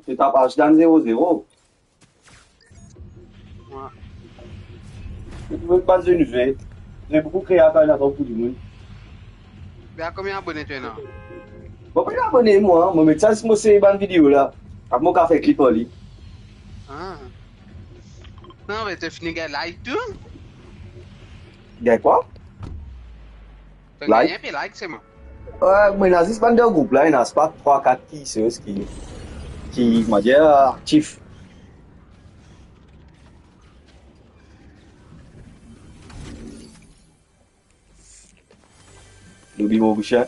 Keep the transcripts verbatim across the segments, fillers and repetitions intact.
Ti tap Ashdan zero zero. Wi. Ou trouve bann zot nouvel. Zot boukou kreater ena tro pou dimoun. Be, a konbien abone to ena? Mo pa abone mwa, mo met sa zis mo save bann video la. Apre mo kapav fer klip ar li. Ah. Non, me to fini gagn like tou? Gagn kwa? To gagn inpe like selman. Wi, mo ena zis bann dan group la, ena pa trwa kat ki, ki, ki, koumadir, aktif. Lobi mo bouche.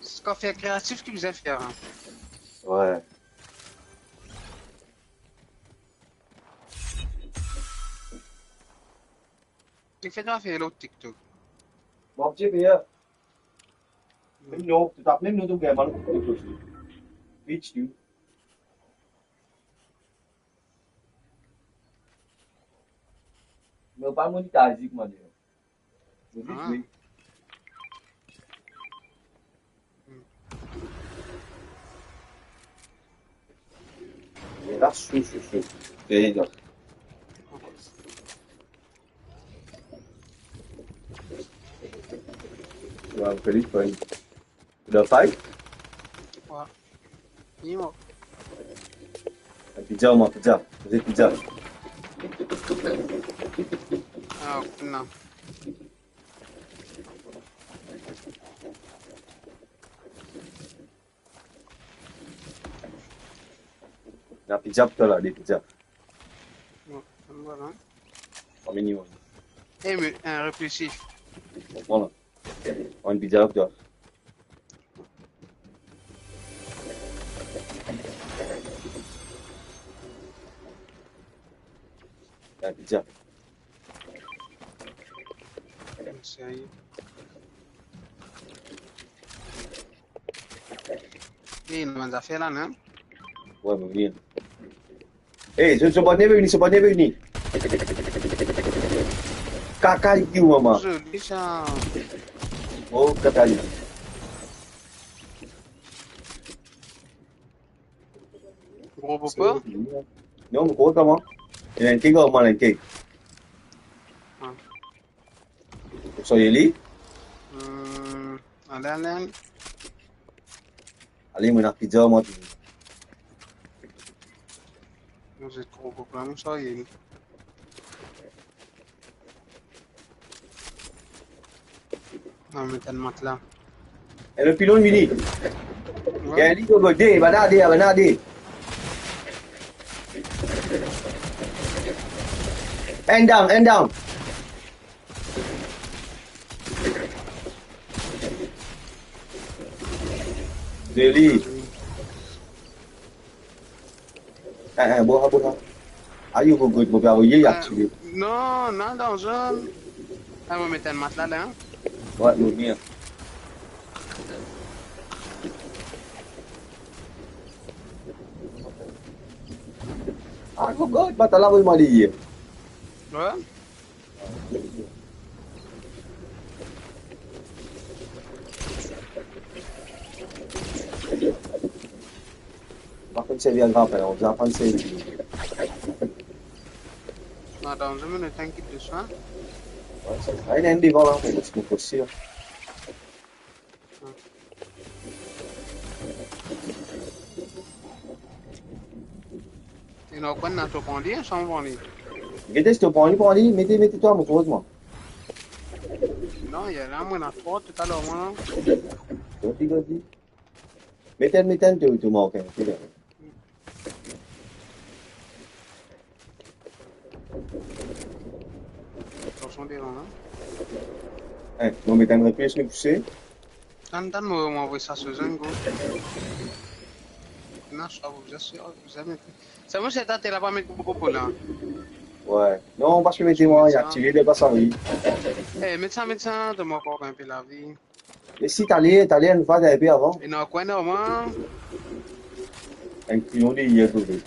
Sa fer kreatif ki bizin fer, hein. Wi. Kifer to fer lot TikTok? Bon, ti pe ya. Mem non, to tap mem non, to gagn mal TikTok osi. Twitch tou. Me pa monetize, koumadir. Mo zis, ah, wi. Hmm. E la, sou, sou, sou. Ey, donk. Wi, Felix, wi. Ou dan fight? Wi. Ni mo. Pizza, mwa, pizza. Pizza. Ah, non. Na pizza pou twa la, de pizza. Bon, bon, bon, hein. Enn minimum. Eh, mais, hein, réfléchis. Bon, la. Enn pizza pou twa. Enn pizza. Serye. Eh, nou bann zafer la, non? Wi, mo vini. Eh, so, so bann pe vini, so bann pe vini. Kaka, li ou mama? Zoli sa. Oh, kaka, li. Gro popo? Non, mo krwar kouma. Ena enn kek, mwa, ena enn kek. Ah. Ou sove li? Hmm, ale, ale, ale. Ale, mo ena pizza, mwa, tou. Mo zet gro popo la, mo sove li. Non, met enn matla. E le pilon vini. Wi. Gagn li, go, go, de, bann la de, bann la de. Enn down, enn down. Zoli. Eh, eh, bo la, bo la. Ayo, mo gagn, mo pe avoye, li aktive. Non, non, dan zone. Ah, mo met enn matla la, hein. Wi, nou vini. Ah, mo gagn, matla la, mo male ye. Wi. Pa konn servi a grapin, on dirait pa konn servi. Non, atann, mo met enn kit de swin. Wi, sa, sa, ena enn devan la, mo ti pou sir. Ena kone, ena to pran li, sa mo pran li. Gete, si to pran li, pran li, mete, mete twa, mo poz mwa. Non, ena la, mwa, ena twa, toutaler, mwa, non. Gade, gade. Met enn, met enn, to, to mank enn, to la. Atansion devan, hein. Eh, mo met enn replis, mo pouse. Tann, tann, mo, mo avoy sa so zone, go. Non, sa, vous, vous avez, vous avez. Sa, mo, se ta, to la pa met gro popo la. Wi. Non, pa mete mwa, li aktive, li pa sa, wi. Eh, met sa, met sa, donn mwa ankor enn pe lavi. E si taler, taler, nou faz enn pe avan. Ena kone, mwa. Enn kliyon deryer, trouve.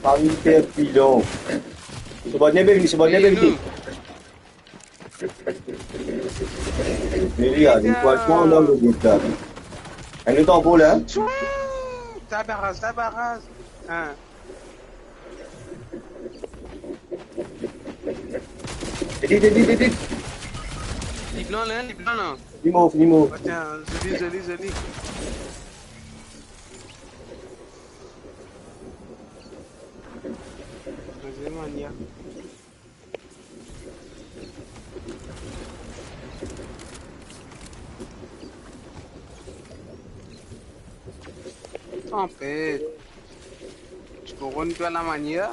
Parmi fer pilon. Se bann ennmi, se bann ennmi. Vini, vini, fransman, dan le group la. Enn lot ankor la. Tchou! Tabaraz, tabaraz. Hein. Edit, edit, edit. Li blan la, li blan la. Li mor, li mor. Atann, zoli, zoli, zoli. Deziem manier. Tanpet. Ti kouronn twa lamanier.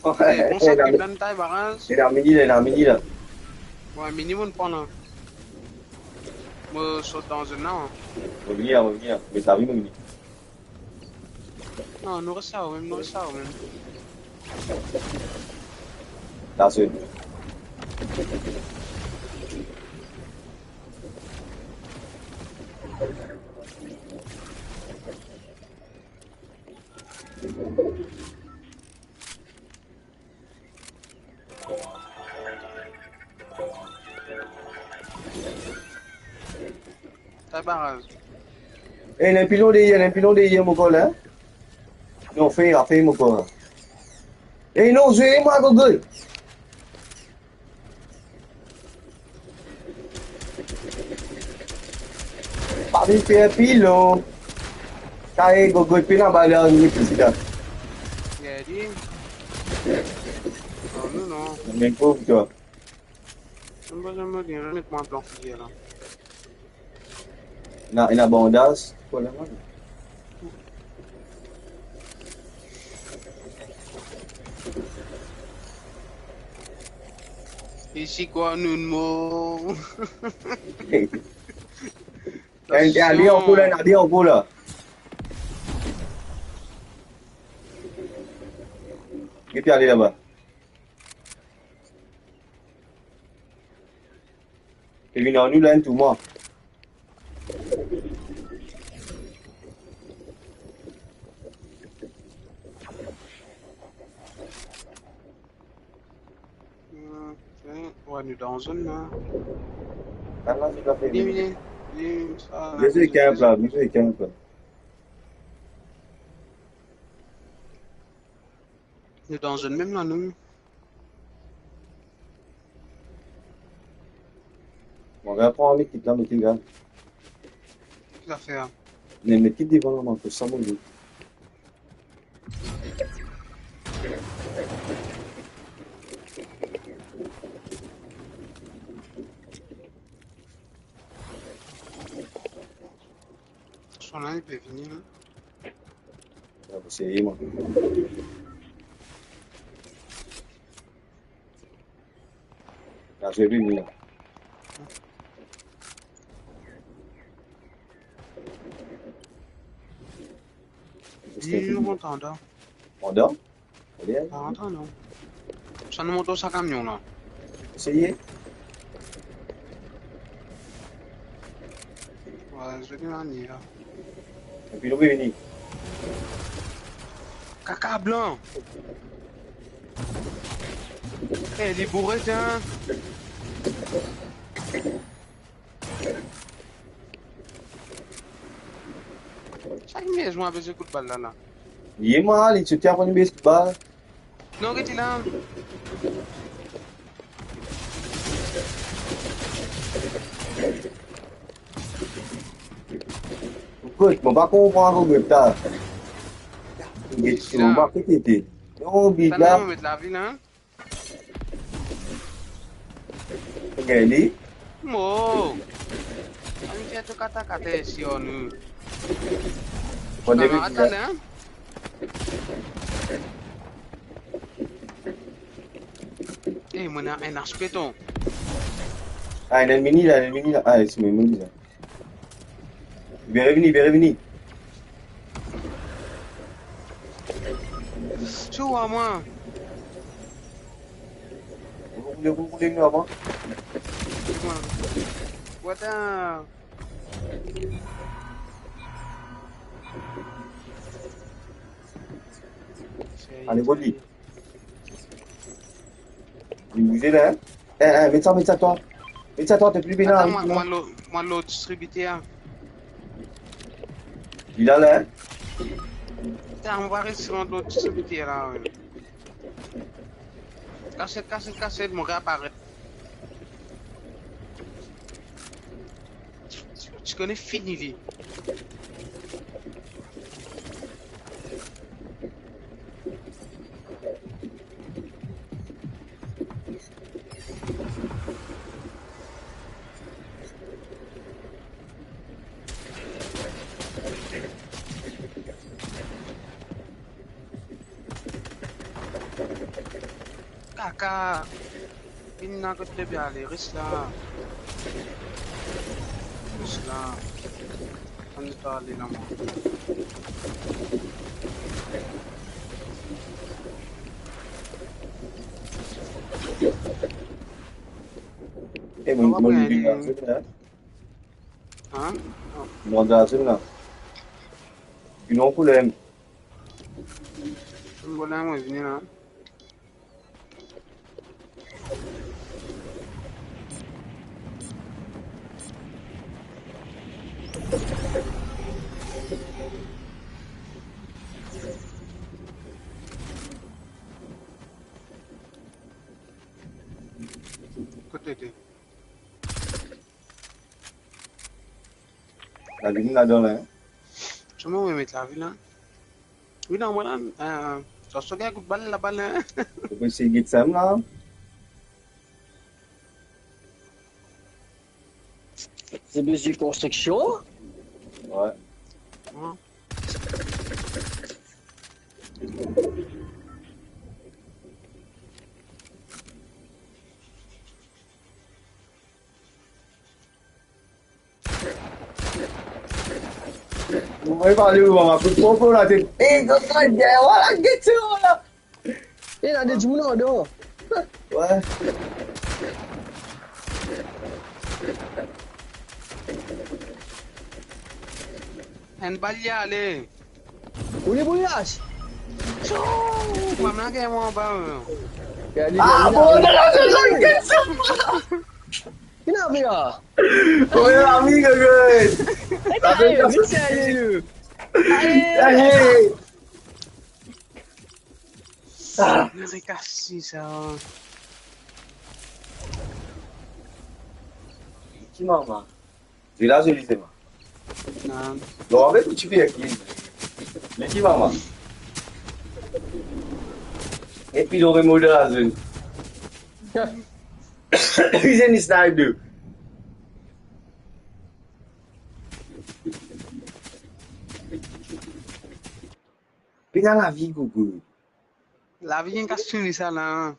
Eh, bon, sa ki dan tay baraz. Ena mini la, ena mini la. Wi, mini mo pran la. Mo sot dan zone la, hein. Mo vini la, mo vini la. Me sa vi mo vini. Non, nou res la mem, nou res la mem. That's it. Sa baraz. Eh, ena pilon deryer, ena pilon deryer mo kor la. Non, fer, fer mo kor la. Eh non, zwe mwa, gogo. Pa vinn fer pilon. Kaye gogo, pena bal la, nou ti la. Gade. Non, non, non. Mem pov twa. Mem pa zame gagn, met mwa plan fizye la. Ena, ena bandaz, pran la mwa. Isi kwa nou mor. Enn, ale ankor la, ale ankor la. Ki pe ale laba? Li vinn ar nou la, enn tou mwa. Hmm, ok. Wi, nou dan zone la. Ala, se pa fini. Vini, vini, sa, vini, vini, sa. Nou dan zone mem la, nou. Mo gagn pran met kit la, met kit la. Ki zafer la? Me met kit devan la, man, pou sa mo. Son la, li pe vini la. Mo pou seye, mwa. La, zwe vini la. Li, li kontan dan. Kontan? Bien. Pa antan non. Sa nou mont dan sa kamion la. Seye. Wi, zot inn ale la. Epi nou vini. Kaka blan. Eh, li boure, tienn. Sa ki mezon ape zot kout bal la, la? Ye mwa, li ti aprann bes bal. Non, get li la. Kot, mo pa konpran kot get la. Get la. Mo pa konpran kot li. Non, big la. Sa nou met lavi la, hein? Gagn li. Mo. Ann fer tou kata kata isi, oh, nou. Bon, kamarad la, hein? Eh, mo ena enn H P, ton. Ah, ena enn mini la, ena enn mini la. Ah, isi, mo, mo, mo, la. Bien revini, bien revini. Sou a mwa. Roule, roule, roule, nou avan. What the... Ale, rod li. Li bouze la, hein? Eh, eh, met sa, met sa, twa. Met sa, twa, to pli bena, atann, mwa, mwa, lo-, mwa lot distribiter. Li la, la, hein? Atann, mwa res mwa lot distribiter la, wi. Kaset, kaset, kaset, mo reaparet. Ti kone fini li. Kaka. Vinn la kot to pe ale, res la. Res la. Ann ale la, mwa. Eh, mo, mo, mo, hein? Mo dan la zone la. Vinn koule. Mo la, mo vini la. Kot to ete? Lavi nou ladan la, hein? Kouma mo met lavi la? Wi, non, mwa la, euh, sa, sa gagn kout bal laba la, hein? Ou pe sey get sa la? Se bizin konstriksion? Ouais. Wi. Ou pa ale ou, mama, kout pwin pou latet. Eh, zot la, deryer, wala, get sa, wala. Eh, ena de dimoun andan. Ouais. Enn bal li ale. Ou le bouyas. Mama, gagn mwa anba, euh. Ah, bon, non, non, non, non, get sa. Ki ena, Bia? Oye, amigo, good. Hey, hey. Ah. Mari kasi sa. Ki mama? Vila zoli sema. Non. Non, avek ou ti pe ek li. Li ki mama? Epi lo remode la zone. Li zeni snipe de. Pena lavi, gogo. Lavi enn kas fini sa la.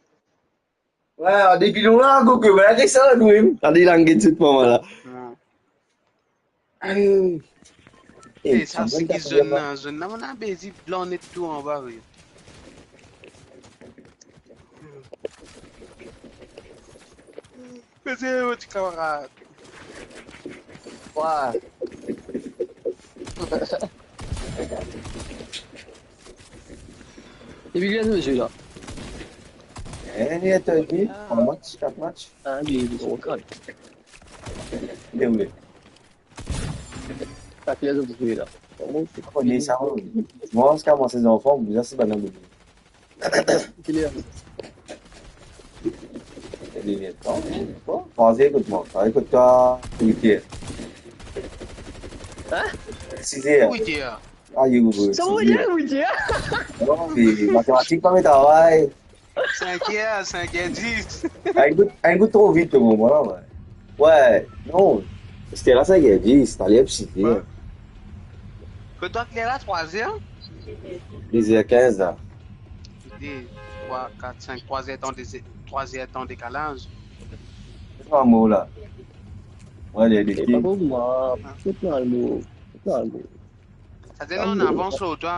Ouais, depi lor la, gogo, voilà, desann nou mem. Ale, lang get zot mama la. Non. Eh, eh, sa, sa se ki zone la, zone la, mo ena bezi blan net tou anba, wi. Mete mo ti kamarad. Wa. Epi ki ena zwe la? Eh, li atann, li. Ah. Trwa match, kat match. Ah, li, li, ok. Li, wi. Sa ki ena zwe la? Koman? Koman sa, wi. Mwa, ziska mwa, se zanfan, bizin se bann abone. Ki ler? Li, li, bon, bon, trwa zer kot mwa, trwa zer kot twa, uit er. Hein? Sis er. Uit er. Ayo, bro, sis er. Sa mo dir, uit er. Non, me matematik pa met travay. Sink er, sink er dis. Enn gout, enn gout tro vit, to konpran la, ouais. Ouais, non. Sete la sink er dis, taler sis er. Ouais. Kot twa, ki ler la, trwa er? De zer kinz la. De, trwa, kat, sink, trwa er tan de, trwa er tan dekalaz. Se pa mo la. Ouais, li, li, li. Se pa pou mwa. Se pa mo. Se pa mo. Savedir nou an avans lor twa.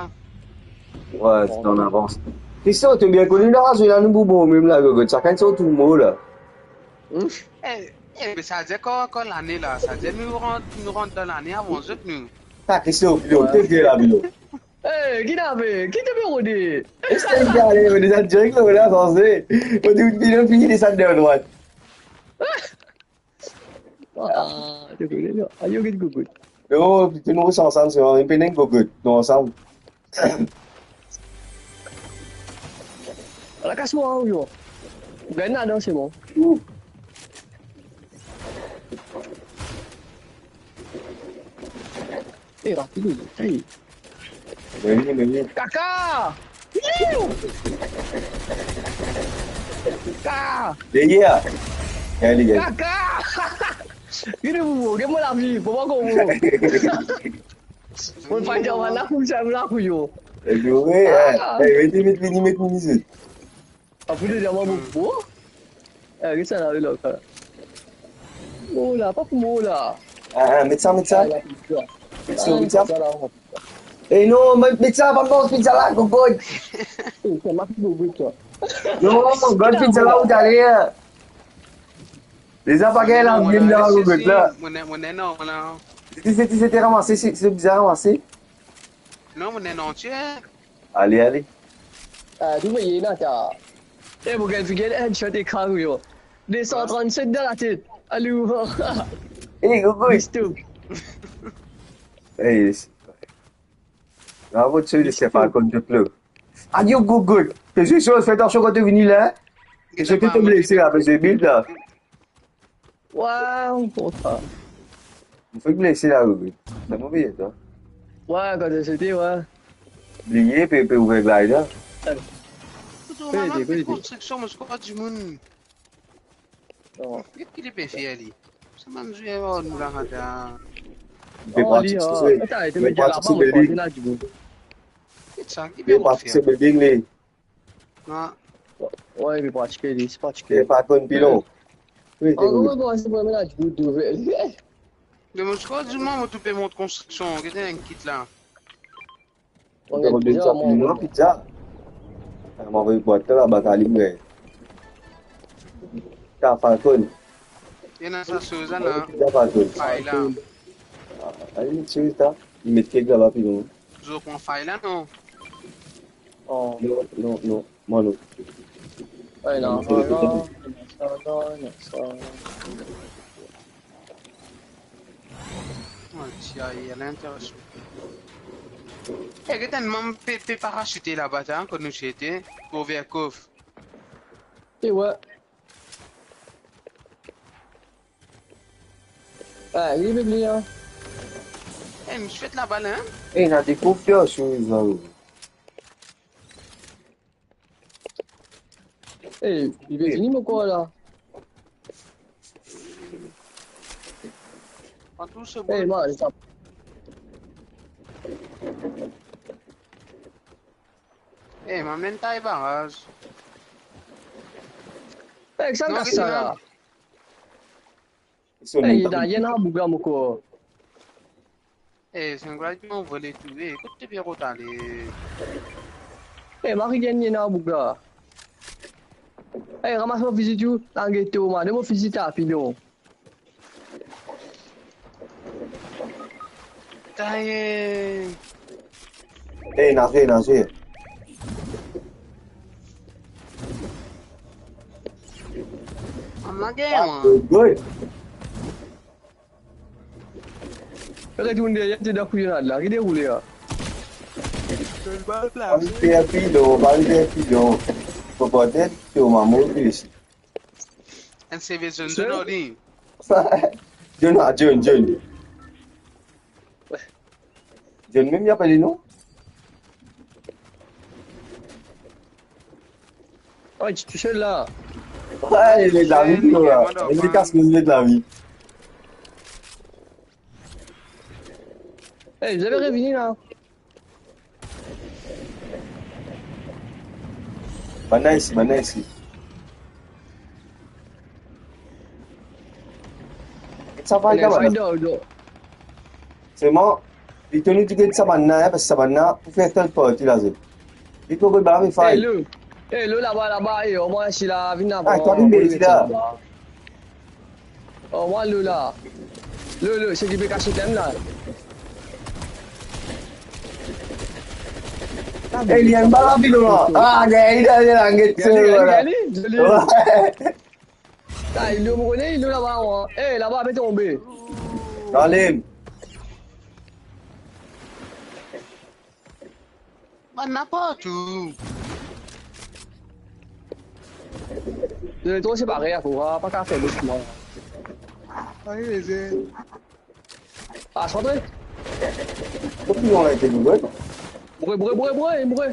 Ouais, se an avans. Christo, to bien koni la, zwe la nou pou bon mem la, gogo. Sakenn so tour mo la. Hmm? Eh, eh, me savedir ankor, ankor lane la. Savedir nou rant, nou rant dan lane avan zot, nou. Ta, Christo, Christo, to bien la, Bilo. Eh, ki nave? Ki to pe rode? Estel gale, mo desann direk lor la, sanse. Mo dir, fini, fini desann de drwat. Ah, to kone, non. Ayo, get gogout. Yo, tou nou res ansam, se, nou pena enn gogout, nou ansam. Ala kas mwa, yo. Gagn ladan, se bon. Ouh. Eh, rapid, rapid. Vini, vini. Kaka! Kaka! Deryer! Gagn li, gagn. Kaka! Gagn li, bobo, gagn mo lavi, pou mwa, komo. Mo pa dir, mo lakou, sa, mo lakou, yo. Eh, wi, eh. Ah. Eh, vini, vini, vini, vini, vini. Apre de diaman, mo, mo. Eh, get sa la, la, la. Oh la, pa pou mo la. Ah, ah, met sa, met sa. Ah, la, met sa. Met sa, met sa. Ah, sa la, mo. Eh non, met, met sa, pa mor, met sa la, gogout. Eh, sa, ma gogout, sa. Non, gogout, met sa la, ou tale. Deza pa gagn lavi dan gogout la. Mo, mo, mo, non, non. Sete, sete, sete, ramase, se, se bizar, ramase. Non, mo, non, non, ti. Ale, ale. Ah, tou veye la, ta. Eh, mo gagn figir headshot ekran, yo. De san trannset dan latet. Alou. Eh, gogout. Bisto. Eh, yes. Bravo, ti, se pa konn de plou. Adio, gogout. Fè atansion, fè atansion kan to vini la, hein. Ki sa, to blese la, fè build la. Waw, bon sa. Mo fek blese la, wi. Sa mo bliye, twa. Wi, kan to sote, wi. Bliye, pe, pe ouver glide la. Kote, kote, kote? Konstriksion, mo krwar dimoun. Non. Ki, ki li pe fer, li? Sa bann zwer, oh, nou la, ada. Li pe pratik se, li pe pratik se building. Ki sa, ki li pe pratik se building, li. Ah. Wi, li pratike, li, li pratike. Li pa konn pilon. Wi, an gro, mo koumans pou mem la, dimoun douvel. Me mo ti krwar dimoun, mo tou pe mont konstriksion, gete enn kit la. Mo pe rod sa pou mwa, pizza. Ah, mo avoy bwat la, laba, kalim, wi. Sa, Falcon. Ena sa soz la, non? Pizza, Falcon. Fay la. Ah, ale, met soz la. Li met kek laba, pilon. Zot pran fay la, non? Oh. Non, non, non, mwa non. Ay, non, non, non, non, non, non. Oh, ti aye, a linterasion. Eh, get enn manm pe, pe parasite laba, ta, kot nou ti ete, pou ouver kof. E wi. Ah, li pe vini, hein. Eh, nou ti fet laba la, hein? Eh, ena de kof la, si ou vinn. Eh, li pe vini, mo krwar la. An tou se bon. Eh, man, sa. Eh, mo amenn tay baraz. Eh, ki sa kas sa la? Ey, ena, ena boug la, mo krwar. Eh, se enn gras mo vole tou. Eh, kot to pe rod ale? Eh, mo pe gagn ena boug la. Eh, ramas mo fizi tou, la geto, man. Donn mo fizi, ta pilon. Taye. Eh, naze, naze. Ann lage, mwa. Good, good. Retourn deryer, to dan kouyonad la. Ki deroule la? Bal plase. Bal pe pi lon, bal pe pi lon. Fo port tet, to mamo isi. Enn seve zone de lor li. John, ah, John, John. John mem, li apel li non? Oh, li ti tousel la. Wi, li met lavi, li, la. Li kas, li met lavi. Eh, zot pe revini la. Bann la isi, bann la isi. Sa va, ena bann la. Selman, li to nou dir get sa bann la, hein, parski sa bann la pou fer third party la, zot. Li pou get bann la, me fay. Eh, lo. Eh, lo, laba, laba, eh, omwin si la, vinn laba. Ah, twa vinn isi la. Oh, mwa, lo la. Lo, lo, seki pe kasiet la. Eh, li enn bal an pilon la. Ah, gagn li, gagn li, gagn li, gagn li, gagn li. Wey. Ah, li lor, mo kone, li lor laba, mwa. Eh, laba, pe tonbe. Gagn li. Bann napartou. Zot tou se parey, akoz, ah, pa kapav fer bouch mwa. Ayo, lezot. Ah, sa antre. Kot li, on a été, nou, wey. Boure, boure, boure, boure, boure.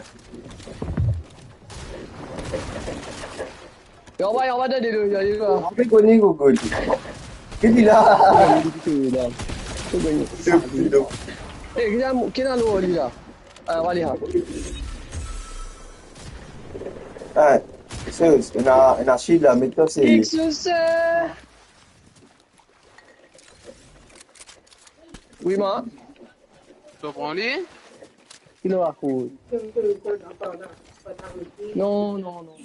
E anba, e anba, de, de, de, de, de. Anba, kone, Gogo. Ki li la? Ki li la? Ki li la? Eh, ki la, ki la lor li la? Ah, anba li la. Ah, se, ena, ena sid la, met sa, se... Fix yourself. Wi, ma. To pran li? Ki lor akoz? Non, non, non.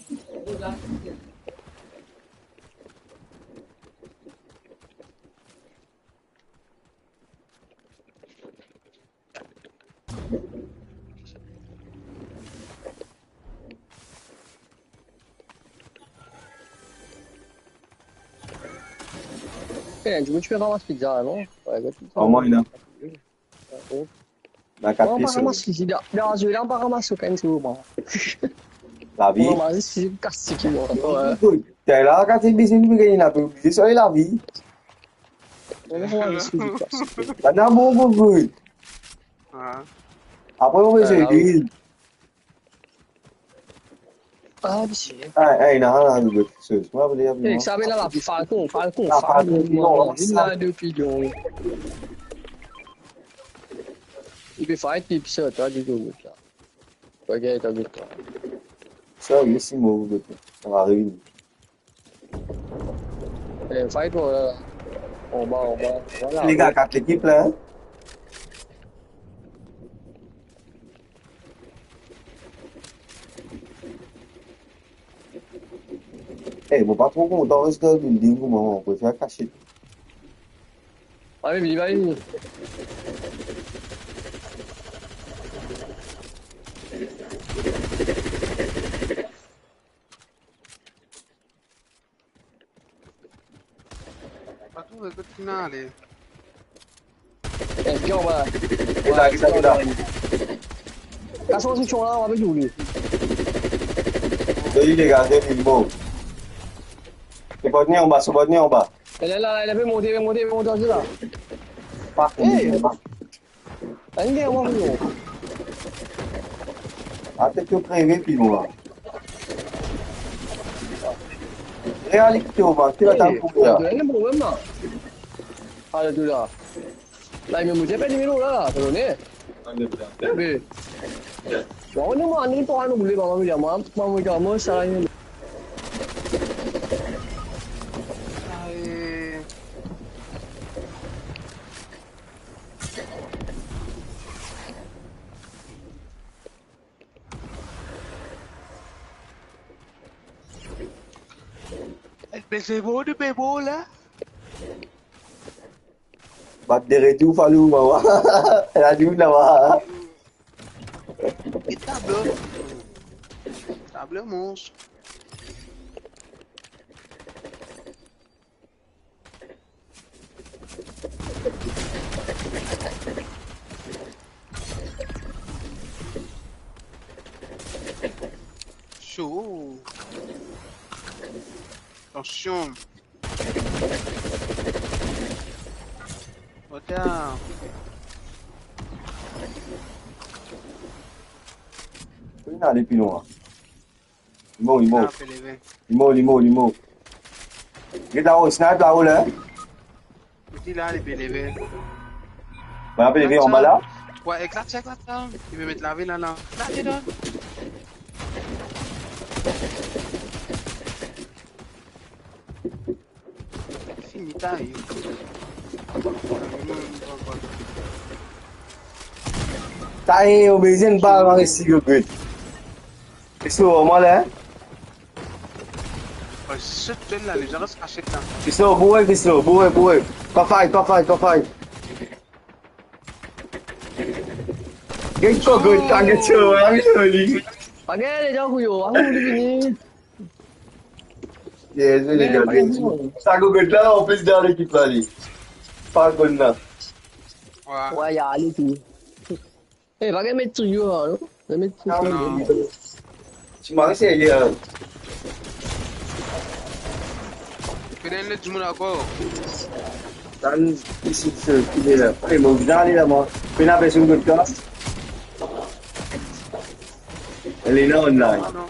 Eh, dimoun ti pe ramas pizza, non? Wi, get pizza. Kouma ena? Wi. Ena kat pies, pa ramas pizza. Dan, dan zwe la, pa ramas okenn sou mwa. Lavi. Mo ramas zis fizi kas tiki mwa. Wi. Wi. Tela, kan ti bizin, li gagn lavi, oblize sa lavi. Mo ramas zis fizi kas tiki. Bann bon, bon, bon. Ah. Apre, mo... Ah, wi. Ah, misie. Ah, eh, non, non, non, non. Eh, sa, me la, la, Falcon, Falcon, ah, Falcon, Falcon, non, non, non, sa. Li la depi lontan. Li pe fight, li pe sot, ah, li pe sot la. Regarde, t'as vu, toi. Sa, wi, si mo, sa va arive. Eh, fight, voilà. Anba, anba, voilà. Lega, kat lekip la, hein? Eh, mo pa tro kontan res dan building kouma, mo prefer kasiet. Vini, vini, vini. Pa trouve kot finn ale. Eh, vinn anba. Ki la, ki la, ki la? Kas sa, si ti la, avek nou, li. Zoli, lega, zoli, bon. Sa pa vinn anba, sa pa vinn anba. E la, la, la, li pe monte, li pe monte, li pe monte, la. Pa... Hey! Ann, vinn, mwa, vinn. Atann, to kreve, pi mwa. Realite, mwa, ki la, tann pou la. Hey, ena problem la. Ale, tou la. La, li mem, mo ti pe nimero la, la, to kone. Be. Bon, nou, mwa, nou, pou nou boule, mwa, mwa, mwa, mwa, mwa, sa, la, Aye. Be se bon, nou pe bon la. Bat de retour, Falou, mama. La, nou, laba. E tablo. Tablo mons. Cho. Atansion. Otan. Pou li ale pi lwin. Li mor, li mor. Ah, pe leve. Li mor, li mor, li mor. Get la, oh, snipe la, oh, la. Li la, li pe leve. Bon, li pe leve anba la. Wi, eklat, eklat la. Li pe met lave la, la. La, li la. Fini, tay. Tay, obezen pa, pa resi, yo, good. Christo, mwa la, hein? Wi, sot la, li zis kasiet la. Christo, boure, Christo, boure, boure. Pa fight, pa fight, pa fight. Get kokotan, get so, ami, soli. Pa gagn letan, kouyon, avan nou vini. Yes, les gars, bien sûr. Sa kokotan la, an plis dan lekip la, li. Pa konn la. Wi. Wi, ale tou. Eh, pa gagn met trio la, non? Pa met trio. Non. Ti mari serye, hein. Pena enn lot dimoun ankor. Tann isi, se, ki li la. Eh, mo bizin ale la, mwa. Pena personn kot twa? Elena online. Ah, non.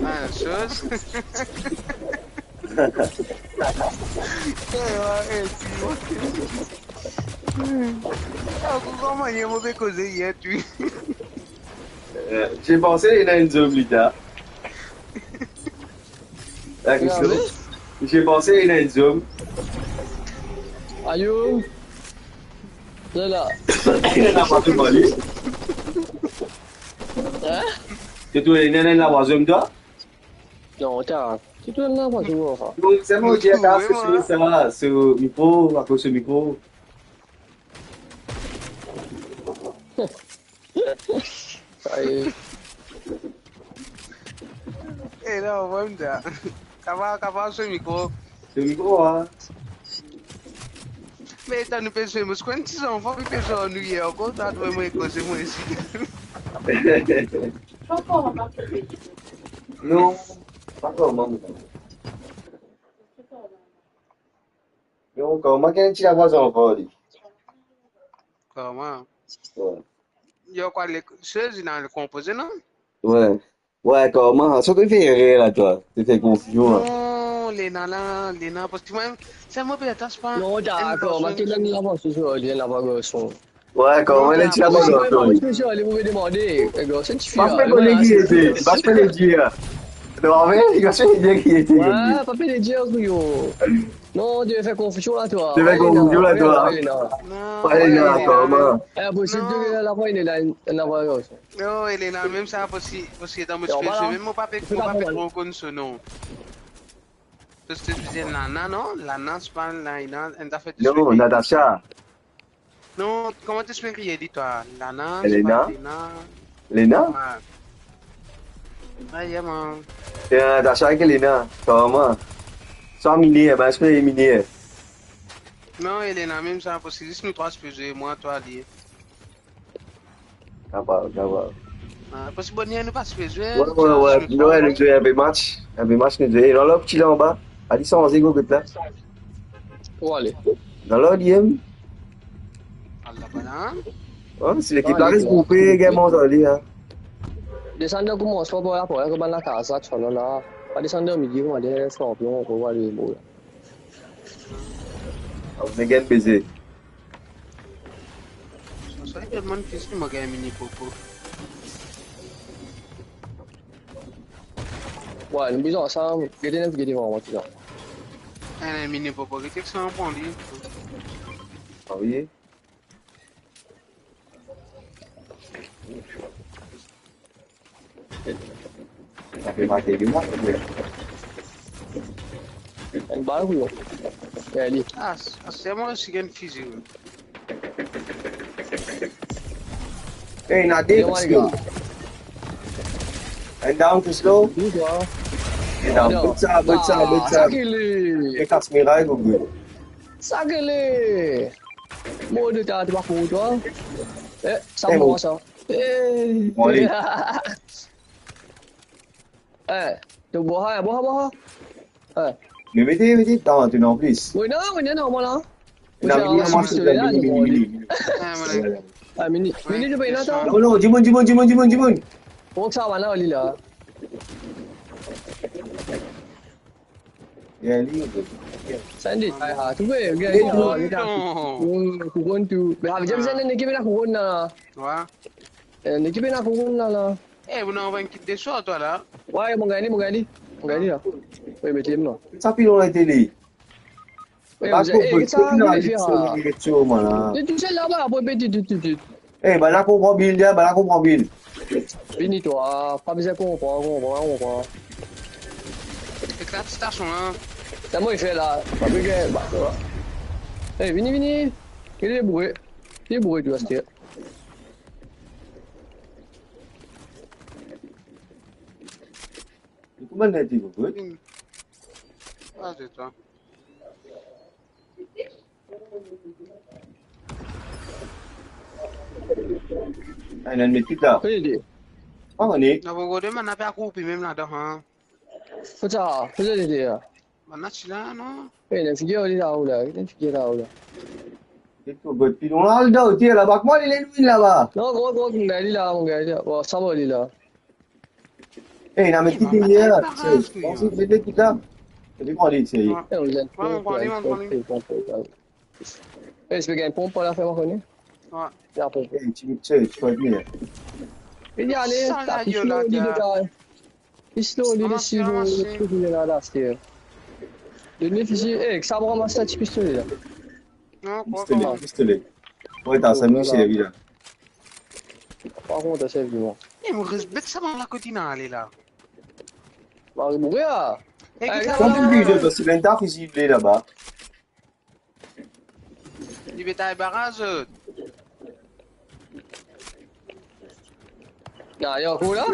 Ah, soz. Eh, ouais, eh, ti mwa. Ah, kouma mo pe koze yer, twi? Eh, ti panse li ena enn zom, li ta. La, Christo. Ti panse li ena enn zom. Ayo. Li la. Li ena pa tou mali. Hein? Ti trouv li ena enn lavwa zom, twa? Non, ta. Ti trouv ena lavwa zom, anfin. Non, selman, ti trouve, ta, se mwa. Sou sa, sou mikro, akoz sou mikro. Aye. Eh, non, mwa, mwa. Kaba, kaba, sou mikro. Sou mikro, hein. Me ta nou pe zwe, mo ti konn ti zanfan, ki pe zwe nou yer ankor, ta trouv mwa koze mwa isi. Non, pa koman, mwa. Non, koman, ki ti lavwa zanfan, li? Koman? Wi. Yo, kwa, le, sezi, ena le konpoze, non? Wi. Wi, koman? Sa to fer erer la, twa. To fer konfizion la. Non, Lena la, Lena, parski mwa, sa mo pe atas pa. Non, dakor, mwa, to donn lavwa, se sa, li donn lavwa garson. Wi, koman, non, li ti lavwa garson. Mwa, se sa, li, mo pe demande. Eh, garson, tifi la. Pa pe kone ki ete, pa pe le dir. Non, me, li, garson, li dir ki ete. Wi, pa pe le dir, kouyon. Non, to fer konfizion la, twa. To fer konfizion la, twa. Wi, non. Wi, non, koman? Eh, bon, si non. To la, la, wi, li la, la, wi, wi. Non, Elena, mem sa, parski, parski dan mo ti pe zwe, mem mo pa pe, mo pa pe tro konn so nom. To ti bizin Lana, non? Lana, se pa Lana, enn zafer de... Non, Natacha. Non, kouma to ti pe kriye li, twa? Lana, se pa Elena? Lena? Lena? Wi. Aye, man. Se Natacha ek Elena, koman? Sa minier, ben, se minier. Non, Elena, mem sa, parski zis nou trwa ti pe zwe, mwa, twa, li. Kapav, kapav. Ah, parski bonn ler nou pa ti pe zwe, wi, wi, wi. Nou zwe enpe match. Enpe match nou zwe. E lor ti la anba. Al sanze kote la. Ou ale? Dan lord, li mem. Al la, pa la. Wi, si lekip la res groupe, gagn manz ali, hein. Desann dan koumansman par laport la, kouma bann lakaz la, ti finn la. Pa desann dan milie, kouma de sanpion, kouma le mo la. Ah, nou gagn beze. Sa, sa, telman difisil, mo gagn mini popo. Wi, nou bizin sa, gete net, gete mo, mo ti la. Eh, mini popo, gete ki sa pran li. Ah wi. Sa pe marke li, mwa, ou bien? Enn bal, wi. Eh, li. Ah, s-, ah, se mwa osi gagn fizi, wi. Eh, ena de, Christo. Enn down, Christo. Wi, twa. Enn down. Bot sa, bot sa, bot sa. Ah, sa ki li. E kas miray, gogo. Sa ki li. Mo de ta, twa pou twa. Eh, sa mo sa. Eh. Bon, ale. Eh, to bwar, bwar, bwar. Eh. Me mete, mete, ta, to ena an plis. Wi, non, wi, non, non, mwa la. Non, mini, mini, mini. Ah, mini. Ah, mini, mini, to pe ena, ta. Non, non, dimoun, dimoun, dimoun, dimoun, dimoun. Kouma sa va la, li la? Bien, li, ok. Sandy, ah, ah, trouve, gagn, gagn, gagn. Kouronn tou. Me sa ve dir, bizin enn ekip ena kouronn la. Wi. Enn ekip ena kouronn la, la. Eh, ou ena enn kit de swa, twa, la? Wi, mo gagn li, mo gagn li. Mo gagn li, la. Wi, met li, non. Sa pi lwen ete li. Eh, pa bizin, eh, sa, sa, sa, sa, sa, sa, sa, sa. Li tousel laba, pou pete tou, tou, tou. Eh, bann la konpran bil, ya, bann la konpran bil. Vini twa, pa bizin konpran, konpran, konpran. Eklat stasion la. Sa mo fer la, pa bizin, ba, ba. Eh, vini, vini. Vini, boure. Ti boure dwa, aster. Kouma ena ti boure? Hmm. Ah, c'est ça. Ah, ena met ki la? Kote li? Ah, on est. Non, bon, gode, man, na pe akoupi mem ladan, hein. Kot sa? Kot sa li ete la? Bann la ti la, non? Eh, ena figir li la ou la, ena figir la ou la. Get to, get pi lwin, al dan, ti laba, kouma li, li lwin laba? Non, gro, gro, gagn li la, mon gars, li la. Bon, sa va, li la. Eh, ena met ki deryer, se, bon, se, met ki la. Se li, kouma li, se li. Ouais. Eh, on l'a. Ouais, mon gars, li, mon gars, li. Eh, ti pe gagn ponp par la, fer mwa kone. Ouais. La ponp. Eh, ti, ti, ti pe vini. Li ale, sa la, yo, la, slow, li, gars. Li slow, li, ramas, li, ramas, li, ramas. Li la, la, aster. Donn li fizi, eh, ki sa ramas sa ti pistole la? Non, pistole, pistole. Ouais, ta sa nou servi la. Par kont, ta servi, mwa. Eh, mo res bet sa bann la kot inn ale la. Mari boure la. Eh, eh, gete la, sa la, nou la, bizin la. Pase ena fizi ble laba. Li pe tay baraz, zot. Na, li ankor la?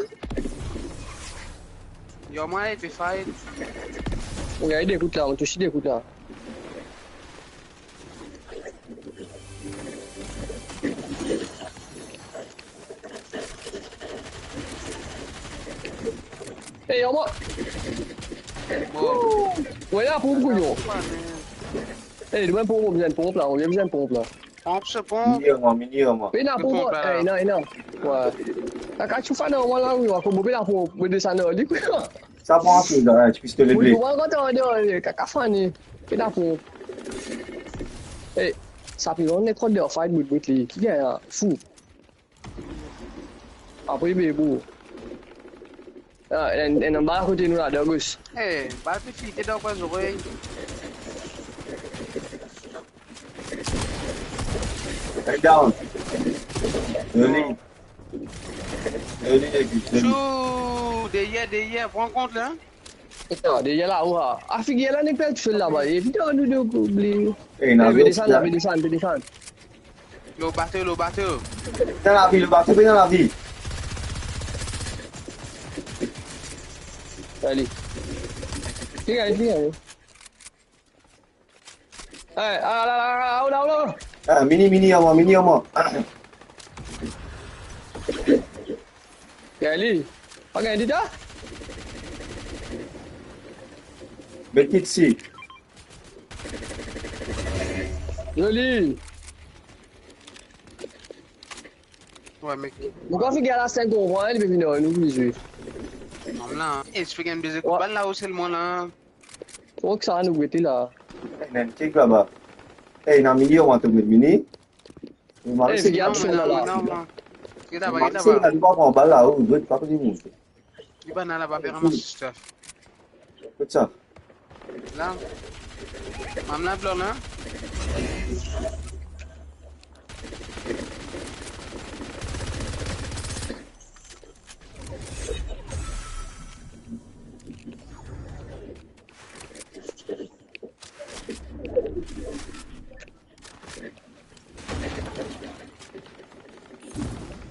Yo, mwa, li pe fight. Mo gagn de kout la, mo tous de kout la. Eh, yo, mwa. Bon. Ou la, pou kouyon. Eh, nou bizin ponp, nou bizin ponp la, nou bizin ponp la. Ponp, se ponp. Mini, mwa, mini, mwa. Pena ponp, eh, non, non. Ouais. Kaka, ti fane, mwa, la, wi, mwa, kouma pena ponp, mo desann li, kouyon. Sa pran tou, la, ti pistole ble. Wi, mwa, kan, eh, kaka fane. Pena ponp. Eh, sa pe lontan, nek kot de fight, bout, bout, li. Ki gagn la? Fou. Apre, be, bo. Ah, enn, enn anba kote nou la, dan gos. Eh, bal pe fite dan kwen zorey. Head down. Zoli. Zoli, zoli. Chou, deryer, deryer, pran kont la. Putain, deryer la, wa. Ah, figir la, nek pe tousel laba. Evidan nou de koub li. Eh, eh, pe desann la, pe desann, pe desann. Lor bato, lor bato. Dan lavi, lor bato, pe dan lavi. Ale. Fini, fini, ale. Eh, ah, la, la, la, la, la, la. Ah, mini, mini, avan, mini, avan. Ale. Pa gagn dida? Met ki isi. Zoli. Ouais, mec. Mo pa finn gagn la sink wan, li pe vini, nou vinn zwe. Non, la, eh, ti pe gagn beze kout bal la, ou selman la. Tro ki sa, nou gete la. Eh, ena enn kek laba. Eh, ena mini, ou antann mini. Eh, figir la, non, non, non. Gete laba, gete laba. Li pa pran bal la, ou, zwe, pa koz monte. Li bann la, pa pe ramas stuff. Kot sa? La. Mam la, blo la.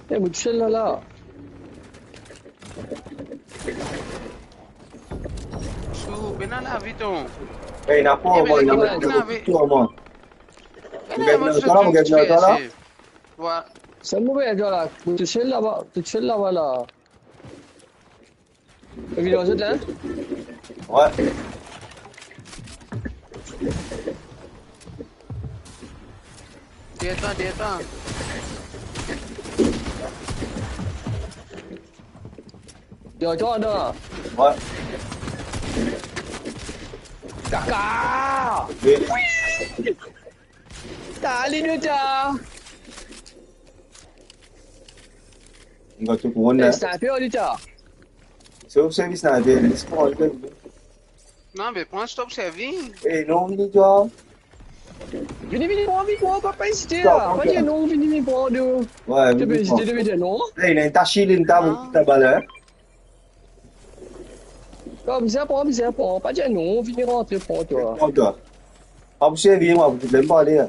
Eh, mo tousel la, la. Sou, pena lavi, ton. Eh, ena pran, eh, mwa, ena pran, ena pran. Pena lavi. Pena lavi, mo gagn la, mo gagn la, la. Wa. Sa mo gagn la, mo tousel laba, tousel laba la. Ou vinn ar zot la, hein? Ouais. Deryer twa, deryer twa. Deryer twa, la. Ouais. Kaka! Oui. Oui! T'as allé de ta. Li gagn tou kouronn la. Eh, sniper, li ta. Se ou servi sniper, li se pran li. Non, me pran stop servi. Eh, non, vini twa. Vini, vini, pran, vini, pran, pa, pa ezite la. Pa dir non, vini, vini, pran de. Ouais, vini, pran. To pe ezite, to pe dir non. Eh, ena enn ta shil, enn ta, ah, enn ta bal, hein. Non, bizin pran, bizin pran. Pa dir non, vini rantre, pran twa. Pran twa. Pa pou servi mwa, pou tou mem pale, hein.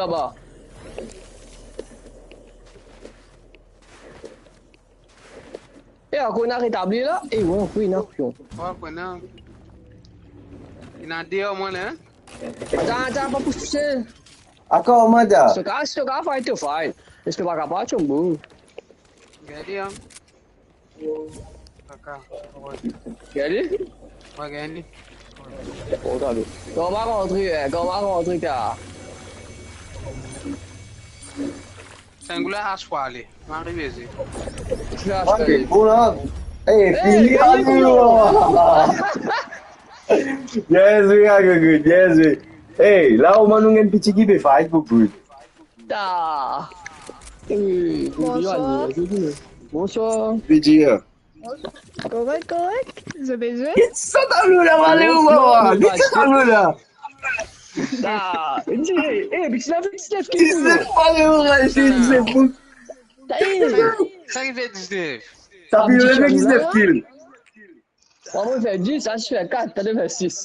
laba. E, ankor ena retabli la? E, wi, ankor ena, koyon. Wi, ankor ena. Ena de omwin la, en? Atann, atann, pa pous touse. Ankor, manda. Si to kapav, si to kapav fight, to fight. Si to pa kapav, to boum. Gagn li, en? Kaka. Gagn li? Wi, gagn li. Bon, gagn li. Kouma rantre, en? Kouma rantre, ka? Sengula as pou ale. Mo arive, ze. Flash, ok, ale. Bon, la. Eh, fini, fini, ale, bon. Bien zwe, ah, good, good, bien zwe. Hey, la, omwin nou gagn piti ki pe fight pou good. Ta. Eh, bonsoir. Bonsoir. Piti, ah. Korek, korek. Zot pe zwe? Get sa tablo la, ale, ou va vwar. Get sa tablo la. Ah, eh, eh, piti la, piti la, piti la. Diznef, ale, ou va, diznef. Sa, eh. Sa ki fer diznef. Sa, piti la, diznef kill. Mwa, mo fer dis, sa, fer kat, sa, fer sis.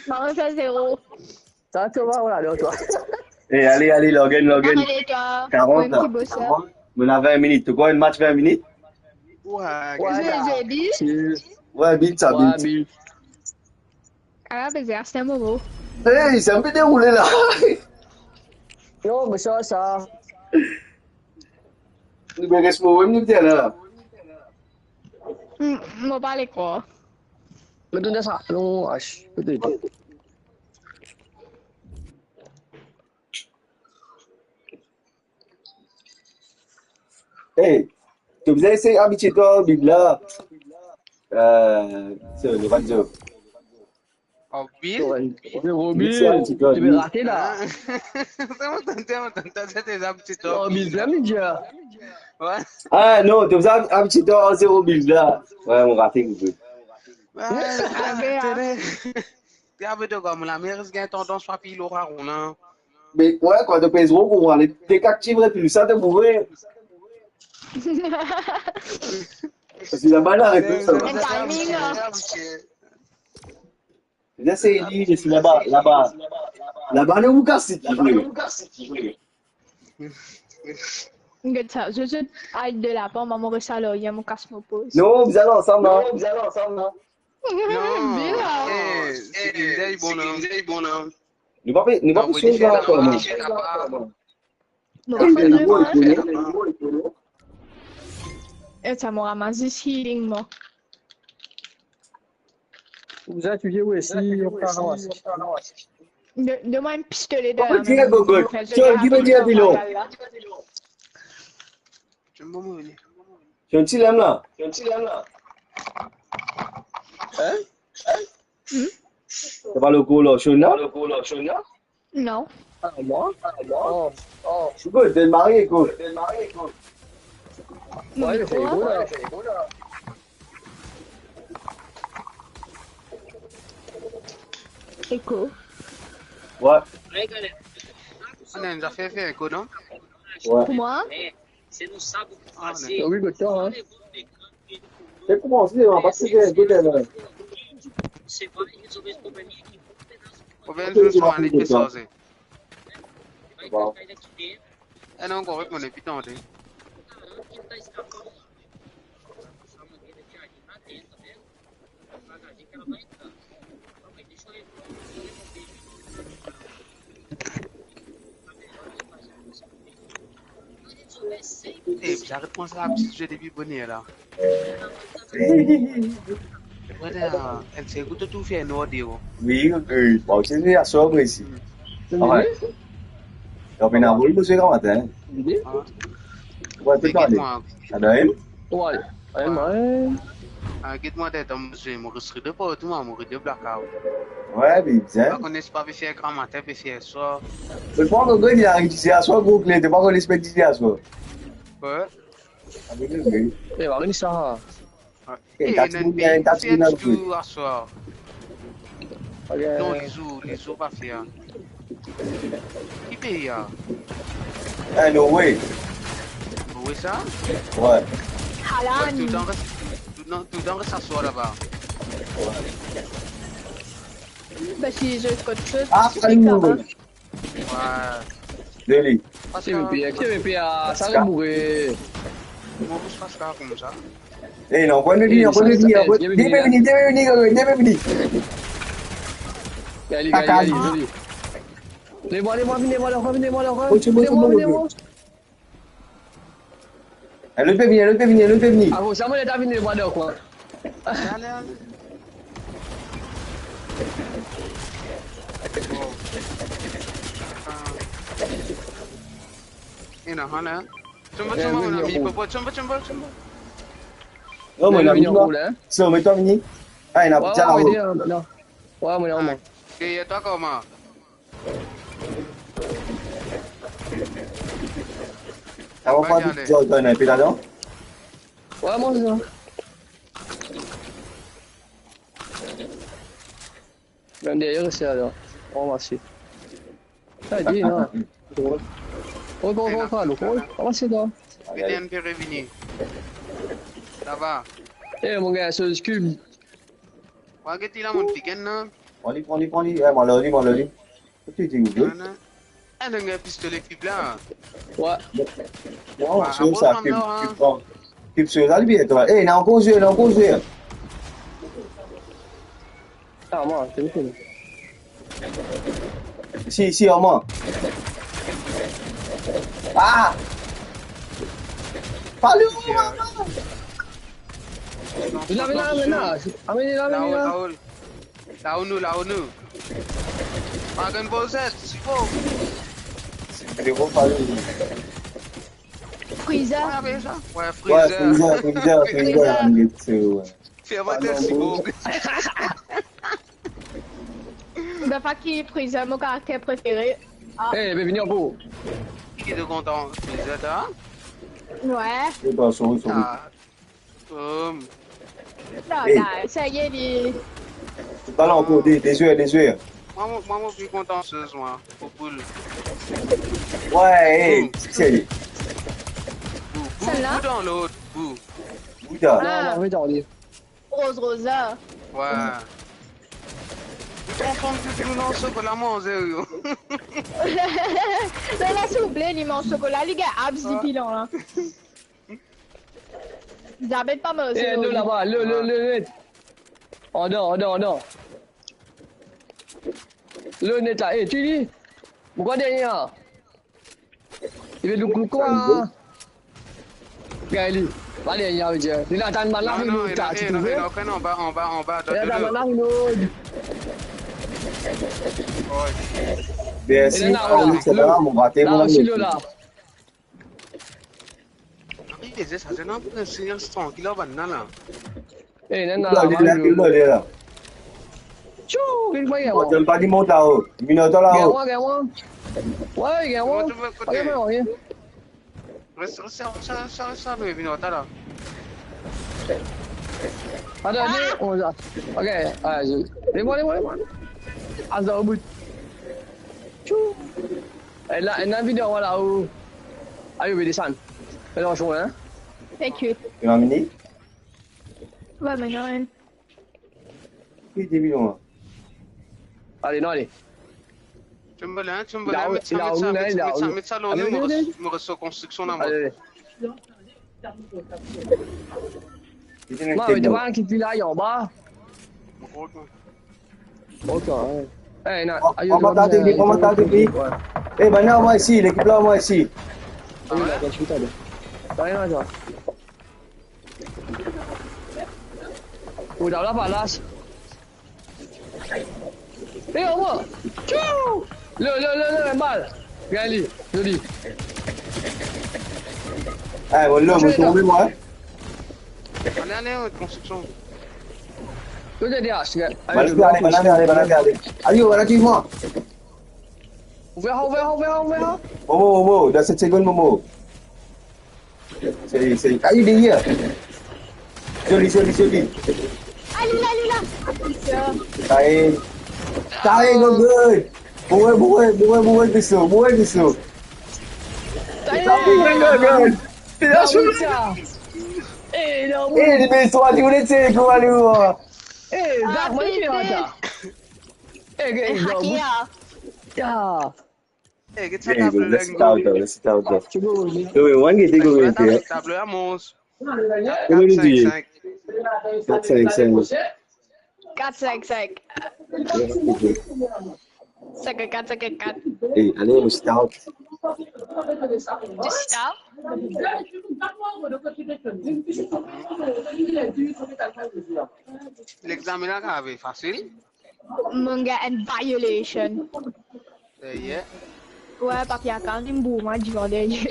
Mwa, mo fer zero. Sa, to va, ou la, twa. Eh, ale, ale, login, login. Ale, twa. Karant, la. Karant. Nou ena vin minit. To krwar enn match vin minit? Ouais, ouais, gars. Zezi. Ouais, bit sa, ouais, bit. Bit. Ah, ben, c'est un moment. Hey, sa pe deroule la. Non, mais ça, ça. Nou bien res mo, wi, nou bien la. Hmm, mo pa le krwar. Me donn sa, non, ach, peut-être. Hey, to bizin esey abitie twa ar build la. Euh, so, Lorenzo. Ar build? Lorenzo, ar build. Esey abitie twa ar build. To pe rate la. Ah. Sa mo tann, sa mo tann, sa, sa, sa, abitie twa ar build la, mi dir. Ouais. Ah non, to bizin abitie twa ar zero build la. Ouais, mo rate koukou. Ah, ah, ben, ah. Tene. Te ave de gwa, mo lame res gagn tandans pa pil oraron la. Me, ouais, kan to pez ro pou ale dekaktiv, epi sa to boure. Parski laba la, reponn sa. Un timing, hein. Bien, c'est lui, je suis là-bas, là-bas. Laba, nou kas, si tu veux. Get sa, zot, zot al de la, pa, mo res la, mo kas mo poz. Non, bizin al ansam, non? Non, bizin al ansam, non? Non, eh, si Linda li bon, non. Nou pa pe, nou pa pe swiv la, non, non. Non, pa pe swiv la, non. Eh, sa, mo ramas zis healing, mo. Ou bizin touye, wi, si ou pa ramas. De, donn mwa enn pistole de la men. Tiens, ki veut dire, Dilo? Tiens, bon, mo vini. Tiens, ti lem la. Hein? Hmm? T'as pas le gros là, Shona? Non. Ah, moi? Ah, moi? Oh, oh. C'est quoi, t'es marié, quoi? Ouais, c'est rigolo, là. Eko. Ouais. Ane, nou zafer fer eko, non? Ouais. Pou mwa? Ah, wi, kot twa, hein. Se pou mwa osi, pa si bien, kot twa, hein. Ou bien, nou swa li pe sanze. Bon. Eh non, ankor, mo nepli tande. Eh, j'arrête moi ça, petit jeu depuis bonne heure, là. Voilà, elle s'est écoutée tout faire noir, Déo. Wi, euh, bon, se aswar isi. Ah ouais. Donk, ena voul boze gramatin. Ah. Ouais, t'es pas allé. Adem? Ouais. Ah, get mwa, t'es dans mon jeu, mo res ri de partou, mo ri de blackout. Ouais, bien. Pa kone si pa pe fer gramatin, pe fer swar. Mo pa kone ki la reisi aswar, gro kle, to pa kone si pe reisi aswar. Ouais. Ah, bien, bien. Eh, va vini sa. Eh, ena enn pei fer tou aswar. Non, li zour, li zour pa fer. Ki pei, ah? Eh, no way. No way sa? Ouais. Alan. Ouais, toultan res, toultan, toultan res aswar laba. Bah, si je code chose, ah, c'est grave, hein. Ouais. Deli. Ki me peye, ki me peye, ah, sa va boure. Mo pous pas la koumsa. Eh, non, pran vini, pran vini, pran vini. Demi vini, demi vini, demi vini. Gali, gali, gali, zoli. Leve mwa, leve mwa, vini, leve mwa, leve mwa, leve mwa. Leve mwa, leve mwa. Eh, lot pe vini, lot pe vini, lot pe vini. Ah bon, sa mo leta vini, leve mwa, leve mwa. Ale, ale. Bon. Ah. Ena, ena. Tumba, tumba, mon ami, papa, tumba, tumba, tumba. Non, mon ami, non. Sa, met twa vini. Ah, ena piti la. Ouais, ouais, ouais. Ah, ok, et toi, comment? Avan pa ale. Vit, Jordan, enn pe ladan. Ouais, mwa, se sa. Mem deryer, se ladan. Oh, mersi. Sa, di, non. Drol. Rod, rod, rod, rod, rod. Kouma se la? Vit, enn pe revini. Sa va? Eh, mo gars, so skim. Wa, get li la, mo pik enn, non? Pran li, pran li, pran li. Eh, mo lor li, mo lor li. Kot li, li, li? Non, non. Ah, donk, euh, pistole ki blan. Ouais. Non, ah, c'est ça, bon, qui, non, qui hein. Prend. Qui se la bien, toi. Eh, il a encore joué, il a encore joué. Ah, moi, c'est le film. Ici, ici, en moi. Ah! Pas lui! Vinn la, vinn la, vinn la. Amenn li la, amenn li la. Lao, lao. Lao nou, lao nou. Dragon Ball Z, sipo. Frérot, pas lui. Freezer. Ouais, avec ça. Ouais, Ouais, Freezer. Freezer, Freezer, Freezer, Freezer. Freezer, ouais. Ferme ta cyborg. Ben, pas qui Freezer, mon caractère préféré. Eh, bienvenue en vous. Qui est content? Freezer, toi? Ouais. C'est pas son, son. Ah. Hum. Non, Hey. Là, ça y est, les... Pas là encore, des, des joueurs, des joueurs. Moi, moi, moi, moi, je suis content ce soir. Pour poule. Ouais, hey, c'est Bou, bou, Celle-là? Bou dans l'autre. Bou. Bouddha. Ah. Non, non, oui, t'as dit. Rose Rosa. Ouais. Ou konpran ki nou nan chokola manze, yo. Là, là, s'il vous plaît, il mange chocolat, les gars, abs, depuis là. Zabet pas mal, Eh, l'eau là-bas, l'eau, l'eau, l'eau, net. En dedans, en dedans, en dedans. L'eau net là. Eh, tu dis? Pourquoi derrière? Il veut nous couper, hein? Gaëli, va derrière, veut dire. Il attend maintenant, Non, il non, nous il tape, a, tu il a, il veux? a aucun en bas, en bas, en bas. Il attend Attends, attends. Maintenant, il nous Ouais. Merci, Et là, là, Paul, là, c'est là. Là, mon raté, Là, mon aussi, ami. Là, là. Arrêtez, c'est ça, c'est un peu un seigneur tranquille, là, maintenant, là. Eh, non, non, Là, là, il est là, là, il est là, il est là. Tchou, il est moyen, Bon, moi. t'aimes pas du monde là-haut. Minotaur là-haut. Gagne-moi, gagne-moi. Ouais, gagne-moi. Comment tu veux côté? Regarde, rien. Reste, reste, reste, reste, reste, reste, reste, reste, reste, reste, reste. Attends, attends, on va. Ok, allez, je... Allez, bon, allez, bon, allez, bon. Ah, ça, au bout. Tchou. Elle a, elle a envie de voir là-haut. Allez, on va descendre. Elle est en joint, hein. Thank you. Tu m'as amené? Ouais, maintenant, hein. Qui est débile, moi? Allez, non, allez. Timberland, Il a, Timberland, met sa, il a, met sa, il a, met sa, il a, met sa, met sa, allez, l'eau, allez, nous allez. reste, nous reste construction là, moi. Allez, allez. Qui est Non, mais tu vois, qui dit là, il est en bas. Ok, ouais. Eh, non, Oh, aïe, on va aïe, tenter, aïe, on va aïe, tenter, aïe, puis. ouais. Eh ben non, moi ici, l'équipe là, moi ici. Ah ouais, attends, je suis allé. T'as rien à dire. Oh, t'as la palace. Eh, au moins. Tchou. Le, le, le, le, mal. Gaëli, joli. Eh, bon, là, on va tomber, moi. Allez, allez, ouais, construction. Tout est derrière, je suis... Allez, allez, allez, allez, allez, allez. Allez, voilà, dis-moi. Ouvert, ouvert, ouvert, ouvert. Momo, Momo, dans sept secondes, Momo. C'est, c'est, ah, il est derrière. Joli, joli, joli. Ah, il est là, il est là. Ça y est. Ça y est, go, go. Bourré, bourré, bourré, bourré, vaisseau, bourré, vaisseau. Ça y est. Ça y est, go, go. C'est la Ah, chose. oui, ça. Eh, non, Eh, les vaisseaux, tu voulais, c'est quoi, nous, hein? Eh, Ah, Dark, moi, vite, je vais vite. attends. Eh, eh, Eh, non, hacker. Ah. Eh, get Hey, sa tablo let's la, start, let's start. Tu veux, Yo, yo, one gete go tablo, ete. Tablo la, mon. Combien nous dit? Quatre cinq cinq. Quatre cinq cinq. Cinq quatre cinq quatre. Hey, allez, on start. Tu stop? L'examen la, c'est facile. Manga and violation. Eh, yeah. Ouais, papi, quand même, bon, moi, je vais aller.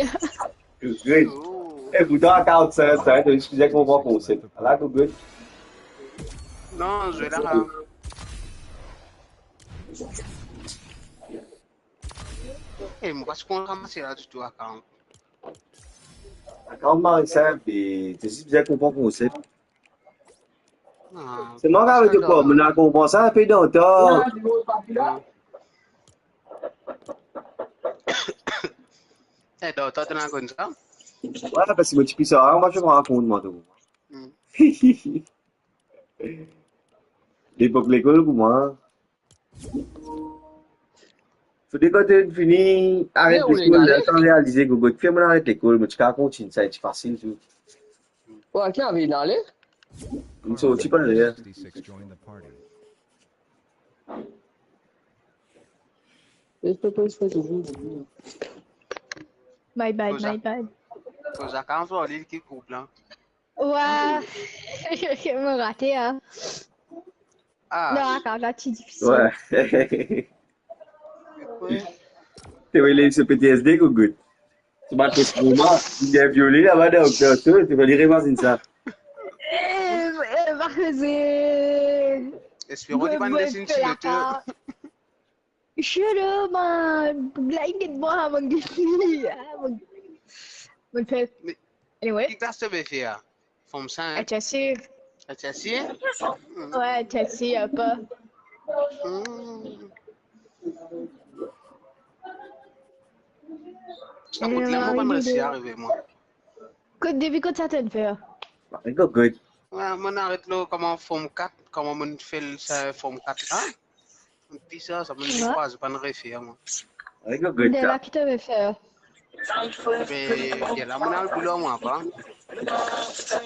Great. Oh. Eh, pourtant, account, ça, ça, excusez qu'on voit pour c'est. Là, tout good. Non, je vais là. Eh, moi, parce qu'on ramasse là du tout, account. Account, c'est simple, et c'est juste bien qu'on voit pour c'est. Ah, C'est moi qui avais de quoi, mais on a compris ça un peu dans le temps. Eh, t'as, t'as, t'as connu ça? Ouais, parce que moi, tu peux ça, on va se rendre compte, moi, tout. Hmm. L'époque, l'école, pour moi. Fode kan to fini aret lekol, la, kan realize, Gogo, fer mwa aret lekol, mo ti kapav kontign sa, ti fasil tou. Wa, ki anvi ale? Mo sorti par deryer. My bad, my bad. Koza kan fwa li ki koup la. Wa. Mo rate, hein. Ah. Non, atann, la, ti difisil. Wa. Te vole so P T S D, Gogo. So bann koz koma, li bien viole laba dan, dan so, to fali reimazinn sa. Eh, eh, pa koze. Esperon li bann desin ti loto. Shut up, man. Boug la, inn get mwa, man, get li. Ah, man. Man fer. Me, anyway. Ki klas to pe fer? Form cinq. H S C. H S C? Ouais, H S C, un peu. Hmm. Sa kot la, mo pa resi arive, mwa. Kot, depi kot sa to'nn fer? Very good. Ouais, mo'nn aret lor kouma form quatre, kouma mo'nn fer sa form quatre la. Pi sa, sa mo'nn dekraz, mo'nn refer, mwa. Very good, de la ki to refer. Be, bien la, mo'nn al boulot, mwa, pa. Mwa, to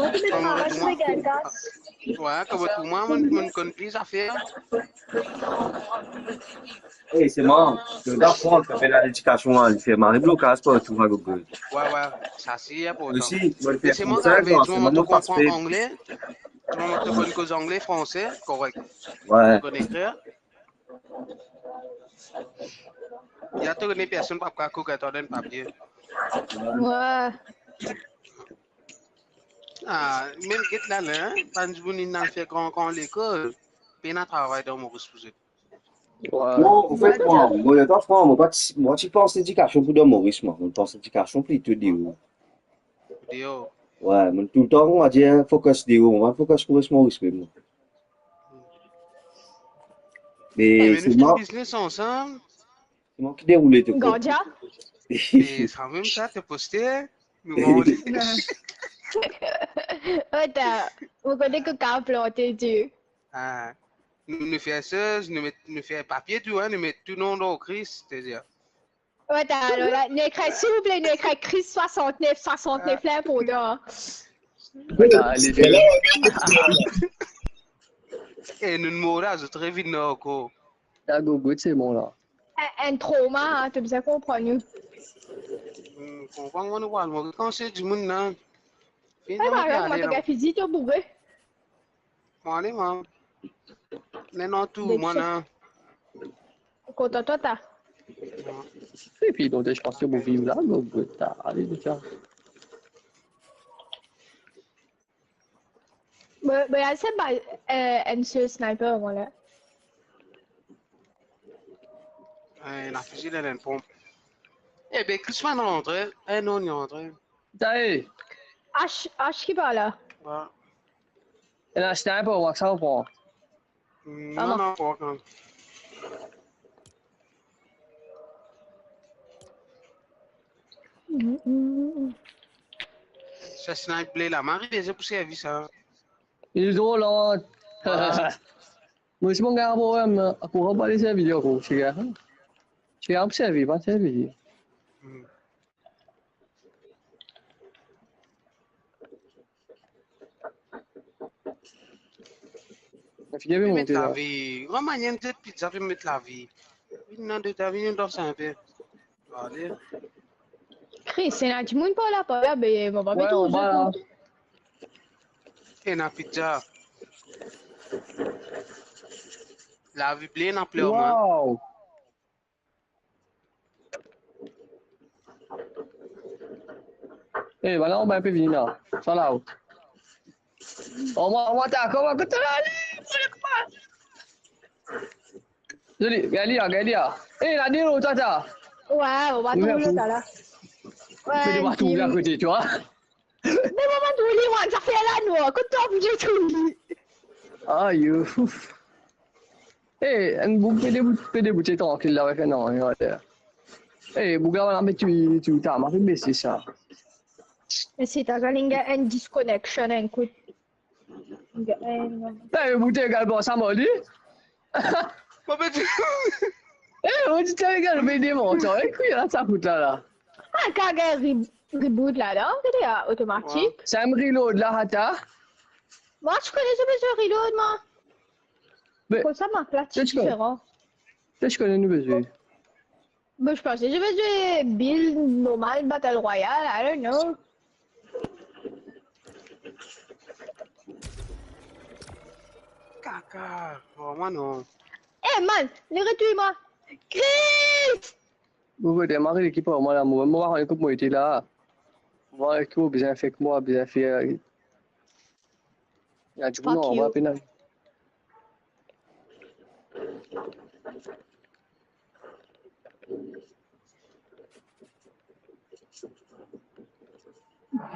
met travay sou Megalcast. Ouais, kouma tou, mwa, mo'nn, mo'nn konn pli zafer. Ey, se mwa, to dan Frans, to fer ledikasion, hein, li fer mari blokaz partou, hein, Gogo. Ouais, ouais, sa se inportan. Osi, mo'nn fer Frans, se mwa, kan to konpran angle, to konn koz angle, franse, korek. Ouais. To konn ekrir. Ya, to konn personn pa kapav koz, to donn papie. Ouais. Ah, mem get la, hein, bann dimoun inn al fer gran, gran lekol, pena travay dan Moris pou zot. Ouais. Non, anfet, mwa, mwa, letan, fran, mwa, pa ti, mwa, ti pans ledikasion pou dan Moris, mwa. Mo pans ledikasion plito deor. Deor. Ouais, mo toultan, on va dir, focus deor, mo pa focus pou res Moris mem, mwa. Me, eh, me se nou mwa, biznes ansam. Se mwa ki deroule to kor. Gardien? E sa mem sa, to poste, nou mande. Ota, mo kone ki ou kapav plante, ti. Ah, nou, nou fer sez, nou met, nou fer papie tou, hein, nou met tou non dan Kris, setadir. Ota, alor la, nou ekrir, silvouple, nou ekrir Kris swasantnef, swasantnef la, inportan. Ota, ale, ale. E nou mor la, zot revinn ankor. La, Gogo, se bon la. Enn, enn trauma, hein, to bizin konpran nou. Hmm, konpran mwa, nou pral mor. Kan se dimoun la, fini, eh, mwa, mwa, ale, to la. Fizi, to boure. Mwa, ale, mwa. Nen, non, tou, mwa, non. Kontan twa, ta? Non. Epi, donk, je pense que vous vivez là, donc, ta, ale, deja. Bon, bon, se pa, euh, enn sel sniper, mwa, la. Eh, ena fizi, ena enn ponp. Eh ben, Chris, pa rantre. Eh non, li rantre. Sa e. H, H ki pa la. Ouais. Ena sniper, mwa, sa ou pran? Non, non, pa kan. Sa snipe ble la, mari beze pou servi sa. Li tro lant. Voilà. Mo osi mo gagn problem, akoz pa le servi ankor, ti gagn. Ti gagn pou servi, pa servi. Hmm. Figir, pe met monte la. Lavi. Gran manier, enn pizza, pe met lavi. Vinn dan de ta, vinn dan sa inpe. Ale. Chris, ena dimoun par la, par la, be, mo pa pe trouv zot non. Ena pizza. Lavi plen, ena plen, hein. Wow. Eh, voilà, on va un peu venir là. Ça là. Oh, mwa, mwa, ta, kouma, kot to ale? Zoli, gagn li, gagn li. Eh, la, de lot, ta. Ouais, on va trouver l'autre, là. Ouais, pe de partou, à côté, tu vois. Me mwa, mo trouv li, mwa, sa fer la, non. Kot to anvi trouv li? Ayo. Eh, enn boug pe debout, pe debout trankil la, avek enn, non, non, non. Eh, boug la, la met tou, tou, ta, ma pe bese sa. E si ta gagn enn disconnection, enn kout. Eh, boug te egal bon sa, mo li. Mo pe dir. Eh, mo ti regarde, me devan, atann, eh, ki la sa kout la, la? Ah, kan gagn re-, reboot la, la, gete, ah, otomatik. Sa mem reload la, ata. Mwa, ti kone, mo bizin reload, mwa. Me, koumsa, mo plas ti diferan. Sa ti kone nou bizin. Bon, je pense que je vais jouer build normal, Battle Royale, I don't know. Kaka, oh, mwa non. Eh, man, li retouy mwa. Chris! Bon, kote, mo ariv ki pou mwa la, mo, mo pa konn kot mo ete la. Mo ariv ki mo bizin fer, ki mo bizin fer. Ya, ti pou non, anba pena.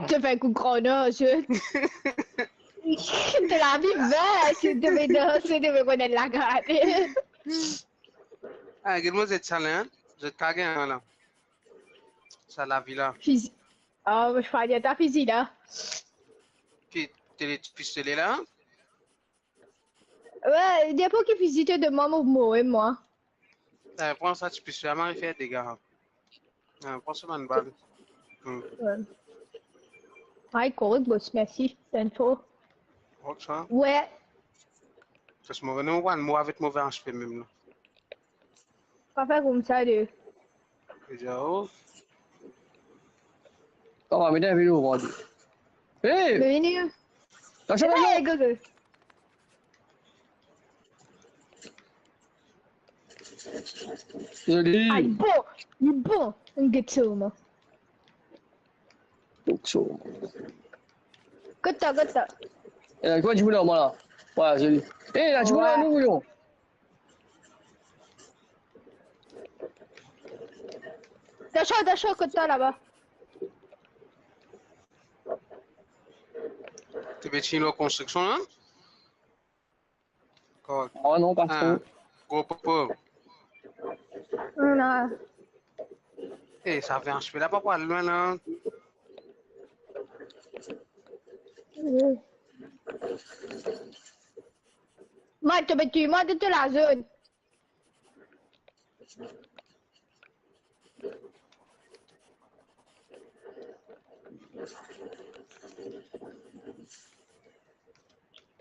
To fer kou gran non, je. To lavi ver, si to pe danse, to pe konn lagard. Ah, get mo zet sa la, hein? Zet kage, hein, la. Sa lavi la. Fizi. Ah, mo pa dir ta fizi la. Ki, to le ti pistole la? Wi, depi ki fizi to donn mwa, mo, mo, e mwa. Eh, pran sa ti pistole, mo fer dega. Eh, pran sa bann bal. Hmm. Wi. Ay, korek, boss, mersi. Info. Ok, sa. Wi. Pas mo, nou, wan, mo avek move H P mem, non. Pa fer koumsa, de. Déjà, oh. Kama, met enn video, mon Dieu. Hey! Me vini. Lâche la, hey, non. Go, go. Zoli. Ay, bon, li bon. Get so, man. Get so. Kot ta, kot ta. Eh, kouma dimoun la, mwa la? Wi, zoli. Eh, la, dimoun la, wi. Nou, non. Atansion, atansion, kot ta laba. To pe tini lor konstriksion la? Korek. Oh non, pa tro. Ah, gro popo. Non. Eh, sa vinn H P la, pa pou al lwin la. Mwa, to pe touy mwa de to lazone.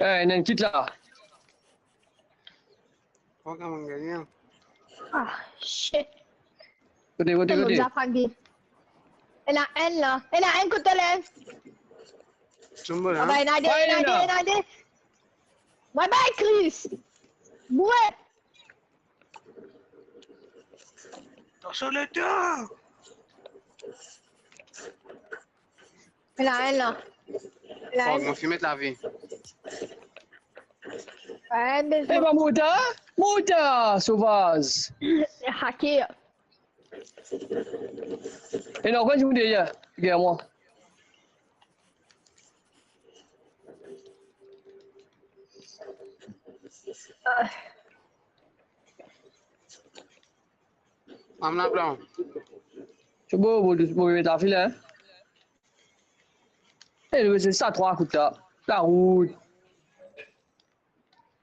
Eh, ena enn kit la. Kouma gagne? Ah, shit. Kote, kote, kote? Ena enn la. Ena enn kot la. Tumbo la. Ah, ba, ena de, ena de, ena de. Bye bye, Chris. Bouet. Atansion, letan. Ena enn la. Ena enn. Fok nou finn met lavi. Wi, me... Eh, ba, mota, mota, sovaz. Hacker. Ena ankor enn dimoun deryer, deryer mwa. Mam la blan. Se bon, bon, bon, bon, ta file, hein? Eh, se sa, trwa kout la. Larout.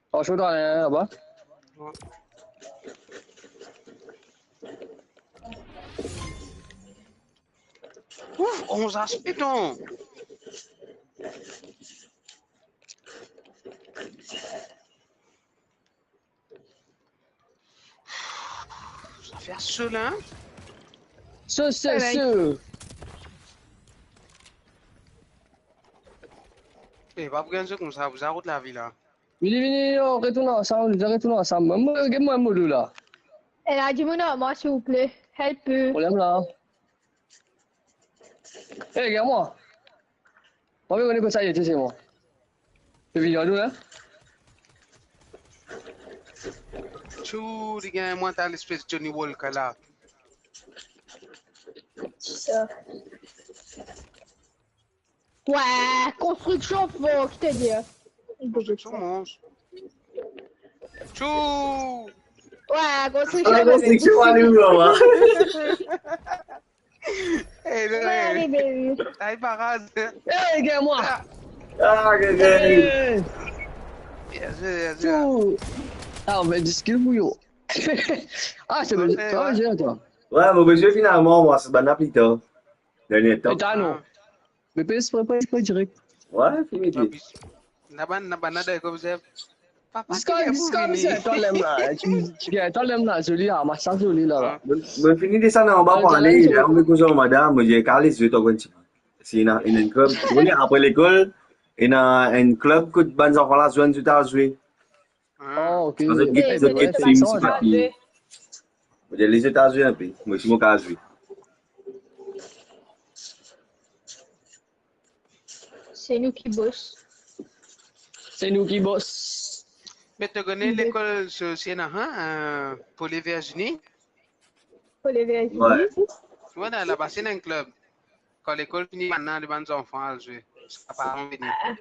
Atansion, ena enn laba. Ouf, onz H P, ton. Sa fer so la, hein? So, so, so. Eh, pa pou gagn so koumsa, pou sa kot lavi la. Vini, vini, yo, retourn ansam, nou retourn ansam. Mo, get mwa mo la. Ena dimoun ar mwa, silvouple. Help. Problem la. Eh, get mwa. Mo pa kone kot sa li ete, se mwa. Li vini ar nou, hein? Tchou, li gagn mwa, ta lespes Johnny Walker la. Sa. Wi, konstriksion for, ki to dir? Konstriksion, mon. Tchou! Wi, konstriksion. Ah, konstriksion, ale, ou, mama. Eh, non, eh. Allez, baby. Aïe, parade. Eh, get mwa. Ah, get, get. Eh. Bien sûr, bien sûr. Tchou. Ah, on met dis kill pou yo. Ah, c'est bon. Ok, ouais. Toi, j'ai toi. Ouais, mo pe zwe finalman, mwa, se bann la pli tar. Dernie tan. Eta non. Ah. Me pe espre, pe espre direk. Ouais, fini. Na bann, na bann la dan kom Zeb. Papa, ziska, ki ziska pou vini? Ziska, talem la, hein, ti, ti gagn talem la, zoli la, mas sa zoli la, la. Ah. Mo, mo fini desann anba pou ale, la, mo koz ar madam, mo dir, "Kale zwe, to gagn ti." Si ena, ena enn klub, ou kone, apre lekol, ena enn klub kot bann zanfan la zwenn, zot al zwe. Ah. Ah, ok. Zot get, zot get film, sipa ki. Mo dir, "Les États-Unis, inpe, mo osi mo kav zwe." Se nou ki bos. Se nou ki bos. Me to kone lekol, so, si ena, hein, euh, Pole Virginie? Pole Virginie? Ouais. Voilà, laba si ena enn klub. Kan lekol fini, bann, bann zanfan al zwe. Sa pa anvi vini. Ah.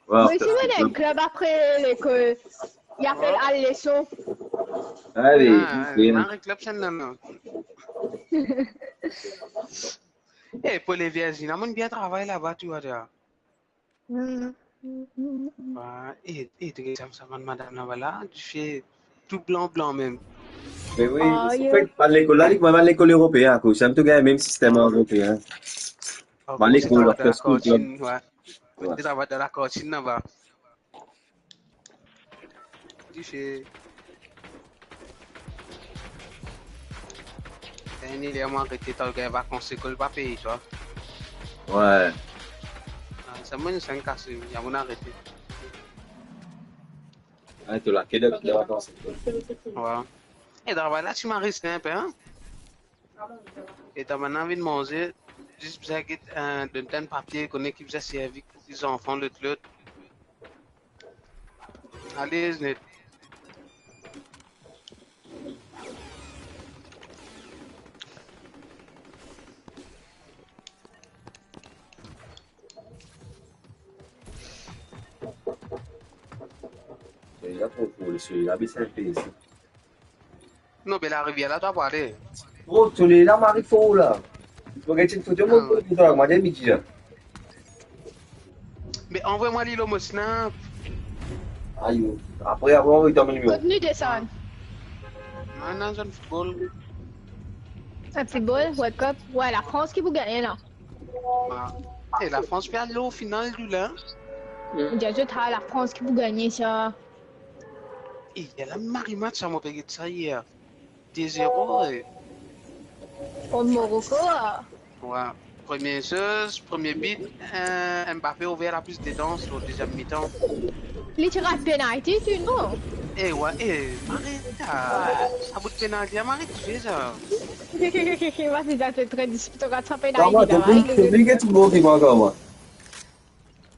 Ouais, mo osi mo ena enn klub apre lekol. Li apel Al Leson. Ale, ah, bien. Mari klub sa, non, non. Eh, Pole Virginie, ena moun bien travay laba, tu vois, déjà. Mm. Ah, eh, eh, to get sa, sa bann madam laba la, dife tou blan, blan mem. Me wi, ah, an fet, bann lekol la, li kouma bann lekol eropeen, akoz sa, to gagn mem sistem eropeen. Akoz bann lekol, sa, after school club. Ouais. Ouais. Li travay dan lakantinn laba. Dife. Ena ler mwa arete, tan gagn vakans lekol pa peye, tu vois. Ouais. Ah, sa mwa, sa inn kase, ena moun arete. Ah, to lake dan, dan vakans lekol. Ouais. E travay la, ti mari sinp, hein? E ta bann la vinn manze, zis bizin get, euh, donn enn papie, kone ki bizin servi, ki zanfan, lot, lot. Ale, net. Soley la tro koul, soley la bes inpe isi. Non, be larivier la, to pou ale. Bro, soley la mari for la. Mo get enn foto, mo, ah, pou twa, mo dir midi la. Be anvoy mwa li lor mo Snap. Ayo. Apre, apre, anvoy twa mo nimero. Kot nou desann? Non, non, zone football. Ah, football, World Cup. Ouais, Lafrans ki pou gagne la. Ah. E Lafrans pe al lor final la. Mm. Mo dir zot, ah, Lafrans ki pou gagne sa. E, ena mari match sa, mo pe get sa yer. De zero, e. Kont Moroko, ah. Ouais. Premie soz, premie bit, euh, Mbappé ouver laplis dedan lor deziem mitan. Li ti rat penalti, ti, non? E, ouais, e, mari, ah, sa bout penalti, ah, mari, ti fer sa. Mwa, ti dir, to tre dispi, to rat sa penalti. Kama, to pli, to pli get football ki mwa, kama.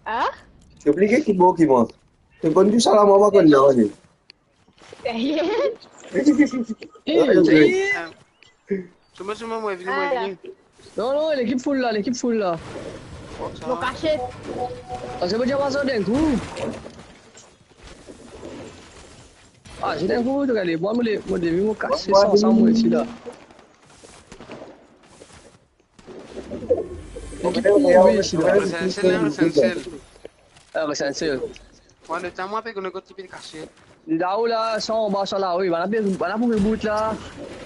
Hein? To pli get football ki mwa. To konn tou sa la, mwa, mwa konn la, wi. Sérieux? Sérieux? Suma, suma, mwa, vini, mwa, vini. Non, non, lekip full la, lekip full la. Mo kasiet. Ah, se pou dir mwa sa, dan kou. Ah, se dan kou, to gade, mwa, mo le, mo devi, mo kasiet, sa, sa, mwa, isi la. Lekip pou move isi la. Res enn sel, res enn sel. Ah, res enn sel. Mwa, letan mwa pe konn kot li pe kasiet. Li lao la, sa anba, sa la, wi. Bann la pe, bann la pou reboot la.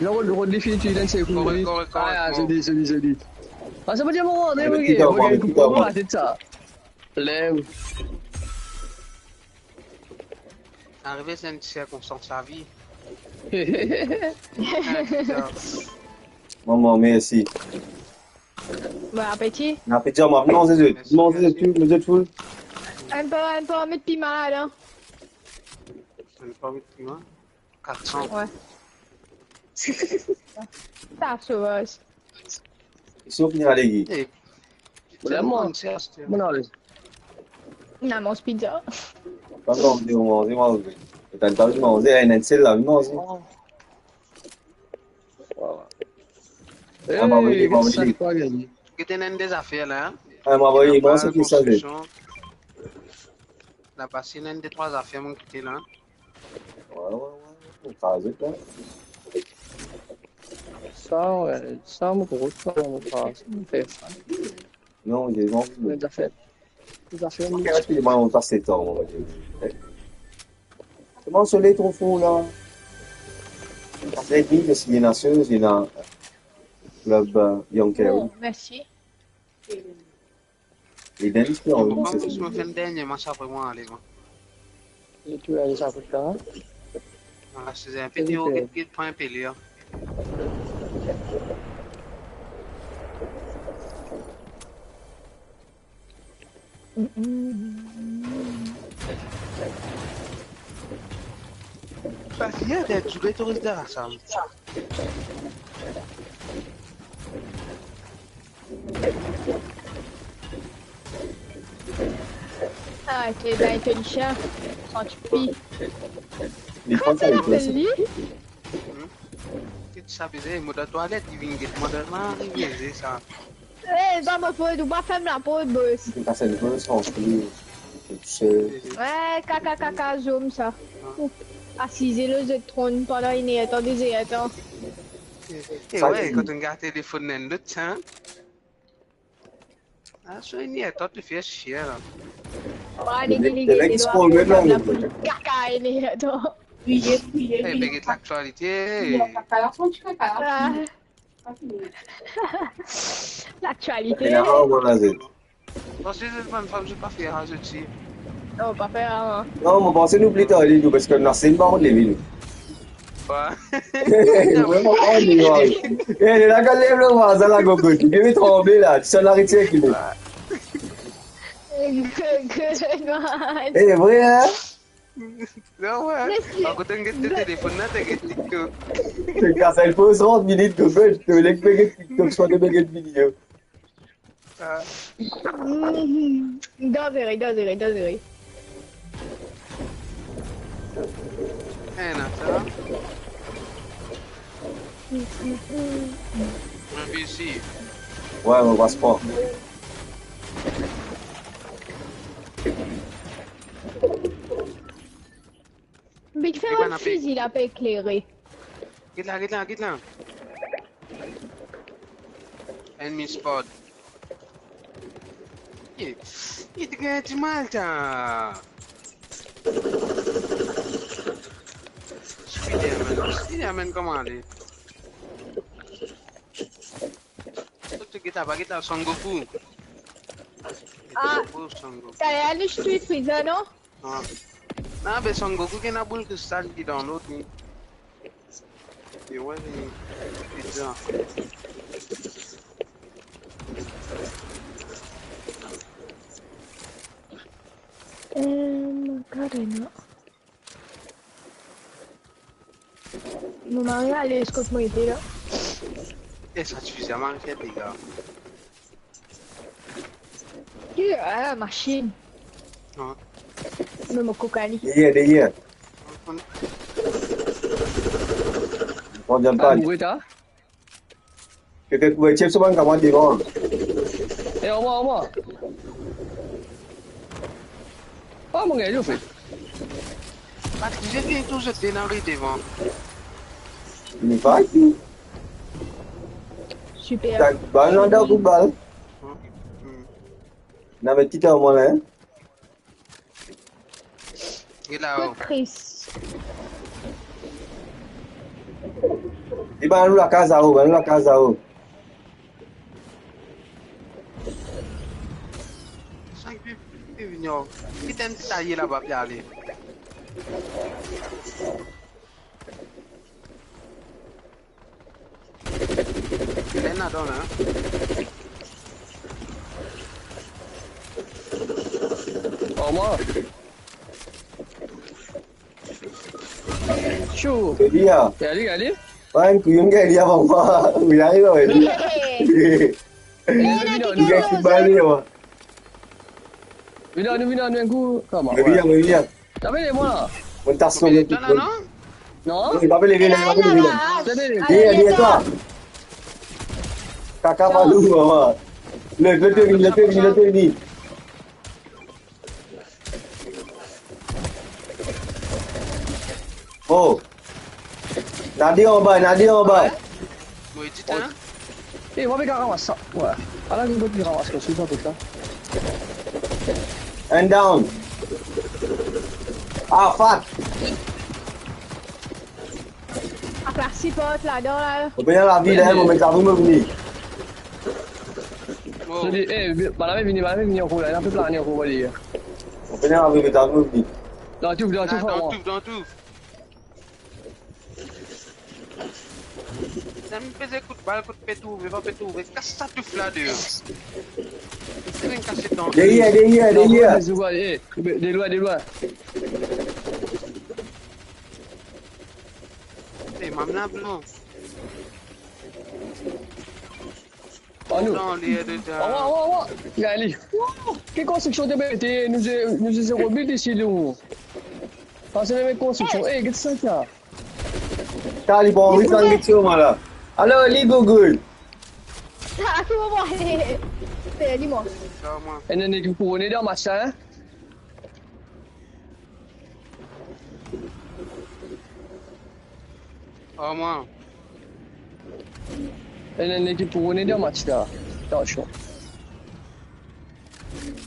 Li rod, rod li fini, ti donn se kou. Korek, korek, korek, ah, bon. Zoli, zoli, zoli. Ah, sa pou dir mo rantre, wi, mo gagn koup, mo latet sa. Lev. Arive, se enn sirkonstans lavi. Manman, mersi. Bon apeti. Bon apeti, mwa, manze zot. Mersi, manze zot, mersi. Tou, manze zot full. Enn pa, enn pa met piman ladan. Enn pa met piman? Kat san. Ouais. Sa sovaz. Isi, ou fini ale, Guy? Eh, vremem, mo ale. Na manz pizza. Pa manze, manze, manze. E tann pa manze, enn sel la, manze. Voilà. Ah, mwa, mwa, mwa, mwa. Ki ti ena de zafer la, hein? Ah, mwa, mwa, mwa, se ki sa, konstriksion. Laba si ena de trwa zafer, mwa, ki ti la. Ouais, ouais, ouais. Ou kraz, hein. Sa, ouais, sa, mo trouv sa, mo kraz. Non, j'ai envie de... Zafer. Zafer, mwa, on passe le temps, on va dire. Kouma soley tro for la? Kat er edmi, parski ena soz, ena klub, euh, Young Kerry. Oh, mersi. Eden, ti pe anvi, mo se finn dernie match, apre mo ale, mwa. E tou ale sa kot la, hein? Voilà, se enpe, Teo, get, get, pran enpe li, hein. Pas hier, t'as joué, t'aurais dit ça. Ah, t'es dans ton chat. Quand tu pies. Li pran sa, li pran sa. Ki ti sabize, mo dan twalet, li vinn get mwa dan lari, se sa. Eh, pa mo fot, ou pa ferm laport, boss. Li pas enn boss, anpli, tousel. Eh, kaka, kaka, zom sa. Asize lor zot tronn pandan enn er tan, de er tan. Eh, sa, ouais, kan ou gard telefonn enn lot, sa. Ah, so enn er tan, to fer sir la. Wa, le mec, le mec, il scroll même là, la, le mec. Kaka, enn er tan. Priye, priye, priye. Eh, be get laktialite. Priye, kaka, la, son ti kaka, la. Ah. Laktialite. Ena, voilà, zot. Parski zot bann fam, zot pa fer sa, zot ti. Non, pa fer sa, non. Non, mo panse nou pli tar li, nou, parski nou aste, nou pa kont leve, nou. Wa. Vremem, oh, li, wa. Eh, li la, kan lev lor vwazin la, gogo, li bien tranble la, ti sann aret sirkile. Ke, ke, non. Eh, vre, hein? Non, ouais. Akote to get telefonn la, to get TikTok. To kas enn poz trant minit, to get, to get TikTok, swa to get video. Ah. Mhm. Danzere, danzere, danzere. Eh, non, sa va? Mo vinn isi. Ouais, mo pas pran. Vit fer, enn fizi la pe eklere. Get la, get la, get la. Enemy spot. Ye, ye, ti gagn dimal, sa. Spider-Man, Spider-Man, kouma ale? Get la, get la, Son Goku. Ah, Son Goku, Son Goku. T'as allé, je suis prison, non? Ah. Non, be Son Goku ki ena boul kristal ki download li. Li, ouais, li, li bizar. Euh, mon gars, non. Mo mari ale kot mo ete la. Eh, sa ti fizi a mari fer dega. Ki, ah, masinn. Ah. Me mo koka li. Deryer, deryer. Bon, John Paul. Ah, boure ta. Petet pou tir so bann kamarad devan. Eh, anmwa, anmwa. Ah, mo gagn li, anfet. Patrik, zot vinn tou zot de dan ri devan. Li pa ki. Super. Tak, bal, non, dan kou bal. Hmm, hmm. Na met ki tan mwa la, hein? Li la, oh. Kot Chris? Li bann nou lakaz la-o, bann nou lakaz la-o. Sa ki pe, pe vini, oh. Ki tann ti taye laba, pe ale. Ena dan la, hein? Anmwa. Chou. Elia. Gade, gade. Wan, kouyon, gade, avan mwa. Wi, ariv, wi. Hey. Vini, vini, vini, vini. Vini, vini, vini, vini, kouma? Vini, vini. Tape de mwa la. Mo tas non, non? Non, li pa pe leve la, li pa pe leve la. Tape de. Vini, vini, twa. Kaka pa nou, mama. Le, le, vini, le, vini, le, vini. Oh. Ena de anba, ena de anba. Mo edit, hein? Eh, mo pe kapav ramas sa. Ouais. Ala, nou pe ramas sa, sa, sa. Enn down. Ah, fuck. Parti, part ladan la. Mo pena lavi la, mo met lavi, mo vini. Mo. Zoli, eh, bann la vini, bann la vini ankor la, ena pe plane ankor, vale. Mo pena lavi, met lavi, mo vini. Dan touf, dan touf, dan touf, dan touf. Zami peze kout bal, kot pe trouve, pa pe trouve. Kas sa touf la deor. Se vinn kase dan. Deryer, deryer, deryer. Eh, de lwin, de lwin. Eh, mam la blan. Anou. Non, li ede ta. Awa, awa, awa. Gade li. Wow! Ki konstriksion to mete? Nou, nou, nou rebil isi, nou. Pase mem konstriksion. Eh, get sa, sa. Sa, li bon, wi, sa, li ti mwa la. Alor, li Google. Ah, ki bon, mwa. Li mwa. Sa, mwa. Ena nek pou rone dan match la, hein? Arman. Ena nek pou rone dan match la. Atansion.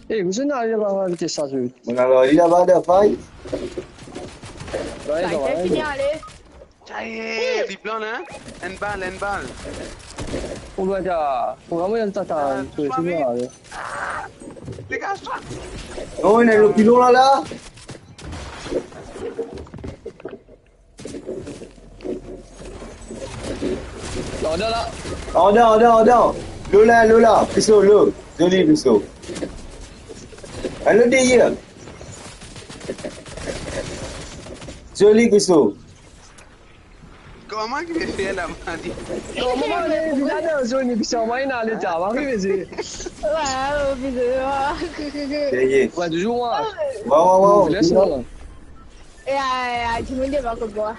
Eh, kouma ena la, la, la, vites sa, zot? Bon, alor, li laba dan fay. Fay, fay, fay, fini, ale. Sa y est, li blan, hein? Enn bal, enn bal. Ou lwin ta, ou vremem enn tata, ah, fini, ale. Dégage-toi! Non, ena enn pilon la, la. Andan la. Andan, andan, andan. Lo la, lo la. Piso, lo. Zoli, piso. Enn lot deryer. Zoli, piso. Kouma ki pe fer la, mari? Kouma, ale, vinn la dan zone, piso, mwa, ena leta, mwa, ki vezi. Waw, piso, waw. Deryer. Wa, touzour, wa. Waw, waw, waw. Laisse-moi. E, a, a, dimoun devan kot mwa.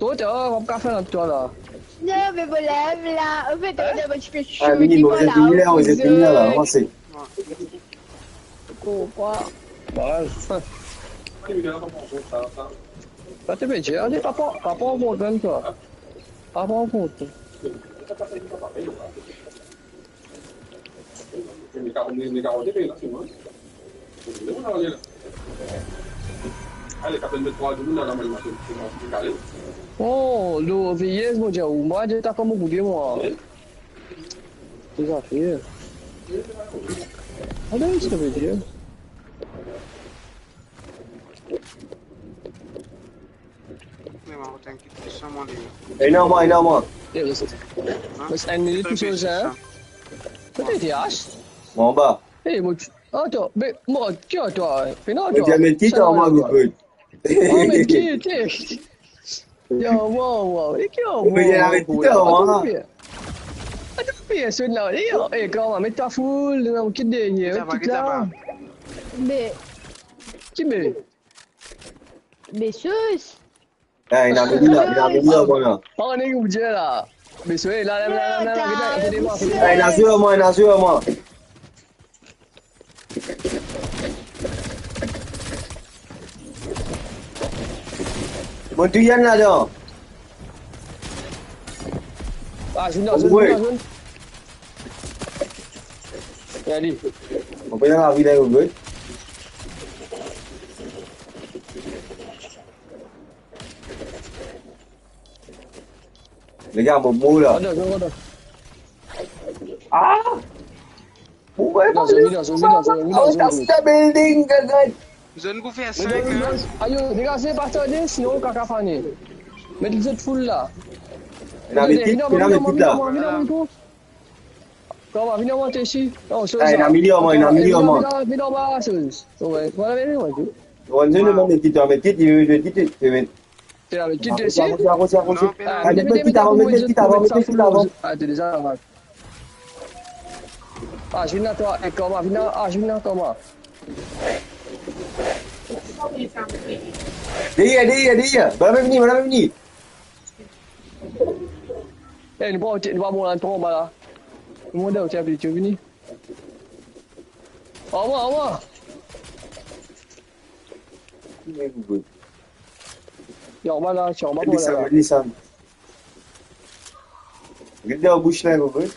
Tro tar, ou pa kapav fer ant twa la. Non, me mo lav la. Anfet, hein? Mo ti pe... Ah, shoot, vini, li bon, pa la, vini la, ou vinn la, avanse. Pourquoi? Baz. Sa to pe dir, ale, pa pran, pa pran kont twa. Pa pran kont. Oh, lo veyez, mo dir ou, mwa, dir ta kouma ou dir mwa. Tes zafer. Ale, sa ve dir. Ena mwa, ena mwa. Eh, res, res enn minit pou soz, hein? Kot to ete, Ash? Mwa anba. Eh, mo, atann, be, mo, ki atann? Pena atann. Mo ti met kit anba, Google. Oh, met kit, eh. Yo, wow, wow. E ki yo, wow, wow, wow. Atann, bien. Atann, bien, so la, yo, eh, kouma, met twa full, non, kit deryer, kit la. Be. Ki be? Be sos. Eh, ena mili la, ena mili la, bon la. Oh, nek ou dir la. Be sos, eh, la, la, la. Eh, ena zwe mwa, ena zwe mwa. Mo touy enn ladan. Ah, zone la, zone, zone, zone. Gade. Mo pena lavi la, yo, boy. Lega, mo mor la. Atann, atann, atann. Ah! Pourquoi pas le... Zone, zone, zone, zone, zone. Zone pou fer senk, hein? Ayo, degaze, pa tarde, sinon ou kaka fane. Met lezot full la. Ena met kit, ena met kit la. Vinn anba, vinn anba, vinn anba. Kouma, vinn anba, tes isi. Non, soz la. Ah, ena mili anba, ena mili anba. Vinn anba, vinn anba, soz. Wi, vwala, vinn anba, tou. Wan zone, met kit, met kit, met kit, met kit. Te la met kit isi. Akoz, akoz, akoz. Non, pena. Ah, met kit avan, met kit avan, met kit avan. Ah, to deza avan. Ah, vinn la twa, e kouma, vinn la, ah, vinn la kouma. Deryer, deryer, deryer. Bann la vini, bann la vini. Eh, nou pa, nou pa bon la, nou tro anba la. Nou monte, ou ti vini. Anba, anba. Li anba la, ti anba la. Desann, desann. Get dan bouch la, bro. Eh,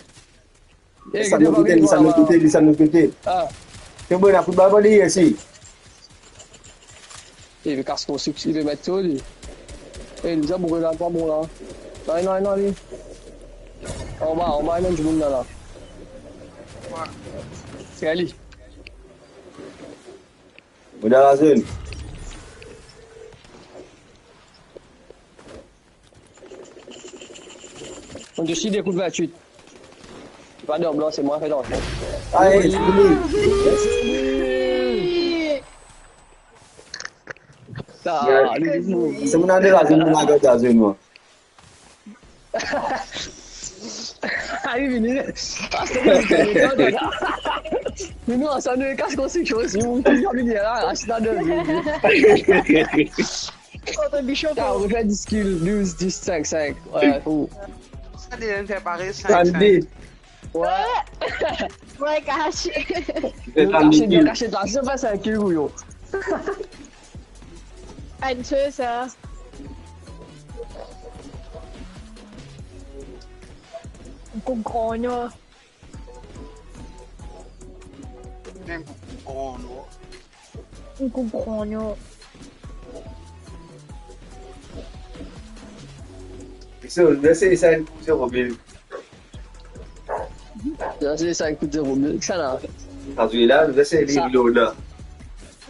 desann lot kote, desann lot kote. Ah. Se bon, ena foutbal pa deryer isi. Eh, li kas konstrik, li met so li. Eh, li deza boure la, pa bon la. Non, non, non, li. Anba, anba, ena dimoun la, la. Wa. Sali. Mo dan lazone. Mo desi de kout vintwit. Pa dan blan, se mwa fer dan. Aye, se fini. Sa, li, li, li. Se mo dan lazone, mo dan lazone, mwa. Ah, li vini. Ah, se bon, se bon. Nou, nou, ansanm, nou kas konstriksion osi, ou, ou, ou, la, aste dan de. Kontribision pou ou. Ah, on peut faire dix kills, douze, dix, cinq, cinq. Ouais, pou. Sa, li vinn fer parey, cinq, cinq. Sandy. Ouais. Ouais, kas. Fais Sandy kill. Kas la, sa fer cinq kills, ou, yo. Enn sel sa. Enn kou gran nwar. Enn kou gran nwar. Enn kou gran nwar. Pixel, nou ese sa enn kou, se Robil. Sa, se sa, enn kou, se Robil. Sa la. Sa, zwe la, nou ese li, sa. Reload la.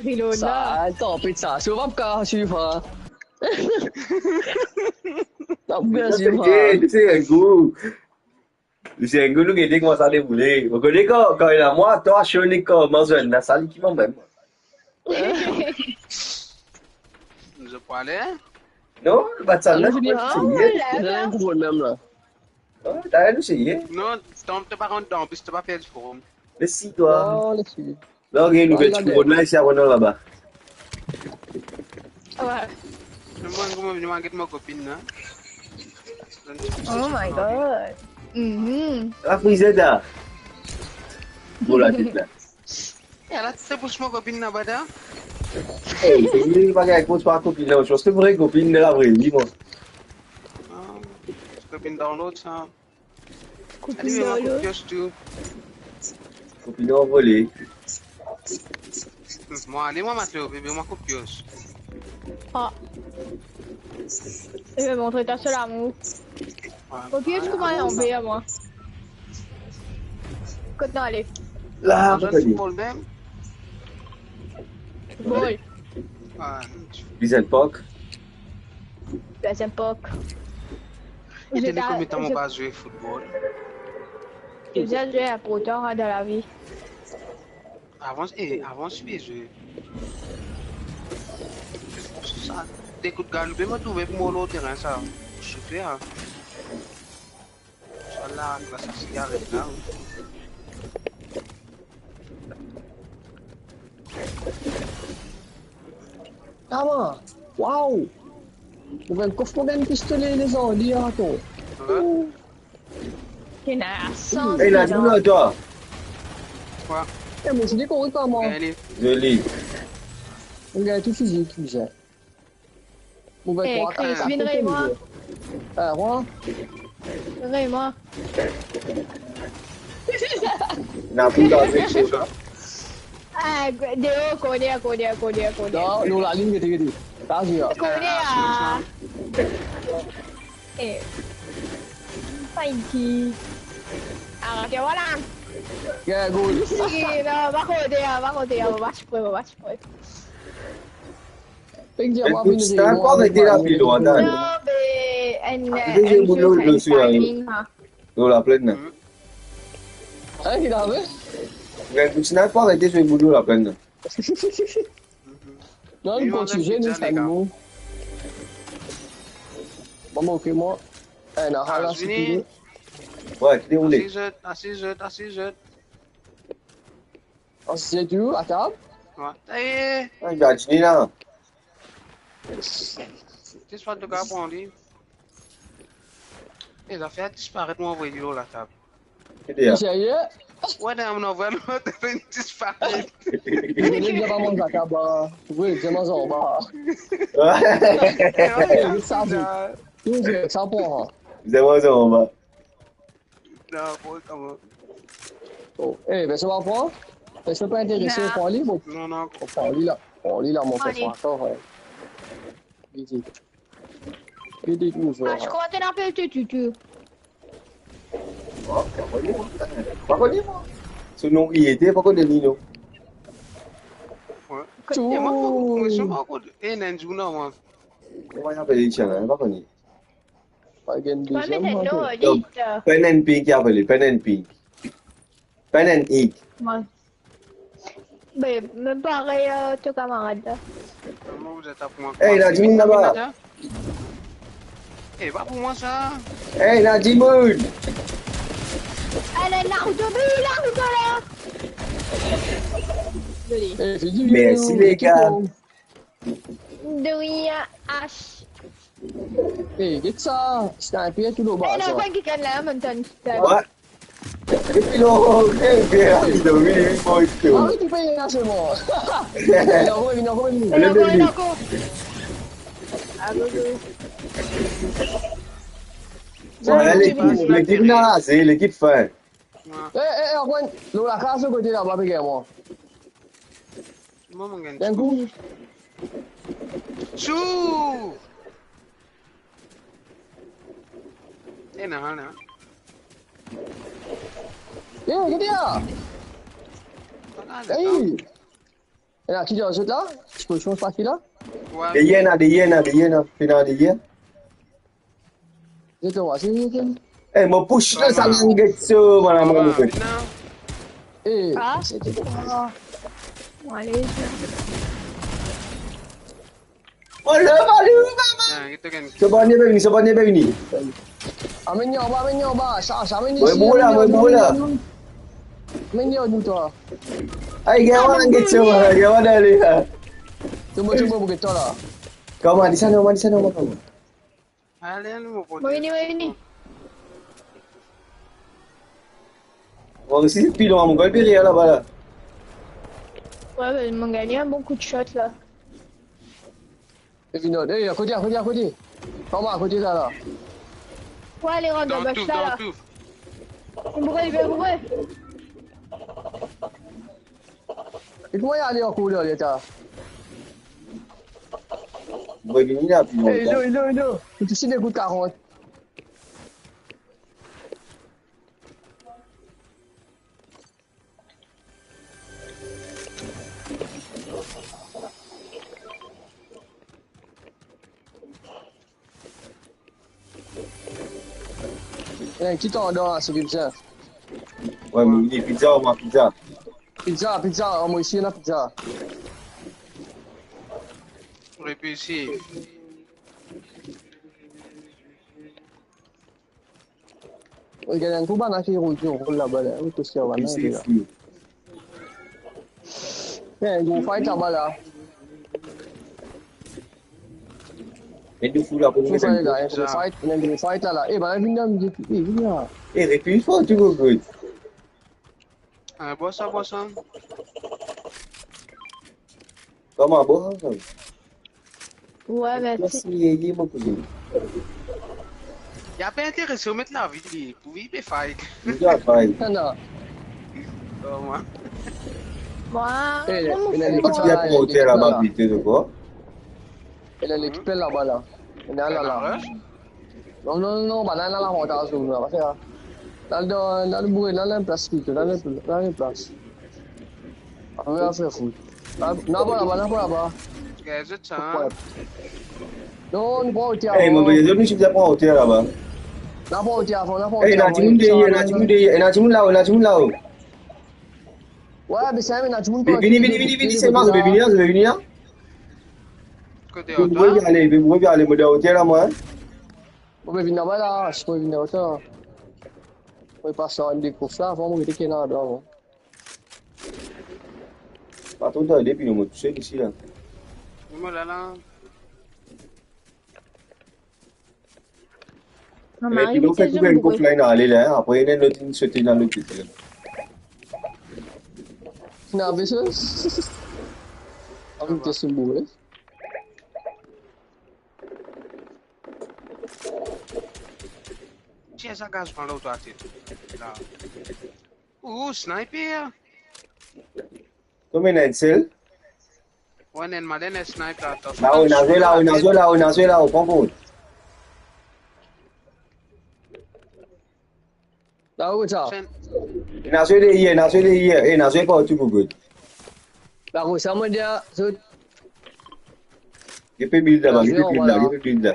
Reload sa, la. Atann, pete sa. Si ou pa kapav swiv, hein. Sa, bien swiv, hein. Se enn kou. Se enn kou, nou gete kouma sa deroule. Ou kone kan, kan ena mwa, twa, sho, nek, koman zwenn la, sa li ki manz mem. Nou pa ale? Non, nou pa ti ale. Alor, nou pa ti ale. Zot ena enn kou problem la. Ah, ta, nou seye. Non, tank to pa rant dan, anplis to pa perdi form. Mesi twa. Non, les li. La, ou gagn nouvel ti kou rod la, isi, avan nou al laba. Ouais. Mwa, mwa, mwa, get mo kopinn la. Oh my God. Mhm. La, frizet la. Bon, la, tet la. E, ala, se pou mo kopinn laba la. Ey, se li, pa gagn koz pa kopinn la, se vre kopinn de la vre vi, mwa. Ah, kopinn download sa. Kopinn download. Ale, mwa, koup pios tou. Kopinn anvole. Mwa, ale, mwa, matlo, bebe, mwa, koup pios. Ah. Je vais montrer ta seul amour. Ouais. Ok, je commence à enlever, moi. Kot nou ale? La, kot nou ale? Football mem. Football. Ah, Vincent Park. Vincent Park. Etone konbien tan mo pa zwe football. J'ai déjà joué à Porto, hein, dans la vie. Avan, e, avan, si bizin. Sa, de kout galoupe, mo trouve pou mo lor terin sa. Soufe, a. Sa la, la, sa sigaret la, wi. Kama, waw! Mo gagn kof, mo gagn pistole, lezami, atann. Wi. Ena san. Ey, la, dimoun la, twa. Kwa? E, mo ti dekor pa mwa. Gagn li. Zoli. Mo gagn tou fizik, bizin. Mo gagn trwa, kat, kat, vinn kat, rey mwa. Eh, mwa. Rey mwa. Na pou la, se sa. Ah, deor, corner, corner, corner, corner. Non, non, lalin, gete, gete. Sa, se la. Corner, ah. Eh. Fine kick. Arete, vwala. Gagn gol. Si, non, pa konte, pa konte, pa ti pre, pa ti pre. Fek dir mwa, vinn rey mwa. Sa pa rete la pli lwin, atann. Non, be, enn, enn sel timing, ha. Lor laplenn la. Hein, ki lave? Gagn tou, sinon pa rete sou boulou laplenn la. Non, nou kontinie, nou, sa nou. Bon, ok, mwa. Eh, non, ah, la, vini. Wi, ki deroule. Asiz zot, asiz zot, asiz zot. Asiz zot tou, atab? Wi. Ey! Ah, li al dine la. Ti swa to kapav pran li. E, zafer disparet, mo anvoy li lor latab. Ki dir? Ou serye? Wi, non, mo anvoy li, to finn disparet. Li dir pa manz latab, wi, dir manz anba. Ey, sa, sa, sa pran. Dir manz anba. Non, bon, koman? Oh, eh, personn pa pran? Personn pa interese, pran li, bon. Non, non. Pran li la. Pran li la, mo pran li. Ankor, wi. Vite, vite. Ki ti trouv sa? Ah, kouma to apel to, Tutu? Oh, pa kone mwa. Pa kone mwa. So nom li ete, pa kone li non. Wi. Tou. E mwa, mwa, mwa, mwa, e, ena enn zour la, mwa. Kouma li apel li, tienn la, pa kone. Pa gagn deziem, mwa, non, tou. Donk, Pen and Pink, li apel li, Pen and Pink. Pen and Ink. Wi. Be, me parey, euh, to kamarad la. Kouma ou zet ap mwa? Ey, ena dimoun laba. E, pa pou mwa sa. Ey, ena dimoun. Ale, Naruto, be, Naruto la. Zoli. Ey, fini. Mersi, leka. De rien, H. Ey, get sa, sniper tou laba sa. Ey, non, pa kikenn la, monn tann kikenn. Wi. Depi lontan, ey, ey, ey, ey, ey, ey, ey. Aret, ou pe ena selman. Vinn ankor, vinn ankor, vinn ankor. Vinn ankor, vinn ankor. Ah, bon, bon. Bon, lekip, lekip la, se lekip fin. Ey, ey, ey, ankor enn, lor lakaz, kote laba, pe gagn mwa. Mwa, mo gagn. Enn kou. Sou! E, non, non. Ey, kote la? Ey! Ena ki dan zot la? Ti pozisyon, pa ki la? Wi. Deryer, ena deryer, ena deryer, ena, ena deryer. Zot la, zot la. Ey, mo push la, sa langet so, mwa, mwa, mwa. Ey. Ah. Mo ale. Oh, le bali, mama. Ah, get to gagn. So bann pe vini, so bann pe vini. Amenn li anba, amenn li anba, sa, sa, amenn li isi, amenn li anba, amenn li anba. Amenn li anba, twa. Ay, gagn mwa, get so, mwa, gagn mwa, ale la. Tonbe, tonbe, pou get twa la. Kouma, desann, kouma, desann, kouma, kouma. Ale, ale, mo pote. Mo vini, mo vini. Mwa osi, pilon, mo gagn deryer laba la. Wi, wi, mo gagn enn bon kou de shot la. E vinn, ey, akote, akote, akote. Anba, akote la, la. Wi, ale, rant dan bas la, la. Dan touf, dan touf. Boure, boure. E kouma li ale ankor la, leta? Mo vini la, pi lontan. Ey, hello, hello, hello. Ou touche de kout karant. Ey, ki tandan la, se ki bizin? Wi, mo vini pizza, mwa pizza. Pizza, pizza, mo isi ena pizza. Repulsif. Wi, gagn enn kou bann ki roul, ki roul laba la. Wi, tou sa, bann la. Ey, gro fight laba la. Met de fou la pou nou. Gro fight la, gro fight, gro fight la, la. Ey, bann la vinn dan, vinn, vinn la. Ey, repli for, tou good. Ah, bwa sa, bwa sa. Kouma, bwa sa? Wi, mersi. Mersi, ye, ye, mo kouzin. Li pa interese, ou met lavi li, pou li pe fight. Li pe fight. Non. Kouma? Mwa, ey, mwa, mo ena fou, lekip mwa. Ki pran oter laba, pite, de kwa? Ena lekip laba la. Ena la, la. Non, non, non, non, bann la ena lavantaz, nou, la, pa fer sa. Al dan, al boure, al enn plas, pito, al enn, al enn plas. Apre, al fer fout. Al, non, pa laba, non, pa laba. Gaz sa. Non, nou pran oter avan. Ey, mo, zot, nou ti bizin pran oter laba. Nou pran oter avan, nou pran oter avan. Ey, ena dimoun deryer, ena dimoun deryer, ena dimoun lao, ena dimoun lao. Wi, be sa, ena dimoun. Vini, vini, vini, vini, se mwa, vini, vini, vini. Kote oter? Mo pe ale, mo pe ale, mo dan oter la, mwa. Mo pe vinn laba la, si mo vinn laba la. Mo pas an de kof la, avan mo gete ki ena ladan, mwa. Pa tro tarde, pi nou mo tousel isi la. Mo la la. Mama, epi nou fer koupe enn kof la, inn ale la, apre ena lot inn sote dan lot kote la. Inn ave sa. Inn ave sa, boule. Tir sa gaz, pran lot atet. La. Ou sniper? Konbien ena enn sel? Wi, ena enn maden, ena sniper, atansion. Lao, ena zwe lao, ena zwe lao, ena zwe lao, pran kont. La kot sa? Ena zot deryer, ena zot deryer, ena zot partou pou good. La kot sa, mo dir zot. Li pe build laba, li pe build la, li pe build la.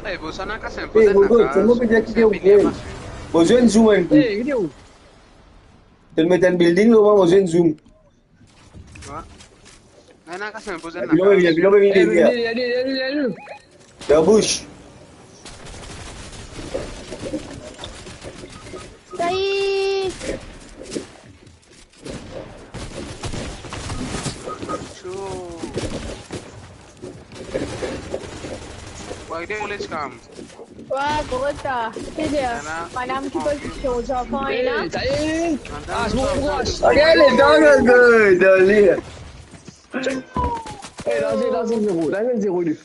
Eh, bon, sa ena kas enpo. Eh, mo good, mo pe dir ki de ou. Mo zwenn zoom enn kou. Eh, ki de ou? To met enn building, mo zwenn zoom. Wi. Ena kas enpo, ena kas. Vinn, vinn, vinn, vinn, vinn. Eh, vinn, vinn, vinn, vinn. Dan bouch. Sa y est. Cho. Why they always come? Wah, gro ta. Ki dir? Madam ki pozision, zanfan ena. Eh, ta ye. Ah, c'est mon courage. Regarde, les gars, les gars, dans le lit. Eh, là, c'est, là, c'est zéro. Là, c'est zéro, lui.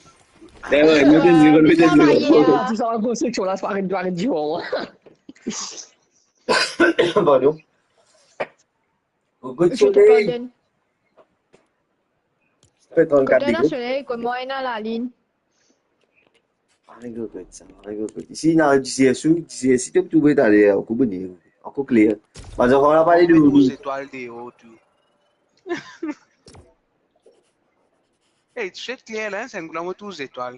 Eh ouais, nous, c'est zéro, nous, c'est zéro. Tout ça en construction, là, c'est pas arrêté, arrêté, tu vois, moi. Pardon. Au coup de soleil. Fait trente-quatre degrés. Kote ena soley, kot mwa ena lalinn. Ariv kot sa, ariv kot. Isi, ena dizers sou, dizers si to trouve taler, ankor bone, ankor kler. Bann zanfan la pale de ou. Zetwal deor tou. Ey, ti kler la, sa enn kouleur mo tou zetwal.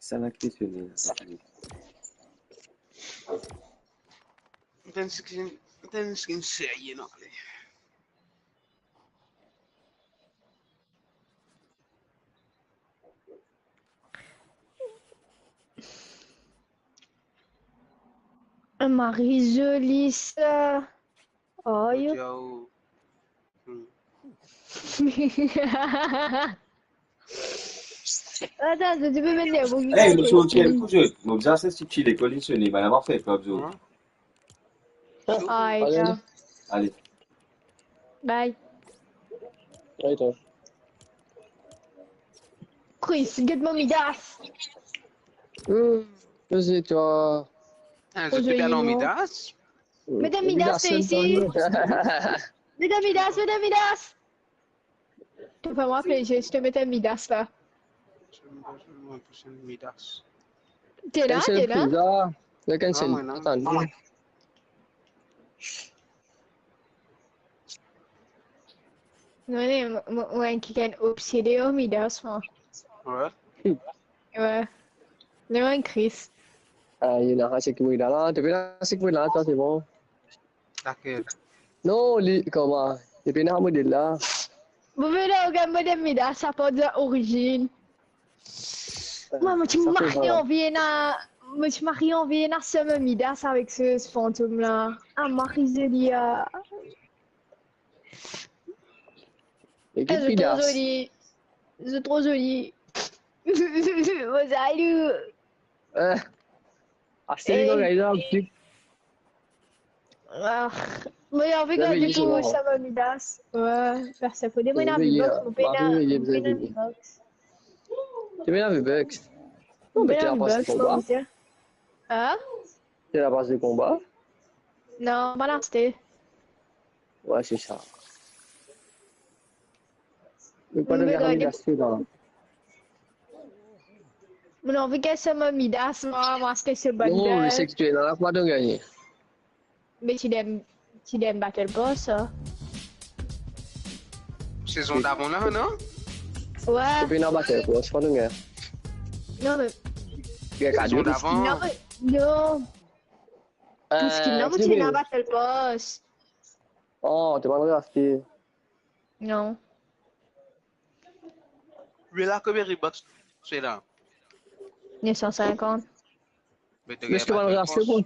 Sa la ki sone la. Enn skin, enn skin serye, non, ale. Marie Jolie, sa. Oh, yo. Diaw. Hmm. Atann, ti pe met le bouki. Ey, mo sorti enn kou, zot. Mo bizin soti lekol, li sone, bann la pa fer pub, zot. Hein? Ay, ale. Ale. Bye. Bye, toi. Chris, get mo Midas. Hmm, koze twa. Ah, zot pe al Midas? Met enn Midas, Midas, isi. Met enn Midas, met enn Midas. To fer mwa plezir, si to met enn Midas la. Midas. To la, to la? Cancel. Ah, mwa, non. Atann. Non, non, mwa, mwa, mwa, enn kikenn obsede ar Midas, mwa. Wi. Wi. Non, enn Chris. Ah, ena, se ki mwa la, to pe la, se ki mwa la, sa, se bon. Lakel? Non, li, kouma? Li pena model la. Mo pe la, regarde model Midas, sa pa de orizinn. Mwa, mo ti mari anvi ena, mo ti mari anvi ena summer Midas avek se, se fantom la. Ah, Marie Jolie, ah. Ekip Midas. Zot tro zoli. Zot tro zoli. Mo zalou. Eh. Aste li, gagn la, ti. Ah, mo anvi gagn tou summer Midas. Wi, parski fode mo ena V-Bucks, mo pena, mo pena V-Bucks. To pena V-Bucks? Non, me to ena pas konba. Hein? To ena pas de konba? Non, mo pa'nn aste. Wi, se sa. Mo pa gagn aste la. Mo anvi gagn summer Midas, mwa, mo aste se bundle. Non, me seki to ena la, kouma to gagne? Me ti dem, ti dem Battle Pass, sa. Sezon davan la, non? Wi. To pena Battle Pass, kouma to gagne? Non, me... Gagn kado. Sezon davan. Non, me, non. Parski non, mo ti ena Battle Pass. Oh, to pa'nn aste. Non. Li la konbien V-Bucks, sela? Neuf cent cinquante. Me to pa'nn aste, bon.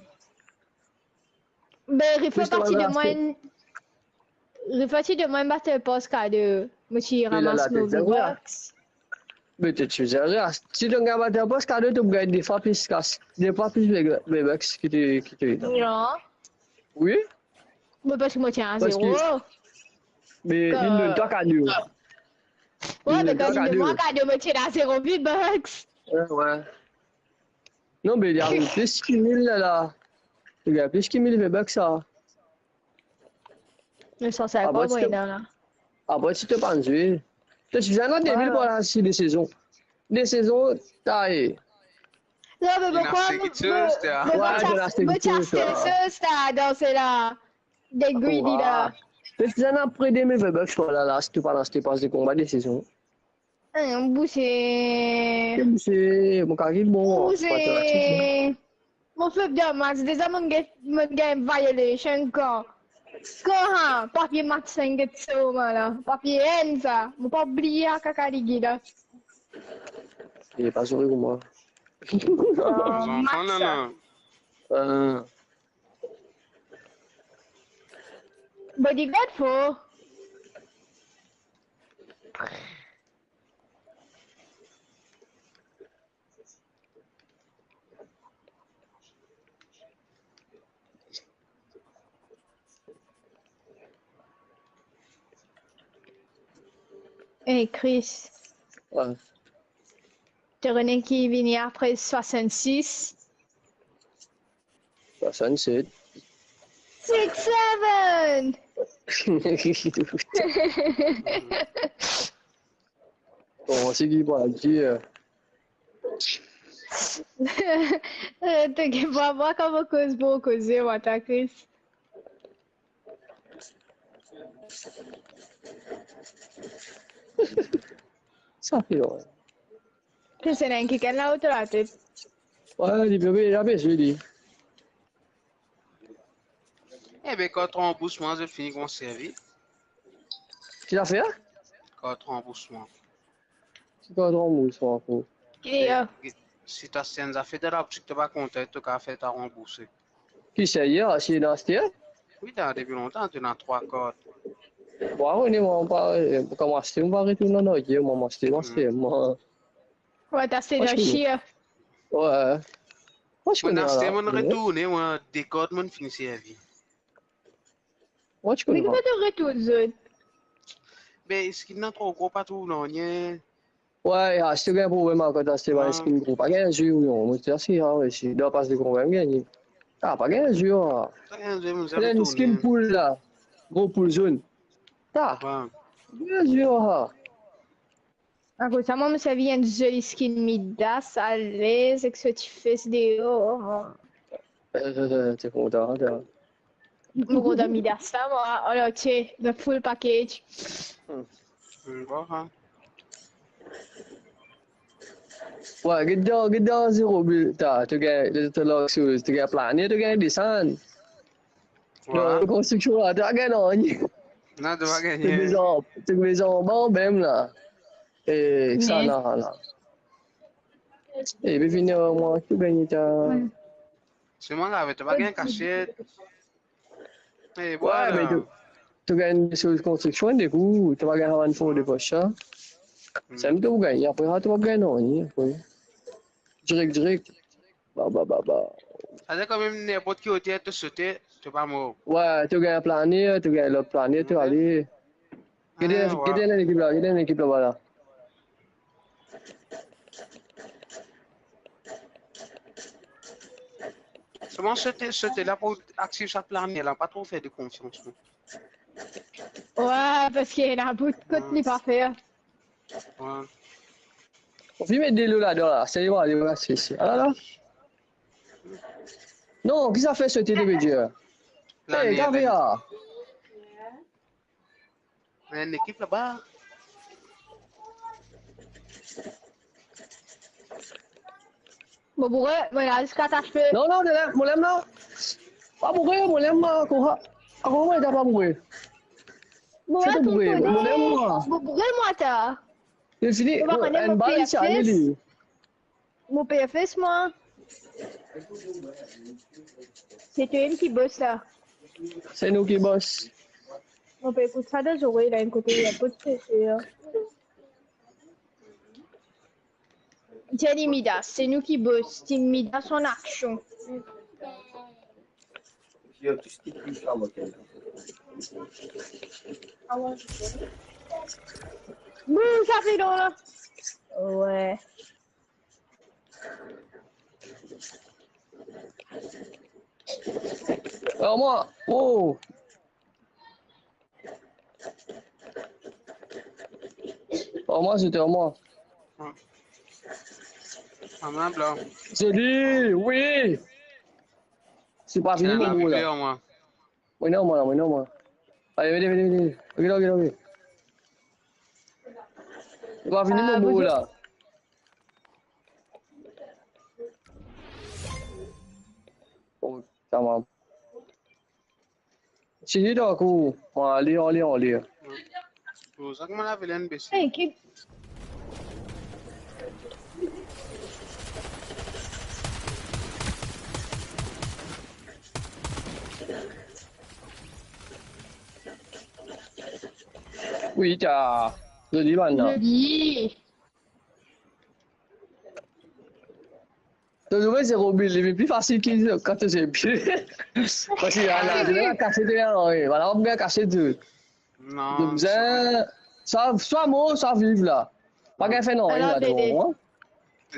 Ben, Rifa ti donn mwa enn, Rifa ti donn mwa enn Battle Pass kado. Mo ti ramas mo V-Bucks. Me to ti bizin aste. Si to gagn Battle Pass kado, to pou gagn de fwa plis kas, de fwa plis V-Bucks ki to, ki to ena. Non. Wi. Me parski mo ti a zero. Me li donn twa kado. Wi, me kan li donn mwa kado, mo ti ena zero V-Bucks. Wi, wi. Non, me li ena plis ki mil la, la. Li ena plis ki mil V-Bucks, sa. Neuf cent cinquante, mo ena la. Apre, si to pa'nn zwe, to ti bizin ena de mil pou al asize sezon. de sezon, taye. Non, me mo krwar mo, mo, mo, mo ti aste kiksoz, ta, dan sela. De greedy la. Oura. Pe fer apre de move bucks, la, la, si to pa aste pas de konba de sezon. Hein, bouse. Bouse, mo kari bon. Bouse. Mo fer de match, deza mo gagn, mo gagn violation kan. Kan, ha, papie match sa, get so, mwa la. Papie enn sa. Mo pa bliye a kaka ligi la. E pa zore kouma. Ah, match sa. Euh. Bodyguard for. Hey, Chris. Ouais. To kone ki vini apre swasannsis? Swasannset. Six seven! Bon, se ki pou dir, euh. To gagn pa vwar kouma koz bon koze, mwa ta, Chris. Sa fer, ouais. Ki se ena enn kikenn lao to latet? Ouais, li pe, li pe zwe li. Ebe, kart ranboursman, zot fini koumans servi? Ki zafer? Kart ranboursman. Ki kart ranboursman, frer? Ki, eh, eh, si to aste enn zafer dan laboutik, to pa kontan, to kapav fer ta ranbourse. Ki serye, si ena aste? Wi, ta depi lontan, to ena trwa kart. Bon, wi, mwa, mwa pa, eh, kouma aste, mwa pa retourn an arier, mwa, mwa aste, mwa aste, mwa. Wi, ta aste dan share. Wi. Mwa, ti kone aste, mwa retourne, mwa, de kart, mwa fini servi. Mwa, ti kone pa. Me kouma to retourn zot? Be, skin la tro gro, pa trouv nanye. Wi, ah, si to gagn problem ankor, aste bann skin gro. Pa gagn zwe, non. Mo ti aste, ah, wi, si. Dan pas de konba, gagne. Ah, pa gagn zwe, ah. Pa gagn zwe, mo zame tourne. Skin poul la. Gro poul zonn. Ah. Wi. Pa gagn zwe, ah. Akoz sa, mwa, mo servi enn zoli skin Midas, alez, ek so ti fes deor, mwa. Eh, eh, eh, to kontan, ta. Mo kontan Midas la, mwa. Alor, tie, the full package. Hmm. Hmm, bon, hein. Wi, get dan, get dan zero bi-, ta, to gagn, to, to, to gagn plane, to gagn desann. Wi. Dan konstriksion la, to pa gagn nanye. Non, to pa gagn nanye. To bizin, to bizin anba mem la. E sa la, la. E, be vini, euh, mwa, ki gagn ta. Wi. Selman la, to pa gagn kasiet. E, wi, vwala. Me to, to gagn de soz konstriksion, dekou, to pa gagn rann for de pos sa. Hmm. Sa mem to pou gagn, apre sa, to pa gagn nanye, apre. Direk, direk. Ba, ba, ba, ba. Savedir kanmem, ninport ki oter to sote, to pa mor. Wi, to gagn plane, to gagn lot plane, to ale. Gete, ah, wi. Gete enn ekip la, gete enn ekip laba la. Selman sote, sote la pou aktiv sa plane la, pa tro fer de konfians, non. Wi, parski ena bout kot li pa fer. Wi. Ou finn met delo ladan la, serye, ale, ale, si, si. Ala la. Non, ki sa fer sote, to pe dir? Hey, Gavea. Ena enn ekip laba. Mo boure, mo la ziska ta fini. Non, non, mo la, mo la, non. Pa boure, mo la, mo la, kouma, kouma mo la pa boure? Mo la, mo la, mo la. Mo boure, mo ta. Li fini, mo pa kone, enn bal ti ale li. Mo pe fes, mwa. Se to mem ki bos la. Se nou ki bos. Mo pe ekout sa dan zorey la, enn kote, enn kote, se, se, euh. Jenny Midas, se nou ki bos, Team Midas an aksion. Boum, sa fini la. Wi. Ar mwa, oh. Ar mwa, zot ar mwa. Hmm. Mama blan. Zoli, wi. Se pa fini mo bour la. Mwa non, mwa non, mwa non, mwa. Ale, vini, vini, vini. Ok, ok, ok. Se pa fini mo bour la. Oh, tamam. Sini dan kou. Bon, ale, ale, ale. Pou sa, kouma lavi la inn bese? Hey, ki... Wi, ta. Zoli, bann la. Zoli. To trouve se Robil, li vinn pli fasil ki kan to se pli. Parski la, la, la, la, kase de, wi, la, la, ou bien kase de. Non, bizin, swa, swa mor, swa viv la. Pa gagn fer nanye la, Dede. Wi.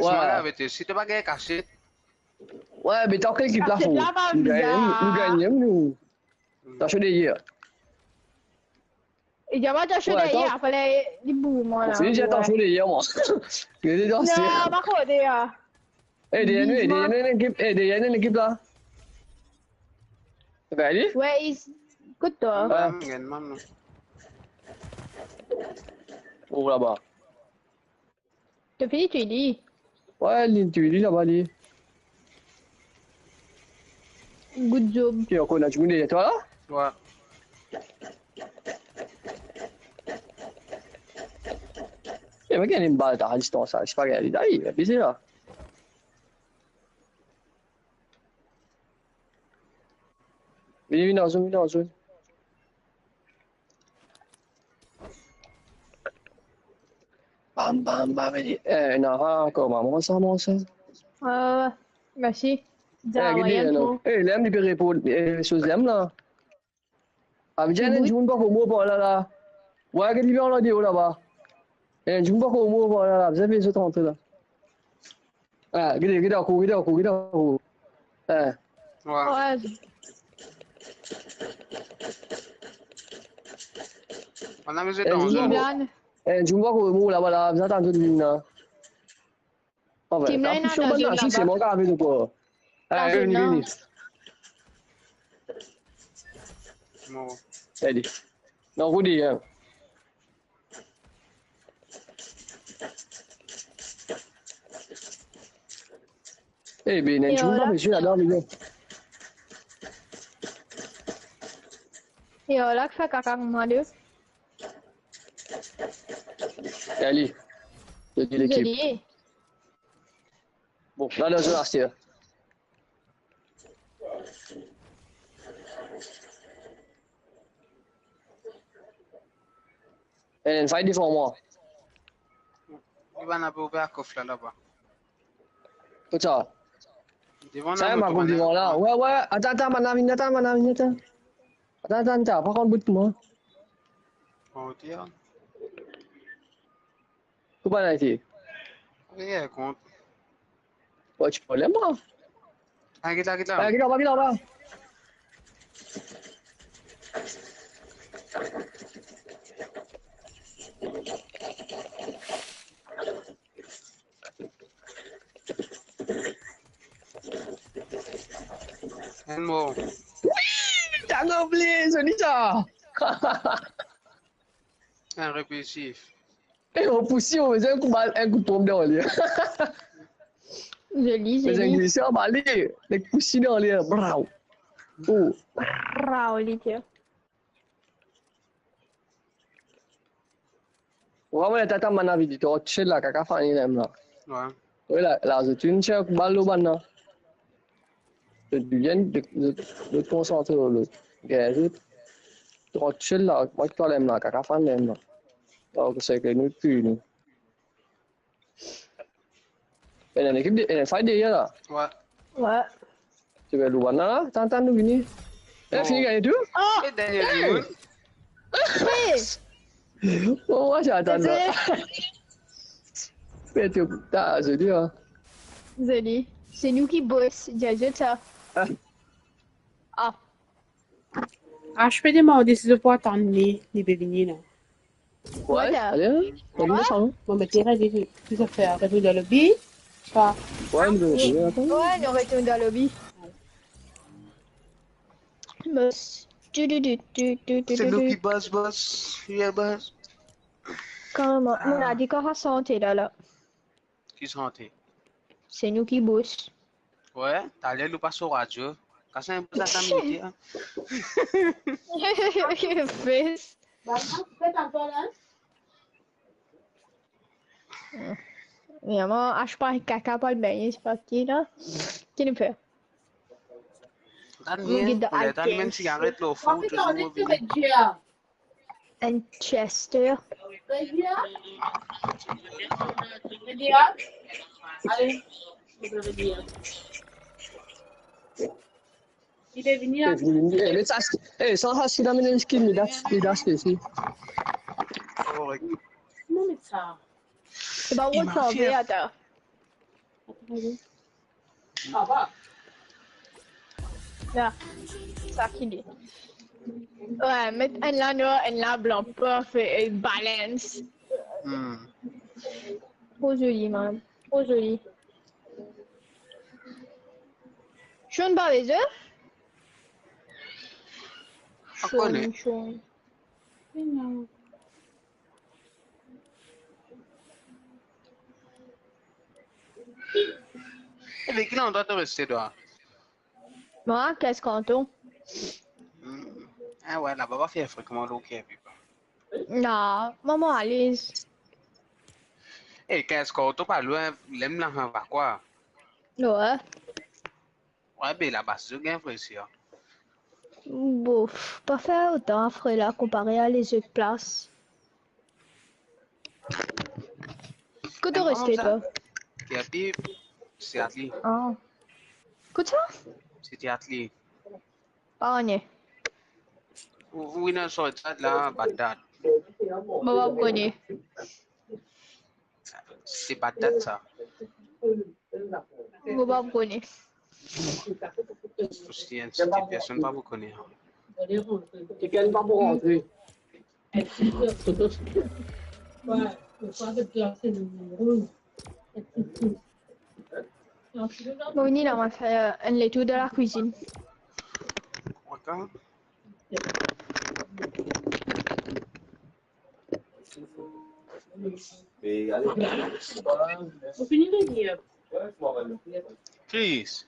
Wi, be, to pa gagn kase. Wi, be, tank lekip la fou. Kase la pa bizin. Nou gagn, nou gagn, nou. Atansion deryer. Li ti ava atansion deryer, atansion. Apre li bour mwa la. Li ti atansion deryer mwa. Li ti atansion. Non, pa kote la. Eh, deryer nou, eh, deryer nou, enn ekip, eh, deryer nou, enn ekip la. Gagn li? Wi, li, kot twa? Wi. Gagn mwa, non. Oh, laba. To fini touy li? Wi, li touy li laba li. Good job. Ki ankor ena dimoun deryer twa la? Wi. E, mo gagn enn bal ta distans la, se pa gagn li. Ay, bizin la. Vini, vini, dan zone, vini, dan zone. Bam, bam, bam, vini. Eh, ena ankor, mama, sa, mama, sa. Ah, mersi. Eh, gete, non. Eh, lem, li pe reponn, eh, so zem la. Avidian, enn dimoun pa komo par la, la. Wi, gete, li pe anlor deor laba. Enn dimoun pa komo par la, la. Bizin fer zot antre la. Ah, gete, gete ankor, gete ankor, gete ankor. Ah. Wi. Ann amize dan zone. Enn dimoun pa komo laba, la. Bizin atann zot vinn la. Anfin, team la ena dan zone laba. Se mwa ki ave nou kwa. Dan zone la. Vini, vini. Bon. Allez. Non, vous dites, hein. Eh ben, ena enn dimoun pa pe swiv ladan, mezanmi. E ala ki fer kaka kouma de. Allez. Zoli lekip. Zoli. Bon, la, la, la, la. Eh, enn fight devan mwa. Li bann la pe ouver kof la, laba. Kot sa? Devan la, sa, mo devan la. Wi, wi. Atann, atann, bann la vini, atann, bann la vini, atann. Atann, atann, atann, pa pran bout mwa. Bon, ok, hein. Ou pa la ete? Wi, kont. Wi, ti problem, mwa. Ah, gete la, gete la. Ah, gete la, gete la, gete la. Enn mor. Wi, ta gobli, zoli sa. Enn repesif. E, mo pousi, mo bizin enn kou bal, enn kou ponp dan li. Zoli, zoli. Bizin glise anba li, nek pousi dan li, braw. Oh. Braw, li ti. Ou pa vinn atann bann la vini, to touseul la, kaka fini la mem la. Wi. Wi, la, la, zot inn tir bal lor bann la. Zot bien, zot, zot, zot konsantre lor lot. Gagn zot. To touseul la, mwa ek twa la mem la, kaka fini la mem la. Donk, se ke nou touy nou. Ena enn ekip de, ena enn fight deryer la. Wi. Wi. Ti pe lou bann la, atann, atann, nou vini. Eh, fini gagne tou? Oh! Eh, Daniel Dimoun. Hey! Oh, mwa, ti atann la. Désolé. Me tou, ta, zoli, hein. Zoli. Se nou ki boss, dir zot sa. Ah. Ah. Ah, H P demande si zot pou atann li, li pe vini, non? Wi, ale, hein. Bon, ben, ti redi, ti, ti fer, retourn dan lobby. Ouais, nou retourn, atann. Ouais, nou retourn dan lobby. Boss. Tu, tu, tu, tu, tu, tu, tu, tu. C'est nous qui boss, boss. Yeah, boss. Kouma, ah, mon adi kan sa sante la, la. Ki sante? C'est nous qui boss. Ouais, taler nou pas ar radio. Kan sa enn bout sa midi, hein. Fes. Maman, ash pa kaka, pa bengne, se pa ki la. Ki nou fer? Tann bien, pou le tann, menm sigaret, lo fou, touzour vini. And Chester. Eh, sa, eh, sa, sa, si la, minn skin, li das, li das, si. Kouma sa? Se pa rod sa, ata. La, sa ki li. Ouais, met enn la nwar, enn la blan, parfait, ek balance. Hmm. Tro zoli, man. Tro zoli. Sean pa bezwin? Sean, Sean. E, ki landrwa to reste, twa? Mwa, Quinze Cantons. Hmm. Ah ouais, laba pa fer fre kouma lor Kerbi. Non, mwa, mwa alez. E, Quinze Cantons pa lwin, ler lafann va, kwa. Ouais. Ouais, be laba zot gagn fre, sir. Bof, pa fer otan fre la konpare a lezot plas. Kot to reste, twa? Ti Atli. Ah. Kot sa? Ti Atli. Pa ane. Ou, ou ena sort la, Bagdad. Mo pa kone. Se Bagdad sa. Mo pa kone. Osi, enn site personn pa pou kone. Kikenn pa pou rantre. Mo vini la, mo fer enn letour dan lakwizinn. Atann. Please.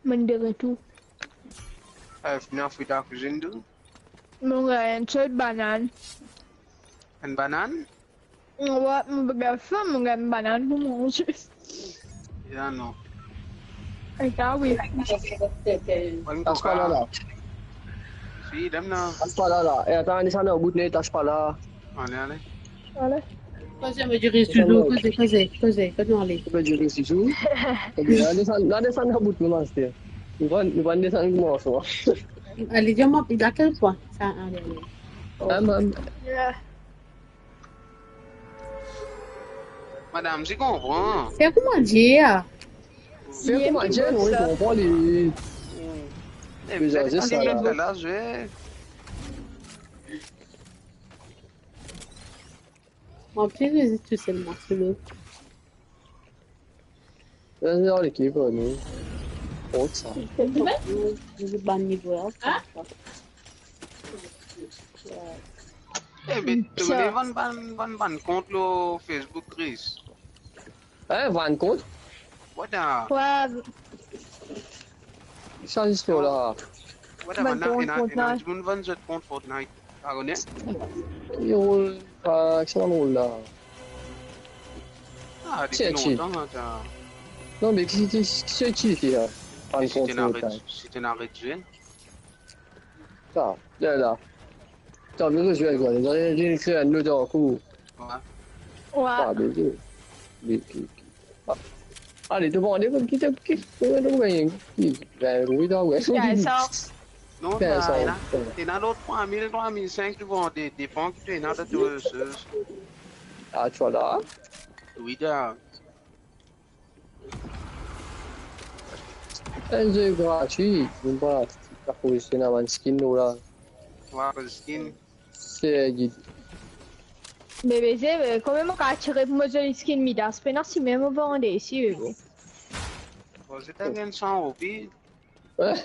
Monn de retour. Eh, fini fri dan lakwizinn tou? Monn gagn enn sel banann. Enn banann? Ouais, mo pe gagn fam, mo gagn banann pou manze. Ya non. Wi. Pas pa la, la. Si, dem la. Pas pa la, la. E, atann, desann anbout, ne, pas pa la. Ale, ale. Ale. Koze, mo direz touzour, koze, koze, koze, kot nou ale? Mo direz touzour. Ebien, la desann, la desann anbout, mo master. Nou pran, nou pran desann kouma sa. Ale, dir mwa, li lakel fwa? Sa, ale, ale. Am, am. Yeah. Madam, ti konpran. Fer kouma dir. Fer kouma dir, nou, li konpran, li. Hmm. Eh, bizin zis sa la. Mwa, pli zis tousel, mwa, solo. Zis dan lekip, nou. Kot sa? Bann nivo la. Eh, be, to vann bann, vann, bann kont lor Facebook, Chris? Hein, vann kont? Wata. Wa, sa zis fer la. Wata, bann bann kont, ena, ena Fortnite. Dimoun vann zot kont Fortnite. Pa kone? Yo, ah, ki sa bann rol la? Ah, depi lontan, sa. Non, me ki, ki, ki, ki, ki, ki, ah, vann kont Fortnite. Si ti ena Red, si ti ena Red Zone. Sa, la, la. Ti anvi rezwenn, kwa. Li, li, li kre enn lot ankor. Wi. Wi. Ah, be, be, be, be, ah. Ale, to vande, ki, ki, ki, ki, ki, ben, wi, la, wi. Wi, sa. Non, sa, ena, ena lot trwa mil, trwa mil sink, to vande, depan ki to ena dan to resours. Ah, ti la? Wi, da. Enn ze gratwi, nou pa, pa pou isi ena bann skin nou la. Wi, bann skin. Se gid. Bebe, ze, eh, kouma mo kapav tire pou mo zoli skin Midas, pena si mem mo vande isi, bebe. Bon, se ta gagn san roupi. Eh.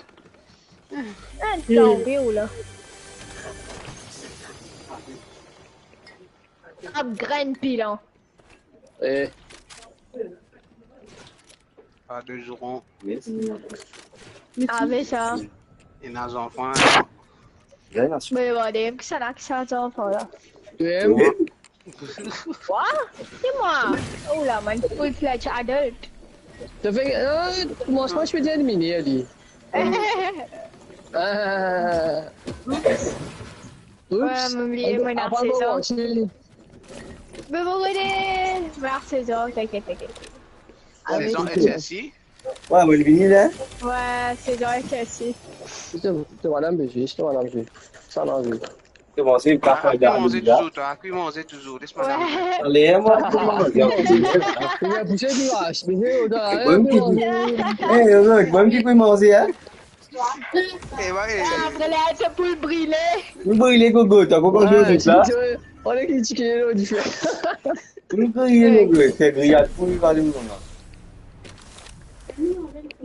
Eh, tanpe ou la. Trap grenn pilan. Eh. Pa de zouron. Ave sa. Ena zanfan. Me vande, kisannla ki sa zanfan la? Wi. Kwa? Se mwa? Oh la, man, full-fledged adult. To fer, eh, kouma sa, to pe dir minor li. Ah. Oups. Wi, mo bliye, mo ena sez an. Me bon, gete, mo ena sez an, tinkiet, tinkiet. Sez an S S I? Wi, mo vini la. Wi, sez an S S I. To, to madam pe zwe, to madam zwe. Sa, nou zwe. Kouma sa, pa fayda, manze la. Touzour, twa, ki manze touzour, les madam. Wi. Ale, mwa, kouma manze. Li a pouse ki vas, me se otan, eh, mwa ki, eh, mwa ki pe manze, hein. Eh, wi, eh. Apre la, se pou brile. Pou brile, gogo, ta, gogo, wi, zis la. Ti, ti, on est critiqué, là, du fait. Pou brile, gogo, fer griyad pou li, ale, non, non.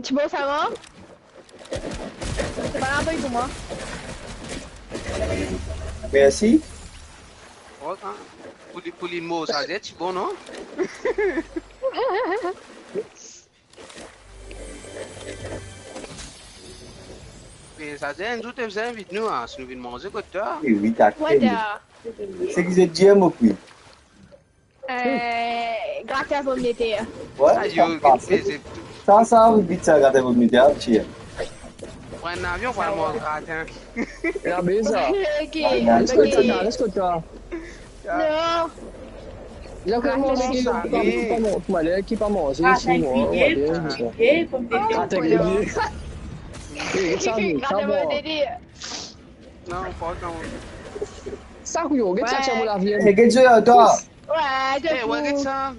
Ti bon, sa va? Se pa lapoy pou mwa. Mersi. Oh, sa, pou li, pou li mor, sa, se ti bon, non? Me sa, enn zour to bizin invit nou, a, si nou vinn manze kot twa. Wi, wi, ta. Wata. Seki zot dir, mo kwi. Eh, gratin pomdeter. Wi, sa, sa, sa, vit sa, gratin pomdeter, ti. Pran lavion pou al manz gratin. La bizin. Ok, ok. Let's go, tata, let's go, tata. Non. Li a kone manze ki pa, ki pa manze, ki pa manze, ah, sinon, gratin griye. Eh, sa, sa bon. Non, pa otan. Sa, kouyon, get sa, tir mo lavi. Eh, get sa, twa. Wi, get sa.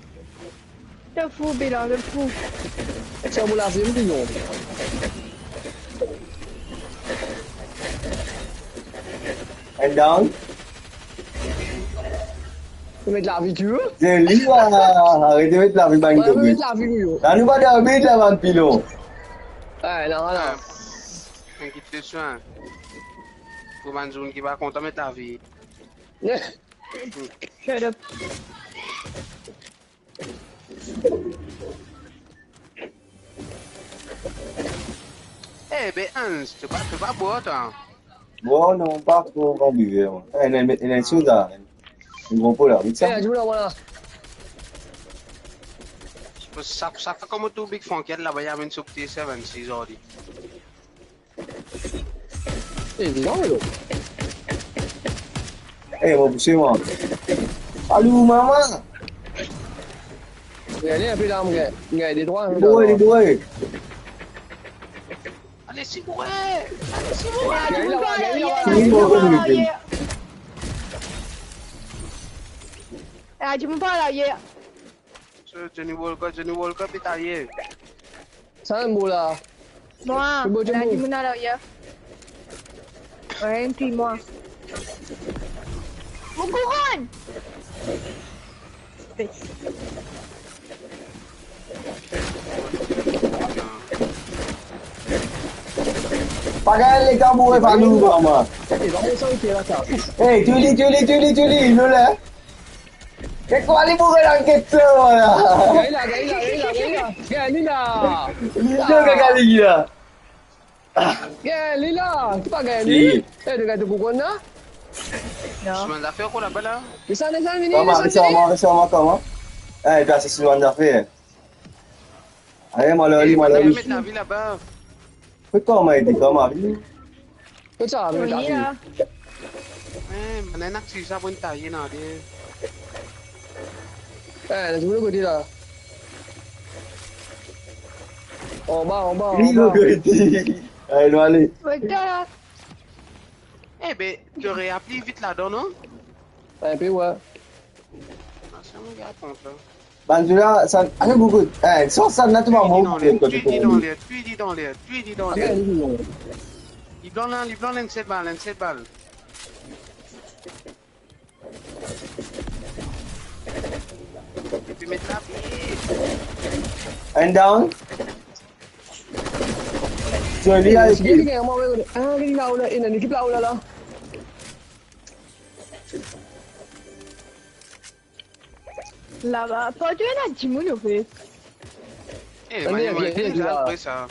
To fou, Bilan, to fou. Tir mo lavi, mo kouyon. And down. To met lavi, ti ou? Zoli, wa. Aret met lavi, bann kouyon. Met lavi, kouyon. La, nou pa dormi, la, bann pilon. Eh, non, non. Inkiet pa, hein. Pou bann zour ki pa kontan met lavi. Shut up. Eh, be Hans, to pa, to pa bwar, twa? Bon, non, pa tro gran biver, mwa. Eh, ena, ena enn soda, enn gran po la, vit sa. Eh, la, vwala. Sa, sa fwa kouma tou Big Frank, laba, li amenn so pti S R vingt-six ordi. Eh, dis donc, yo. Eh, mo pouse, mwa. Alou, mama! Regard li, enpe la, mo gagn, mo gagn de trwa, li boure, li boure. Ale, si boure! Ale, si boure! Gagn li laba, gagn li laba, gagn li laba. Li boure, li boure. Ah, tu peux pas là, hier. Johnny Walker, Johnny Walker, pe taye. Sa enn bour la. Mwa, la dimoun alaryer. Wi, enn ti mwa. Mo kouronn! Pa gagn letan boure pa nou, mama. Eh, pa bezoin ete la, sa. Eh, touy li, touy li, touy li, touy li, nou la. Get kwa li boure la, get la, wala. Gagn la, gagn la, gagn la, gagn la. Gagn li la. Li la, gagn li la. Gagn li la. Ki pa gagn li? Si. Eh, to gagn to kouronn la? Non. Sou bann zafer ankor laba la. Desann, desann, vini, desann, vini. Kouma, kouma, kouma, kouma? Eh, plas sou bann zafer. Ale, mo al li, mo al li. Met lavi laba. Kot kouma ete, kouma li? Kot sa, met lavi? Eh, bann ena ki sa pou taye nan de. Eh, la, dimoun kote la. Anba, anba, anba. Li kote. Ale, nou ale. Kot sa? Eh be, to re apli vit ladan, non? Enpe, wi. Ah, sa mo gard kont la. Bann zoula, sa, ale bokou. Eh, sa, sa, na tou bann mo. Twi li dan ler, twi li dan ler, twi li dan ler, twi li dan ler. Li blan la, li blan, enn sel bal, enn sel bal. Epi met lavi. Enn down. Zoli, ale. Gagn li, gagn li, gagn li, gagn li, gagn li, gagn li, gagn li, gagn li. Laba, partou ena dimoun, anfet. Eh, vini, vini, vini, vini, vini, apre sa.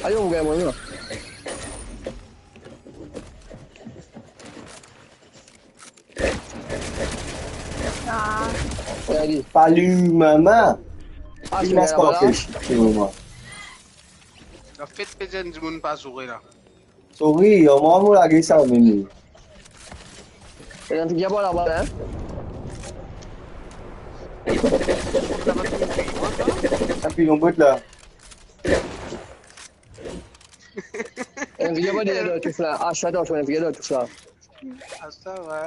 Ayo, mo gagn mwa, non. Ah. Gagn li. Palou, mama. Ah, li mas pa, voilà. Anfet, pe enn dimoun pa zoure la. Sorry, mwa, mo lage sa mem. Enn figir par laba, hein? Sa pilon bot la. Enn figir par deryer dan touf la. Ah, sa, atansion, enn figir dan touf la. Ah, sa, wi.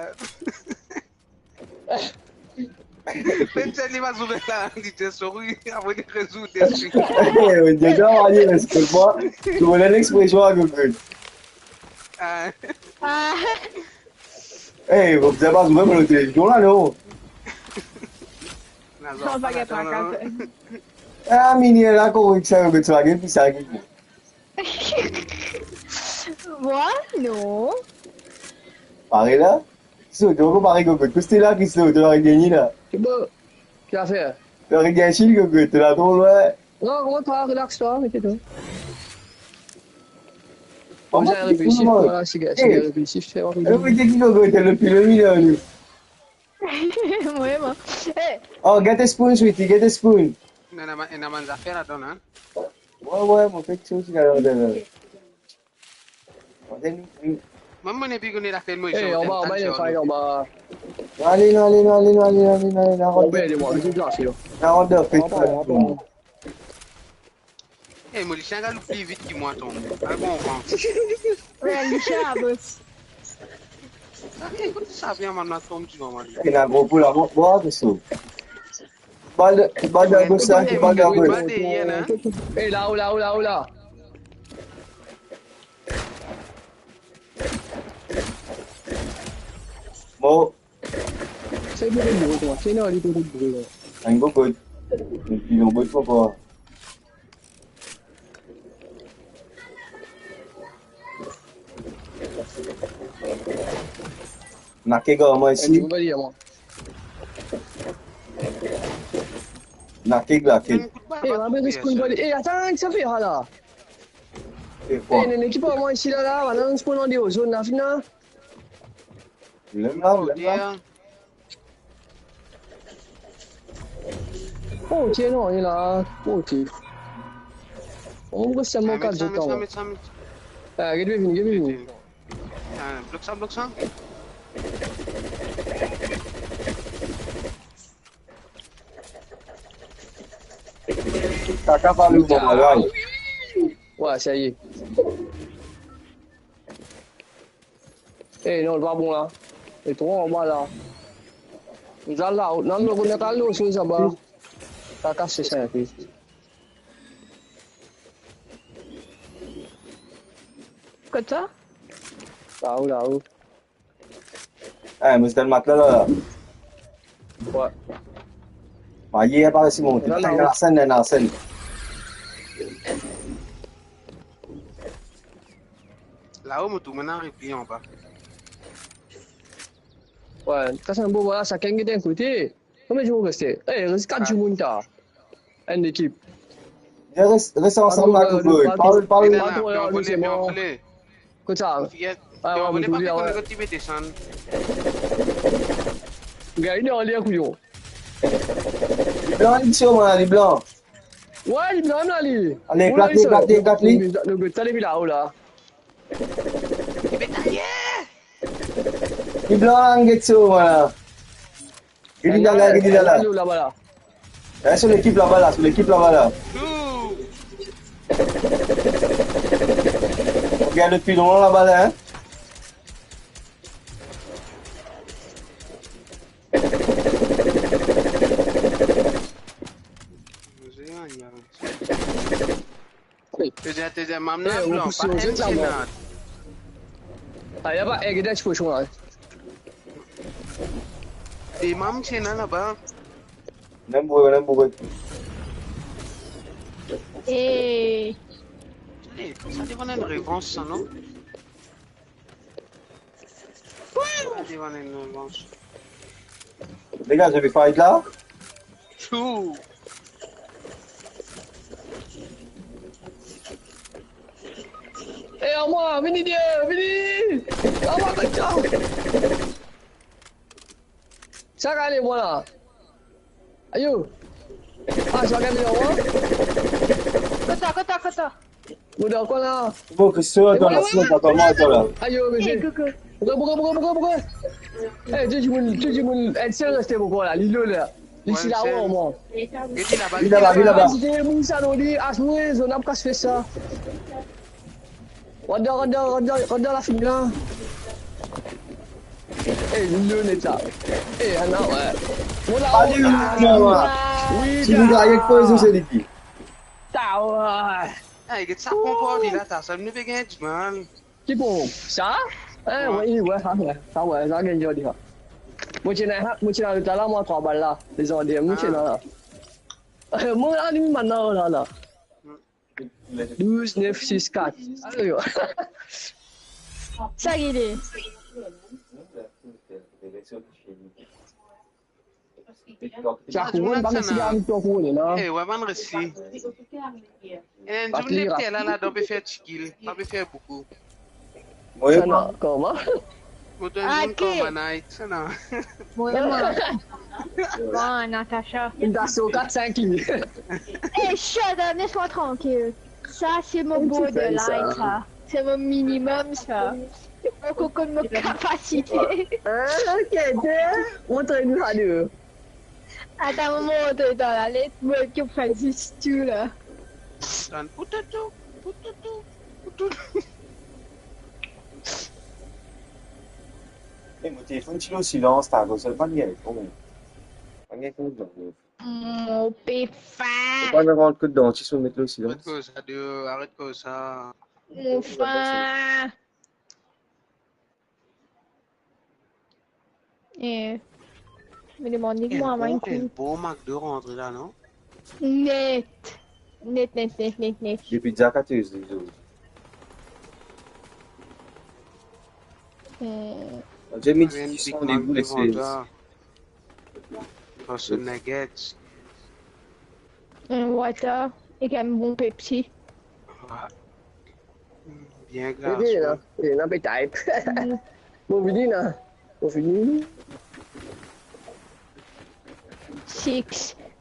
Mem si li pa zoure la, li dir sorry, apre li rezour deswit. Eh, on dirait, on dirait, c'est quoi? Tu vois l'expression à Google. Ah. Ah. Eh, bon, bizin pa zoure mo televizyon la, non? Non, pa gagn, pa gagn. Ah, mini la, kouma sa, Google, sa, gagn, pi sa, gagn. Mwa? Non. Pare la? Kristo, to ankor pare, Gogo. Kristo la, Kristo, to la gagn la. Se bon. Ki zafer? To la gagn, Gogo, to la tro lwin. Non, kouma pa, relax twa, mete twa. Kouma sa, reflesif, twa, si gagn, si gagn reflesif, se bon. Eh, mete ki, Gogo, to le pilon, li la, li. Vremem. Eh. Oh, get a spoon, sweetie, get a spoon. Non, non, ena bann zafer ladan, hein. Wi, wi, mo fer kiksoz ladan, ladan. Mwa, mo nepli kone lakel mo. Eh, anba, anba, anba. Ale, ale, ale, ale, ale, ale, ale. Anba, ale, mwa, vit, vit, vit, vit. La, anba, anba. Eh, mo, li ti ena loup pli vit ki mwa, tonbe. Al bon, bon. Wi, li ti ena bos. Sa, eh, kot sa vinn, mwa, tonbe, ti mwa, mwa. Ena gro pou la, bon, bon, attention. Bal, bal dan gos la, bal dan gos. Eh, la, ou la, ou la, ou la. Bon. Sa, li pe boure, twa. Sa, non, li pe boure, la. Enn gogod. Enn pilon bot ankor. Na kek ar mwa isi. Eh, nou pa dir, mwa. Na kek la, kek. Eh, mwa, mwa, responn pa li. Eh, atann, ki sa fer la? Eh, kwa? Eh, nene, ki par mwa isi la, la, bann la, nou spawn andeor zone la, finn la. Lem la, lem la. Oh, ok, non, li la. Oh, ok. On reste seulement quatre jetons. Met sa, met sa, met sa. Ah, get vini, get vini. Ah, blok sa, blok sa. Kaka pa nou bon bagay. Ouais, ça y est. Eh non, li pa bon la. Li tro anba la. Nou al la, non, nou, nou al la, sou sa ba. Kaka, se sa, epi. Kot sa? Lao, lao. Eh, mo dan matla la. Ouais. Maye, apa si mon. Attention, attention. Lao, mo tou, mo ariv anba. Ouais, sa se bon, voilà, sakenn get enn kote. Konbien dimoun reste? Eh, res kat dimoun ta. Enn lekip. Res, res ansam la, Kokoy. Parol, parol. Vinn la, vinn la, vinn la. Kot sa? Ah, ouais, mo trouve, ouais. Gagn li anler, kouyon. Li blan, li ti, mwa, li blan. Ouais, li blan la, li. Ale, eklat li, eklat li, eklat li. Nou get sa depi lao la. Li blan, get so, mwa. Get li la, get li la. Laba la. Eh, so lekip laba la, so lekip laba la. Gagn lot pilon laba la, hein. Te dir, te dir, mam la blan, pa enn ti la. Ah, y a pas, eh, get sa ti koson la. E mam ti ena laba. Mem boure, mem boure. Eh. Eh, sa devan enn revans sa, non? Sa devan enn revans. Degaz, zot pe fight la? Chou. Eh, anmwa, vini, vini! Anmwa, kot sa? Sa gagn mwa la. Ayo. Ah, sa gagn mwa. Kot sa, kot sa, kot sa? Mo dan kwen la. Bon, Christian, attends, attends, attends, attends, là. Ayo, mezanmi. Eh, coucou. Pourquoi, pourquoi, pourquoi, pourquoi, pourquoi? Eh, tou dimoun, tou dimoun, enn sel reste pou mwa la, li la la. Li ti la, mwa. Li laba, li laba. Ah, si te moun sa, non, li, ah, si mwa, zot ena kas fer sa. Rant dan, rant dan, rant dan, rant dan lafini la. Eh, li net sa. Eh, ana, ouais. Mwa la, ale, oh, mwa, mwa. Oui, si nou gagne, koz nou se li ki. Ta, ouais. Eh, get sa konpran li la, ta, sa, nou pe gagn dimal. Ki bon? Sa? Eh, ouais, ouais, sa, ouais. Sa, ouais, sa gagn zordi, sa. Mo ti ena, mo ti ena lot la, mwa, trwa bal la. Lezande, mo ti ena la. Mo la, li, mwa la, la. Douz, nef, sis, kat. Ayo. Sa ki li? Ti a kouronn, pa mesi la viktor kouronn, non? Eh, ouais, bann resi. Enn dimoun lepte la, ladan pe fer ti kil, pa pe fer boukou. Sa non, kouma? Mo donn zot kouma night, sa non. Mwa, mwa. Bon, Natacha. Li ti a kat sink li. Eh, shut up, laisse-moi tranquille. Sa se mo borderline, sa. Se mo minimum, sa. Mo konn mo kapasite. Ah, ok, ok. Montre nou sa, nou. Atann, mo montre twa la, let mo ki fer zis tou la. Tann, poutoutou, poutoutou, poutoutou. Eh, mo telefonn ti lor silans, ta, kouma sa, pa gagn, kouma? Pa gagn, kouma? Mo pe fin. Ou pa rant kot dan, ti so met lor silans. Aret koz sa, de, aret koz sa. Mo fin. Eh, me demann li kouma, enn bon McDo rantre la, non? Net. Net, net, net, net, net. Depi dia katorz zour. Eh. Adye midi, san debout, les. Enn Big Mac devan twa. Enn nuggets. Enn water, ek enn bon Pepsi. Wa. Bien gras, wi. Vini la, vini la, pe type. Mo vini la, mo vini. Six,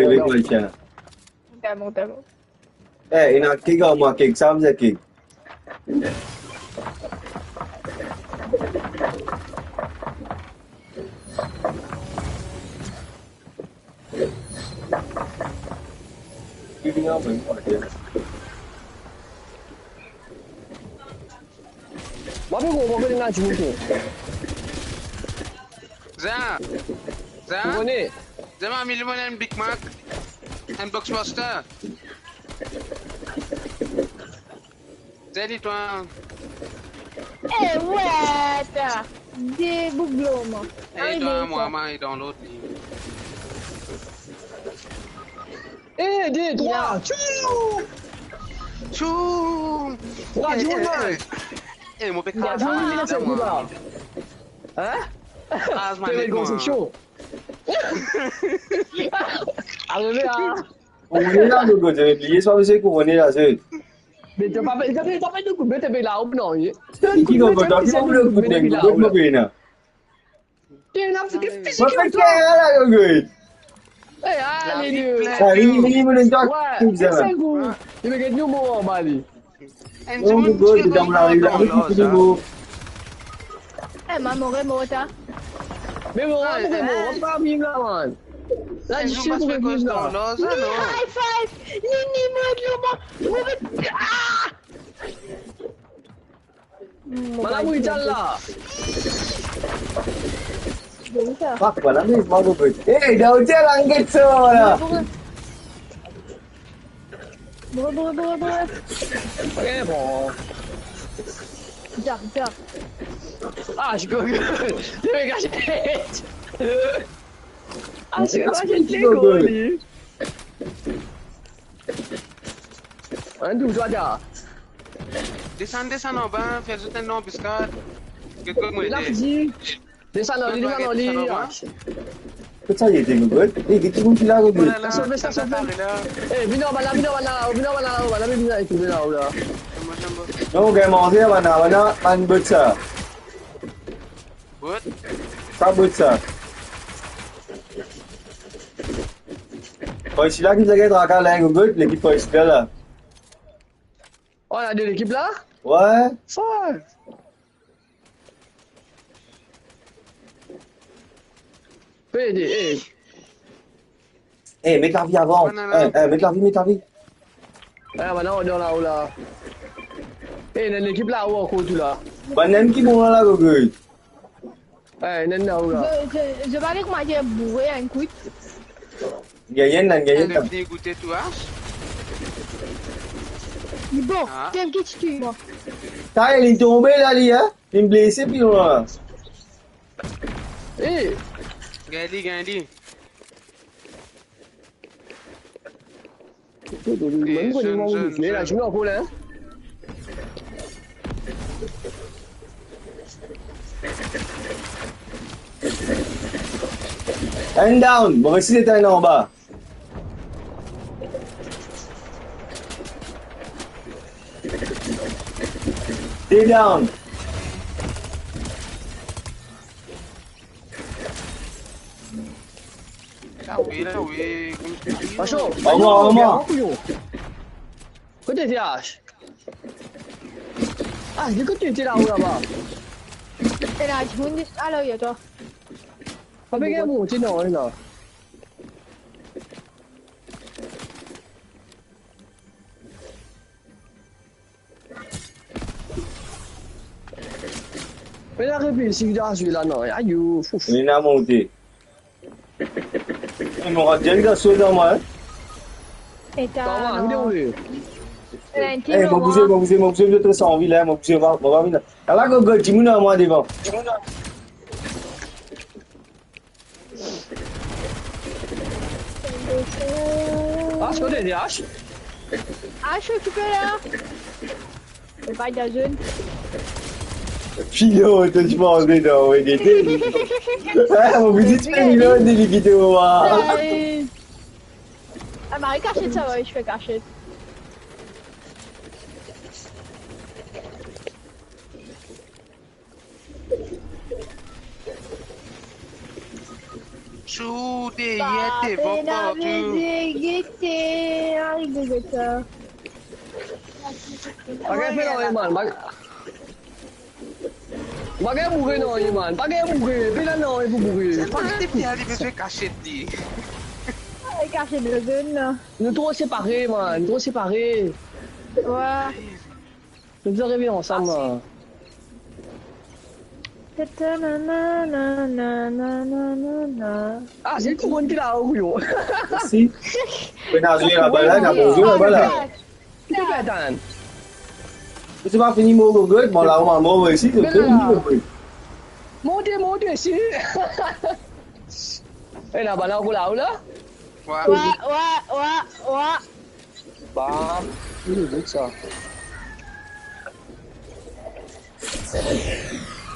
pe vinn, mo sien. Monte, monte, monte. Eh, ena kek ar mwa, kek, sa mizin kek. Mwa, mo konpran, mo konpran, ena dimoun ki... Za! Za! Mo kone. Za, mo amenn mwa enn Big Mac, enn Blockbuster. Salut, toi. Eh, ouais, t'as des bouglons, moi. Eh, toi, moi, moi, et dans l'autre, il... Eh, deux, trois, tchou! Tchou! Trois, eh, tchou, eh, eh. Eh, mo pe kraz mwa, la, mwa. Hein? Kraz mwa, net, mwa. Kraz mwa, net, mwa. Arive, hein? Kouronn la, nou, kot zot, bliye sa, misie, kouronn la, zot. Me to pa, to pa, to pa, to pa, to pa la, ou non, ye. Ki kouronn, to pa, to pa, to pa, to pa, to pa, to pa, to pa, to pa, Tena, fizikman, twa. Eh, ale, ale, ale. Sa, li, li, li, li, twa, ouais, kout sa. Sel kou. Li met nou mor anba li. Enn segonn, enn segonn, enn segonn. Eh, mo mor, mo mor, ta. Me mo, mo mor, mo pa viv la, man. La, enn segonn, mo pa viv la. Ni high five, ni, ni mo, ni mo. Ah! Mo pa viv la. Bon, sa. Fuck, voilà, mais moi, vous pouvez. Hey, Daoutia, langue de ça, là. Bourre, bourre, bourre, bourre. Ok, bon. Jump, jump. Ah, je peux. Je vais gâcher. Ah, je vais gâcher le gol. Hein, d'où toi, t'as? Desann, desann anba, fer zot enn anbiskad. Get kot mo ete. Desann, desann, desann anba. Kot sa li ete, mo gode? Eh, get dimoun ki la, mo gode. Sove, sove, sove. Eh, vinn anba la, vinn anba la, vinn anba la, vinn anba la, vinn anba la, vinn anba la. Non, gagn manze, bann la, bann la, bann bot sa. Bot? Sa bot sa. Par isi la, ki zagay traka la, enn group, lekip par isi la, la. Oh, ena de lekip la? Ouais. Sa. Pe ede, eh. Eh, met lavi avan. Bann la. Eh, eh, met lavi, met lavi. Eh, bann la, dan lao la. Eh, ena lekip la, ou ankor tou la. Bann la ki bon la, la, Gogo. Eh, ena lao la. Je, je, je vais aller commencer à bourrer un coup. Gagn enn, gagn enn. Vini goute tou, ah. Bon, ah. T'es qui tu tues, moi? Ta, li tonbe la, li, hein? Li blese pli lwin la. Eh! Gagn li, gagn li. Eh, zone, zone, zone. Enn down. Mo resi detann anba. De down. Wi, la, wi, kouma... Acho, armar, armar. Kote ti Ash? Ash, li kot li ti la, ou laba? E la, dimoun, alor, yo, twa. Pa pe gagn bon, ti non, la. Me la, repi, si li a zwe la, non, ayo, fouf. Li ena monte. E, mo rad bien, li a sot dan mwa, hein. Eta, non. Kouma, vinn, wi. Eh, mo bouze, mo bouze, mo bouze, mo bouze, mo bouze, mo bouze, mo bouze, mo bouze. Ala, go, go, dimoun, mwa devan. Ash, kote li, Ash? Ash, okipe la. Li pa dan zone. Filo, to ti panse, non, wi, li ete. Eh, mo vizit finn filo, li kite mwa. Ay. Ah, Marie, kasiet sa, wi, ti fer kasiet. Sou, deryer, devan, partou. Gete, ay, gete sa. Pa gagn fer nanye, man. Pa, pa gagn boure, non, man. Pa gagn boure. Pena nanye pou boure. Sa pa gete, li bizin kasiet li. Ay, kasiet dan zone la. Nou tro separe, man. Nou tro separe. Wi. Nou bizin revinn ansam, la. Ah, se tou bann ki la, o, yo. Si. Pena zwe laba la, ena bon zwe laba la. Ki pe atann? Se pa fini, mo, mo, mo, mo, la, mo, mo, isi, se fini, mo. Monte, monte, si. E, laba la, ou la, ou la? Wa, wa, wa, wa. Ba, li vit sa.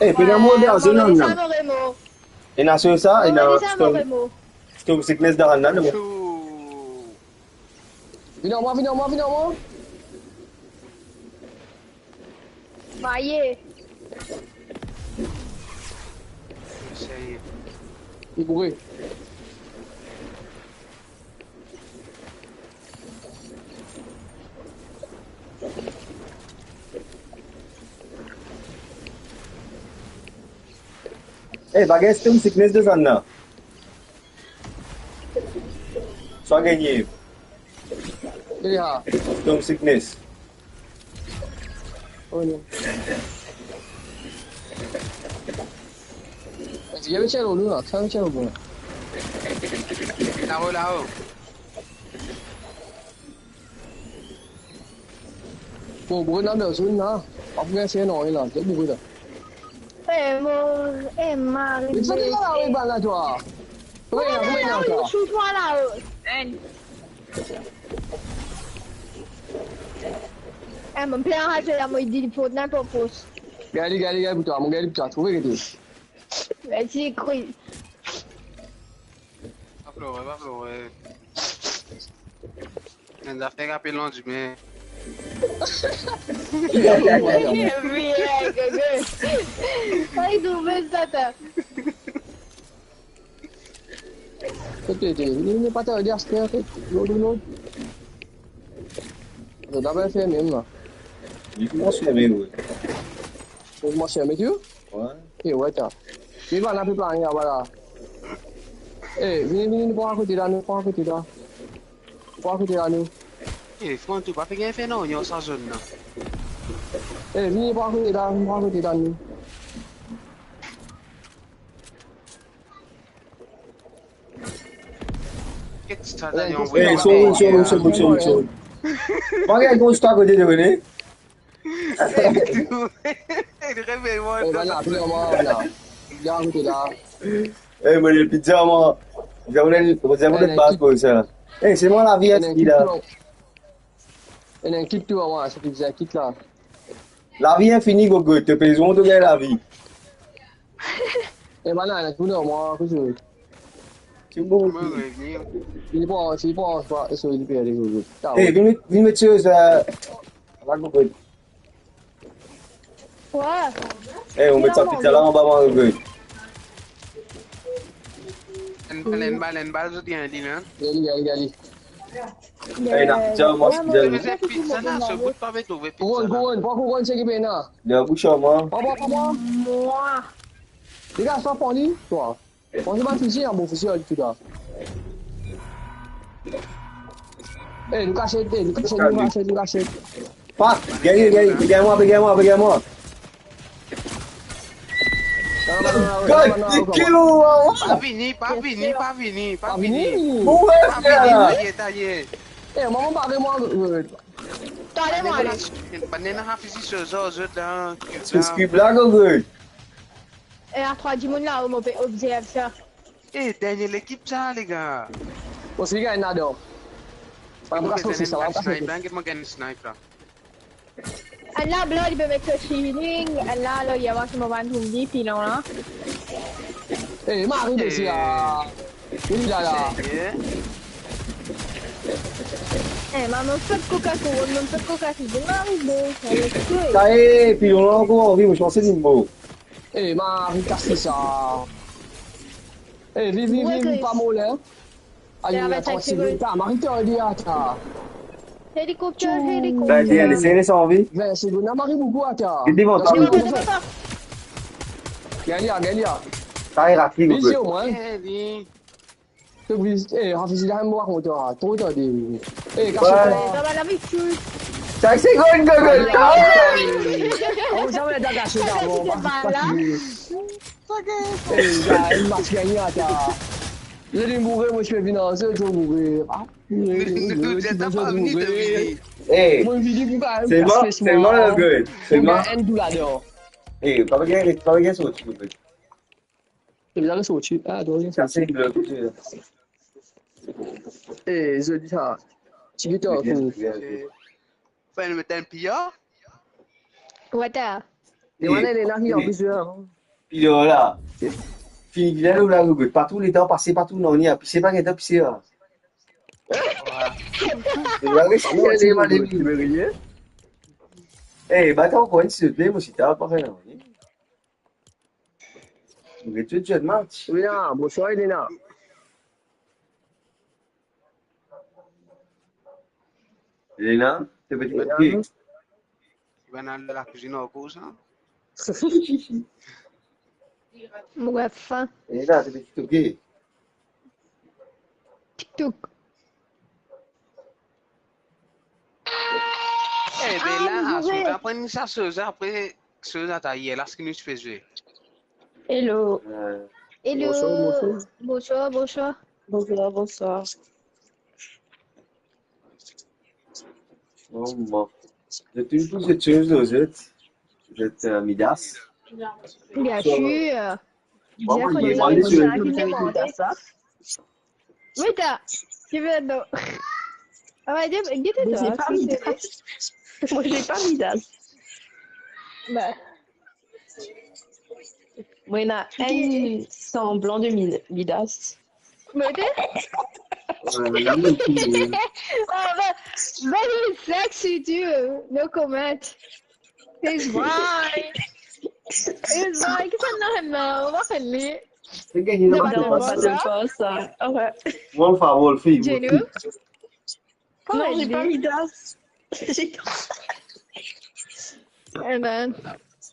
Eh, pena mo dan zone la. Ena so sa, ena Storm, Storm Sickness dan la, non? Vinn ar mwa, vinn ar mwa, vinn ar mwa. Maye. Li boure. Eh, bagay Storm Sickness de sa la. Sa gagne. Ya. Storm Sickness. Oh non. Vas-y, viens mettre l'eau, là. Viens mettre l'eau, là. Là-haut, là-haut. Bon, boure la, dan zone la. Pa pou gagn nanye la. Boure la. Eh, mo, eh, Marie. Mais tu fais quoi là avec balle là, toi? Comment il a, comment il a encore? Sou twa la, oh. Hein. Eh, mon père a dit, la, mo, li di li pou ninport pos. Gade, gade, gade pou twa, mo gade pou twa, trouve ki ete. Merci, Chris. Pa plore, pa plore. Enn zafer ki apel landime. Bien, gogo. Ay, nou met sa, ta. Kote ete? Li, li pa tarde aster, an fet. Lord, Lord. Zot ava ferme mem la. Li koumans ferme, wi. Koumans ferme tou? Wi. E, wi, ta. Li pa, na pe pa nanye laba la. E, vini, vini, nou pran kote la, nou pran kote la. Nou pran kote la, nou. E, Frantou, pa pe gagn fer nanye dan sa zone la. E, vini, pran kote la, nou pran kote la, nou. Get sa, Dani, anvoy. Eh, sorry, sorry, sorry, sorry, sorry. Mo gagn gro star kote de, kone? Li revey mwa. Eh, bann la, vinn mwa la. Vinn kote la. Eh, mo, le pizza, mwa. Mo, mo, mo, baz pou sa. Eh, se mwa lavi, ena enn kit la. Ena enn kit tou, mwa, se ki bizin kit la. Lavi infini, gogo, to pe zwenn to gagn lavi. E bann la, ena tou, non, mwa, koze. Ti bon. Mwa, revenir. Li pran, li pran, pa, e so, li pran, li pran. Eh, vinn met, vinn met se, sa, la, gogo. Wa. Eh, ou met sa pizza la anba, mwa, gogo. Len bal, len bal, zot inn inn, hein? Gali, gali, gali. Eh, na pizza, mwa, pizza. Pizza la, so bout pa pe trouve pizza la. Kouronn, kouronn, pran kouronn, seki pena. Le bouch an mwa. Pran, pran, pran, pran. Mwa. Degaz, pa pran li, twa. Pran li, bann fizi, an bon fizi, tou la. Eh, nou kasiet, eh, nou kasiet, nou kasiet, nou kasiet. Pa, gagn, gagn, gagn mwa, gagn mwa, gagn mwa. Non, non, non, non, non, non, non, non. Kill ou, wa, wa. Pa vini, pa vini, pa vini, pa vini. Pa vini. Ouwe, pa vini, frè. Taye, taye. Eh, mwa, mwa, mwa, mwa, euh, Tale, mwa, ale. Bann ena fizi so zot, zot la, se skip la, gogo. E, a trwa dimoun la, mo pe obzerv sa. Eh, dernie lekip sa, lega. Bon, si li gagn ladan. Mo pe gagn enn bann snipe, get mo gagn snipe la. Enn la blan, li pe met so healing, enn la, lor, li ava ki mo bann trouv li, pilon la. Eh, mari, eh, mesi, ah. Li la, la. Serye? Eh, mama, mo fek koka, mo fek koka, ki mari, bon, sa, eh, pilon la ankor anvi, mo panse li mor. Eh, mari, kas li sa. Eh, viv, viv, viv, pa mor la, hein. Ayo, la, vinn-sink segonn. Tranquille. Putain, Marie, t'es en retard. Hélicoptère, hélicoptère. Vas-y, allez, c'est les envies. Vinn segonn, la, Marie, beaucoup, attends. Il est devant toi, Marie. Galia, Galia. Ça ira, il est good. Vision, hein. Eh, li. Te bris, eh, Rafizi, la, mo rakonte, ah, tro tarde. Eh, kas twa. Ouais. Ça va, la vie, tu... Sink segonn, gogo. Ah, ouais. Ah, ouais, sa va, ta kas avan, pa, pa, pa, pa. Eh, la, enn match gagné, attends. Li mouri, mo ti pe vinn ar zot, mo mouri. Ah, mouri, mouri, mouri, mouri. Eh, mo vini pou gagn, selman, paske selman, le gars, selman. Enn tou ladan. Eh, pa gagn, pa gagn sorti, en fait. Li bizin sorti. Ah, dwa bizin sorti. Eh, zot di sa. Ti gita, bien, kou. Bien, bien. Finn met enn piya? Wata. Eh, wana, li ena ki anvi zwe, hein. Piya la. Fini bien, la, le gars. Pa tou letan pase, pa tou non, li a pise, pa gagn tan pise, la. Wa. Li a resi, li a resi. Eh, ba, atann ankor enn, silvouple, mo sita, pa fer non. Mo get tou, tou match. Elena, bonswar, Elena. Elena, to pe... Elena. Ti bann al dan lakwizinn ankor sa? Mo gagn fin. Elena, to pe tiktoke? TikTok. Eh, be la, ah, azour, apre nou sa soz, apre soz a tayer la, seki nou ti pe zwe. Hello. Euh, hello. Bonsoir, bonsoir. Bonsoir, bonsoir. Bonsoir, bonsoir. Bon, bon. Zot inn pou zot soz, zot, zot, euh, Midas. Bien sûr. Bon, bien, bon, bien, bien. Midas, hein. Wait, ah, tu veux, non. Ah ouais, dis, dis-toi, mais j'ai pas Midas. Moi, j'ai pas Midas. Bah. Moi, il y en a un semblant de Mi-, Midas. Mais t'es... Ouais, la, mais tu... Ah, bah, very sexy, tu veux. No comment. He's right. He's right. Qu'est-ce qu'on a là? On va faire lui. Non, pas de ça. Ah ouais. Moi, enfin, Wolfie, Wolfie. Non, j'ai pas Midas. Eh ben,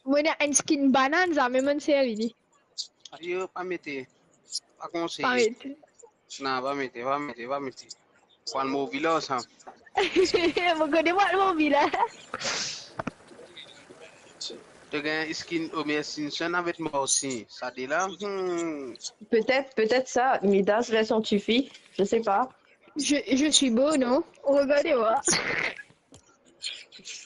mo ena enn skin banann, zame mo'nn servi li. Ayo, pa mete. Pa konseye. Pa mete. Non, pa mete, pa mete, pa mete. Pou al move la, sa. Mo kone pou al move la. To gagn skin Homer Simpson avek Marcy. Sa de la, hmm. Peut-être, peut-être ça, Midas version tifi, je sais pas. Je, je suis beau, non? Regardez-moi.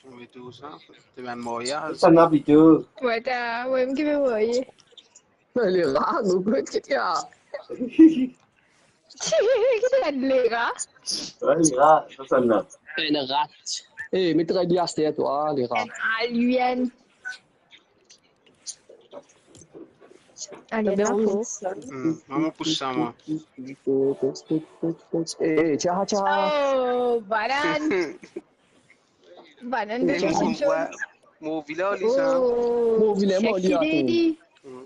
Ou met tou sa, to bann maryaz. Sa na pito. Ouais, ta, ouais, ki pe voye. Lera, nou kot ki ti a. Ki ti a Lera? Ouais, Lera, sa, sa na. Enn rat. Eh, met redi aster twa, Lera. Enn alien. Ale, ben, la oui, fo. Hmm, mama pous sa, mwa. Eh, eh, tya, tya. Oh, banann. Banann de... Eh, mo, mo, mo vilan, li sa. Oh. Mo vilan, mo, li sexy ato. Lady. Hmm.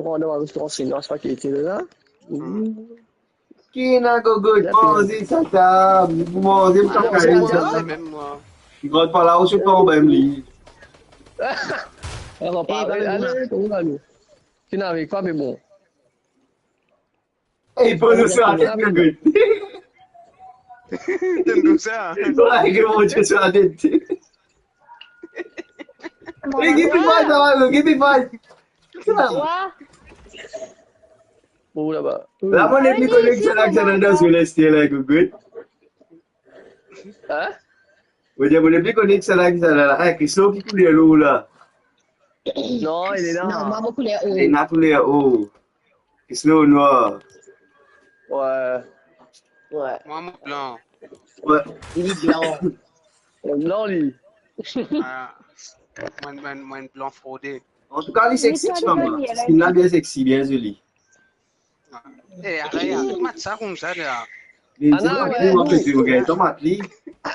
restoran, dan bann restoran sinwa, sa ki ete la. Hmm. Ki ena gogo, manze tata, manze, ah, kakaye, manze, tata. Mem mwa. Gard pa la, ou se pa anba li. Eh, papa, ale, ale, ale. Finn arive, pa be bon. Eh, poz sa, ale, ale. Tann sa. Wey, ki bon, ti sa, ale. Hey, give me five, Mario, give me five. Wa? Ou laba. La, mo nepli kone ki sa la, ki sa la dan so leste la, gogo. Hein? Mo dir, mo nepli kone ki sa la, ki sa la. Eh, Christo, ki kouler lor la? Non, li ena. Non, mwa mo kouler O. Li ena kouler O. Christo nwar. Wey. Wey. Mwa, mo blan. Wey. Li blan. Blan, li. Ah, mwa, mwa, mwa blan frode. Antouka, li sexy, ti mama. Li bien sexy, bien zoli. Eh, aret, aret mat sa koumsa, la. Li dir, ah, non, tou, anfet, ou gagn tomat, li.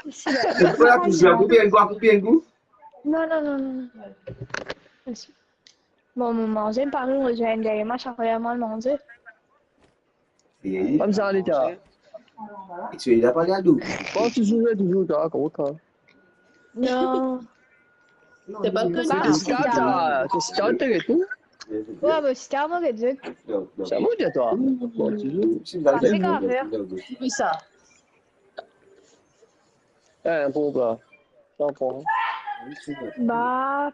Se pou la koupe, koupe enn kou, koupe enn kou. Non, non, non, non, non. Bon, mo manze, mo pa vinn rezwenn deryer mwa, sa fer mwa manze. Koumsa, li ta. Ti la pa gardou. Bon, touzour, touzour, ta, kouma ta? Non. C'est pas que ça. Jessica, ta, Jessica, t'es tout. Ouais, mais Jessica, moi, je dis. C'est bon, toi. Bon, touzour. Pas fait grave. Oui, ça. Eh, bon, bah. T'en prends. Bah.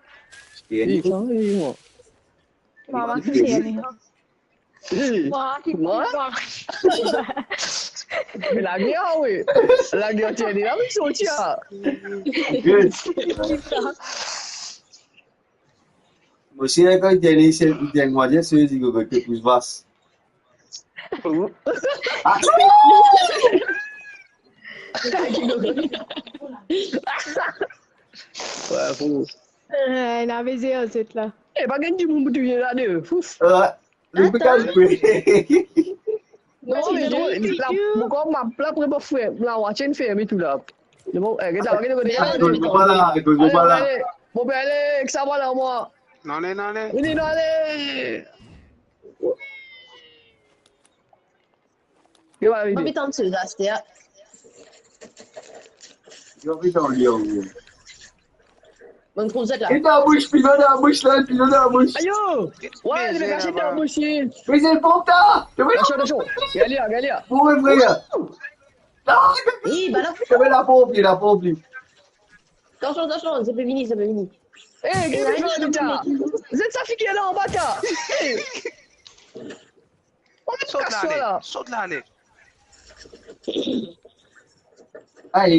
Li, sa, li, mwa. Mama, c'est rien. Hey, mwa, mwa? Mwa. Me lager, wi. Lager, ti ena la, wi, sorti, ah. Good. Mo si kan li dernie, se li dernie mwa, se li gogo ki pous vas. Wi, pou Eh, ena beze an zot la. Eh, pa gagn dimoun pou touye la de. Ouf. Ah, li pe kalpe. Non, me non, la, mo krwar map la pre pou fer, la, wa, tienn ferme tou la. Bon, eh, get la, get la, get la. Mo pe ale, ek sa, vwala, mwa. Non, non, non, non. Vini, non, ale. Yo, va vini. Mo pe tann so zaster. Yo, pe tann li, yo. Mo trouv zot la. E dan bouch, pilo dan bouch la, pilo dan bouch. Ayo! Wi, li pe kase dan bouch, li. Mezanmi, pom ta! Atansion, atansion. Gagn li, gagn li. Pou vre, frer. Wi, ba la. Laponp li, laponp li. Atansion, atansion, zot pe vini, zot pe vini. Eh, gagn li, bata. Zot sa figir la anba ta. Eh. Sot la, ale. Sot la, ale. Ayo,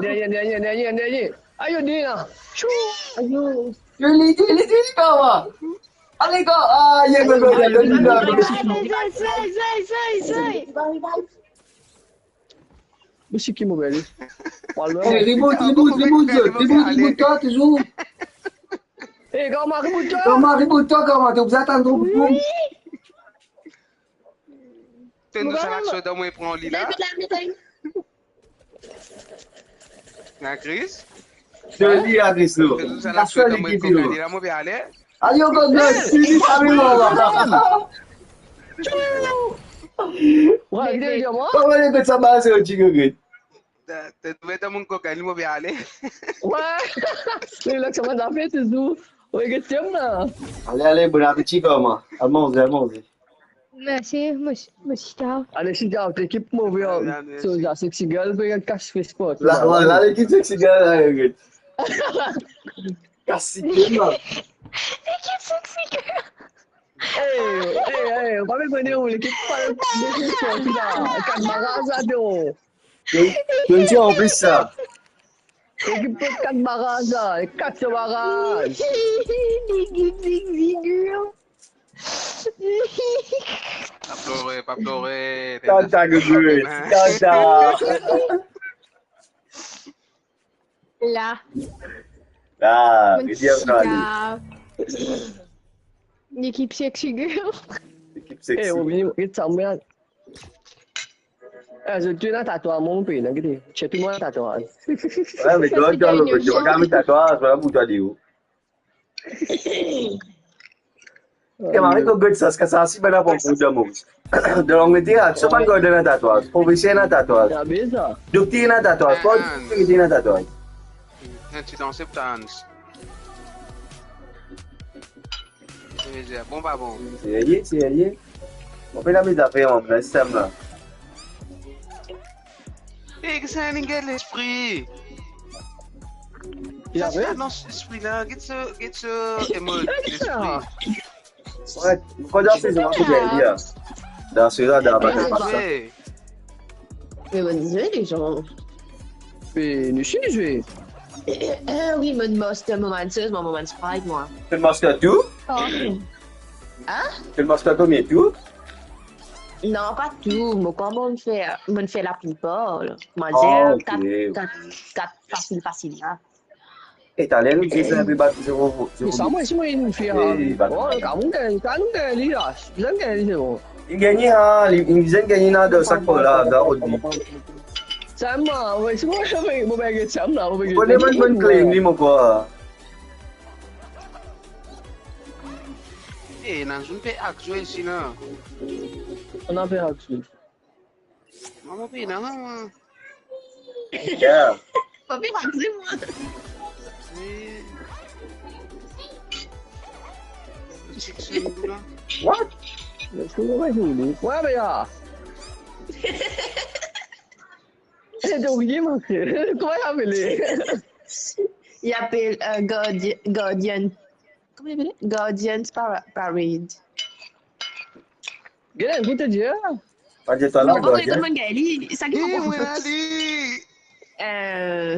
dernie, dernie, dernie. Ayo, dernie la. Chou. Ayo. Li, li, li, li, kama. Ale, kama. Ah, ye, ye, ye, ye, ye, ye. Zay, zay, zay, zay. Ou si ki mo bel? Eh, reboot, reboot, reboot, reboot, reboot, touzour. Eh, kama reboot twa? Kama reboot twa, kama to bizin atann tro pou. Wi. Tenn nou sa laksion dan mwa pran li la. Na kriz? Tenn li a kriz, non. Tenn nou sa laksion dan mwa pran li la, mo pe ale. Ayo, gogo, si li pa vinn la. Wi, vinn dir mwa. Kama li met sa bal, se ti gogo. Te, te trouve ta moun kokin, li mo pe ale. Wi. Li la, kama zafer touzour. Wi, get tienn la. Ale, ale, bon apeti, kama. Al manze, al manze. Mersi, mo, mo sister. Ale, sister, to ekip move, ale, ale, so, mersi. Sa, sexy girl, pe kas fes pou la, la, la, lekip sexy girl, la, regarde. Kas fes la. Lekip sexy girl. Eh, eh, eh, ou pa pe kone ou, lekip pa, lekip pa, kat baraz la, do. Donn ti an plis sa. Lekip pa kat baraz la, kat baraz. Lekip sexy girl. Pa plore, pa plore. Tata, gogo, tata. La. La, monn redi a pale. Lekip sexy girl. Lekip sexy. Eh, ou vini, get sa, mwa. Eh, zot tou ena tatwaz, mwa mo pena, gete. Ti tou mwa tatwaz. Wi, me twa, twa, twa, twa, twa, tatwaz, vwala pou twa de ou. E mari, kot gagn sa, sa, si bann la pran kou dan mo. Dan Langleter, so bann gardien ena tatwaz, profeser ena tatwaz. Dokter ena tatwaz, pa dokter ena tatwaz. Enn ti danse pou ta, Hans. Bon, pa bon. Serye, serye. Mo pena mezafar, mwa, dan sistem la. Ey, ki sa, inn gagn lespri. Sa, ti la dan lespri la, get so, get so emote lespri. Wi, kan dan sezon, mo gagn li, a. Dan sezon, dan, pa, pa, pa. Me bann zwe, lezan. Me nou si nou zwe. Eh, eh, wi, mo master, mo bann soz, mo, mo bann sprite, mwa. To master tou? Hein? To master komie tou? Non, pa tou. Mo, kouma mo fer, mo fer laplipar, la. Mo dir, ah, ok, kat, kat, kat fasil, fasil, la. E taler nou dir sa, inpe bat zero, zero. Me sa, mwa, si mwa, inn fer, eh, bat. Oh, kan nou gagn, kan nou gagn li la. Bizin gagn li, se bon. Inn gagn li, ha, li, inn bizin gagn li la, dan sak la, dan odi. Sa, mwa, wi, si mwa, mo pe get sa la, mo pe get. Kone bann, bann claim li, mo krwar. Eh, ena zot pe ak zwe isi la. Ena pe ak zwe. Mama pena, mama. Yeah. Papi, pa kriye, mwa. Eh. Sik sou nou la. What? Laisse-moi jouer. Ouais, mais là. C'est horrible, mon frère. Comment il appelait? Il appelle, euh, Guardi-, Guardian. Kouma li apele? Guardians Para-, Parade. Gete, pou te dir. Pa dir twa la, Guardian. Kouma li gagn li, sa ki pa konpran. Eh, mwa li. Euh,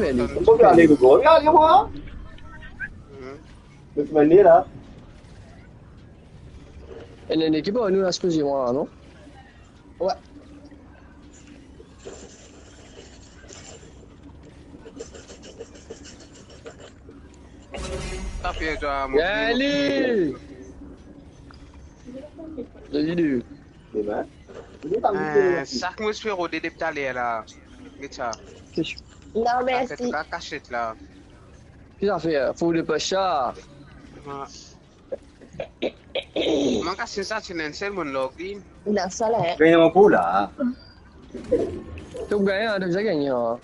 fer li. Mo pe ale, mo pe ale, mwa. Hmm. Mo pe ale la. Ena enn ekip ar nou la, sipoze mwa, non? Wi. Sa fer twa, mo... Allez! Salut. Eh, sa ki mo ti pe rode depi taler la. Get sa. Non, mersi. Sa fer twa kasiet la. Ki zafer? Fou de pes sa. Wi. Mank asin sa, ti ena enn sel bann log li. Ena sa la, eh. Gagn anpil la. To gagn, to deza gagn, ah.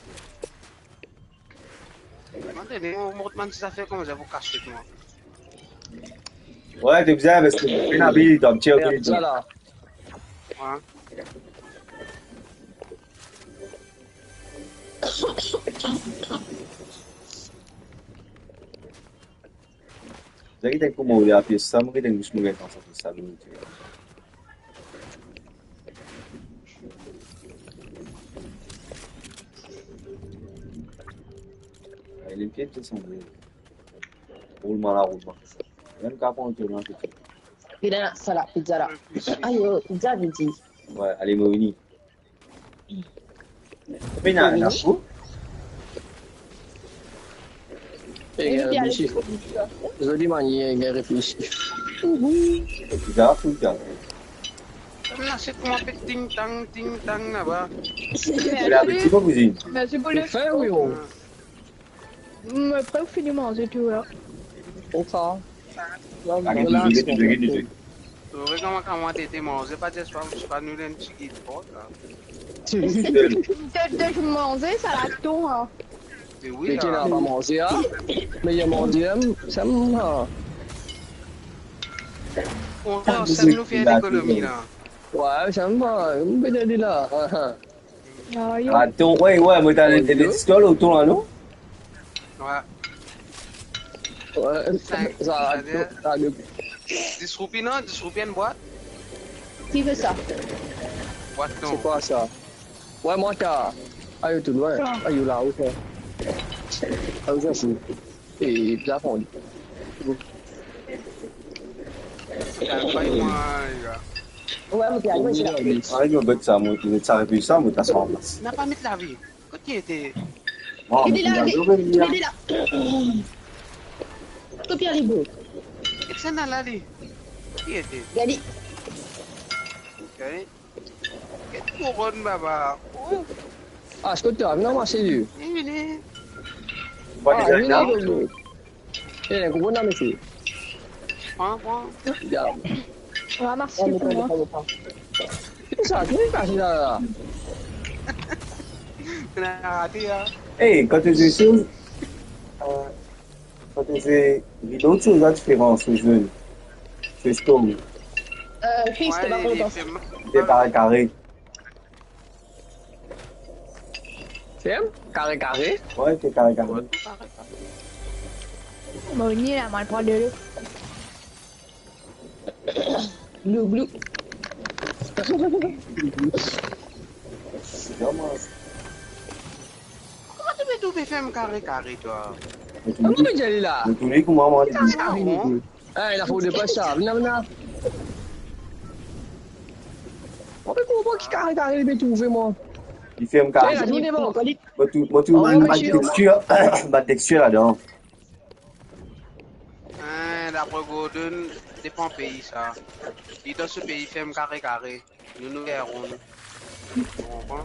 Mande, mo, mo, mo, ti zafer kouma sa pou kasiet mwa. Wi, to bizin, paski pena abitan, ti... Ena sa la. Wi. Zot ki tann kouma ou le apel sa, mo ki tann zis mo gagn sa, sa, sa, sa. Ay, limpiye ti sanble. Roulman la, roulman. Mem ka pran tournan, tournan. Vinn la, sa la, pizza la. Ayo, pizza, vinn. Wi, ale, mo vini. Vini, vini. Eh, vini, reflesi. Zoli manier, reflesi. Wi. Fouga, fouga. Sa la, se kouma pe ting tang, ting tang laba. Mersi pou le... Mersi pou le... Fer, wi, oh. Ah. Mo pre fini manze tou la. Oka. Allez, relax, désolé, désolé, désolé. Trouve kouma, kouma to, to manze, pa dir swa, swa nou enn tigit fort la. To, to manze, sa la tou, hein. Wi, la. Ki la pa manze, ah? Me li manze, hein, sa, hein. Kontan, sa nou fer lekonomi la. Ouais, sa mem pa, mo pe dir li la. Ah, yo. Atann, ouais, ouais, mo ta... Oh, yo. Pistol otour la, non? Ouais. Ouais, sa, sa, dis roupi, non? Dis roupi enn bwat? Qui veut ça? Bwat, non. C'est quoi ça? Ouais, moi, t'as... Ah, yo, tout loin. Ah, yo, la, ok. Ah, ça, c'est... E plafon li. Kalm pa mwa, ya. Ouais, mo pe al, mo pe al. Ay, mo bet sa, mo, mo ti repi sa, mo ta sa anplas. Na pa met lavi. Kot li ete? Bon, gete la, gete la. Kopi ale, bro. Gete sa la, li. Kot li ete? Gade. Ok. Get kouronn, baba. Oh. Ah, kot li la, vinn ramaze li. Vini, vini. Ah, vini, vini. Eh, kouronn la, mesie. Pran, pran. Diab. Ramas li pou mwa. Ki sa, ki sa, ki sa la? Ena rate, hein. Eh, kan to zwe, euh, Kan to zwe Reload, ti ena diferans, to zwe. To zwe Storm. Euh, Chris, ouais, t'es pas content. Li fer kare kare. Fer kare kare? Ouais, fer kare kare. Mo vini la, mo al pran delo. Glou, glou. Kouma to pe trouve fer kare kare, twa? Kouma to dir li la? Mo trouve kouma mwa li... Kare kare, bon. Eh, la fode pa sa. Vinn la, vinn la. Mo pe konpran ki kare kare li pe trouve, mwa. Li fer kare. Eh, la, vinn devan. Mo trouve, mo trouve bann, bann textir, bann textir ladan. Hein, dapre Gordon, depan pei sa. Li dan so pei fer kare kare. Nou, nou fer ron. Ou konpran?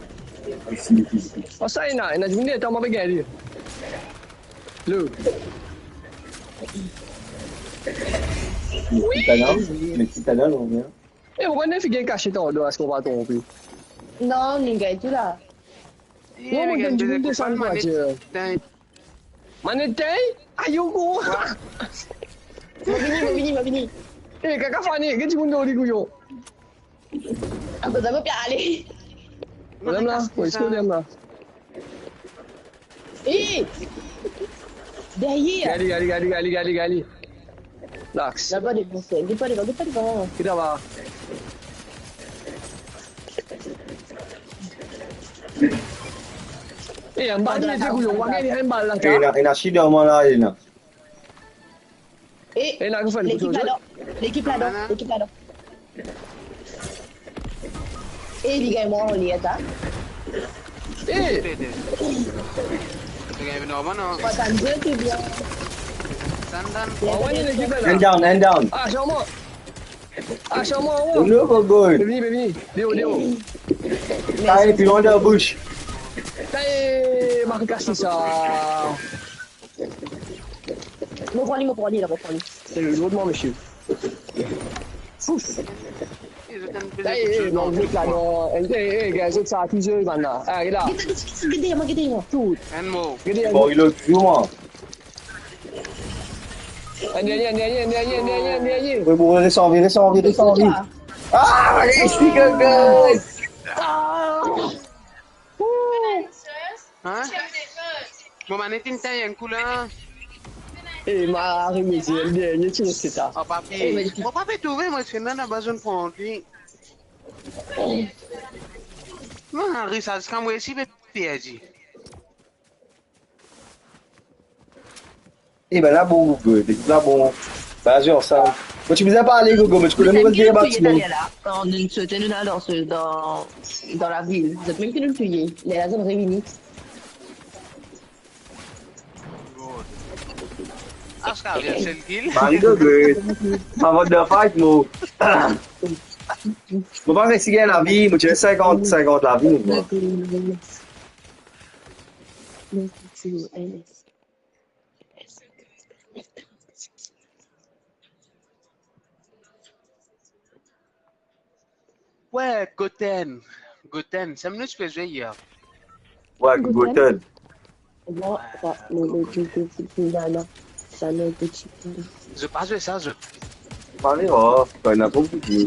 Oh, sa ena, ena dimoun, atann, mo pe gagn li. Lo. Wi! Met ti talon, met ti talon, non, bien. Eh, ou konn figir kasiet andan, eski ou pa tronpe? Non, li gagn tou la. Non, mo gagn dimoun desann, kwa, ti. Manet tey? Ayo, gro! Mo vini, mo vini, mo vini. Eh, kaka fane, get dimoun dan li, kouyon. Akoz mo pe ale. Madam la, eski madam la? Eh! Deryer! Gagn li, gagn li, gagn li, gagn li, gagn li. Relax. Gagn pa devan, gagn pa devan, gagn pa devan. Kita va. Eh, anba li, ete kouyon, ou gagn enn bal la, ena, ena sida mwa la, ena. Eh, ena, lekip ladan, lekip ladan, lekip ladan. Eh, li gagn mwa, li, atann. Eh! Li gagn normal, non? Atann, bien, c'est bien. Tann, tann. Enn down, enn down. Ah, charman. Ah, charman, oh. Vini, vini. Dehor, dehor. Taye, pi lwan dan bouch. Taye, Marcas, sa. Mo pran li, mo pran li la, mo pran li. Eh, lot mwa, mesie. Ouf. Eh, eh, non, met la, non. Eh, eh, eh, gars, zot sa akize, bann la. Ah, get la. Get, get, get, get deryer mwa, get deryer mwa. Tout. Enn mo. Get deryer mwa. Bon, li lot jou, mwa. Enn dernie, enn dernie, enn dernie, enn dernie, enn dernie. Wi, bon, res anvi, res anvi, res anvi. Ah, res anvi, gars. Ah. Hein? Mo maneti inn tann enn kou la. Eh, mo arive, dernie ti res sa. Oh, papi. Eh, mais... Mo pa pe trouve, mo ti ena, na bazin pran li. Mo arive sa, ziska mo resi pe perdi. Eh ben, la bon, Gogo, lekip la bon. Baze ansam. Mo ti bizin pale, Gogo, me ti kone nou rod deryer batiman. Taler la, kan nou sot, nou al dan, dan, dan lavil. Zot mem ki nou touye. Lerla zot revini. Ah, sa vinn sel kill. Mari Gogo. Avant de fight, mo. Mo pa resi gagn lavi, mo ti ena sinkant, sinkant lavi, mo. Wi, Goten. Goten, sa nou ti pe zwe yer. Wi, Goten. Goten. Bon, sa, le, le, le, le, le, la, la. Sa, le, le, le, le. Zot pa zwe sa, zot. Pale, oh, kan ena pou ki.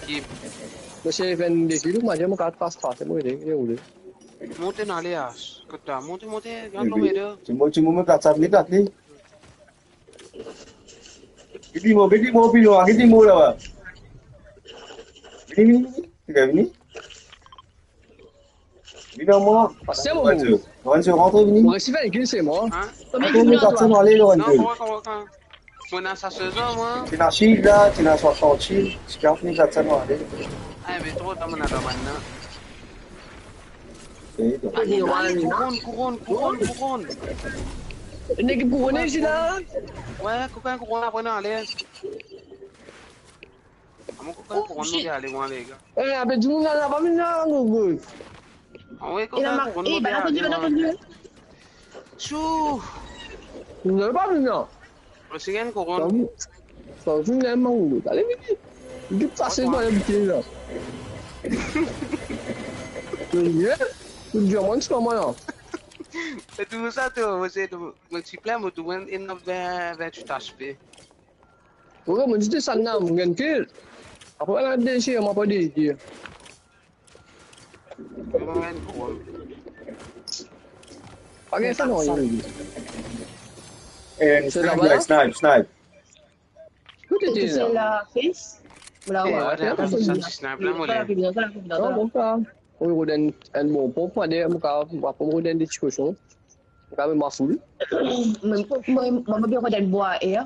lekip. Mo se vennde kilo, mo dir mo kapav pas, pas, mo ede, ede, ede. Monte, nou ale, as. Kot twa? Monte, monte, gran lomede. Ti mo, ti mo, mo kat sa minit la, li. Vini mo, vini mo, vini mo, vini mo laba. Vini, vini, vini. Vini, vini. Vini mwa. Lorenzo, Lorenzo, rantre, vini. Mo resi fer enn kil, se mwa. Hein? Rantre, vini, kat sa nou ale, Lorenzo. Non, kouma, kouma, kouma? Mo ena sa sezon, mwa. Ti ena sil la, ti ena swasant sil. Ti kapav fini kat sa nou ale. Ah, me tro, ta mo ena la bann la. Eh, donk. Ale, ale, kouronn, kouronn, kouronn, kouronn. Nek kouronn isi la. Wi, kouronn apre nou ale. Amoin, kouronn, kouronn, nou ale, mwa, lega. Eh, ape dimoun la, la pa vinn la, gogo. Ah wi, kouronn, kouronn, nou ale, mwa. Chou. Nou pa vinn la. Mo siy enn kouronn. Sa vinn, sa vinn, mwa, gogo. Ale, vini. Li pase par la bouteille la. Bien. Tout diamant, se pa mwa la. E tou sa, tou, mo se, mo ti plin, mo tou, enn, enn vin, vin-wit H P. Wi, mo ti desann la, mo gagn kil. Apre, la, de, si, mo pa de, de. Pa gagn sa, non, li. Eh, snipe, snipe, snipe. Kot li ete la? Tou sel la, Face. Mo la, eh, wi, wi, sa ti snipe la, mo le. Non, bon, sa. Mo rod enn, enn bon ponp, mo kapav, mo kapav rod enn de ti koson. Mo kapav met mwa foul. Mwa, mwa, mwa, mo bien rod enn bwa, eh.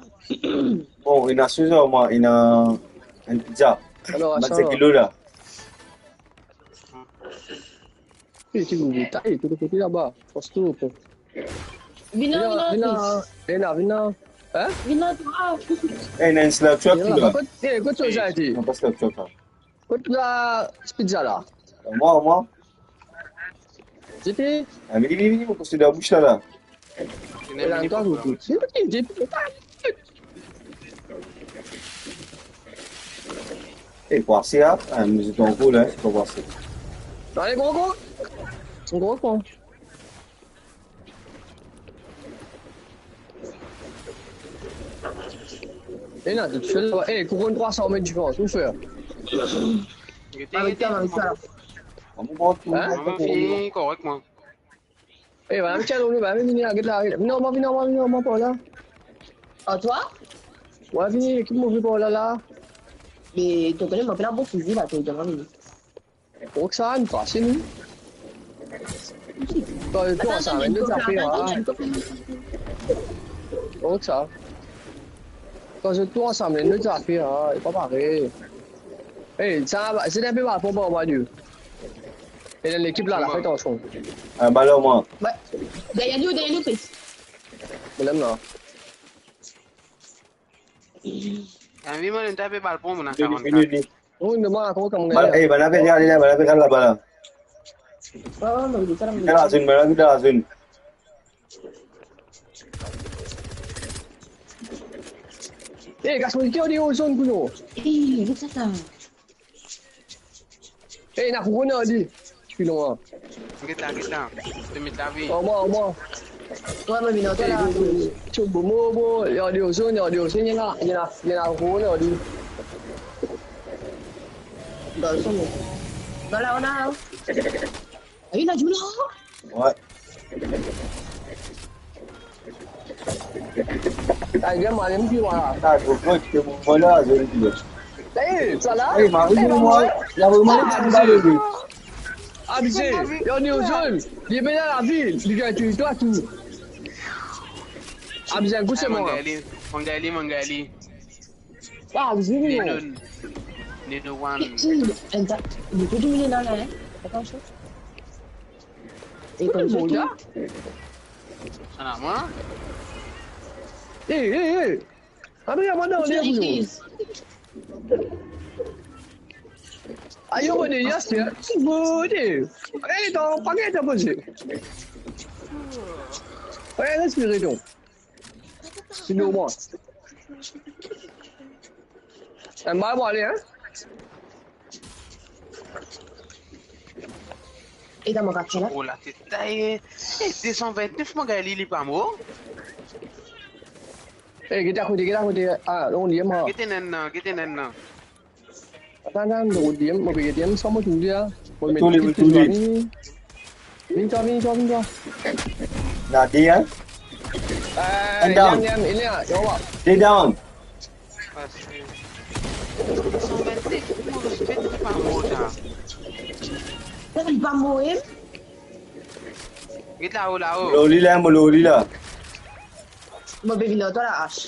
Bon, ena sezon, mwa, ena enn pizza. Alor, vennsenk kilo la. E, ti nou tay, tou kote laba. Fos tou, tou. Vinn la, vinn la, vinn la, Face. Vinn la, vinn la. Hein? Vinn la, twa. Eh, ena enn slap trap la. Kot, eh, kot so sa ete? Non, pa slap trap la. Kot la pizza la? Mwa, mwa. Ti pe? Ah, vini, vini, vini, mo koste dan bouch la, la. E la, twa, vini, vini, vini. Eh, pwase, ah. Ah, nou zot ankor la, hein, pa pwase. Ale, gro, gro. Gro, gro. E la, tou sel laba. Eh, kouronn trwa san met diferans, ou fer. Avek sa, avek sa. Hein? Mwa, fini korek, mwa. Eh, va, tiens, nou, va, vini, vini, get la, get la. Vini, mwa, vini, mwa, vini, mwa, par la. Antoine? Wa, vini, ki move par la, la? Me to kone mo pena bon fizi la, to, to vini. Roxane, fasil, wi. Kan zot tou ansam, enn lot zafer, a. Roxane. Kan zot tou ansam, enn lot zafer, a. E pa parey. Ey, sa, se enn pe balkon par mwa, li. E dan lekip la, la fet ansanm. Ah, balon, mwa. Deryer nou, deryer nou, plis. Mo la, la. Anvi, mo, enn pe balkon, mo ena karannkat. Vini, vini, vini. Wi, me mwa, kouma, kouma Bal-, ey, bann la pe ale la, bann la pe al laba la. Wa, wa, non, li ta la, li ta la zone, bann la, li ta la zone. Ey, kas mwa, ki odi ozone, kouyon. Ey, get sa. Ey, ena kouyon, odi. Filon, a. Get la, get la. Ti met lavi. Anmwa, anmwa. Wa, mo vinn ar twa la. Ey, ey, ey, ey. Ti bon, mo, mo, odi ozone, odi ozone, ena, ena, ena kouyon, odi. Bon, sa bon. Bon, la, on a, hein. Ah, ena dimoun la. Wi. Ay, gagn mwa, mem ki mwa la. Sa, gro, gro, ti bon, mwa la, zoli, zoli. Ey, sa la? Ey, mari, ey, mwa, mwa, la, mwa, ah, mwa, Abizé. Abizé, yo, ni ozone. Li vinn dan lavil, li gagn tou, twa tou. Abizé, gout se mwa. Mangali, Mangali, Mangali. Ah, zini, non. Nino, Nino one. Ki, ki, ena, nou tou doumine la, la, hein? Atansion. E kouma sa, la? Ana, mwa? Ey, ey, ey! Abre, mwa, non, li, li. Ayo, mwa, de, yes, yeah. Ti bon, de. Ey, non, pa gagn tan poze. Ey, respire, non. Sinon, mwa. Enn bal pou ale, hein? E dan mo kat la. Oh, la, tet taye. Eh, de san vintnef, Mangali, li pa mor. Eh, get akote, get akote. Ah, non, li mor. Get enn la, get enn la. Atann, atann, mo get, mo pe get, sa mo touzour la. Mo met touzour, touzour. Vinn twa, vinn twa, vinn twa. Na de, hein? Eh, enn down. Li la, li la, li la. De down. Pase. San vintnef, mo respet, li pa mor sa. Li pa mor, hein? Get lao, lao. Mo lor li la, mo lor li la. Mo pe vinn ar twa la, Ash.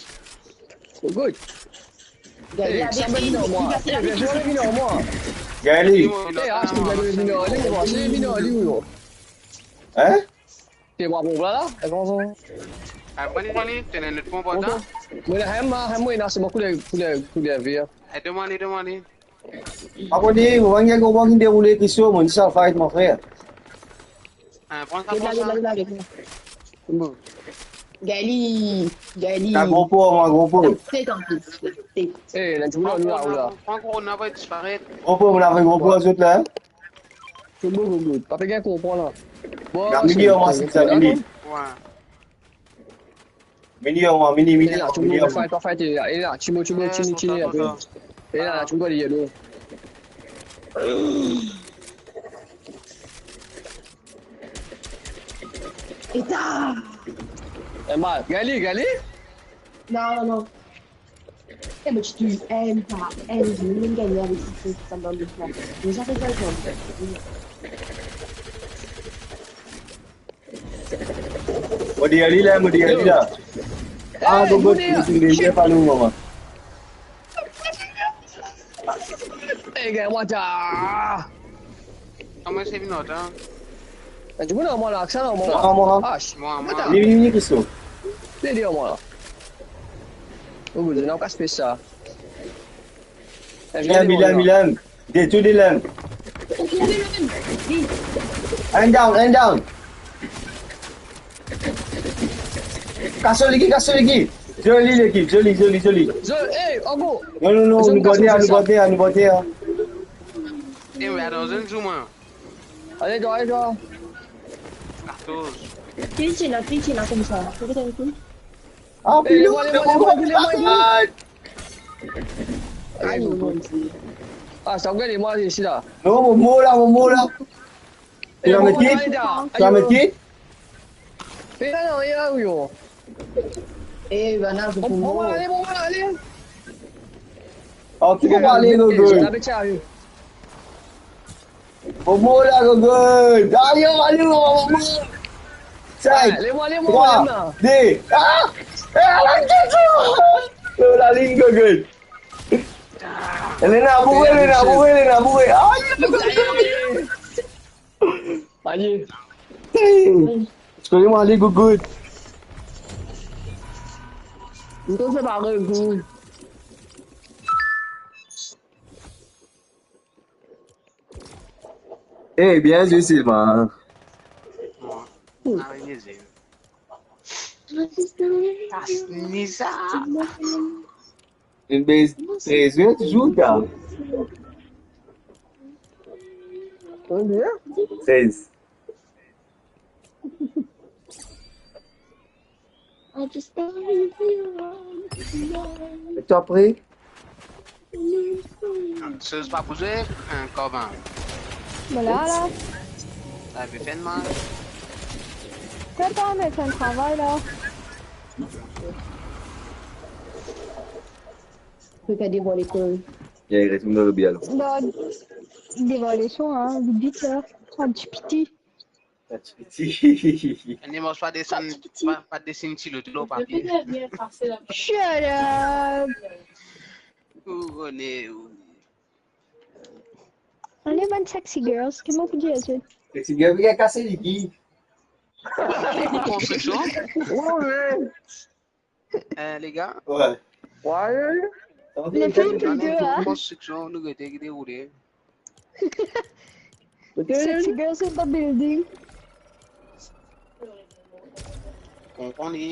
So good. Gaël, eh, sa vinn ar mwa. Eh, vinn ar mwa. Gaël. Eh, Ash, vinn ar li, vinn ar li, vinn ar li, vinn ar li. Hein? Te mwa bon la, la? E kouma sa? Ah, pran li, pran li, to ena enn lot ponp, atann. Mo ena, mo ena, mo ena, se mo kouler, kouler, kouler ver. Eh, donn mwa li, donn mwa li. Abone, mo pa gagn konpran ki deroule ki so, mo, sa fight, mon frère. Ah, pran sa, pran sa. Gaël, Gaël. Gro po, mwa, gro po. Tet an plis, tet. Eh, la, ti boul la, ou la. Pran korona, va disparet. Gro po, mo ena gro po, zot la, hein? Ti boul, ti boul. Pa pe gagn konpran la. Bon, la, mini, se mwa, se sa, mini. Wi. Mini, mwa, mini, mini, mini. Fight, fight, fight, e la, ti boul, ti boul, ti boul, ti boul. E la, ti boul, yellow. Eta! E mal, Gaël, Gaël? Non, non, non. E mo ti touy enn par enn, mo mem gagn avek six, sa bann de fwa. Mo zame gagn. Mo deryer li la, mo deryer li la. Ah, eh, bon, bon, shit. Mo deryer pa nou, mama. Eh, gagn mwa ta. Kouma se vinn ar twa? Eh, ti boul, mwa la, sa la, mwa. Ah, mwa. Ah, mwa, mwa. Vini, vini, Christo. Vini, mwa la. Oh, bon, nou kas pe sa. Milan, Milan, Milan. De, tou de la. Enn down, enn down. Kas so lekip, kas so lekip. Zoli lekip, zoli, zoli, zoli. Zoli, eh, ankor. Non, non, non, nou bote, nou bote, nou bote. Eh, wi, atann, zot zoom, hein. Ale, twa, ale, twa. Kartoz. Ki ti la, ki ti la koumsa? Ki ti la? Ah, eh, pilon, leve mwa, leve mwa, leve mwa, leve mwa. Ayo, mon Die. Ah, sa gagn mwa isi la. Non, mo mor la, mo mor la. Eh, ou la met ki? Ou la met ki? Eh, non, non, eh, ah, wi, oh. Eh, bann la, se pou mwa. Bon, bon, ale, bon, bon, ale. Ok, bon, ale, Gogol. Bon, bon, la, Gogol. Ayo, ale, bon, bon. Sa, ale, mwa, ale, mwa, trwa, ale, mwa. De. Ah! Eh, ala, get sa! Oh, la ligne, Gogol. Elena, boure, Elena, boure, Elena, boure. Ayo, Gogol. Aye. Hey, tu connais moi, les gougouttes. Mwen to se parey tou. Eh, bien zwe, Silvan. Bon, ah, bien zwe. Pas ni sa. Une base treize, toujours, gars. Combien? Treize. Et toi, après? Soz pa pou zwe, hein, koman? Voilà, la. Sa pe fer mal. Sa pa, me fer travay, la. Pe pa devwal lekol. Bien, il reste une heure bien, là. Non, devwal leson, hein, vit, vit, la. Enn ti piti. Enn ti piti. Enn ti piti. Pa, pa desin ti lot lor papie. Shut up! Ou kone, ou. Ale bann sexy girls, kouma pou dir sa? Sexy girl, li gagn kase li ki? Konstriksion? Wi, wi. Eh, les gars? Ouais. Ouais. Lefe plito, hein? Konstriksion, nou gete ki deroule. Sexy girls in the building. Konpran li.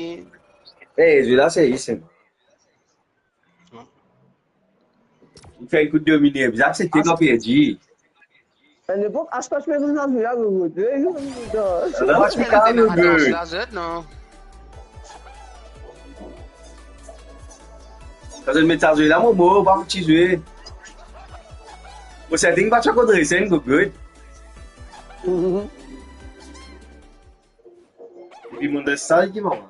Eh, zwe la, se isi. Fer enn kout domine, bizar se te kan perdi. A lepok, aster pa ti pe zwe la, Gogo. Aster pa ti pe zwe la, Gogo. Kan zot met sa zwe la, mo mo, pa fouti zwe. Mo setting pa ti ankor drese, Gogo. Epi mo dan sal ki mama.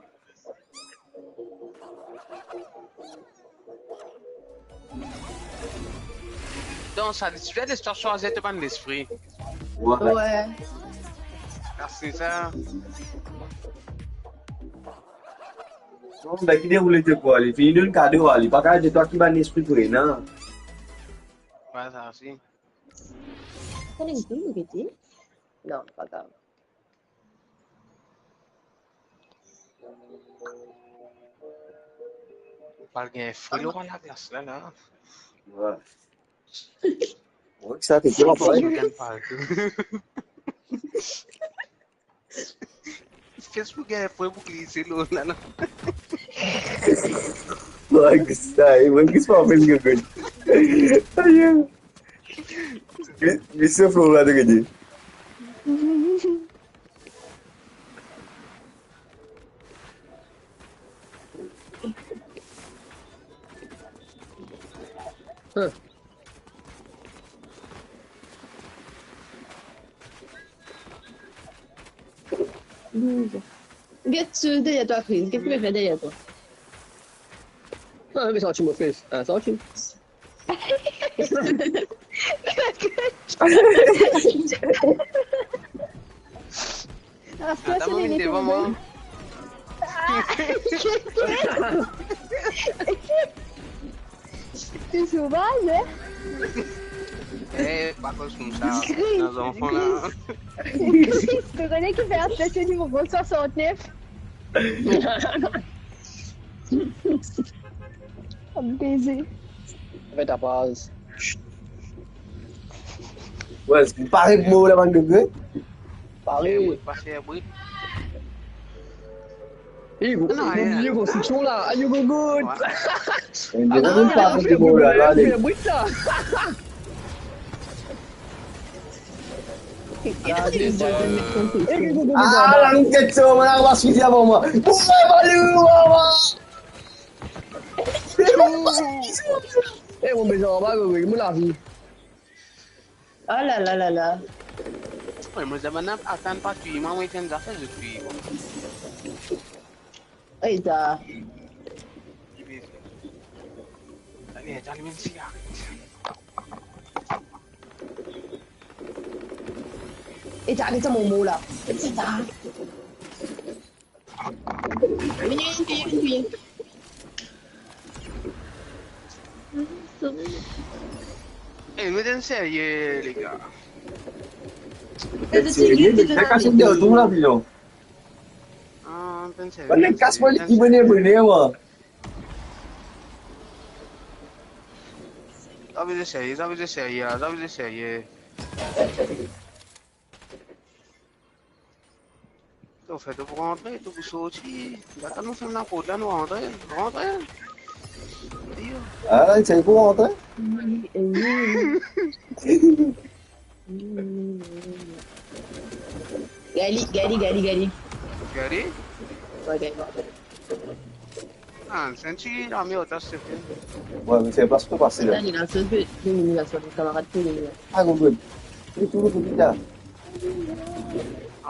Dan sa, ti fer de stasion azet bann lespri. Ouais. Ouais. Mersi sa. Non, ben, ki deroule to kwa, li fini donn kado, li pa kapav dir twa ki bann lespri pou ena. Ouais, sa osi. Kan enn kou, nou gete. Non, pa grav. Pa'l gagn fre lor laglas la, la. Ouais. Ouais, sa, se ki, pa fre. Gagn pa. Kes pou gagn fre pou glise lor la, la. Ouais, sa, ouais, kes pa fre, Gogo. Ayo. Li, li sof lor la, to gete. Get, euh, derrière toi, Chris. Get, tu me fais derrière toi. Ah, mais ça, tu me fais. Ah, ça, tu... Aster, atann, se mo, vinn devan mwa. Ah, se sovaz, hein? Eh, pa koz koumsa. Chris, dan zanfan la. Chris, to kone ki fer Aster se nimero swasantnef? Beze. Fè ta paz. Ouais, se pare pou mo la, bann de gre. Pare. Eh, pa fer bri. Eh, vo-, non, vo miye konstriksion la. Ayo, Gogo. Ouais. Vo miye pare pou mo la, la, fer bri la. Ah, la, nou get sa, mo la, mo pa swivi avan mwa. Pou mwa, balou, mwa. Eh, mo bezwin anba, Gogo, mo lavi. Oh la la la la. Wi, mo dir bann la atann pa touy mwa, mo ete enn zafer zot touy mwa. Ey, ta. Merde, alim enn sigaret. E ta aret sa mo mo la. Vini, vini, vini, vini. Eh, nou enn serye, lega. Serye, serye, serye. Ah, nou enn serye. Bann kas mwa, li ki bone, bone, mwa. Sa vinn serye, sa vinn serye, sa vinn serye. To fer to pou rantre, to pou sorti. Atann, nou ferm laport la, nou rantre, rantre. Ayo. Ah, li ti pou rantre? Gay li, gay li, gay li, gay li. Gay li? Wi, gay li. Ah, santi lame otas, se fini. Wi, me fer plas pou pase la. Li la soz de, de mini la, so kamarad pou li la. Ah, gogol. Li tou, tou, tou, la.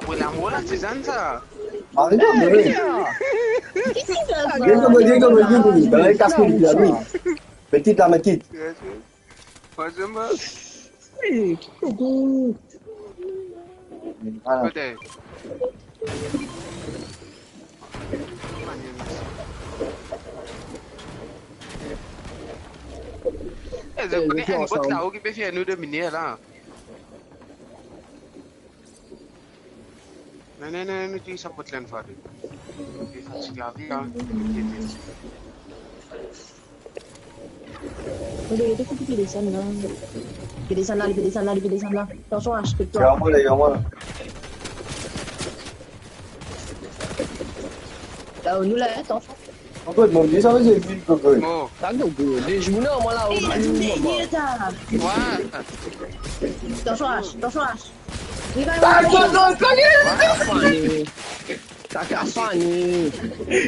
Apre lamor la, ti zann sa. Ah, non, me wi. Kisa sa? Gogol, gogol, gogol. Gogol, kas pou li la, wi. Met kit la, met kit. Yes, yes. Pas sa. Hey, coucou. Voilà. Kote? Eh, zot kone enn bot lao ki pe fer nou domine la. Non, non, non, non, tu sa pot la enn fwa, tu. Tu fatig lavi, hein. Gete, gete, gete, gete, desann la. Gete, desann la, gete, desann la, gete, desann la. Atansion, Ash, kot twa. Gagn mwa la, gagn mwa la. La, nou la, atansion. Ankor, mon Dieu, sa ve dir vit, ankor. Bon. Sa gogol, de jou, non, mwa la, eh, ou, ou, ou, ou, ta. Wi. Atansion, Ash, atansion, Ash. Li va, ta, li va, ta, li va. Ta, ta, ta, ta. Kaka fane. Kaka fane.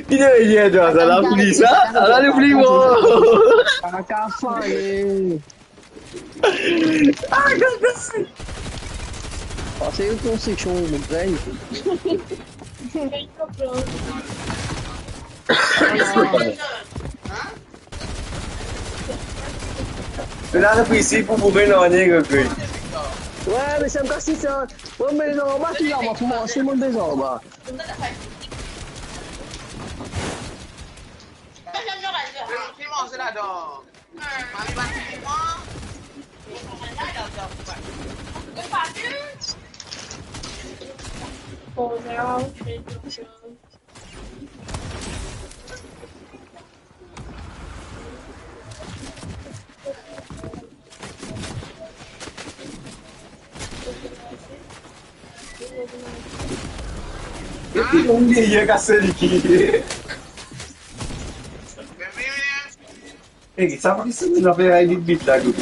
Ki de rien, twa, sa, la pli, sa? Ala, li pli, mo. Kaka fane. Ah, kaka. Pase konstriksion, mo grenn. Ou la represi pou boure lane, gogol. Wi, me sa, mo kas sa. Wi, me non, ma, ki la, mo, pou mwa, se mo deza, ba. Epi, nou, li, li kas li ki. Eh, sa pa ki si nou pe ray vit la, gou.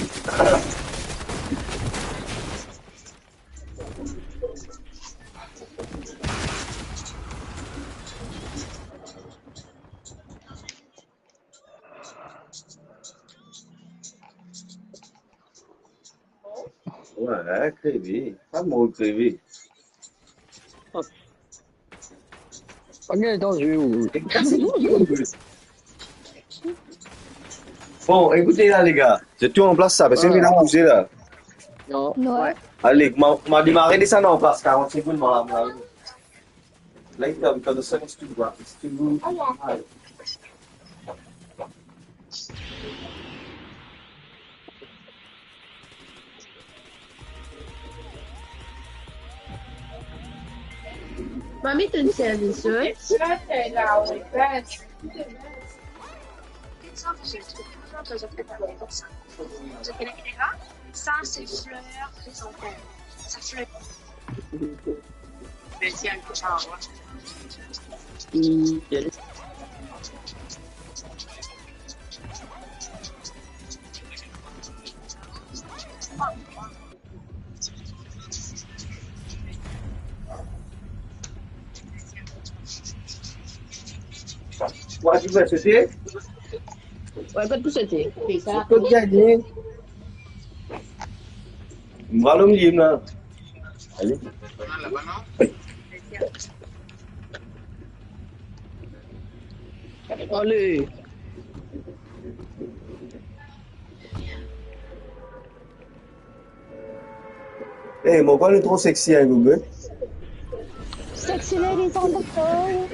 Wi, kreve. Pa mor kreve. Pa gagn tan zwe, ou. Bon, ekoute la, lega. Zot tou an plas sa, personn ki ena bouze la. Non. Wi. Ale, ma, ma demare desann an plas, karant segonn, ma, ma. Later, because the second still work, it's still moving. Mami, to enn servis, wi. Sa, se fler krizantem. Sa fler. Wi, kot pou sote? Kot gagne? Mwa, lom lim la. Ale. Ale. Eh, mo krwar nou tro sexy, hein, Gogo. Sexy ladies on the floor.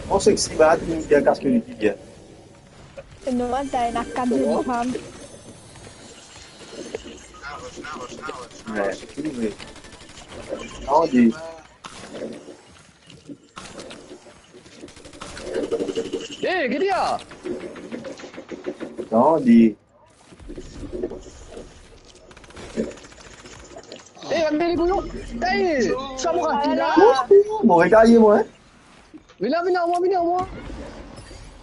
Tro sexy, ba, nou bien kas ke nou bien. Nou, anta ena kat de fam. Ouais, c'est vrai. Tande. Eh, ki li a? Tande. Eh, va met les couillons. Eh, sa mo rati la. Bon, regarde, moi, hein. Vini la, vini la, vini la, vini la.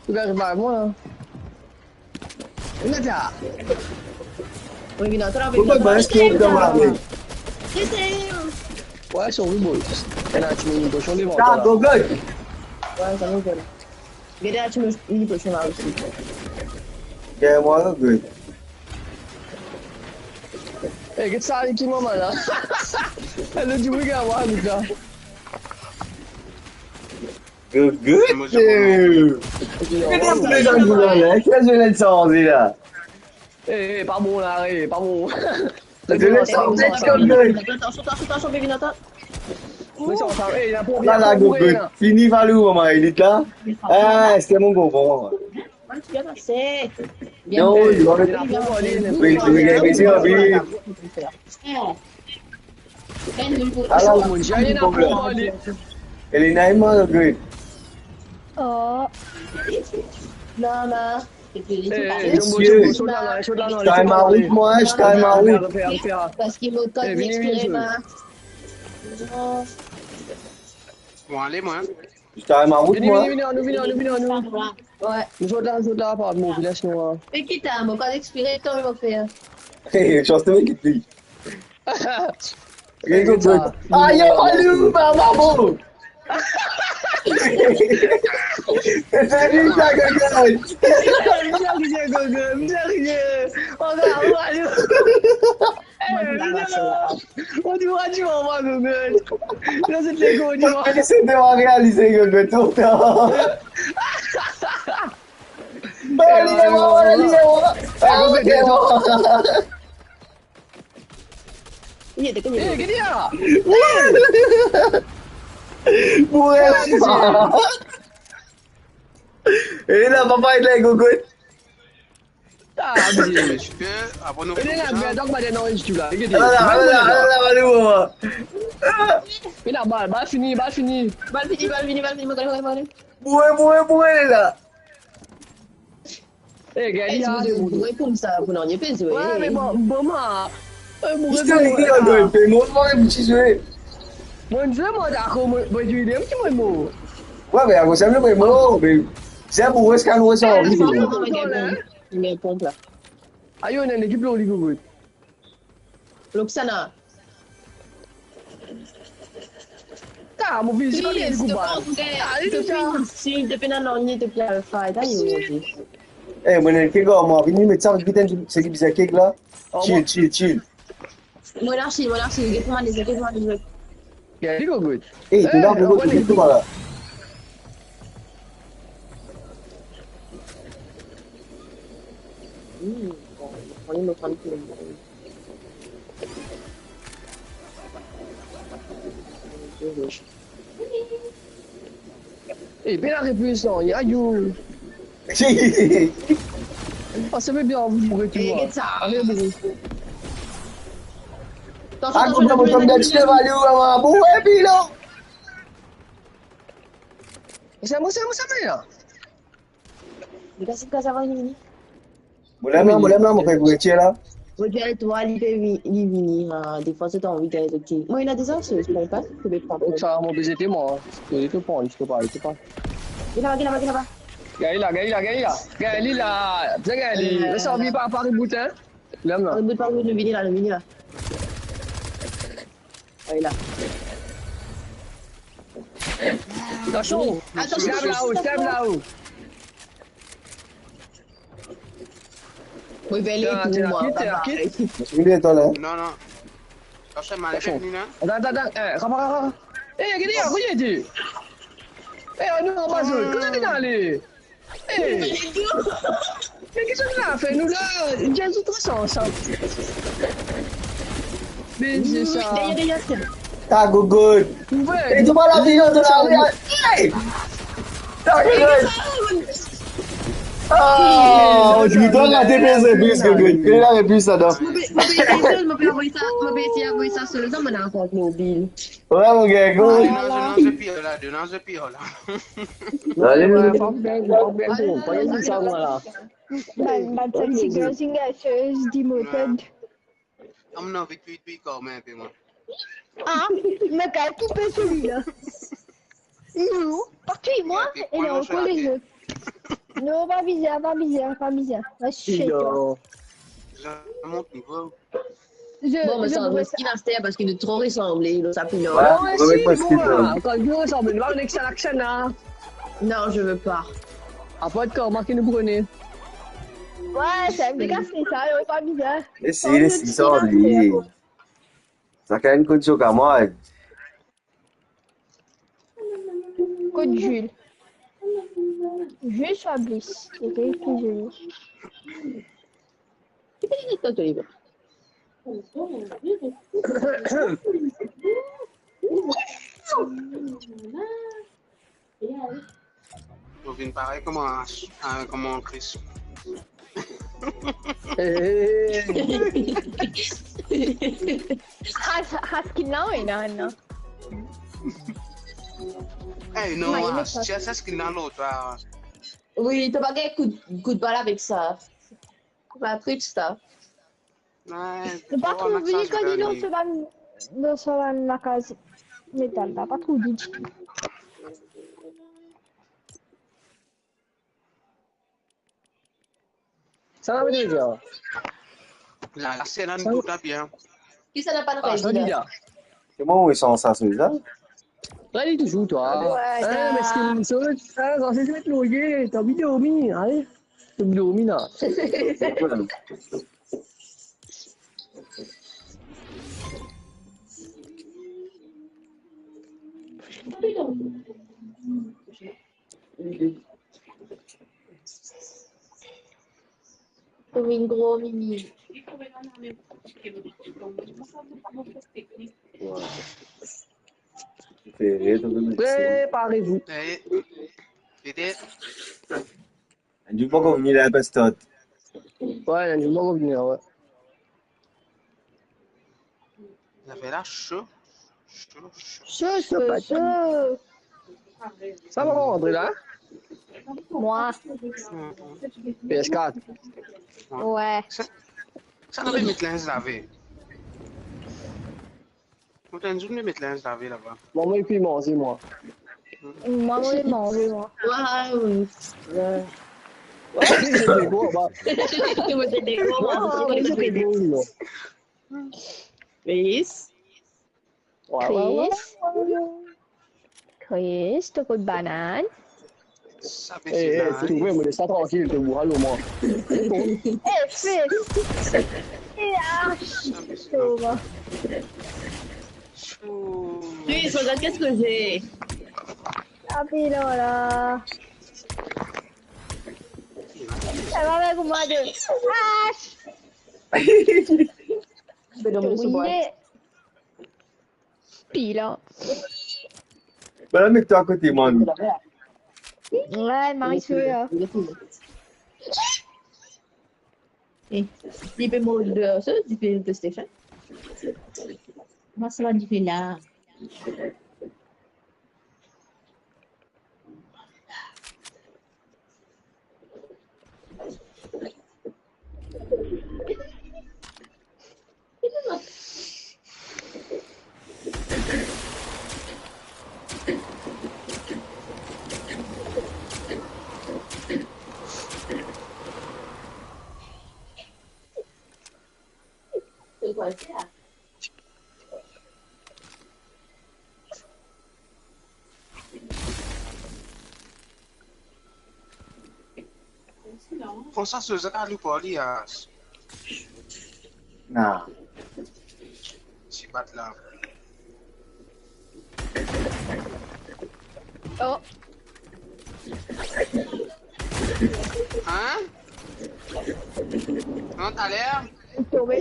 Ou gagn pa mwa la. Vini la. Wi, vini la, to la, vini la. Pourquoi ben, est-ce que dans ma vie? Ouais, sorry, boy. Ena ti mini koson devan twa la. Gogo. Ouais, sa nou gagn. Gete la ti mini koson la osi. Gagn mwa, Gogo. Eh, get sa, ki mama la. Le dimoun ki ava avek la. Good, good. Mo, mo, mo. Get tou lezot la, ki zot inn sanze la? Eh, eh, pa bon la, eh, pa bon. Zot inn sanze, good, good. Atann, atann, atann, atann, Kevin, atann. Mete sa ansam. Eh, li ena pou, li ena pou, good, good. Fini, Valou, mama, elit la. Ah, eski mo konpran? Bien passé. Non, oui, oui, oui, oui, bien passé. Oui, oui, oui, oui, oui. Ala, mon Dieu, il y en a pour moi, lui. Elena, il m'a regret. Oh. Non, non. Eh, eh, Jumbo, Jumbo, sot la, sot la, sot la. Time out, moi, time out. Parce qu'il me code l'expérience. Bon, allez, moi. Time out, moi. Vini, vini, vini, anou, vini, anou, vini, anou. Ouais. Nou sot la, nou sot la, pardon, mo vilaz nou, hein. E ki ta, mo kan expire, kan mo fer. Hey, chans to ki ti. Aye, Valou, mama, bon. Salut, ta gueule. Bien rien, Gogo, bien rien. Oh, non, Valou. Eh, non. On dirait tu m'envoies, Gogo. Là, c'est les gars, on dirait. C'est de réaliser, Gogo, tout le temps. Allez, allez, allez, allez. Li ete kouma... Eh, ki li a? Boure. E la, papa, li ena Gogo. Ah, bien. Est-ce que, avant nous... Li ena bien, donk, ba, non, li la. Ala, ala, ala, ala, ala. Li ena bal, bal fini, bal fini. Bal fini, bal fini, bal fini, mo gagn, mo gagn, mo gagn. Boure, boure, boure, li la. Eh, gagn li a, boure koumsa, pou nanye pe zwe. Ouais, me bon, bon, ma. Eh, boure koumsa. Mo, mo, mo, mo, ti zwe. Mo, mo, dakor, mo, mo, ti zwe, mo, mo. Ouais, me akoz sa, mo, mo, mo, me, se pou res kan nou res anvi, mo. Li ena ponp la. Ayo, ena enn ekip lor li, Gogo. Loksana. Ta, mo vizi pa bien konpran. Depi, si, depi nanye, depi alfa, ta, yo, yo. Eh, mo ena kek, mo vini met sa, vini, seki bizin kek la. Chill, chill, chill. Mo la chill, mo la chill, get mo maniz, get mo maniz. Gagn li, Gogo. Eh, to la, Gogo, to la. Hmm, bon, on est en train de... Eh, bel repons, non, ya, yo. Ah, se bien, vous mourrez tout. Eh, get sa. Allez, boure. Attention, attention, attention, attention. Boure, Pilo. Se mwa, se mwa, se mwa, la. Li kas, li kas, avan li vini. Mo la, mo la, mo la, mo fer gro tir la. Mo dir twa, li pe vi-, li vini, ha, defwa, si to anvi gagn zot tir. Mo ena deza, se, se pa, se pe pran. Sa, mo bizin te mwa, se li ki pran, se pa, se pa. Gagn li laba, gagn li laba, gagn li laba. Gagn li la, gagn li la. Bien gagn li. Euh, sa, anvi pa, pa reboot, hein. Lem la. Reboot, pa reboot, nou vini la, nou vini la. Gagn li la. Atansion, atansion, stab atansion, la-o, stab la-o. Mo pe ale pou mwa, bye bye. Li ena la. Non, non. Atansion, mann, vini la. Atann, atann, atann. Eh, rama, rama, rama. Eh, gete, gete. Eh, nou anba zot. Kote nou ale? Eh. Me ki zot la fer? Nou la, zot tou ansam. Bin, se sa. Deryer, deryer, tiens. Ta gougout. Ouver. E tou pa la vino de la. Hey! Ta gougout. Oh, tu me donnes la D P S de plus, gougout. Quelle est la réponse là-dedans? Mo pe, mo pe esey, mo pe avoy sa, mo pe esey avoy sa solo dan mo laport mobil. Ouais, mon gars, gougout. Ah, non, non, je pire là, non, je pire là. Allez, ouais, allez. Pas bien, pas bien, pas bien, ça, voilà. Bann, bann sexy girls in gars, demoted. Am anvi twi twi kar mem pe mwa. Ah, me kal ki pe selila? Non, pa twi mwa, e la ankor lezot. Non, pa bizin, pa bizin, pa bizin. Va chercher toi. Non. Zame nou trouv. Bon, me sanz skin aster parski nou tro resanble, nou sa pli lor. Ouais, ouais, ouais, si, parski bon, kan nou resanble, nou va nek sa laksan la. Non, je veux pas. Apre, kouma ki nou prene? Ouais, c'est un méga, c'est ça, on va pas bizarre. Esi, esi, sanble. Sakenn kot so kamarad. Kot Jules. Jules Fabrice, c'était plus joli. Mo vinn parey kouma, ah, kouma Chris. Has, has ki non, non, non. Ey, non, ah, ti as, as ki non lot, ah. Wi, to pa gagn kout, kout bal avek sa. Patrick, sa. Ouais, nou pa trouv li kan li dan so bann, dan so bann lakaz metal la, pa trouv li ditou. Sa va, Medusa? La, la, se la, nou tou bien. Ki sa, na pa... Ah, sa, li la. Se mwa, wi, san sa, se sa. La, li touzour, twa. Ouais, ah, sa. Mes ki nou sot, ah, sa, se met loye, to anvi dormi, ale. To anvi dormi, la. Kouma enn gro mini. Préparez-vous. Eh, Dede. Enn dimoun poko vini la, pa start. Ouais, enn dimoun poko vini la, ouais. Zafer la so. So, so, so. Sa va rantre la? Mwa. P S quatre. Ouais. Sa, sa nou met linz lave. Mo tann zot met linz lave laba. Mwa, mo epi manze, mwa. Mwa, mo manze, mwa. Waw. Ouais. Ouais, se bon, ba. Mo te dekor, mwa. Ah, se bon, non. Chris. Ouais, ouais, ouais. Chris. Chris, to kot banann? Sa, eh, eh, la, tu trouves, mo les sa trankil, to bouralo, mwa. Eh, fils. Eh, ah, Thomas. Chris, regarde qu'est-ce que j'ai. Ah, puis là, là. Ça va avec moi de... Ah! Je vais dormir sur moi. Pi la. Bann la met twa akote mwa, nou. Ouais, Marie Soeur. Eh, li pe mor de, euh, sa, li pe PlayStation. Mwa, sa va dife la. Pran sa, so zak ali par li, ah. Na. Ti bat la. Oh. Hein? Non, taler? Li tonbe.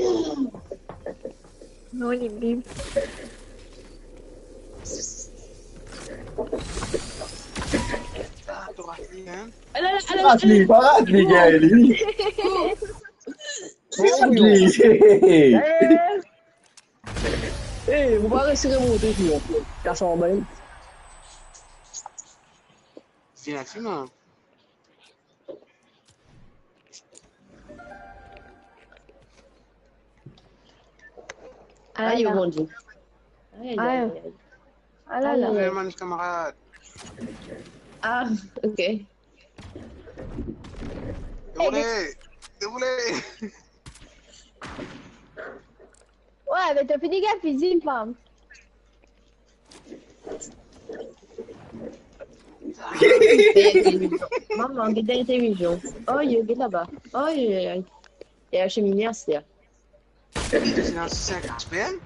Non, li lib. Ah, to rat li, hein? Ala, ala, Rat li, pa rat li, Gaël, li. Rat li. Eh, mo pa resi remonte, fini. Kas anba li. Vinn asiz, non? Ayo, Bondie. Aïe, aïe, aïe, aïe. Ala la. Fais mal, camarade. Ah, ok. Déroulez! Déroulez! Ouais, mais t'as fini gagner physique, femme. Maman, get dan televizyon. Oh, yo, get laba. Oh, yo, yo, yo. E achemine aster. C'est un cinq H P M?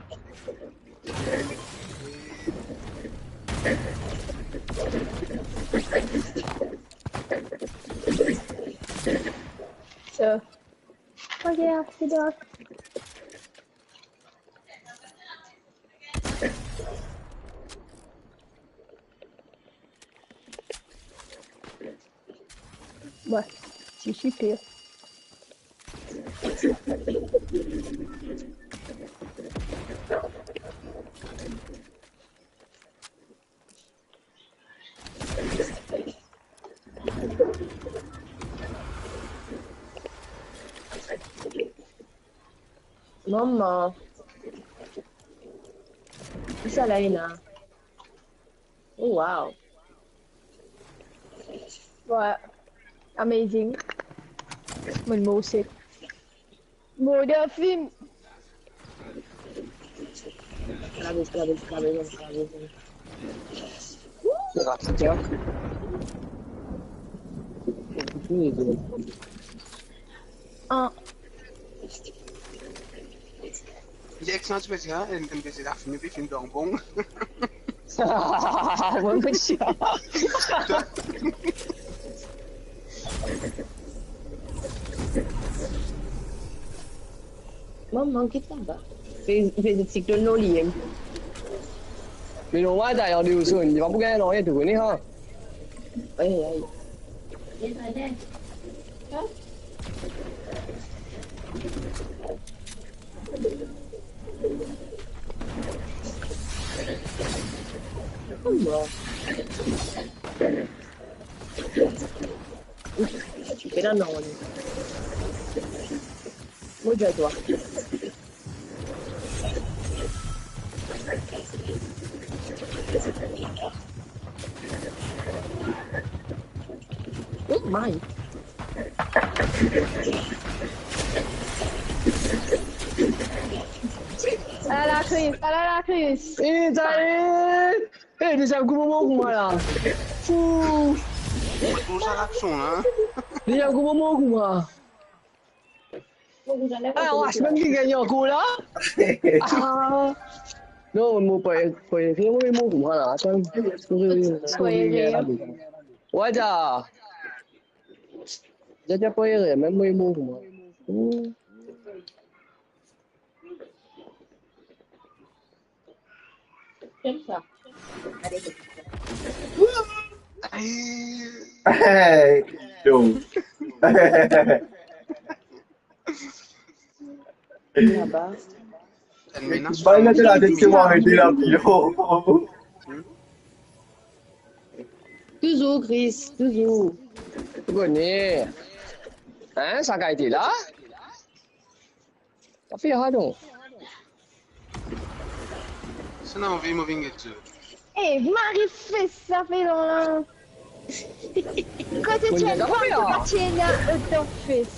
So, regarde, c'est donc. Ouais, c'est super. Maman. Kisa la ena? Oh, wow. Ouais. Amazing. Mon mor sek. Mor de film. Kalabous, kalabous, kalabous, kalabous. Ah. Li exan ti pe dir, hein, enn, enn pe dir la fini, pi fini dan bon. Bon, kout. Maman, get laba. Fez, fez ti klon non li, hein. Me non, mwa, ta, ande ou sonn, li pa pou gagn nanye, to kone, ha? Ay, ay. Kouma? Ouf, ti pe la non. Mo dir twa. Oh my. Ala la kriz, ala la kriz. Eh, ta, eh, eh, deziem kouma mo kouma la. Fou. Pou sa laksion la. Deziem kouma mo kouma. Ah, ou ase mem ki gagn ankor la? Ah. Non, mo pa, pa, mo, mo kouma la. Atann. Pa ere. Ouais, ta. Dja, dja pa ere, mem mo, mo kouma. Hmm. Kom sa. Ay, Hey, donc. Laba. enn menas. Bay la, la, dès ke mo arete la, pilo. Touzour, Chris, touzour. Bonheur. Hein, sa ki ete la? Sa fer radon. Si ena anvi, mo vinn get zot. Eh, mari fes, sa fer lontan. Kote ti ena, kote ti ena otan fes.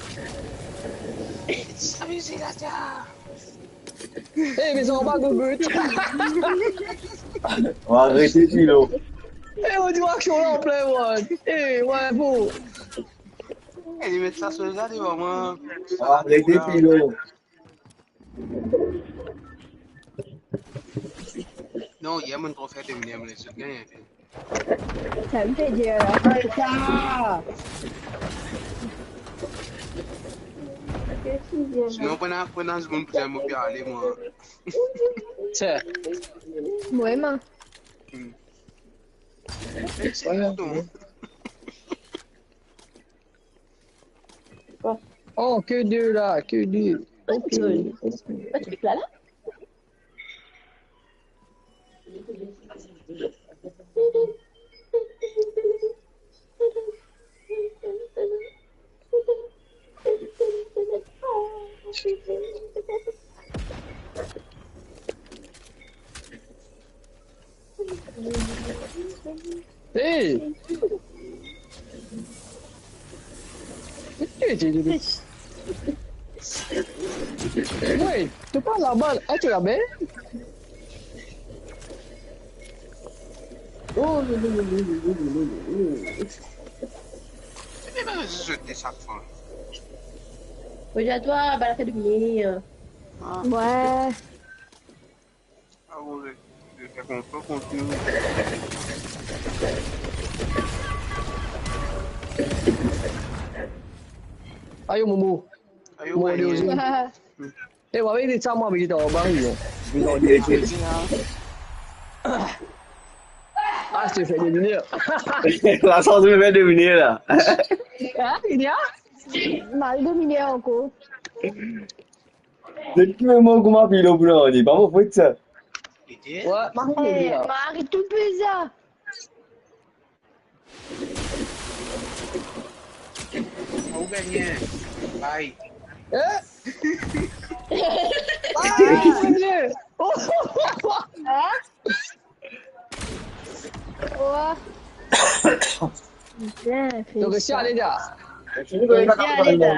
Sa mizik la, tia. Eh, me sa pa gout. Mo arete, pilo. Eh, mo dir aksion la anplin, man. Eh, ouais, bon. E li met sa so la devan mwa. Mo arete, pilo. Non, yer mo tro fer domine, mo les zot gagne. Sa me fer dir la. Sinon, pandan, pandan segonn pou dir mo pe ale, mwa. Tiens. Mwa, man. Oh, ke de la, ke de. Ok. Kot pik la, la? Hey! Wey, to pa labann, ah, to labann? Oh, non, non, non. Ozordi, twa, bala finn domine. Ah. Ouais. Ah ouais, je vais faire confiance en Dieu. Ayo, Momo. Ayo, Momo, Momo. Ayo. Eh, mwa, avek sa, mwa, avek ta, ba, wi, non. Ah, je te fais dominer. La chance de me faire dominer, là. Ah, il y a? Mal domine ankor. Depi mo kouma pilo pou lane, pa mo fwet sa. Ouais, Marie, eh, Marie, tout bizarre. Ou gagn. Bye. Eh? Ah, mon Dieu. Hein? Ouah. Bien, fini. Donk, si ale la. Si ale la.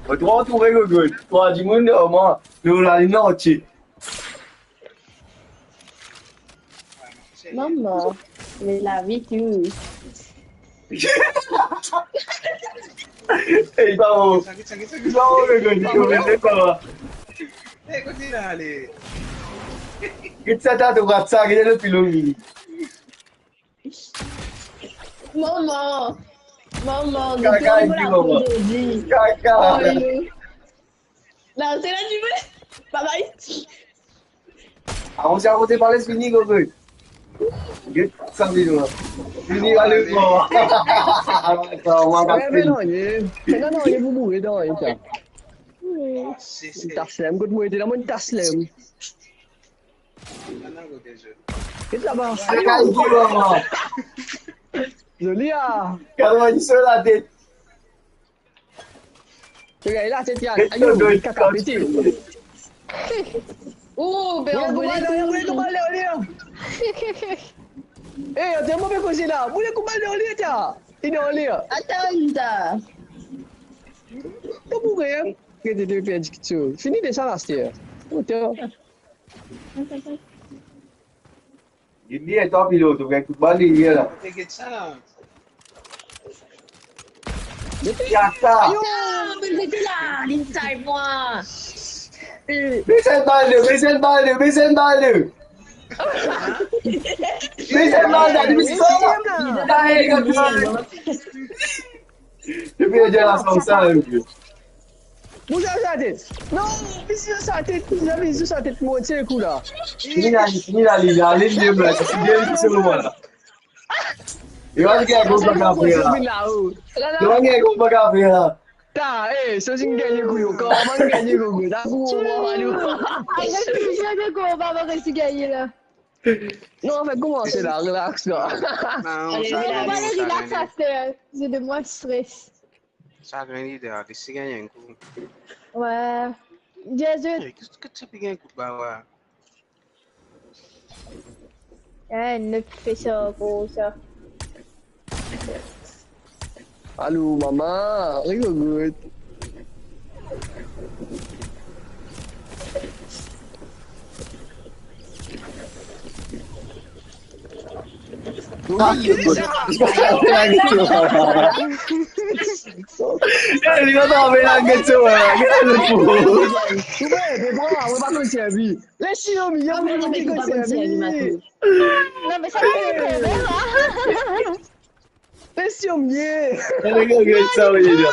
Mo tro antoure, Gogo. Twa dimoun, mwa, nou la, li non, ti. Mama, me lavi tou. Ey, pa bon. Sa ki, sa ki, sa ki. Pa bon, Gogo, Gogo, pa bon. Eh, kot li la, ale. Get sa, ta, to rat sa, get le pilon, li. Mama! Mama, kaka, Gogo, inn tou, mama. Ozordi. Kaka. Oh, yo. Non, se la, tu veux? Bye bye. Avan, si avan, pa les fini, Gogo. Get sa, li, la. Fini, ale, bon. Sa, mwa, eh, me fini. Non, ye. Non, non, ye pou mouri, non, ye, sa. Si, si. Taslem, kot mwa, ete la, mwa, taslem. Get laba. Zoli, ah. Kapav inn so latet. Regard, latet, ya. Ayo, kaka pete. Oh, ben, on voulait tout. Boule kouma le, boule kouma le, boule kouma le. Eh, atann, mo pe koze la. Boule kouma le, boule, ta. Li dan ler. Atann, ta. To boure, hein? Get, to perdi kiksoz. Fini desann aster. Atann. Li, li, etan pilot, ou gagn kout bal, li, li la. Get sa la. Get sa. Ayo, me mete la, li tay mwa. Bes enn bal de, bes enn bal de, bes enn bal de. Bes enn bal de, bes enn bal de. Depi li dir la, sa, sa, ok. Bouz sa tet. Non, bizou sa tet, bizou sa tet, mo tir kou la. Fini la, fini la, li, li, li, li, li, si bien, si bien, voilà. Yo, li gagn gro bak apre la. Yo, li gagn gro bak apre la. Ta, eh, so si gagne kou, yo, kouma gagne kou, kou, ta, kou, kou, kou. Arrête de jouer avec moi, on va voir si gagne là. Non, anfet, koumans la, relax la. Non, ale, sa relax, relax, relax, sa, sa, sa, c'est de moins stress. Sa gagn li de, li si gagn enn kou. Ouais. Jezi. Eh, ki, ki ti pe gagn kou ba, ouais. Eh, nou pe fer sa ankor sa. Alo, mama, rigol. Li pa anvi la, get so, get so. Ou be, be, bro, ou pa konn servi. Les si omi, yo, ou pa konn servi. Non, me sa, les si omi. Get sa, wi, la.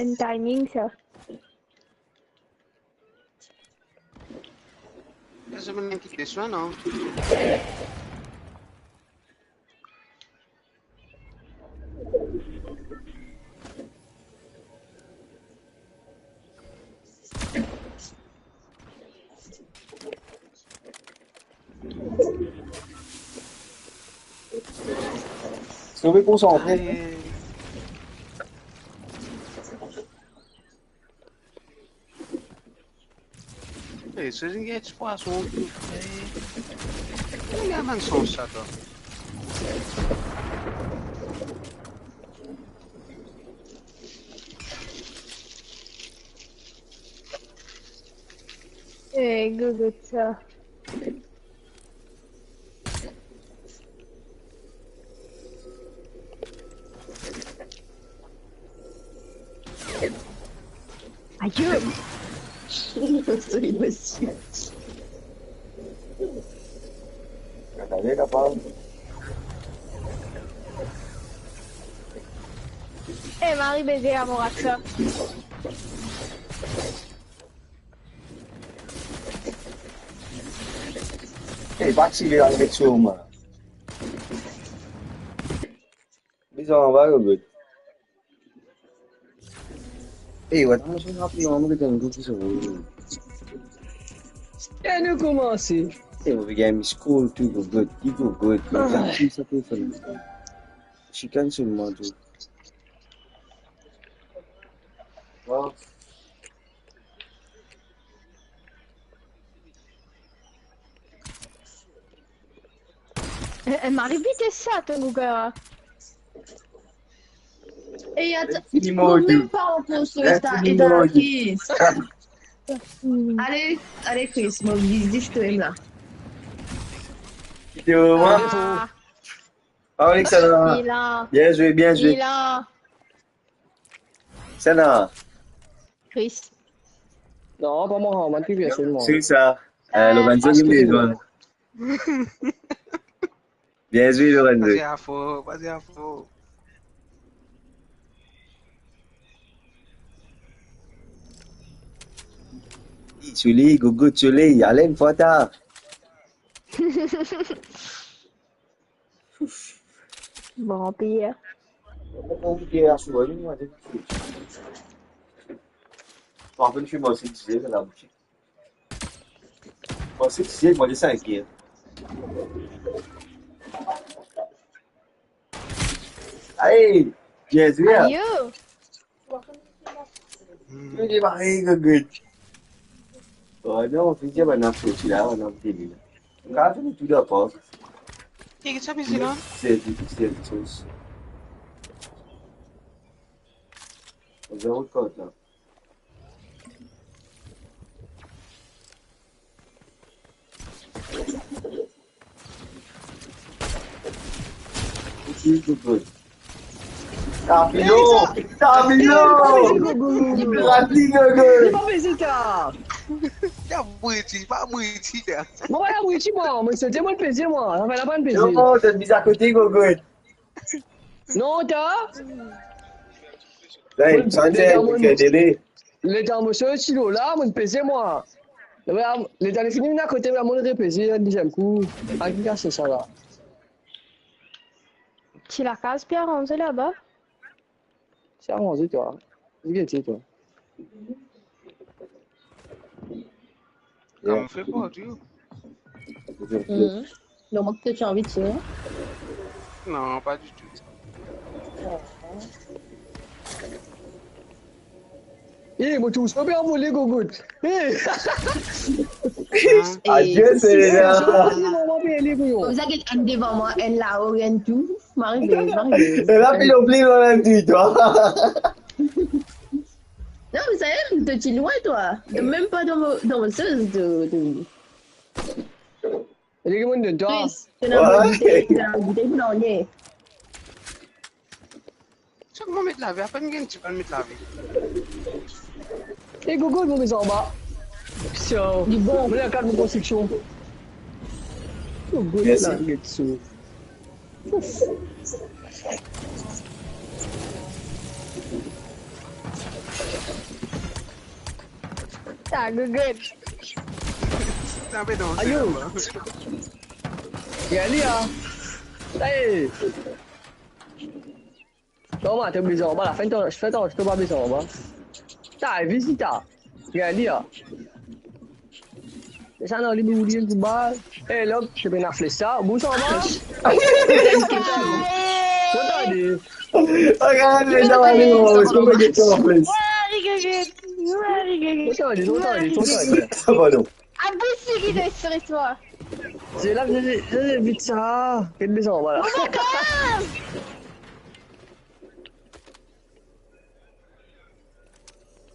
enn timing sa. Ena zame enn ki pe swa, non? Sove konsantre. Aye. Ey, se li gagn ti pwason tou. Ey, kouma li amenn sans sa, twa? Ey, gogo sa. Ayo! Sorry, monsieur. Gade, gade, papa. Eh, Marie, baiser à mon rat, ça. Ey, pa tire avek so, man. Bizin anba, Robert. Ey, wat, mo finn rapel mwa, mo gagn enn gou ki sove. E nou koumanse. Ey, mo pe gagn miss call tou, Robert. Ki Robert? Ah. Mo gagn sa telefon. Chikann selman tou. Bon. Eh, eh, Marie, vite ça, ton gouga. Et il y a t-, il court même pas en construit, et t'as, et t'as Chris. Allez, allez, Chris, moi, je dis, je te aime là. Vidéo, hein. Ah. Ah, Alexandra. Il a. Bien joué, bien joué. Il a. Sana. Chris. Non, pa mwa, mwa, ki bien selman. Se sa. Euh, Lorenzo, ah, li vinn. Bien zwe, Lorenzo. Pa dir afo, pa dir afo. Soley, gogo soley, ale enn fwa ta. Bon, Pierre. Bon, Pierre, aswar, li, mwa, de. Bon, anfin, je suis mort, c'est difficile, la boutique. Bon, c'est difficile, moi, de cinq, hein. Aye, bien zwe. Ayo. Hmm. Li mari, gogo. Oh non, finn dir bann la soti la, bann la vini la. Kan fini tou dakor. Ki, ki sa mizik la? Se, se, se. Zero kot la. It is good. Tapilo! Tapilo! Li pa peze, Gogo. Li pa peze, Gogo. Li pa peze, ta. Li abriti, li pa abriti, la. Mo pa abriti, mwa. Mo soti, mo peze, mwa. Sa fer la pa peze. Non, zot bizin kote, Gogo. Non, ta. Hey, mo, santi, letan mo, letan mo soti lo la, mo peze, mwa. Letan li fini vinn akote, mo repeze enn deziem kou. Aki kase sa la. Ti lakaz pe aranze laba. Ti aranze twa. Li gete twa. Kouma fer pou dir? Mhm. Non, mo ti anvi tir. Non, pa ditou. Eh, mo tou so pe anvole, Gogo. Eh. Adie, Seyner. Koumsa, get enn devan mwa, enn lao, enn tou. Mo arive, mo arive. E la, pi non pli lwen enn tou, twa. Non, me sa, to ti lwen, twa. To mem pa dan mo, dan mo sens de, de. Li remonn dedan. Plis, to ena boutey, to ena boutey pou lorgne. Sak mo met lavi, apenn gagn ti bann met lavi. E Gogo, mo bizin anba. So, li bon. Mo la kat mo konstriksion. Gogo, mersi. La, get so. Sa, Gogo. Sa pe dan. Ayo. Gagn li, a. Sa e. Toma, to bizin anba la. Finn to, finn to, to pa bizin anba. Ta, vizita. Gagn li, a. E sa non, li boule enn bal. E, lok, to pena fles sa. Bous anba. Kontan li. Regarde, les gens, allez, on va se mettre en place. Kontan li, kontan li, kontan li. Sa pa non. Abous li ki reste sur toi. Se la, se, se, se vit sa. Get li anba la. Oh my God!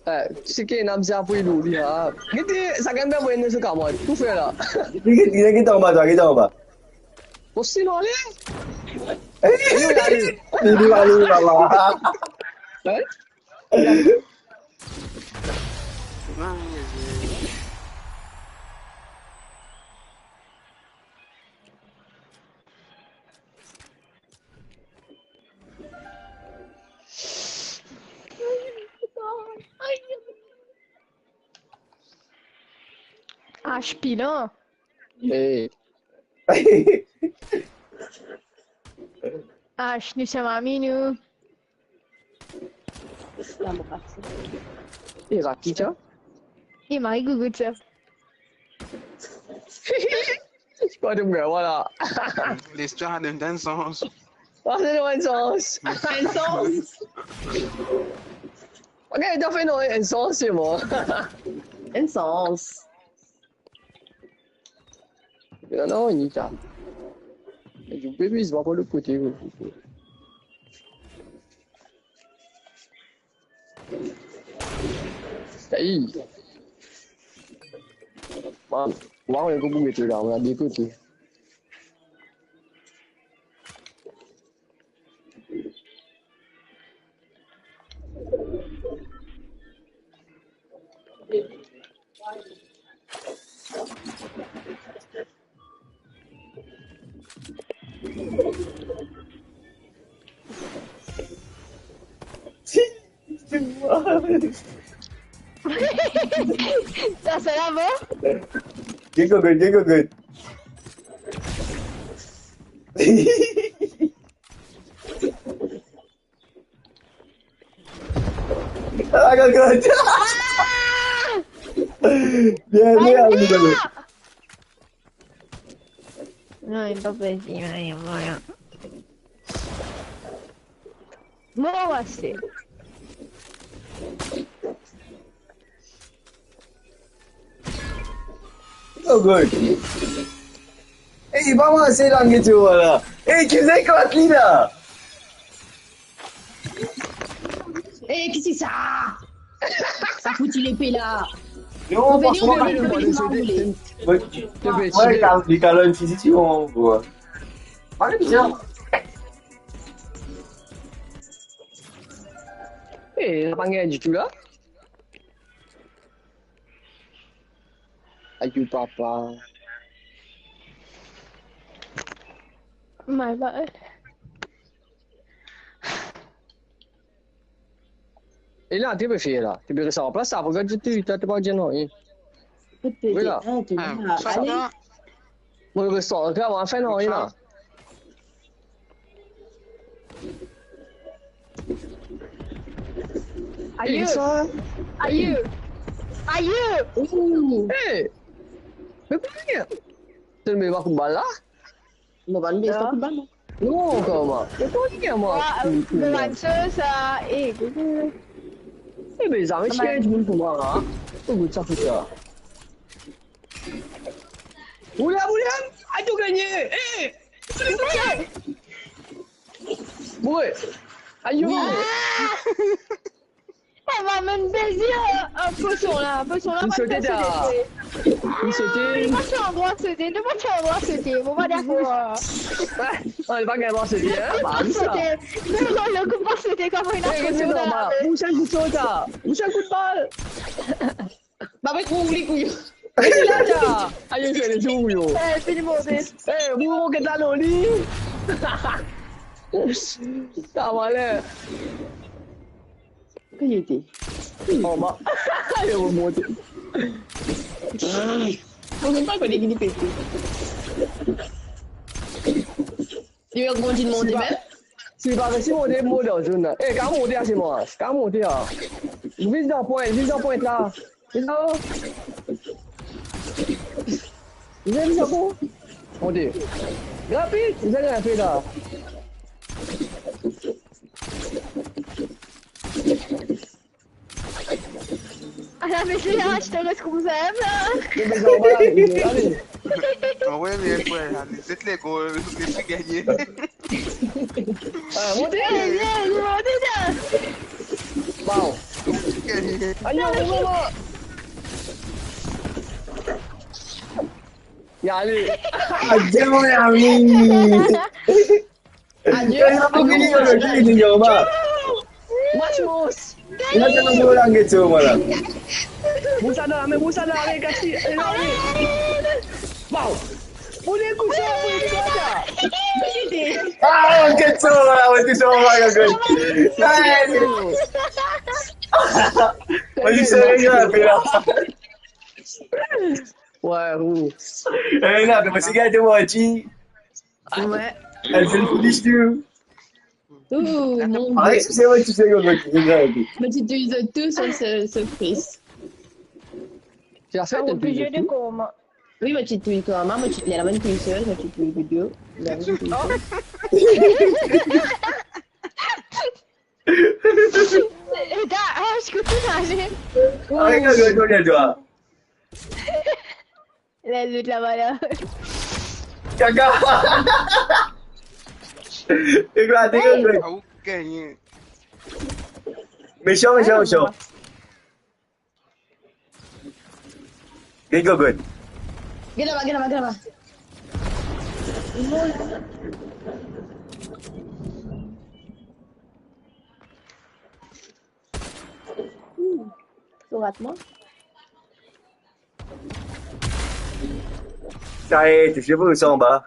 Eh, seki ena bizin apre li, li, ha. Gete, sa gagn bien, voye nou so kamwad. Tou fer la. Gete, gete, gete anba, twa, gete anba. Bon, sinon, ale. Eh, li, li, li, li, li. Hein? Ash pilan. Eh. Ash, nou se mami, nou. E, Raki sa? E, mari Gougou sa. Kwa to gagn, vwala. Listwar donn enn sans. Wa, donn enn sans. Enn sans. Ok, to fer non, enn sans, se bon. Enn sans. Non, non, Nita. Ou pe viz, va pa lot kote, wi. Sa i. Bon, bon, on est au bout de là, on a des côtés. Sa, sa la bon? Get Gogo, get Gogo. Ah, Gogo. Bien, bien, bien. Non, li pa pedi, non, li pa pedi. Mo ase. Oh, good. Ey, pa manz la, get so la. Ey, ki leklat li la? Ey, ki sa? Sa fouti lepe la. Non, veni, fransman, veni, veni, veni, veni. Mwa, mwa, li kal-, li kal enn ti, ti, ti, on, ouais. Allez, bien. Eh, la pa gagn ditou la. Ayo papa. My bad. E la, to pe fer la? To pe res an plas la, pou gard ditou, to, to pa dir nanye. Wi la. Ah, sa ale. Mo res an plas, mo pa fer nanye la. Ayo. Ayo. Ayo. Ouh. Hey. Me pa rien. To met pa kout bal la? Mo pa met pa kout bal, non. Non, kouma? Me pa rien, mwa. Wa, mo bann soz, ah, eh, gout. Eh, me zame ti gagn dimoun pou mwa, la. Oh, gout sa, gout sa. William, William, ayo, to gagne. Eh, William. Boy. Ayo. Wi. Ah. Sa va menm plezir, euh, potion la, potion la, li sote ta. Li sote. Ah, li pa ti andrwa sote, li pa ti andrwa sote. Mo pa dakor. Ah, li pa gagn andrwa sote, hein? Li pa sote. Non, non, li pa sote, kouma ena potion la? Moussa, kout sa. Moussa, kout bal. Ba, met kouri, kouri. Ayo, ayo, ayo, ayo. Eh, fini monte. Eh, mo manke talon li. Sa va, la. Ki li ete? Anba. Li remonte. Mo mem pa kone ki li pete. Li rekontign monte mem? Si li pa resi monte, mo dan zone la. Eh, kapav monte la, se mwa. Kapav monte la. Viz dan pwint, viz dan pwint la. Viz dan. Viz, viz ankor. Monte. Rapid, viz, grimpe la. Ala, me se la, ti res koumsa, hein, la. Ale. Ah ouais, mais ouais, allez, zet les goals, je suis gagné. Ah, monte. Eh, bien, monte, là. Wow. Gagné. Ayo, ayo, ayo. Ya, ale. Adio, mon ami. Adio. Eh, il a pas fini, il a fini, il est en bas. Matmos. Il a tellement de langue et tout, voilà. Moussa dan lame, Moussa dan lame, kasi. Wow. Pou li kout sa, pou li kout sa. Ah, get sa, voilà, ouais, tout ça, on va, get. Allez. Vas-y, c'est rien, puis là. Ouais, ou. Eh, là, mais c'est gars de moi, tu. Ouais. Elle fait le finish, tu. Ouh, mon Dieu. Ah, excusez-moi, tu sais, on va dire, là, et puis. Mo ti touy zot tou, sauf, sauf Chris. Ti aset, ah, ou touy zot tou? Wi, mo ti touy twa, mo ti, li la bann touy sel, mo ti touy video. Li la bann touy sel. E da, ah, je suis allée. Arrête, arrête, arrête, toi. Les autres là-bas, là. Kaka. Éclaté, hey. Éclaté. Ah, ou gagné. Méchant, méchant, méchant. Get gogo. Get laba, get laba, get laba. Hmm. To rat mwa. Sa e, touche pou sa anba.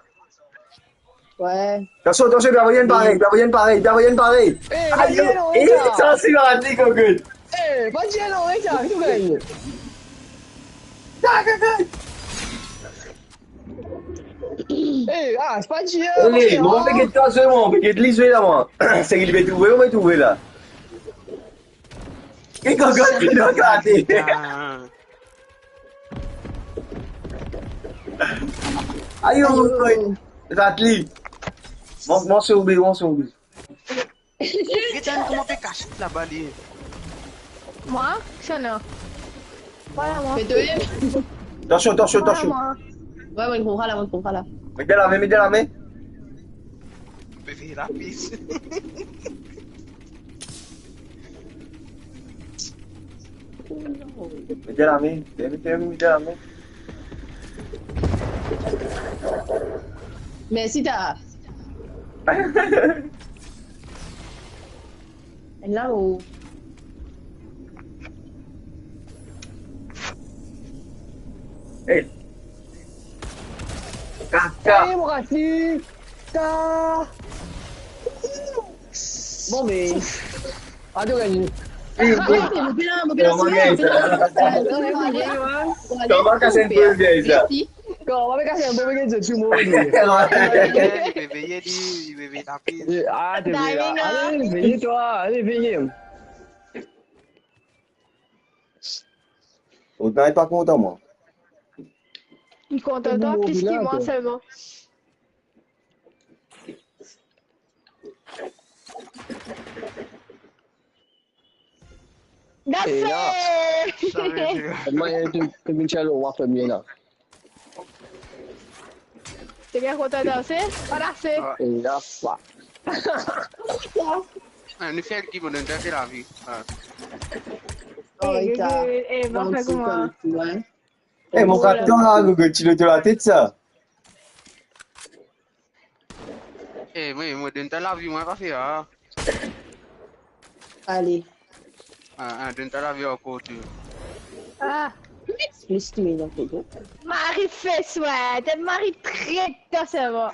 Ouais. Atansion, atansion, Dravidian parey, Dravidian parey, Dravidian parey. Eh, ayo, Dravidian, eh, sa, se la, ti gogo. Eh, pa dir non, eh, sa, ki to gagn? Sa, ki gagn? Eh, ah, se pa dir, eh, mwa, pe get twa selman, pe get li zwe la, mwa. Seki li pe trouve, ou pe trouve la. Ki gogo, ki gogo, gade. Ah. Ayo, rat li. Mont, mont sou li, mont sou li. Get li kouma pe kas laba li. Mwa? Sa non. Vwala mwa. Fais-toi. Atansion, atansion, atansion. Vwala mwa. Ouais, ouais, konpran la, ouais, konpran la. Met dan lame, met dan lame. Bebe, rapid. Met dan lame, met dan lame, met dan lame. Mersi, ta. Enn la ou? Hey. Kaka. Hey, mo rati. Ta. Bon, me. Adio gagn. Hey, hey. Koman gagn sa? Koman kas enn boul gagn sa? Koman kas enn boul gagn sa? Tou mor li. Veye li, veye tapis. Ah, t'es là. Allez, veye twa, allez, veye. Ou pa kontan mwa. Li kontan twa plis ki mwa selman. That's it! Mwa, to, to vinn tir lor mwa premie la. To bien kontan danse? Pa danse. Ah. E la, pa. Ah, nou fer ki mo donn twa lavi. Ah. Oh, eh, Rita. Eh, eh, bon, fer kouma? Eh, mo kat twa la, Gogo, ti lo to latet sa. Eh, mwa, mo donn twa lavi, mwa, pa fer, ah. Ale. Ah, ah, donn twa lavi ankor, tou. Ah. Plis ki mwa, Gogo. Mari fes, wi. T'es mari tret, twa, sa va.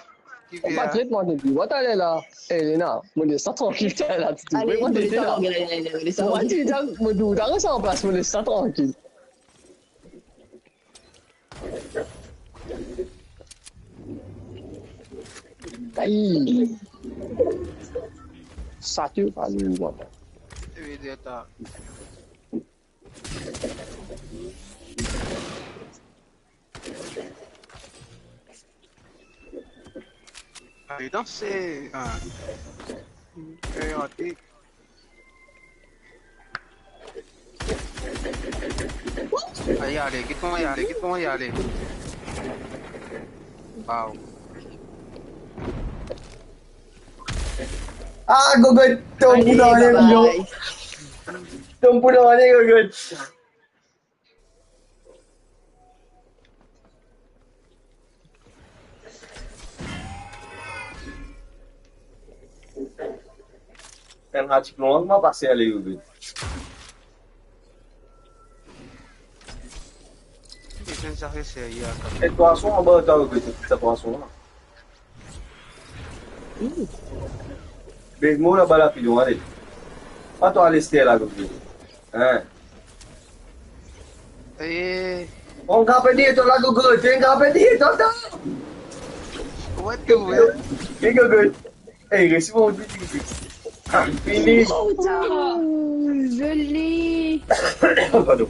Ki fer? Pa tret mwa, depi. Mwa, taler la. Eh, Lena, mo les twa trankil, taler la, ti tou. Ale, mwa, mo les twa trankil, ale, ale, mo les twa trankil. Mwa, ti tou, mo tou, dan sa plas, mo les twa trankil. Aïe. Sa tou, pa nou, bon. Eh, Dieu, ta. Ale danse, ah. Eh, rate. Ayo, ale, get kouma li ale, get kouma li ale. Wow. Ah, Gogo, tom pou dan le, Gogo. Tom pou dan le, Gogo. Enn artik long, mwa pase ale, Gogo. Enn pwason anba, ta, Gogo, sa pwason la. Be mo laba la, pilon, ale. Pa twa, Alester, la, Gogo. Hein? Eh. On kapab dir to la, Gogo. Ti kapab dir to, to. What the hell? Eh, Gogo. Eh, resi mon but, Gogo. Ah, fini. Oh, zoli. Pardon.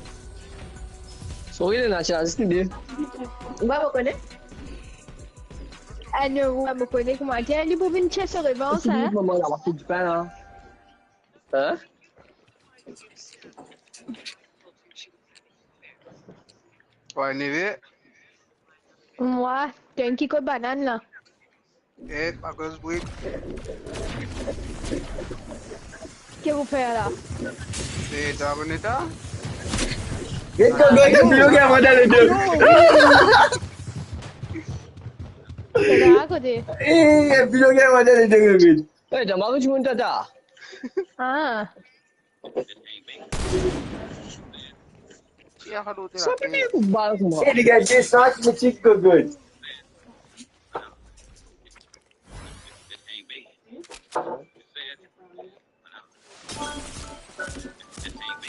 Sorry, Lena, ti la zis lide. Ou pa rekonet? Ah non, ou pa rekonet kouma dir, li pou vinn cherche so revans, hein? Maman, la, on va foutre du pain, là. Hein? Wi, neve. Mwa, to enn ki kot banann la? Eh, pa koz bri. Ki ou fer la? Eh, to abone ta? Get, get, get, get, get, get, get, get. Kote? Eh, get, get, get, get, get. Eh, dan makou dimoun tata. Ah. Sa pe met ou bal kouma. Eh, degaz de sa, ki mo ti Gogo.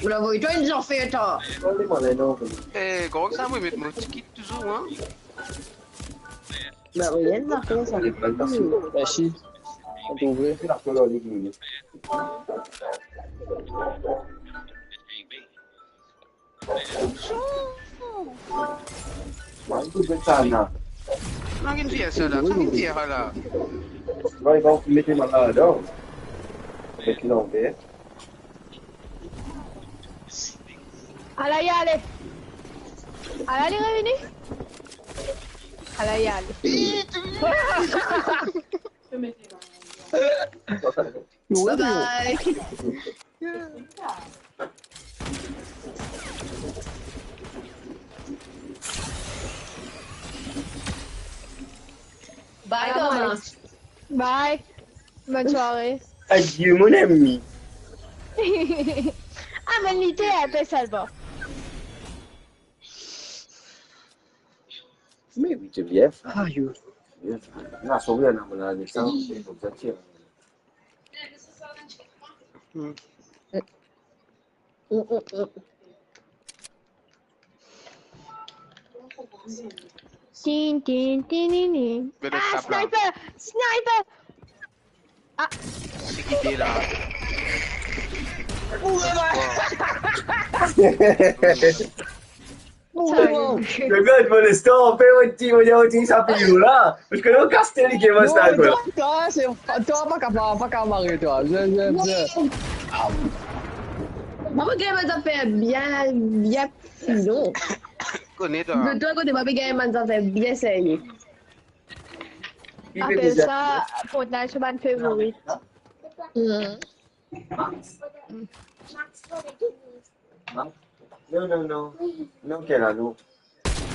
Ou la voy to enn zafer, ta. Eh, kouma sa, mo met mo tikit touzour, hein? Ba, wi, enn zafer sa. Mersi. Ou trouve? Mwa, ki fer sa la? Mwa, ki fer sa la? Mwa, li pa met mwa ladan. Met li anver. Ala, li ale. Ala, li revini. Ala, li ale. Bye bye. Bye, Thomas. Bye. Bonne soirée. Adieu, mon ami. Ah, mais il était un peu sale, bon. T B F. Ah, yo. T B F. Na, sorry, na, na, na, sa, sa, sa, sa. Tin, tin, tinini. Ah, sniper! Sniper! Ah. Seki de la. Sorry. Regarde, pour l'instant, on fait un petit, on dirait un petit sapin la. Parce que là, on casse les games, ça, quoi. Twa, twa, se, twa, pa kapav, pa kapav mare, twa. Je, je, je. Mo pe gagn bann zafer bien, bien pilon. Kone twa. De twa kote, mo pe gagn bann zafer bien serye. Apel sa Fortnite so bann favori. Hmm. No, no, no. No, Kela, no.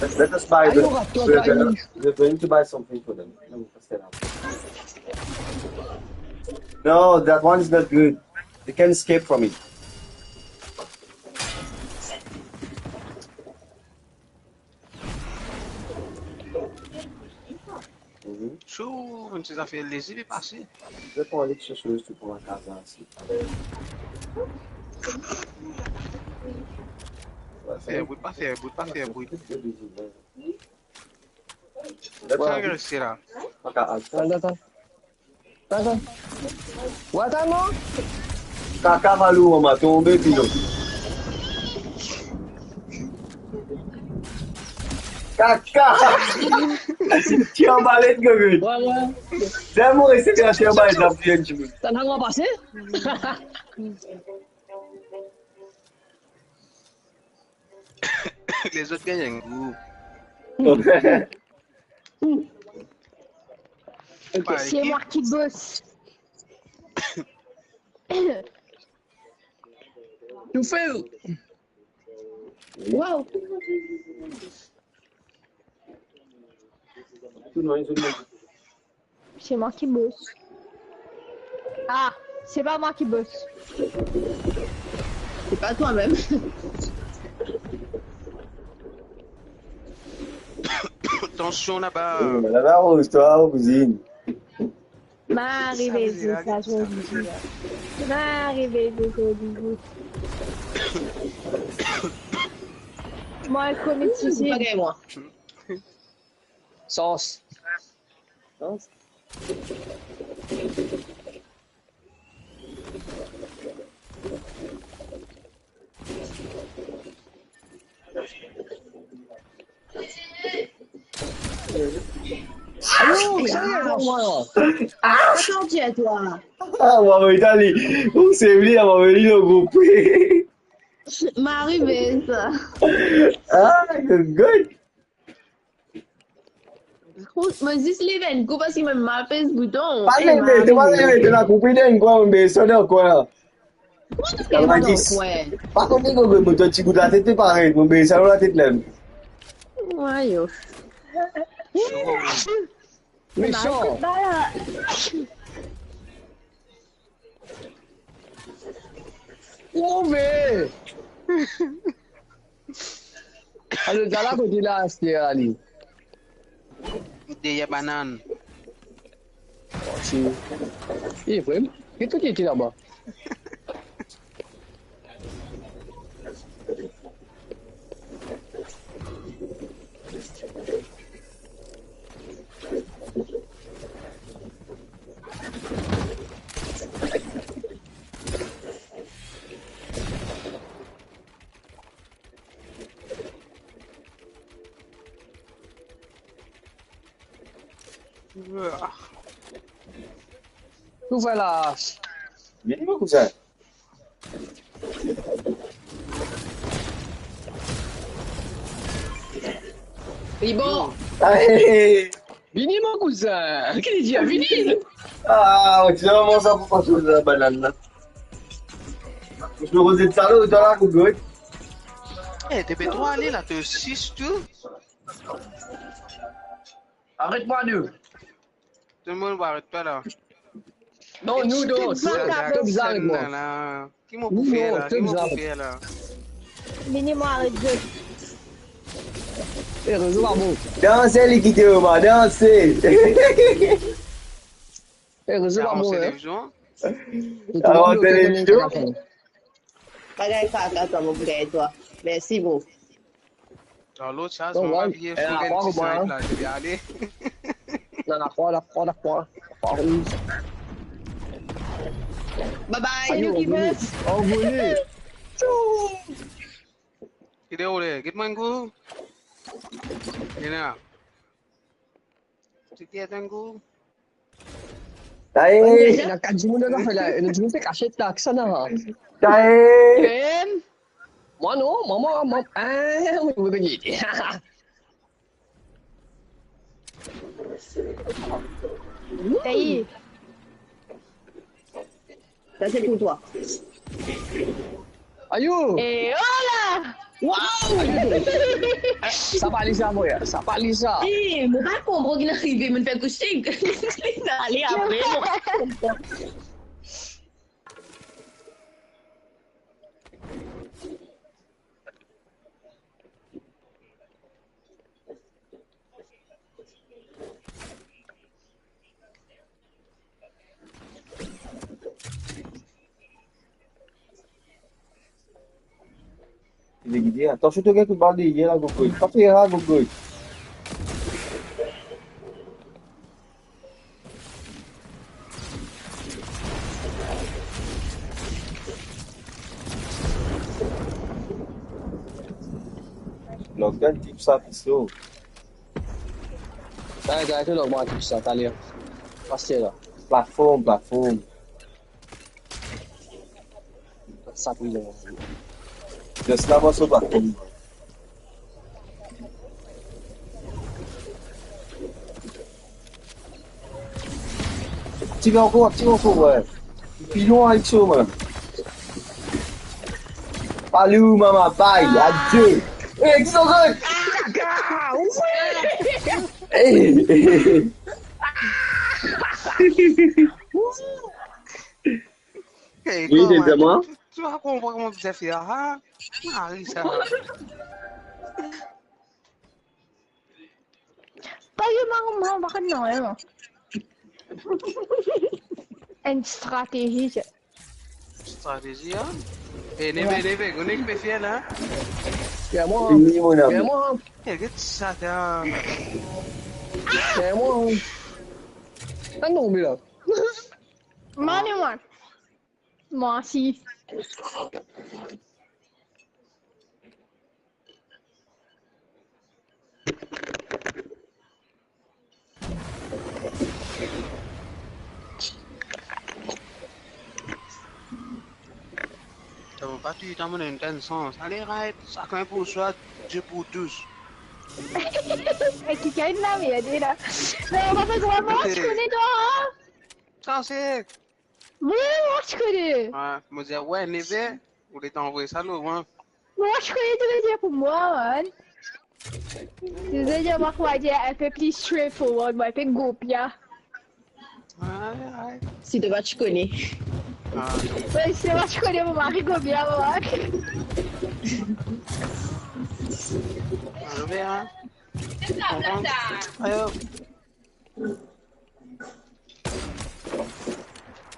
Let, let us buy the, we're gonna, we're going to buy something for them. No, let's get out. No, that one is not good. They can escape from it. Mhm. Chou, enn ti zafer leze, li pase. Je prends les choses, tu prends la casa aussi. Fer bri, pa fer bri, pa fer bri. Sa agrese la. Atann, atann. Atann. Ou atann mwa? Kaka, Valou, mama, tonbe, pilon. Kaka! Ti anbalet, gogo. Wi, wi. Demin mo reste fer ti anbalet la, ti anbalet. Tann mwa pase? Lezot gagn enn gou. Ok, c'est moi qui bosse. Toufe. Waouh. C'est moi qui bosse. Ah, c'est pas moi qui bosse. C'est pas toi-même. Attention là-bas. Oh, là-bas, oh, histoire, cousine. Ma arive, sa, sa, sa, sa. Ma arive, sa, sa. Moi, comme ici, c'est pas moi. Sans. Sans. Ayo, me sa arive mwa. Attention à toi. Ah, mwa, me tali. Ou se li, mwa, me li le groupe. Ma arive sa. Ah, good, good. Mo zis lev enn kou parski mo mal pes bouton. Pa lev, to pa lev, to ena konpri dan enn kwin, mo bezwen sa dan kwin la. Kouma to ena konpri dan enn kwin? Pa konn ki kote mo ti kout latet, to parey, mo bezwen sa latet la. Ayo. Mesan. Ome! Alor, gala kote la, aster ali. Deryer banann. Si. E vremem? Ki to ki ete laba? Tou fer la. Vini mo kouzin. Li bon. Aye. Vini mo kouzin. Ki li dir, vini? Ah, ou ti dir mwa sa pou pa trouv labann la. Ou ti roze de salo, ou ti la kout gwe. Eh, to pe twa ale la, to sis tou. Aret mwa nou. Tou dimoun, ou aret twa la. Non, nou do, to bizin aret mwa. Ki mo pou fer la? Ki mo pou fer la? Vini, mo aret zot. Eh, rezo pa bon. Danse, li kite Omar, danse. Eh, rezo pa bon, hein. Avans televizion. Avans televizion. Bagay kaka twa, mo pou gagn twa. Mersi, bro. Dan lot sa, non, zot va viye, eh, sou enn ti snipe la, je vais aller. Non, dakor, dakor, dakor, dakor. Bye bye, ayo, nou ki anvole, anvole. Tchou. Ki deroule, get mwa enn kou. Ena. Ti get enn kou. Taye. Ena kat dimoun dan zafer la, ena dimoun pe kasiet la, kisannla? Taye. Ken? Mwa non, mwa, mwa, mwa, ah, mwa, mwa, mwa. Taye. Sa se pou twa. Ayo! E ola! Wow! Sa pa li sa, mwa, sa pa li sa. E, mo pa konpran ki inn arive, mo fer kousin. Li ale apre, mo pa konpran. Li dir, atansion, to gagn kout bal deryer la, Gogoy. Pa fer sa, Gogoy. Log dan tip sa, piso. Gade, gade, log mwa tip sa, taler. Pas la. Platform, platform. Sa pou li. Just la, mwa, so platform. Tire ankor, tire ankor, wi. Pilon avek so, man. Palou, mama, bay, adie. Eh, dis ankor. Kaka, wi. Eh, eh, eh. Hey, wi, koman, deziem, hein? Tu, tu vas comprendre comment ça fait, hein? Mari sa. Pa yo, man, man, man, non, non. Enn stratezi, sa. Stratezi, hein? Eh, neve, neve, konnen ki pe fer la? Ya, mwa. Fini, mon ami. Ya, mwa. Eh, get sa, ta. Ya, mwa. Ah non, mais là. Mwa, mwa. Mwa si. T'as pas tout le temps mon intention. Allez, right, chacun pour soi, Dieu pour tous. E ki gagn la, merde, la. Non, on va pas vraiment, tu connais, toi, hein? Sa se Wi, mwa, ti kone. Wi, mo dir, wi, neve, ou le tann anvoy sa lor mwa. Mwa, ti kone, to pe dir pou mwa, man. To pe dir, mwa, koumadir, inpe pli straightforward, mwa, inpe gobia. Wi, wi. Si to pa ti kone. Wi. Wi, si to pa ti kone, mo mari gobia, mwa. Alo, bien. Ayo.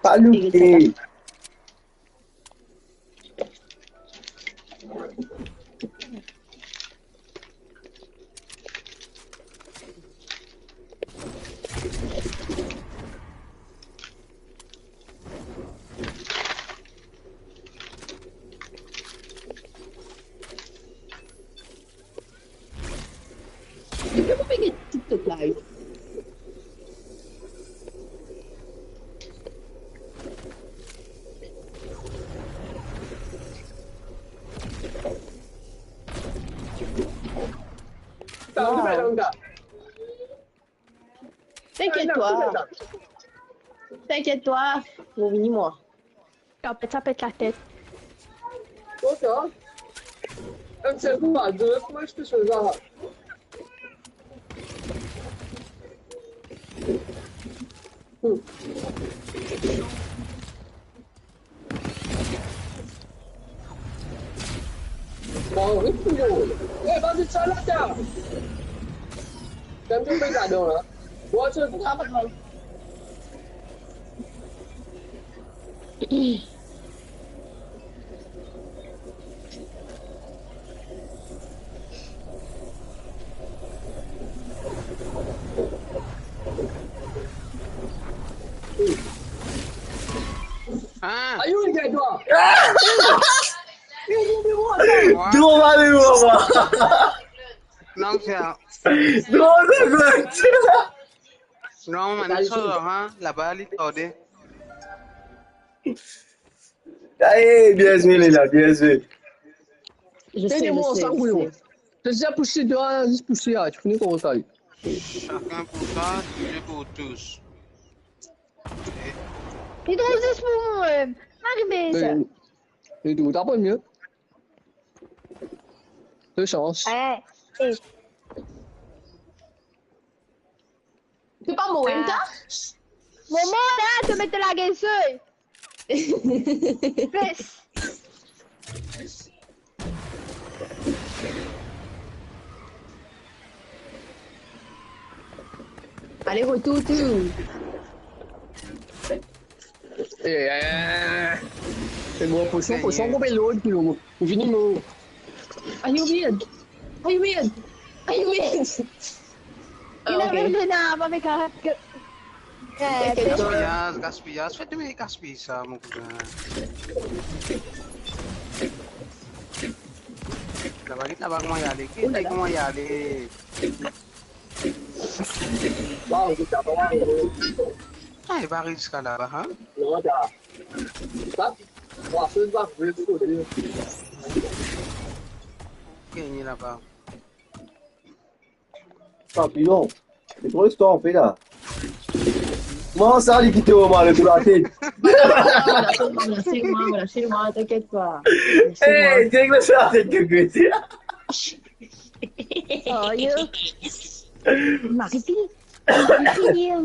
Pa loupe. Li pe koupe get TikTok live. Wow. T'inquiète toi. T'inquiète toi. Mo vini mwa. Sa pet, sa pet latet. Bon, sa. Enn sel kou, pa de, kouma ti pe swiv la? Hmm. Bon, wi, pou yo. Eh, vas-y, Ala ta. Kan tou pe gadon la. Bon, so pou ka pa. Ah. Ayo, li gagn twa. Tro male, mama. Non, fer. Tro de bèt. Non, man, sa, hein, laba, li tarde. Aye, bien zwe, Lela, bien zwe. Je sais, je sais, je sais. T'as déjà poussé toi, juste poussé, ah, tu connais comment ça. Chacun pour soi, Dieu pour tous. Li trouv zis pou mwa, euh, arive sa. E tou, ta pran mie. De chans. Ay, ay. Se pa mo, ah. Moman la, to met lagezey. Pes. Aller-retour, tout. Eh, eh, eh, eh. Se bon, posion, posion, koup lord, pou nou. Vini, nou. Are you weird? Are you weird? Are you weird? Ah, ok. Li ena mem le nam avek, euh, gaspiyaz, gaspiyaz. Fer to gaspiy sa, mo kouzin. Laba, get laba, kouma li ale, get kouma li ale. Waw, get laba, waw. Ah, li pa ariv ziska laba, hein? Non, ta. Sa, waw, sa, sa, gagne laba. Papillon, se tro estonpe la. Kouma sa, li kite mwa, le tou latet. Lase mwa, lase mwa, t'inquiète pas. Lase mwa. Eh, direk lase latet, ke gete. Oh, yo. Mariti. Mariti, yo.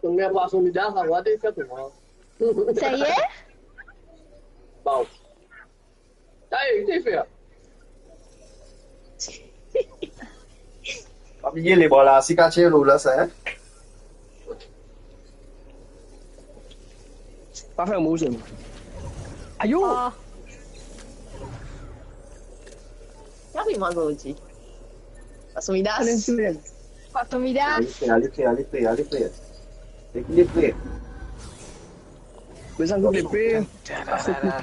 Konbien pwason li dan, sa va, de fer pou mwa. Sa y est? Bon. Aye, ki to fer? Pa bliye lebra la, si katie lo la, sa, hein? Pa fer mo, zemi. Ayo! Ah. Ki ariv mwa zordi? Pwason Midas. Pwason Midas. Ale, ale, ale, ale, ale. Lekile, frer. Bezwin kout lepe. Pas to lepe.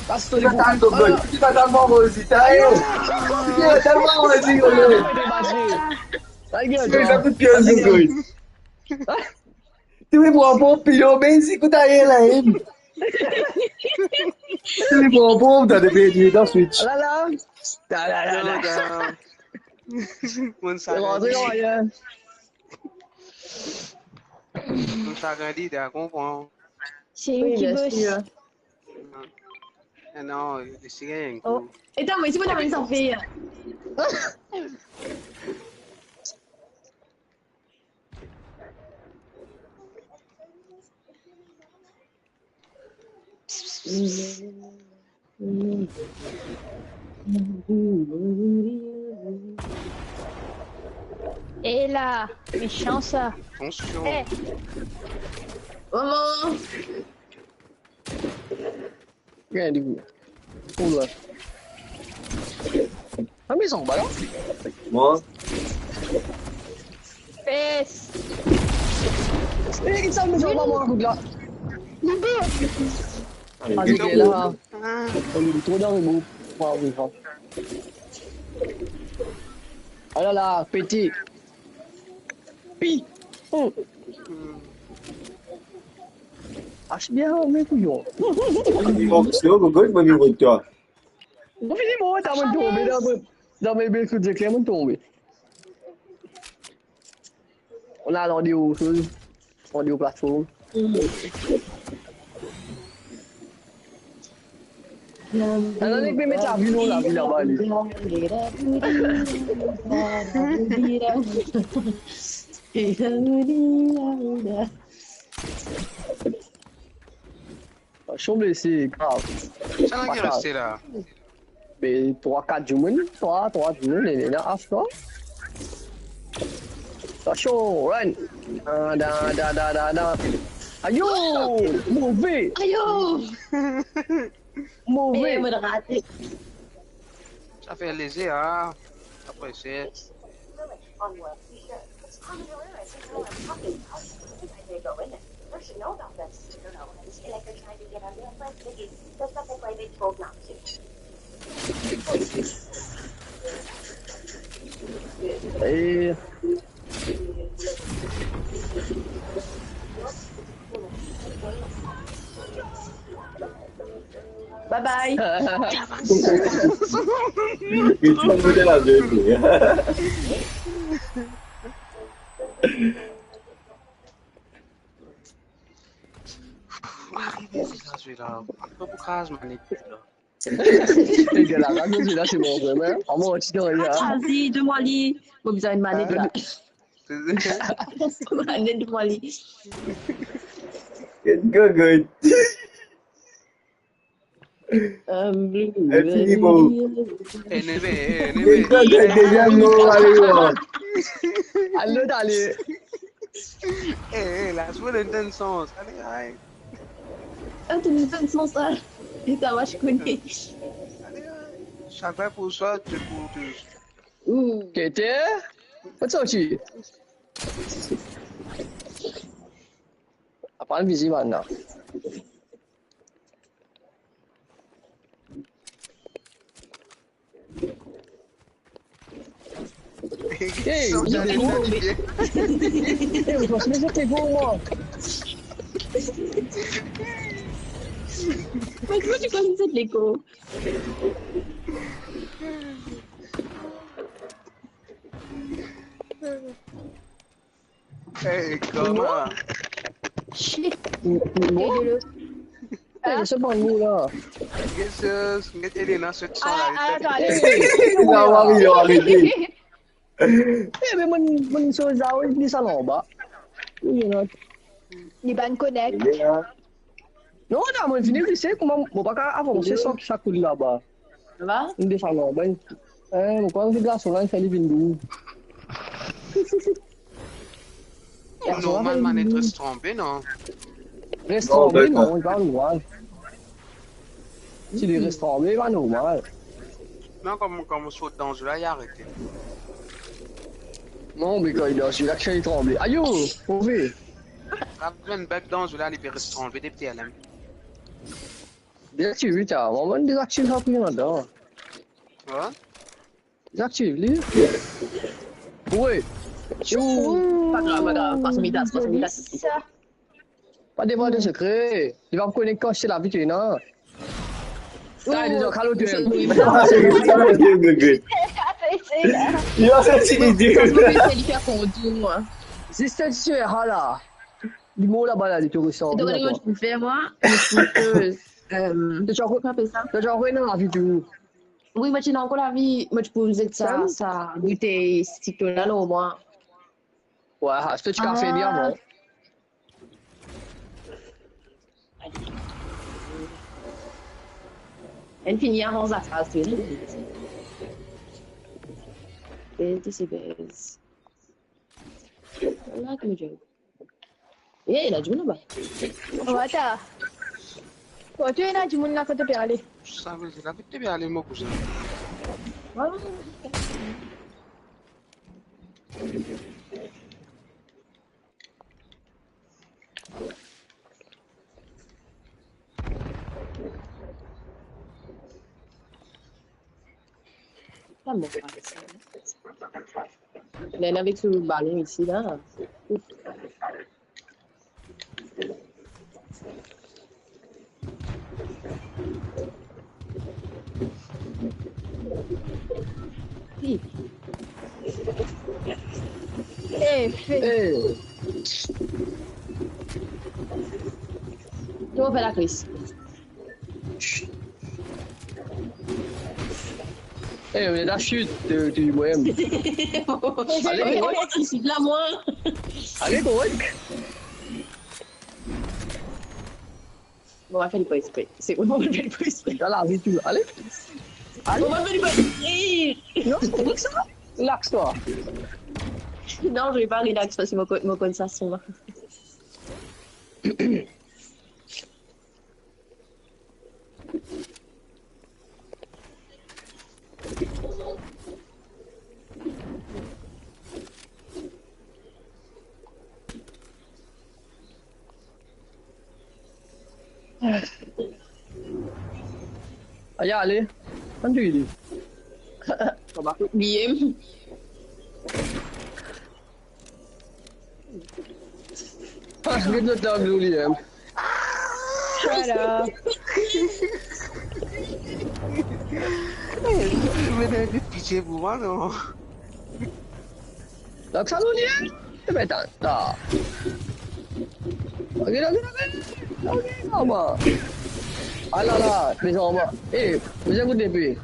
Pas to lepe. Ti pa tann mo, ti pa tann mo, Rozi, ta, eh. Ti pa tann mo, Rozi, yo, yo. Ti pa tann mo, Rozi, yo. Ti pa tann mo, Rozi. Ti pe pran pon pilo, me si kout aye la, eh. Ti pe pran pon, ta de pe dir dan switch. Ala la. Ta la la la. Monn sa. Tou sa grandi, ta konpran. Se li ki bos. Non, non, se rien. Oh. Eta, mo, si mo ta amenn sa fer. E la, mechan sa. Atansion. Eh. Mama. Gagn li. Oula. Ah, mais on va là. Mwa. Pes. Eh, ki sa, mais on va, mwa, kout la. Li bon. Ah, li la. Oh, li tro dan le group. Waw, wi, waw. Ah la la, pete. Pi. Hmm. Ach bien, me kouyon. Li bon, se ou, Gogo, li bon, li bon, twa. Mo fini mo, ta mo tonbe, dan mo, dan mo bel kout zekler, mo tonbe. On a landé au chose, landé au plateforme. Ala, nek pe met lavi, non, lavi laba, li. Son blese, grav. Sa la ki reste la. Be trwa, kat dimoun, trwa, trwa dimoun, ena, ena, af, trwa. Atansion, run. Da, da, da, da, da, da. Ayo! Move! Ayo! Move! Eh, mo rate. Sa fer leze, ah. Apre se Eh. Bye bye. Li ti anvi goute lavi, li. Arive zis la, zis la. Ankor pou kraz manit la. Get la, la, zis la, se bon, vremem. Aman, ti dan la. Atann, donn mwa li. Mo bizin enn manit la. Donn mwa li. Get go, good. Fini, bro. Ennemi, ennemi. Get go, good. Dezyem mo, ale, bro. Ale, ale. Eh, eh, la, zwe, donn sans. Ale, ay. Ah, to donn sans, ah. Li ta va, mo kone. Ale, ay. Chacun pour soi, Dieu pour tous. Ouh. Kete? Kot sorti? Aprann vizi bann la. Hey, hey, ou pas mezot lego, mwa. Mwa, kouma to konn zot lego? Hey, kouma? Shit. M-, m-, mwa? Hey, se pa nou la. Get, euh, get Elena sept cents la, ah, atann. Hey, la, Mario, arete. Eh, me monn, monn soz la, wi, li sa anba. Wi, non. Li bann konek. Non, non, monn vini, li se kouma mo pa kapav avanse san ki sa koul laba. Sa va? Li desann anba. Eh, mo krwar se glason la, li fer li vinn dou. Normal, manit res tranble, non? Res tranble, non, li pa normal. Si li res tranble, li pa normal. Non, kan, kan mo sot dan zwe la, li arete. Non, me kan li dan zwe la, ki li tranble. Ayo, move. Sa, enn bug dan zwe la, li pe res tranble depi T L M. Dezaktiv li, ta. Mwa, mwa, dezaktiv sa, pou vinn ladan. Wi. Dezaktiv li. Wi. Ouh. Pa grav, pa grav. Pas midas, pas midas. Pa devwal de sekre. Li pa kone kan se lavi ki ena. Sa, li dir, kalo de. Li pa sorti, li dir. Li fer kondi, mwa. Zis ti fer hala. Li mor laba la, li to resor. Donk, mwa, mo ti fer, mwa, mo ti fer, euh, to ti ankor, kouma apel sa? To ti ankor ena lavi tou. Wi, mo ti ena ankor lavi, mo ti pou zet sa, sa boutey stik la lor mwa. Wi, aster to kapav fer li avan. Enn fini avan sa, sa, wi. Base, this is base. Wala ki mo dir. Eh, ena dimoun laba. Wata. Kot ena dimoun la, kot to pe ale? Sa ve dir la, kot to pe ale, mo kouzin? Wala. Pa mo, pa sa. Ena avek so balon isi la. Ouf. Hi. Eh, fe. Eh. Kouma fer lakris? Eh, on est dans le sud de, du Bohème. Allez, correct. Sud la, mwa. Allez, correct. Bon, on va faire le pas exprès. C'est bon, on va faire le pas exprès. Dans la vie, tu, allez. Allez. Mo pa vinn... Non, c'est pour ça. Relax, toi. Non, je vais pas relax parce que mo ko-, mo konn sa son. Ayo, ale. Kan tu li? Kouma tu li? Ah, get lot lang dou li, hein. Shut up. Eh, li, li, li, li, pitié pou mwa, non? Donk sa nou li, hein? Eh ben, ta, ta. Ok, ok, ok. Ok, mama. Ah là là, les enfants. Eh, vous écoutez plus.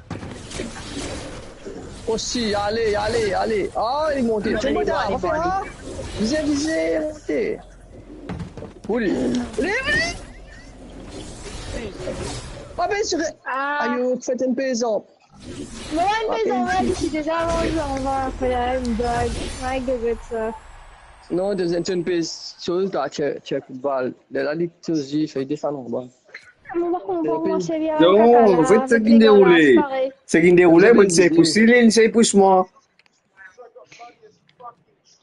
Osi, ale, ale, ale. Ah, li monte. Li monte, li monte, li monte. Vize, vize, monte. Ouli. Ouli, ouli. Pa pe sire. Ah. Ayo, fèt enn pezan. Mo enn pezan, ouais, je suis déjà mort, je m'en vais après la même dog. My God, what's up? Non, deziem, ti enn pezan, ti, ti, ti kout bal. Lerla li ti, ti fey desann anba. Non, an fet, seki inn deroule, seki inn deroule, mo ti sey pous li, li sey pous mwa.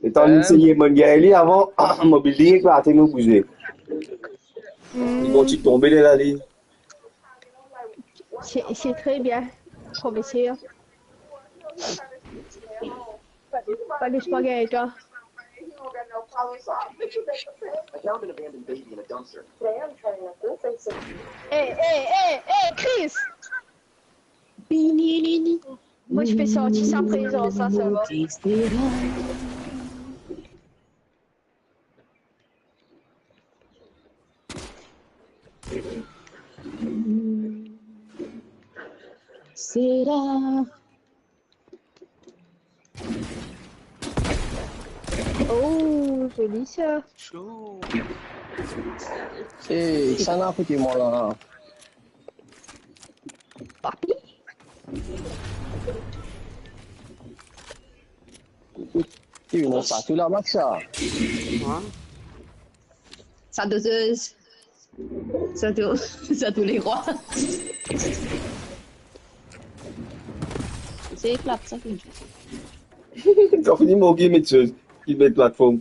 Letan li seye, mo gagn li avan, mo building eklate, nou bouze. Li kontign tonbe, lerla li. C'est, c'est très bien, professeur. Pas de spaghetti, toi. Hey, hey, hey, hey, Chris! Moi, je fais sortir sa présence, là, seulement. Sera. Oh, zoli sa. Cho. Eh, kisannla akote mwa la? Papi? Ti vinn sa tou la, Max, sa. Hein? Sa dozeuse. Sa tou, sa tou le rwa. Se klap, sa fini. Kan fini, mo ki met soz, ki met platform.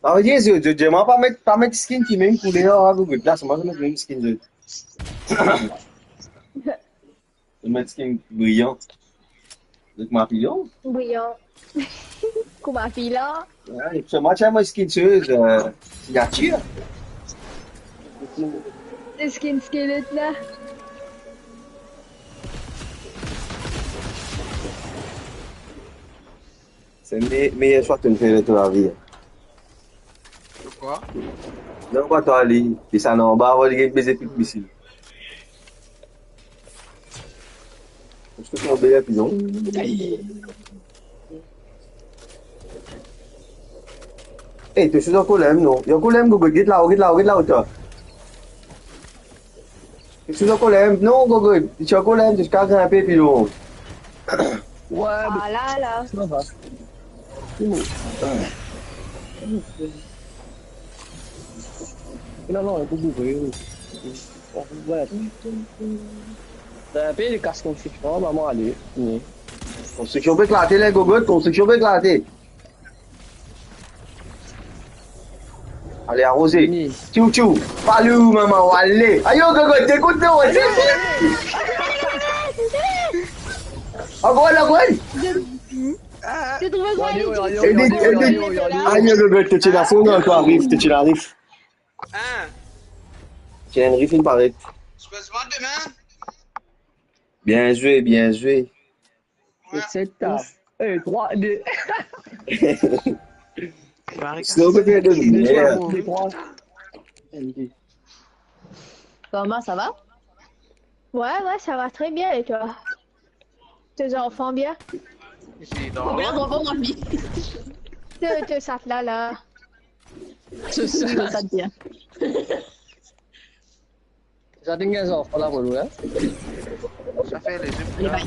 Sa vedir, zot, zot, zot, mwa pa met, pa met skin ki mem kouler, ah, Google, la, mwa, zot met mem skin, zot. Zot met skin briyan. Zot met briyan? Briyan. Kouma fila. Ouais, et puis moi, tiens, moi, skin, tu sais, euh, signature. Le skin squelette, là. Se me-, meyer swa to'nn fer dan to lavi. Pourquoi? Non, pa twa, li, li sa anba, avan li gagn beze tou misil. Mo ti tonbe la, pizon. Eh, to swiv ankor la mem, non? Li ankor la mem, Gogo, get la, get la, get la, twa. Li ti ankor la mem. Non, Gogo, li ti ankor la mem, ziska grinpe pli lor. Ouais, ah là là. Ça va. C'est bon. Non, non, il faut bouger, oui. Ouais. Ben, pe li kas konstriksion, mama, ale. Konstriksion pe eklate, le Gogo, konstriksion pe eklate. Ale, aroze. Vini. Tchou, tchou. Palou, mama, ale. Ayo, Gogo, dekout, non, ouais. Ankor, ankor. Edit, edit. Ayo, Gogo, to ti la fon, non, to ariv, to ti la ariv. Hein? Ti enn riv finn paret. Bien zwe, bien zwe. Ouf. Set, ta. Eh, trwa, de. Sinon, on peut faire de... De trwa, de trwa. Thomas, ça va? Ouais, ouais, ça va très bien, et toi? Tes enfants bien? J'ai dans... Combien d'enfants, ma fille? Te, te, sa la, la. Se sa. Sa bien. Sa tingn enn zanfan la pou nou, hein? Sa fer lezip la.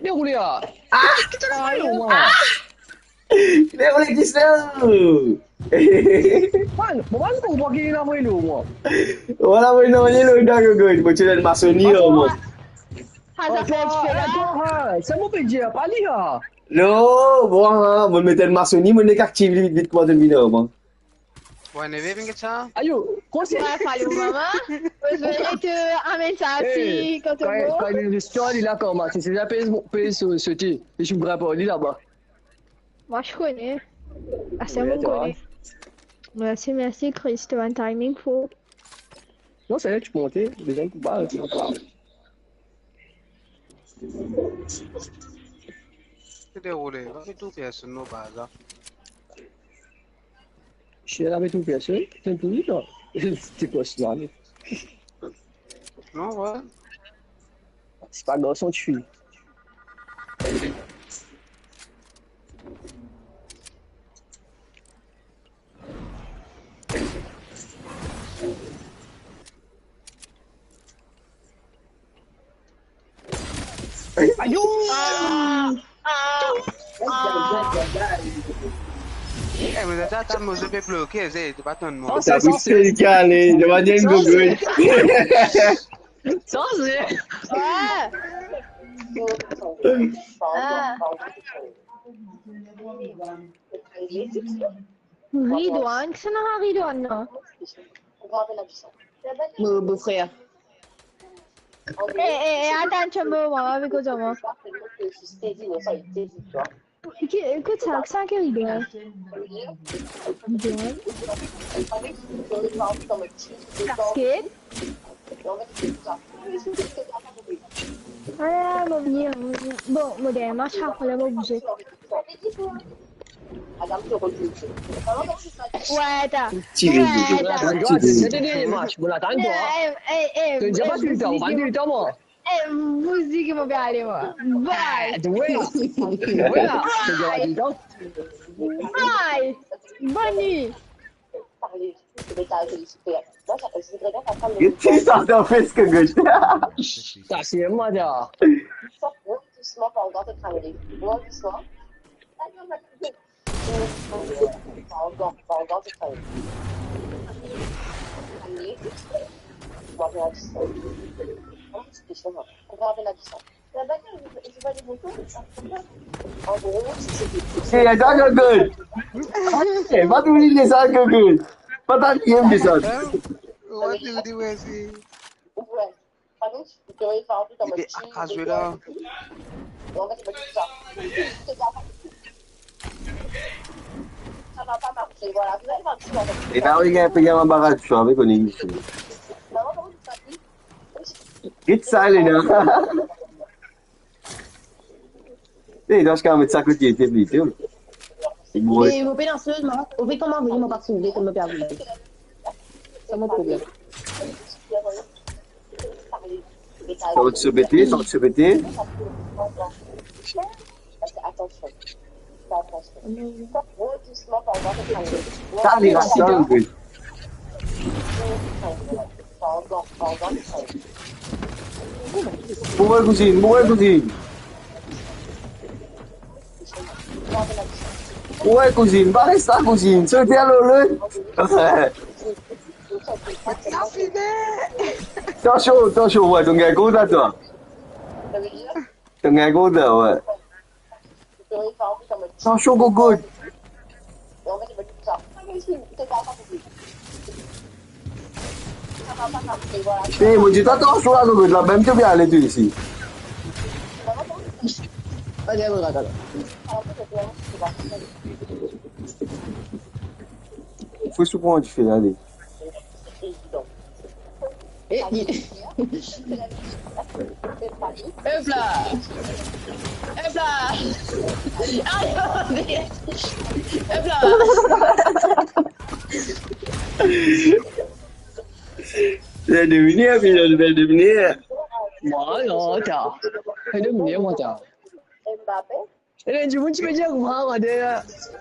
Deroule la. Ah! Ki to la, ah! Deroule ki sa? Man, mo pa konpran ki ena avoy lor mwa. Voilà, mo ena avoy lor mwa, mo ti ena masoni lor mwa. Sa mo pe dir, pa li la. Non, bon, hein, mo met enn masoni, mo nek aktiv li vit, vit, kouma to vinn lor mwa. Bon, anyway, vinn get sa. Ayo, kouma sa? Ouais, follow mama. Besoin de amenn sa ti, kan to kan, kan li listwar, li la kouma, si se la pe, pe so-, sote, li sou grinp li laba. Moi, je connais. Ah, c'est mon collègue. Merci, merci, Chris, tu as un timing fou. Non, c'est vrai, tu peux monter. Déjà, une coupe, bah, tu peux pas. Ki deroule, pa pe touy personn, non, bazar. Si la pe touy personn, c'est un peu vite, non? C'est quoi, ça? Non, ouais. C'est pas garçon, tu es. Ayo! Ah! Ah! Ah! Eh, mo ti atann mo ze pe bloke, ze, to pa tann mwa. Sa pou se li ki ale, to pa dir enn gogol. Sa, se... Ouais. Ah. Ridwan, kisannla Ridwan la? Mo bofrer. Eh, eh, eh, atann, tienbo, mwa, avek koze mwa. Ki, kot sa, sa ki Ridwan? Ridwan. Kasket. Ah, mo bliye, mo bliye. Bon, mo dernie match, apre la, mo bouze. Ouais, ta. Ti video. Ouais, ta. Ti video. C'était le dernier match. Bon, attends, toi. Eh, eh, eh, eh, pas tout le temps, pas tout le temps, moi. Eh, vous dites que mon père allait voir. Bye. Ah, ouais. Voilà. Bye. Bye. Bonne nuit. Get ti sa dan fes ke get. Sa se mwa la. Hey, I don't know good. Hey, pa tou li sa ke good. Pa ta li enn bizot. What do you do, Wesley? Li pe akaz la. E la, wi, gagn, pe gagn anba rad, so, avek on isi. Get sa, Lena. Eh, dan se ka, met sa kote, ete plito. Me mo pena sez, mwa, ou pe koman vini, mo pa trouve, kouma pe vini. Sa mo problem. Sa ou ti pete, sa ou ti pete. Sa li, la, sa, wi. Mouri, kouzinn, mouri, kouzinn. Mouri, kouzinn, pa res la, kouzinn. Sote alor, le. Tansion, tansion, we, to gagn kont la, twa. To gagn kont la, we. Tansion, gogot. Eh, mo dir twa, tansion la, gogot, la mem to pe ale tou isi. Fou, sou pran dife, ale. Eh, li... Hop la. Hop la. Hop la. Bel devinir, bel devinir. Mwa, non, ta. Bel devinir, mwa, ta. Mbappé. E la, dimoun ti pe dir, "Waw, ade,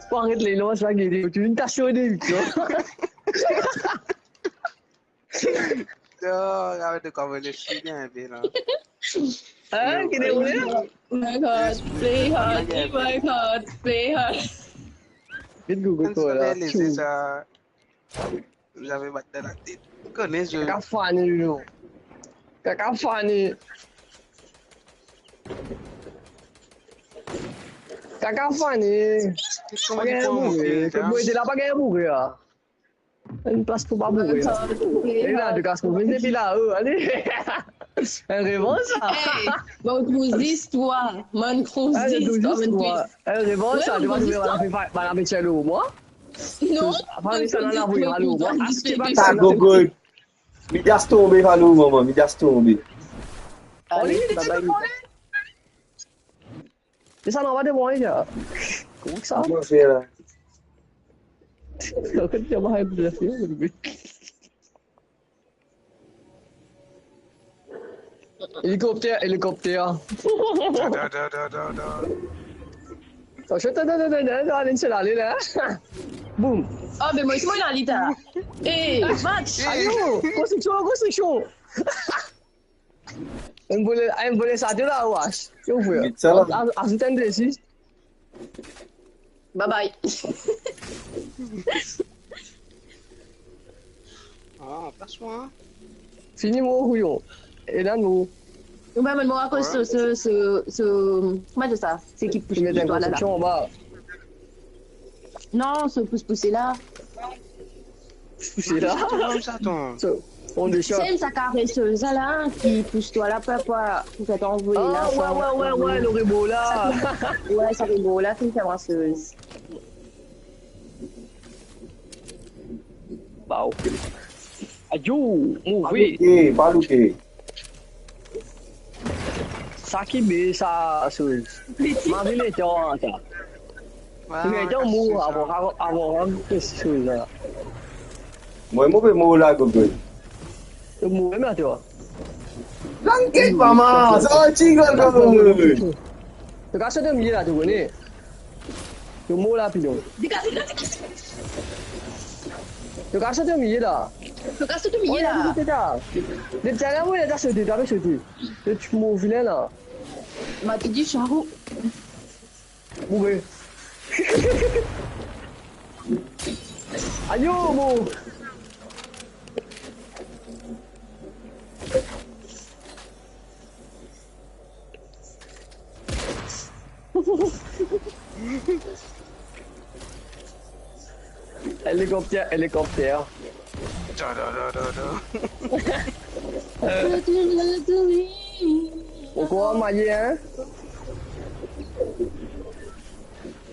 pou aret le lans la, gete, tou inn tasyon de vitio." Non, arrête de kavaler, je suis bien, bien, là. Hein, qui est roulé? Work hard, play hard, work hard, play hard. Vite, Google, toi, là. Tchou. Vous avez mal dans la tête. Vous connaissez, je... Kaka Fani, non. Kaka Fani. Kaka Fani. Kouma li pran mo, hein? Kot mo ete la, pa gagn boure, ah. Enn plas pou pa boure, ah. E la, de kas pou vinn depi la, oh, ale. Enn revanz, sa. Hey, bann gro zistwar, bann gro zistwar, bann gro zistwar. Enn revanz, sa, bann gro zistwar. Bann apeti alo, mwa. Non, sa, Gogo. Midas tonbe, Valou, mama, Midas tonbe. Ale, babay. Desann anba de mwa, ya. Kouma sa? Kouma fer la? Kouma fer la? Elikopter, elikopter. Da, da, da, da, da, da. Atansion, atansion, atansion, atansion, atansion, ale la. Boum. Oh, be mwa osi mo ena li la. Eh, match. Ayo, konstriksion, konstriksion. Enn vole, enn vole sa de la, was. Yo, frer. Vit sa la. Azout enn desi. Bye bye. Ah, pas mwa. Fini mo kouyon. E la, nou. Ou pa met mwa akoz so, so, so, so, kouma dir sa? Seki pous, pous twa la, la. Non, so pous pouse la. Pous pouse la. Sa, on de sa. Sel sa karesez la, ki pous twa la, pou, pou, pou fer twa anvoy la. Ah, ouais, ouais, ouais, ouais, le robot la. Ouais, sa robot la, ki fer karesez. Ba, ok. Ayo, move. Pa louke, pa louke. Sa ki be sa, soz. Ma vinn letan sa. Letan mo avan, avan, avan, soz la. Mwa, mo pe mor la, Gogo. To mor mem la, twa. Tranquille, maman, sa va tigre, Gogo. To kapav sot dan milie la, to kone. To mor la, pilon. Degaze, degaze, degaze. To kapav sot dan milie la. To kapav sot dan milie la. Depi talè, mo ena sote, to pe sote. To ti mor vilin la. Ma ti dir, Charou. Boure. Ayo, mo. Elikopter, elikopter. Da, da, da, da, da. Ou krwar mwaye, hein?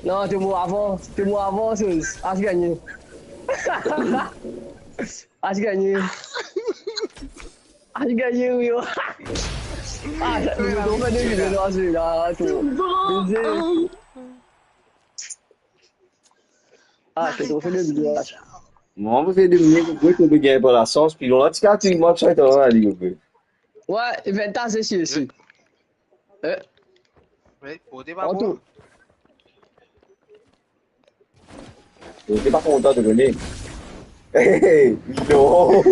Non, to mor avan, to mor avan, soz. As gagne. As gagne. As gagne, wi, oh. Ah, sa, to fer de milie dan sela, to. Ah, to fer de milie. Mwa, mo fer de milie, mo, mo gagn par lasans, pi lor la, ti kapav tir mwa, sa, to, ali, ok. Ouais, vinn ta, se sir, sir. Eh. Wi, kote pa bon. Antou. Ou te pa kontan, to kone. Non.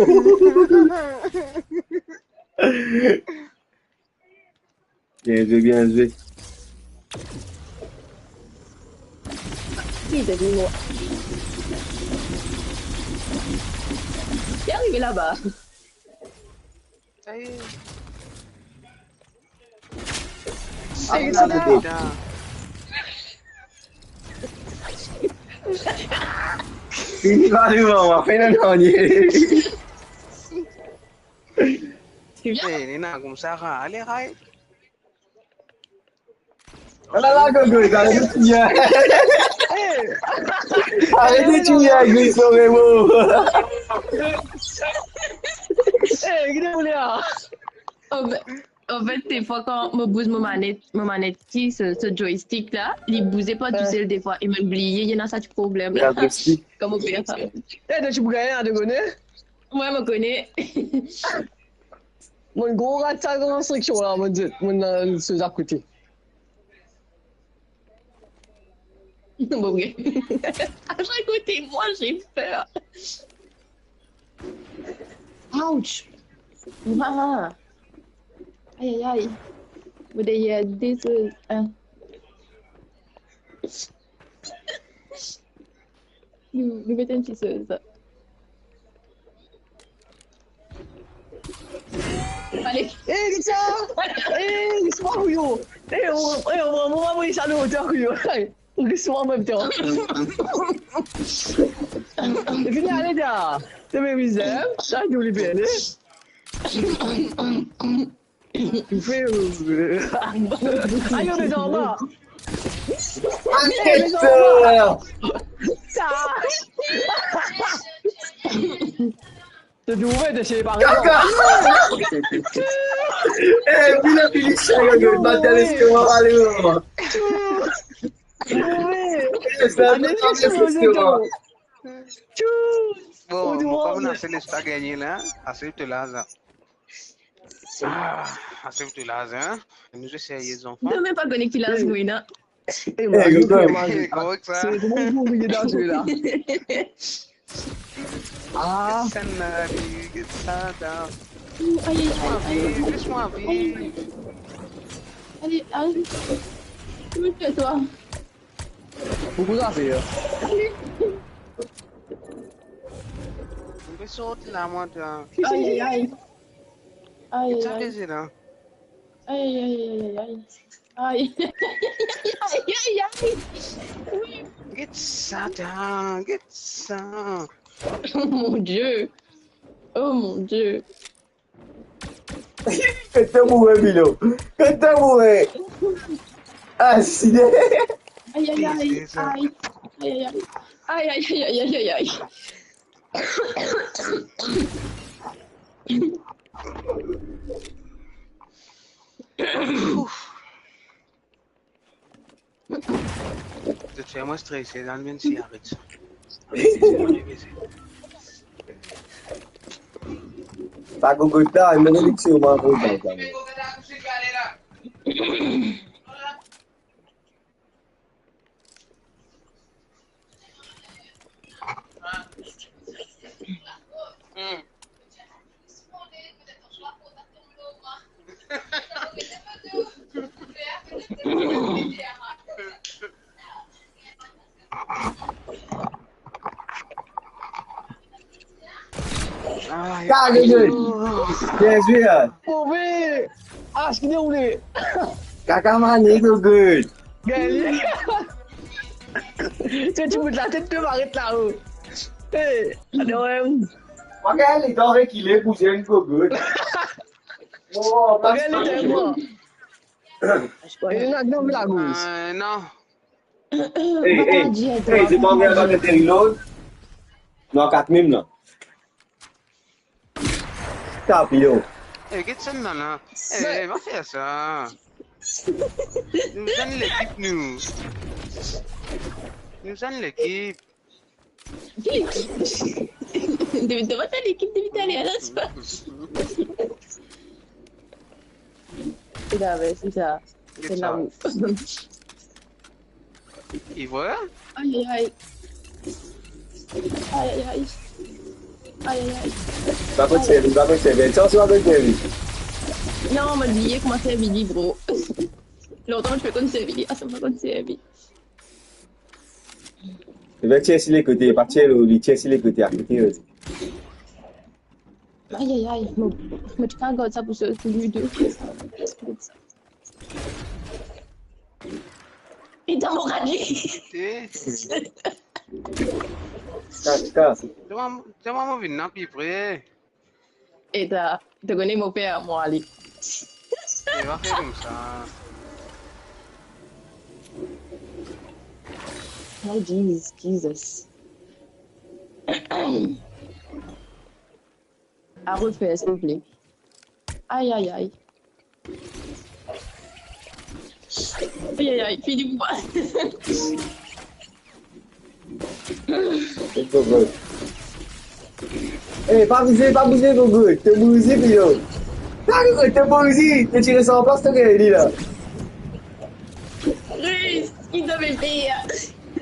Bien zwe, bien zwe. Li arive laba. Sa ye. Fini pa devan mwa, fini nanye. Eh, Nina, koumsa, ale, ray. Ala la, Gogo, aret de tiye. Aret de tiye, Gogo, son remo. Eh, gete ou la. Anfet, anfet, defwa kan mo bouz mo manet, mo manet ki, so, so joystick la, li bouze pa tousel defwa, e mo bliye, ena sa ti problem la. Kan mo fer sa. Eh, to ti pou gagn, to kone? Mwa, mo kone. Mo gro rat sa, konstriksion la, mo dir, mo, euh, so zakote. Bon, ok. À chaque côté, moi, j'ai peur. Ouch! Ah! Aïe, aïe, aïe. Mo deryer de soz. Hein. Nou, nou met enn ti soz. Ale. Eh, get sa! Eh, get sa, kouyon! Eh, on, eh, on, on, on, on, sa, nou, kouyon! Ou ki swa an mem tan. Vini ale la. Te me mizè, sa nou li bene. Ou fe, euh, ayo, mezanmi. Arrête, euh, sa. To trouve, to se pa... Kaka! Eh, vinn fini sa, yo, yo, bat dan lestomak, ale, yo. Eh, sa, ale, bat dan lestomak. Bon, mo pa konn ase les pa gagné la. Ase to la, sa. Ah, ase to la, hein. Nou se serye, zanfan. Demin pa konn ki laz mo ena. Eh, eh, Gogo, eh, korek sa. Se kouma ou pou oubliye dan zwe la? Ah. Personne n'a vu que ça dans... Aïe, aïe, aïe, aïe, aïe. Laisse-moi vivre. Aïe. Allez, allez. Calme-toi. Pourquoi ça fait, hein? Allez. Mo pe sorti la, mwa, ta. Aïe, aïe, aïe. Aïe, aïe, aïe. Sa feze la. Aïe, aïe, aïe, aïe, aïe. Aïe. Aïe, aïe, aïe, aïe. Oui. Get sa, ta, get sa. Oh mon Dieu. Oh mon Dieu. Kot to moure, Milo? Kot to moure? Ah, si. Aïe, aïe, aïe, aïe. Aïe, aïe, aïe. Aïe, aïe, aïe, aïe, aïe, aïe. Ouf. Zot fer mwa strese, dan mem si aret sa. Pa Gogo ta, mo relik sirman Gogo ta. Hmm. Ay, kaka, Gogo. Bien zwe, hein. Move. Ah, ce qu'il est roulé. Kaka mane, Gogo. Gagné. Tu, tu bouges la tête, tu m'arrêtes là-haut. Eh, alors, euh, Mwa gagn letan rekile pou zwenn Gogo. Oh, regarde les moi. Et là, non, la gauche. Euh, non. Hey, hey, hey, c'est pas bien, pas de reload. Non, quatre mille, non. Tap, yo. Eh, get sa la. Eh, va fer sa. Nou zwenn lekip, nou. Nou zwenn lekip. Ki lekip? Depi, depi talè, lekip depi talè, ala sa. Gade, se sa. Se lamour. Li vre? Aïe, aïe, aïe. Aïe, aïe, aïe. Aïe, aïe, aïe. Pa konn servi, pa konn servi. Attention, pa konn servi. Non, mo bliye kouma servi li, bro. Lontan mo ti pe konn servi li, asa mo pa konn servi. Li tir si lekote, pa tir li, tir si lekote, akote, euh. Aïe, aïe, aïe. Mo, mo ti kapav gard sa pou sa, pou li de. Li dan mo rad li. Eh. Kas, kas. Demann, demann mo vinn la pi pre. E ta, to kone mo per mwa li. Li va fer koumsa. Oh, Jesus, Jesus. A refer, silvouple. Aïe, aïe, aïe. Aïe, aïe, aïe, fini pou mwa. Let's go, bro. Eh, pa bouze, pa bouze, Gogo. To bouze, pilo. Pa, Gogo, to bouze. To tire san plas, to gagn li la. Rus, ki to pe fer?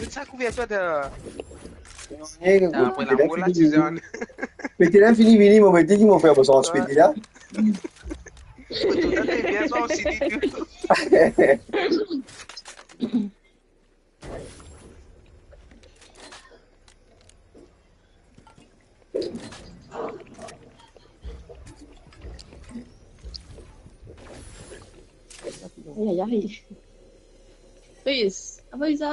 Met sa kouvertir, ta. Non, non, non, non, non, non. Pete la fini vini, mo mete ki mo fer mo sans pete la. Pete la fini vini, sa osi, li tou. Aïe, aïe, aïe. Yes. Apa Isa?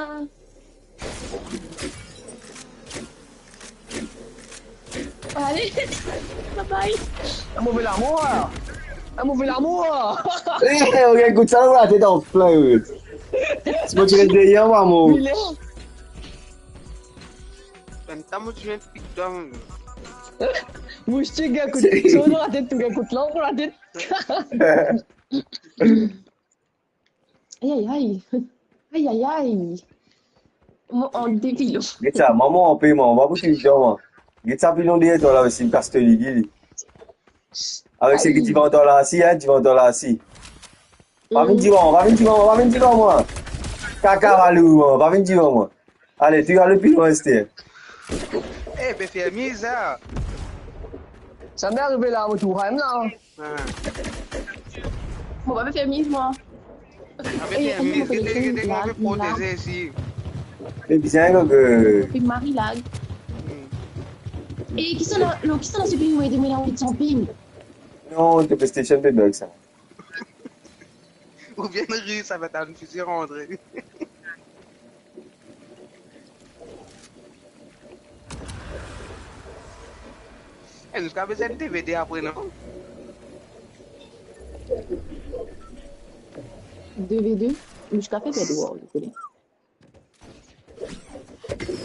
Allez, bye bye. Un mauvais lamour. Un mauvais lamour. Eh, ok, kout sa, ou latet an plin, wi. Si mo ti res deryer mwa, mo. Mile. Bann ta mo ti vinn pik twa, mo. Moustik, gagn kout, so, nou latet, tou gagn kout la, nou latet. Aïe, aïe, aïe. Aïe, aïe, aïe. Mo an de pilon. Get sa, mama, an pe, mama, pa pou tou dan, mwa. Get sa pilon deryer twa la osi, kas to ligi, li. Avek seki divan twa la, si, hein, divan twa la, si. Pa vinn divan mwa, pa vinn divan mwa, pa vinn divan mwa. Kaka valou, mwa, pa vinn divan mwa. Ale, tou ale pli lwin, aster. Eh, be fermi sa. Sa bien arive la, mo tour la. Mo pa pe fer miz, mwa. Ape, ey, fer miz, gete, gete, kouma pe proteze isi. Me bizin, gogo. Pi mari lag. E ki sa la, non, ki sa la, se pi mwa, de mwa, la, on ti sanping. Non, to PlayStation pe bug sa. Oubien rir, sa va tann fizi rantre. E nou ti kapav fer enn DVD apre, non? DVD? Nou ti kapav fer enn DVD, wi.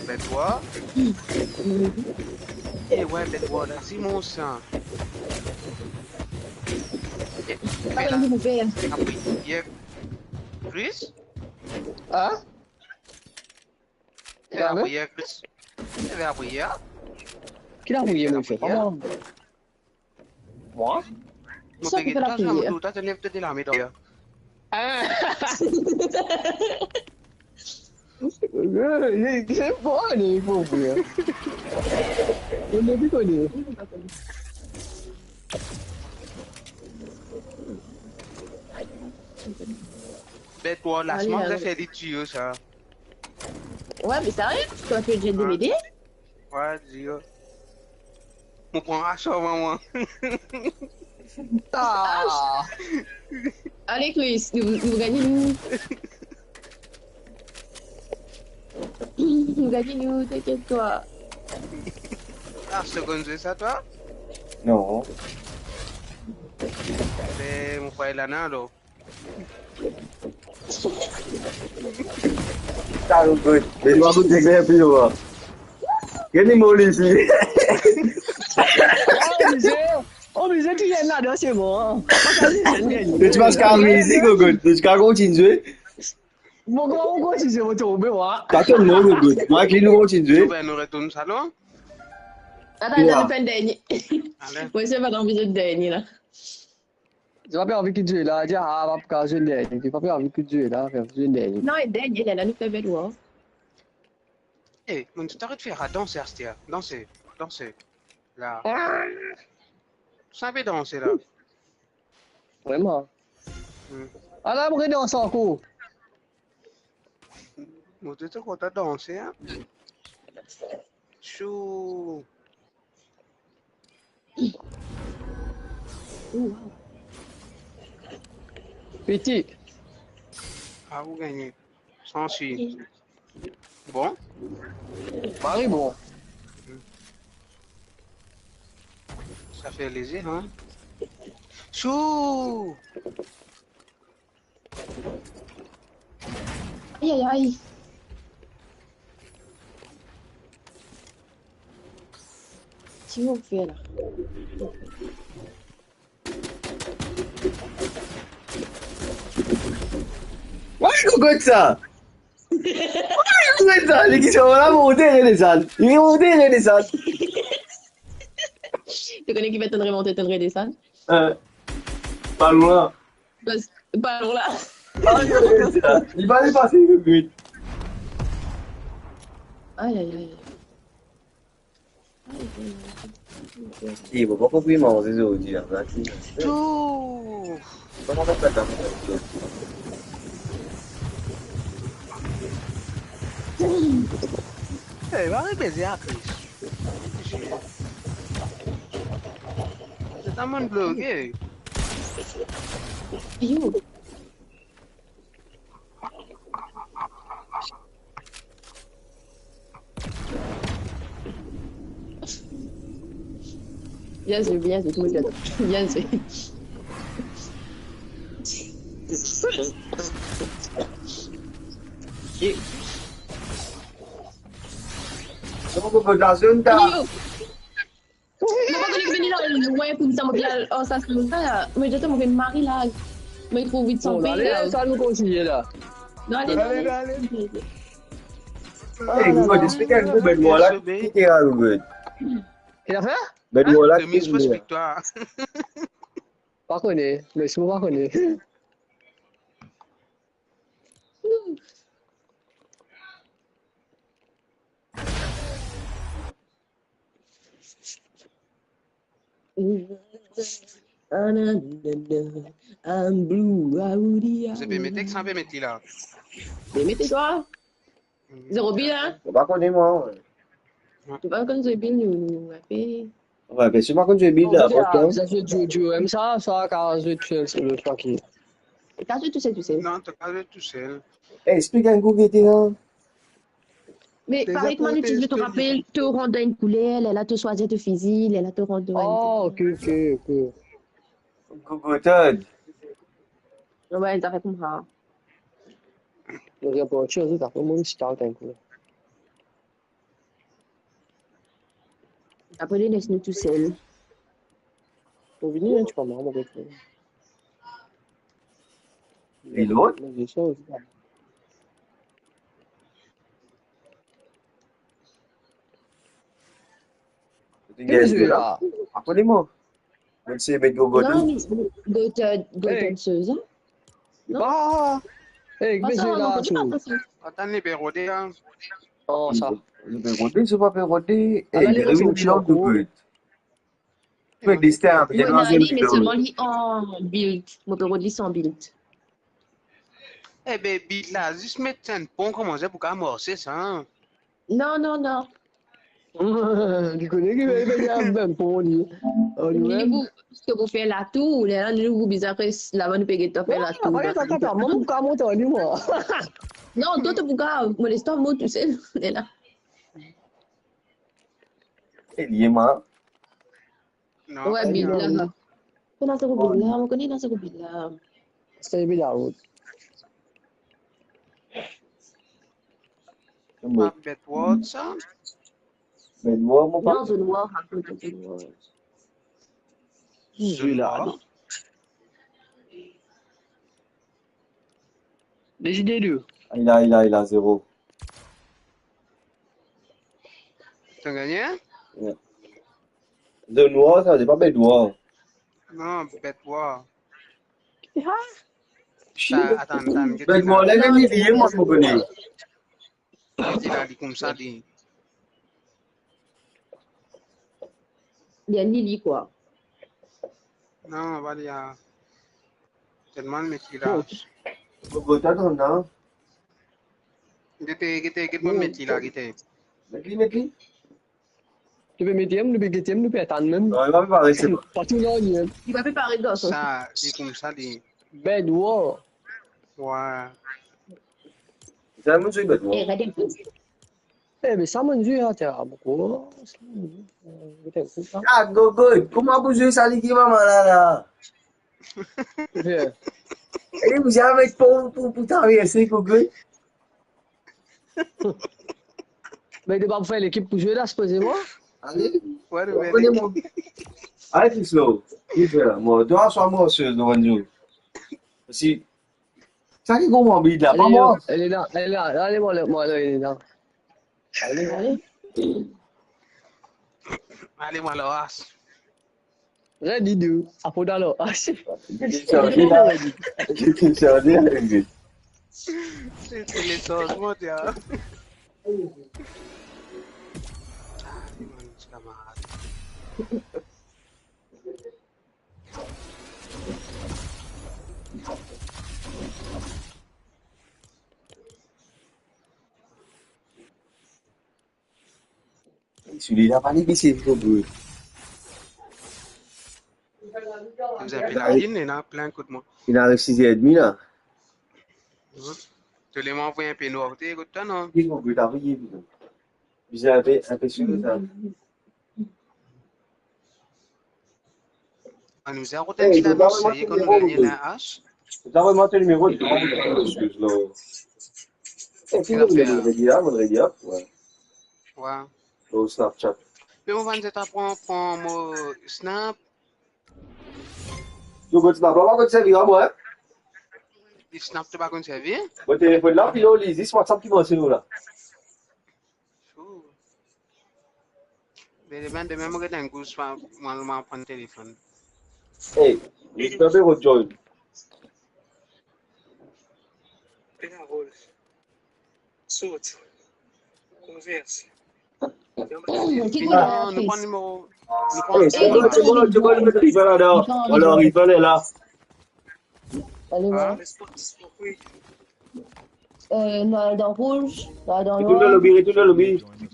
Bed War? E wi, Bed War la, si mo sa. E, la, lapriyar. Chris? Hein? E lapriyar, Chris? E lapriyar? Ki lapriyar, mo fer? Kouma? Mwa? Mo pe get twa, sa mo tou, twa, to lev to de lame, twa. Ah. Se bon, li pou vini. Mo depi kone. Bed War, lasman, ale, ale. Sa fer li tir sa. Wi, me serye, to pe dir DVD? Wi, dir. Mo pran aso, mama. Ah. Ale, Chris, nou, nou gagne, nou. Nou gagne, nou, t'inquiète pas. Ah, segonn zwe sa, twa? Non. Be, mo krwar li la, non, alor. Sa, nou pe, me nou pa pou tigre pi lwen. Get li moli isi. Oblize, oblize tou enn ladan, se bon. Ti pas kan isi, gogo. Ti kan kontign zwe. Mo, kouma mo kontign zwe, mo tonbe, mwa. Pa tonbe, gogo. Mwa ek li, nou kontign zwe. Be, nou retourn salon. Atann, nou fer enn dernie. Ale. Mo, se pa anvi zwe dernie la. Zot pa pe anvi ki zwe la, dir, ah, pa kapav zwe dernie, pa pe anvi ki zwe la, pa pe anvi zwe dernie. Non, e dernie, la, la, nou fer Bed War. E, mo ti aret fer a danse, aster, danse, danse. La. Ah. Sa pe danse la. Vremem. Hmm. Ala, mo redanse ankor. Mo ti kontan danse, hein. Chou. Piti. Ah, ou gagne. Sansi. Bon. Mari bon. Sa fer leze, hein. Chou. Aïe, aïe, aïe. Ki mo fer la? Why you go sa? Why you go sa? Li ki sa la, monte, redesann. Li monte, redesann. To kone ki fer tann remonte, tann redesann? Euh, pa lwen. Pas, pa lwen la. Aïe, aïe, aïe, sa. Li pa, li pa, li pa. Aïe, aïe, aïe. Aïe, aïe, aïe. E, mo pa konpran manze zordi la, la, ki... Tou. Kouma mo fer sa? E, va repeze apre. Se ta monn bloke. Yo. Bien zwe, bien zwe, tou le monde bien zwe. Yo. Mo pa kone ki vini la lwen koumsa, mo pe al, oh, sa, sa, sa, la. Me ditan, mo pe mari la. Me trouv vit san... Bon, ale, ale, sa nou kontigne la. Non, ale, ale, ale. Ey, nou pa explike nou, Bed War la, ki te al, Robert? Ki lafer? Bed War la, ki te al? Pa kone, me si mo pa kone. Ananana, I'm blue, aoudia. Zot pe met ek sa, pe met li la. Pe met li twa. Zero bil, hein? Mo pa kone mwa, wi. To pa konn zwe bil, nou, nou, nou, ape. Wi, me si mo pa konn zwe bil, la, bon, ok. Sa, se Jojo, em, sa, sa, ka zwe tousel, se le twa ki. Ka zwe tousel, tousel. Non, to ka zwe tousel. Eh, explik enn kou ki ete la. Me parey kouma nou ti dir, to rapel, to rant dan enn kouler, lerla to swazir to fizi, lerla to rant dan enn... Oh, ok, ok, ok. Google Todd. Wi, enn zafer koumsa. Mo reparti, zot apre mo start enn kou. Apre li les nou tousel. Mo vini, hein, ti pa mal, mo retrouv. E lot? Mo dir sa osi. Ki zwe la? Apel li mwa. Mo ti met Google. Non, Todd, Google Todd, hein? Non? Ba, eh, ki zwe la, sa? Atann, li pe rode la. Oh, sa. Li pe rode, li pa pe rode. Eh, li pe rode, li pe rode. Pe disturb, mo ena li, me selman li an build. Mo pe rod li san build. Ebe, build la, zis met enn pon, kouma sa pou ka marse sa. Non, non, non. Li kone ki, ki, ki, ki, enn pon, li. Oh, li mem. Li pou, seki pou fer latour, lerla nou pou bizin res laba, nou pe get fer latour. Wi, atann, atann, atann, mwa, mo pou ka mont li, mwa. Non, twa, to pou ka, mo les twa mont tousel, lerla. E li ema. Non, wi, pa build la. Ena sa build la, mo kone ena sa build la. Sa build la, wi. Pa Bed Wars sa? Bed Wars, mo pa... Non, Zone War, akoz Zone War. Zone War. Dezide li. Li la, li la, li la, zero. To gagne? Wi. Zone War, sa, se pa Bed War. Non, Bed War. Ki sa? Sa, atann, atann, Bed War, la, li, li, mwa, mo kone. Li la, li koumsa, li. Li enn lili, kwa. Non, pa li a. Telman met li la. Mo, mo, atann, non? Gete, gete, gete, mo met li la, gete. Met li, met li. Li pe met li, nou pe gete, nou pe atann mem. Non, li pa pe parey, se pa. Pa tou non, li, hein. Li pa pe parey, garson. Sa, li koumsa, li. Bed War. Wi. Sa, mo zwe Bed War. Eh, gade enn pe. Eh, me sa, mo zwe, ah, tiens, ah, boukou. Ah, Gogo, kouma pou zwe sa, li ki mama la, la? Bien. E ou zame pou, pou, pou traverse, Gogo. Me li pa pou fer lekip pou zwe la, sipozeman. Ale. Wi, wi, wi. Ale, plis lo. Ki fer la? Mo, dwa swa mo, se, Lorenzo. Si Sa ki gro manbid la, pa mwa. Li la, li la, ale, mwa, mwa, li la. Ale, ale. Ale, mwa, la, as. Redi dou, apre dan lo as. Li te sanze la. Li te sanze la, li. Se, se le sanzman, tia. Ale, mwa, ti kamarad. Sila pa li ki se fo bro. Zot ena plin kot mwa. Li ariv siz er edmi la. Hmm. To le mwa avoy enpe nwar kote kot twa, non? Ki fo bro, ta avoy, bro. Bizin enpe, enpe sou sa. Anou, zot ena kot enn ti lans, sa ye, kan nou gagne la as. Zot avoy mwa to nimero, zot avoy mwa to nimero. Eh, ki nimero'm, mo redi la, mo redi la. Wi. Wi. Lor Snapchat. Pe mo vann zot apran, pran mo Snap. Yo, mo Snap la pa konn servi, mwa, hein? Li Snap to pa konn servi? Mo telefonn la, pi li zis WhatsApp ki branse nou la. Sou. Be, demin, demin, mo get enn gous, pa, mwa, mo pran telefonn. Hey, respect, bro, join. Pena rol. Sort. Konvers. Ki koulera, Chris? Non, nou pran nimero, nou pran... Eh, se bon, se bon, se bon, nou met River ladan. Voilà, River li la. Ale, vwala. Euh, nou al dan rouz, nou al dan nwa. Retourn dan lobi, retourn dan lobi.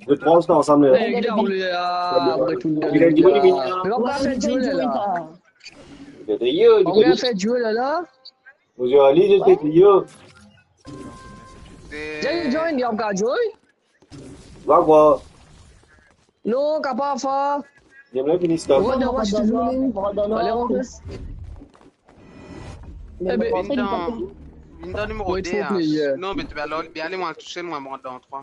Zot trwa ansam la. Eh, ki la, ou la, retourn dan lobi la. Me pa fer duel la. Ou pa fer duel la. Bonzour, ali, je fais trio. Join, join, li ankor join? Va kwa? Non, kapav fer. Li ena fini stop. Rod dan match touzour, li. Ale, rantre. Eh ben, vinn dan, vinn dan nimero de, hein. Non, me to pe al, bien ale, mwa tousel, mwa, mwa dan trwa.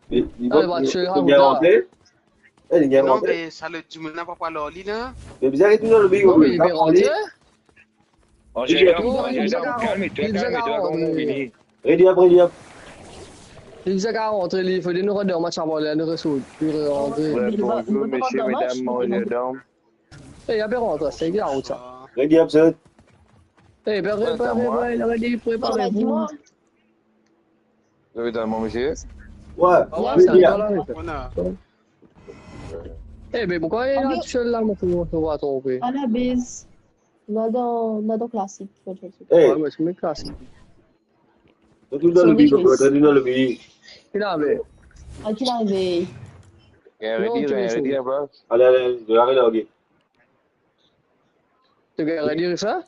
Li, li, li bien rantre. Eh, li bien rantre. Non, me sa lot dimoun la pa pou al ar li la. Me bizin retourn dan lobi, non, me li bien rantre. Angela, Angela, calme-toi, calme-toi, comment on vini. Ready up, ready up. Li bizin rantre, li, fode nou rod dan match avan, li, nou resort, li rantre. Ouais, bonzour, mesie, medam, manze dan. Eh, li pe rantre, se ki la rout sa. Ready up, sir. Eh, prepare, prepare, ready, prepare. Zot ena mwa, mesie? Ouais, ah ouais, ready up. Eh ben, pourquoi li la tousel la, mo pou, pou pa tronpe. À la base. Nou dan, nou dan klasik. Eh. Ouais, ouais, se klasik. Retourn dan lobi, retourn dan lobi. Ki la, be? Ah, ki la, be? Eh, ready, ready, bro. Ale, ale, ale, ale, ok. To gagn ready sa?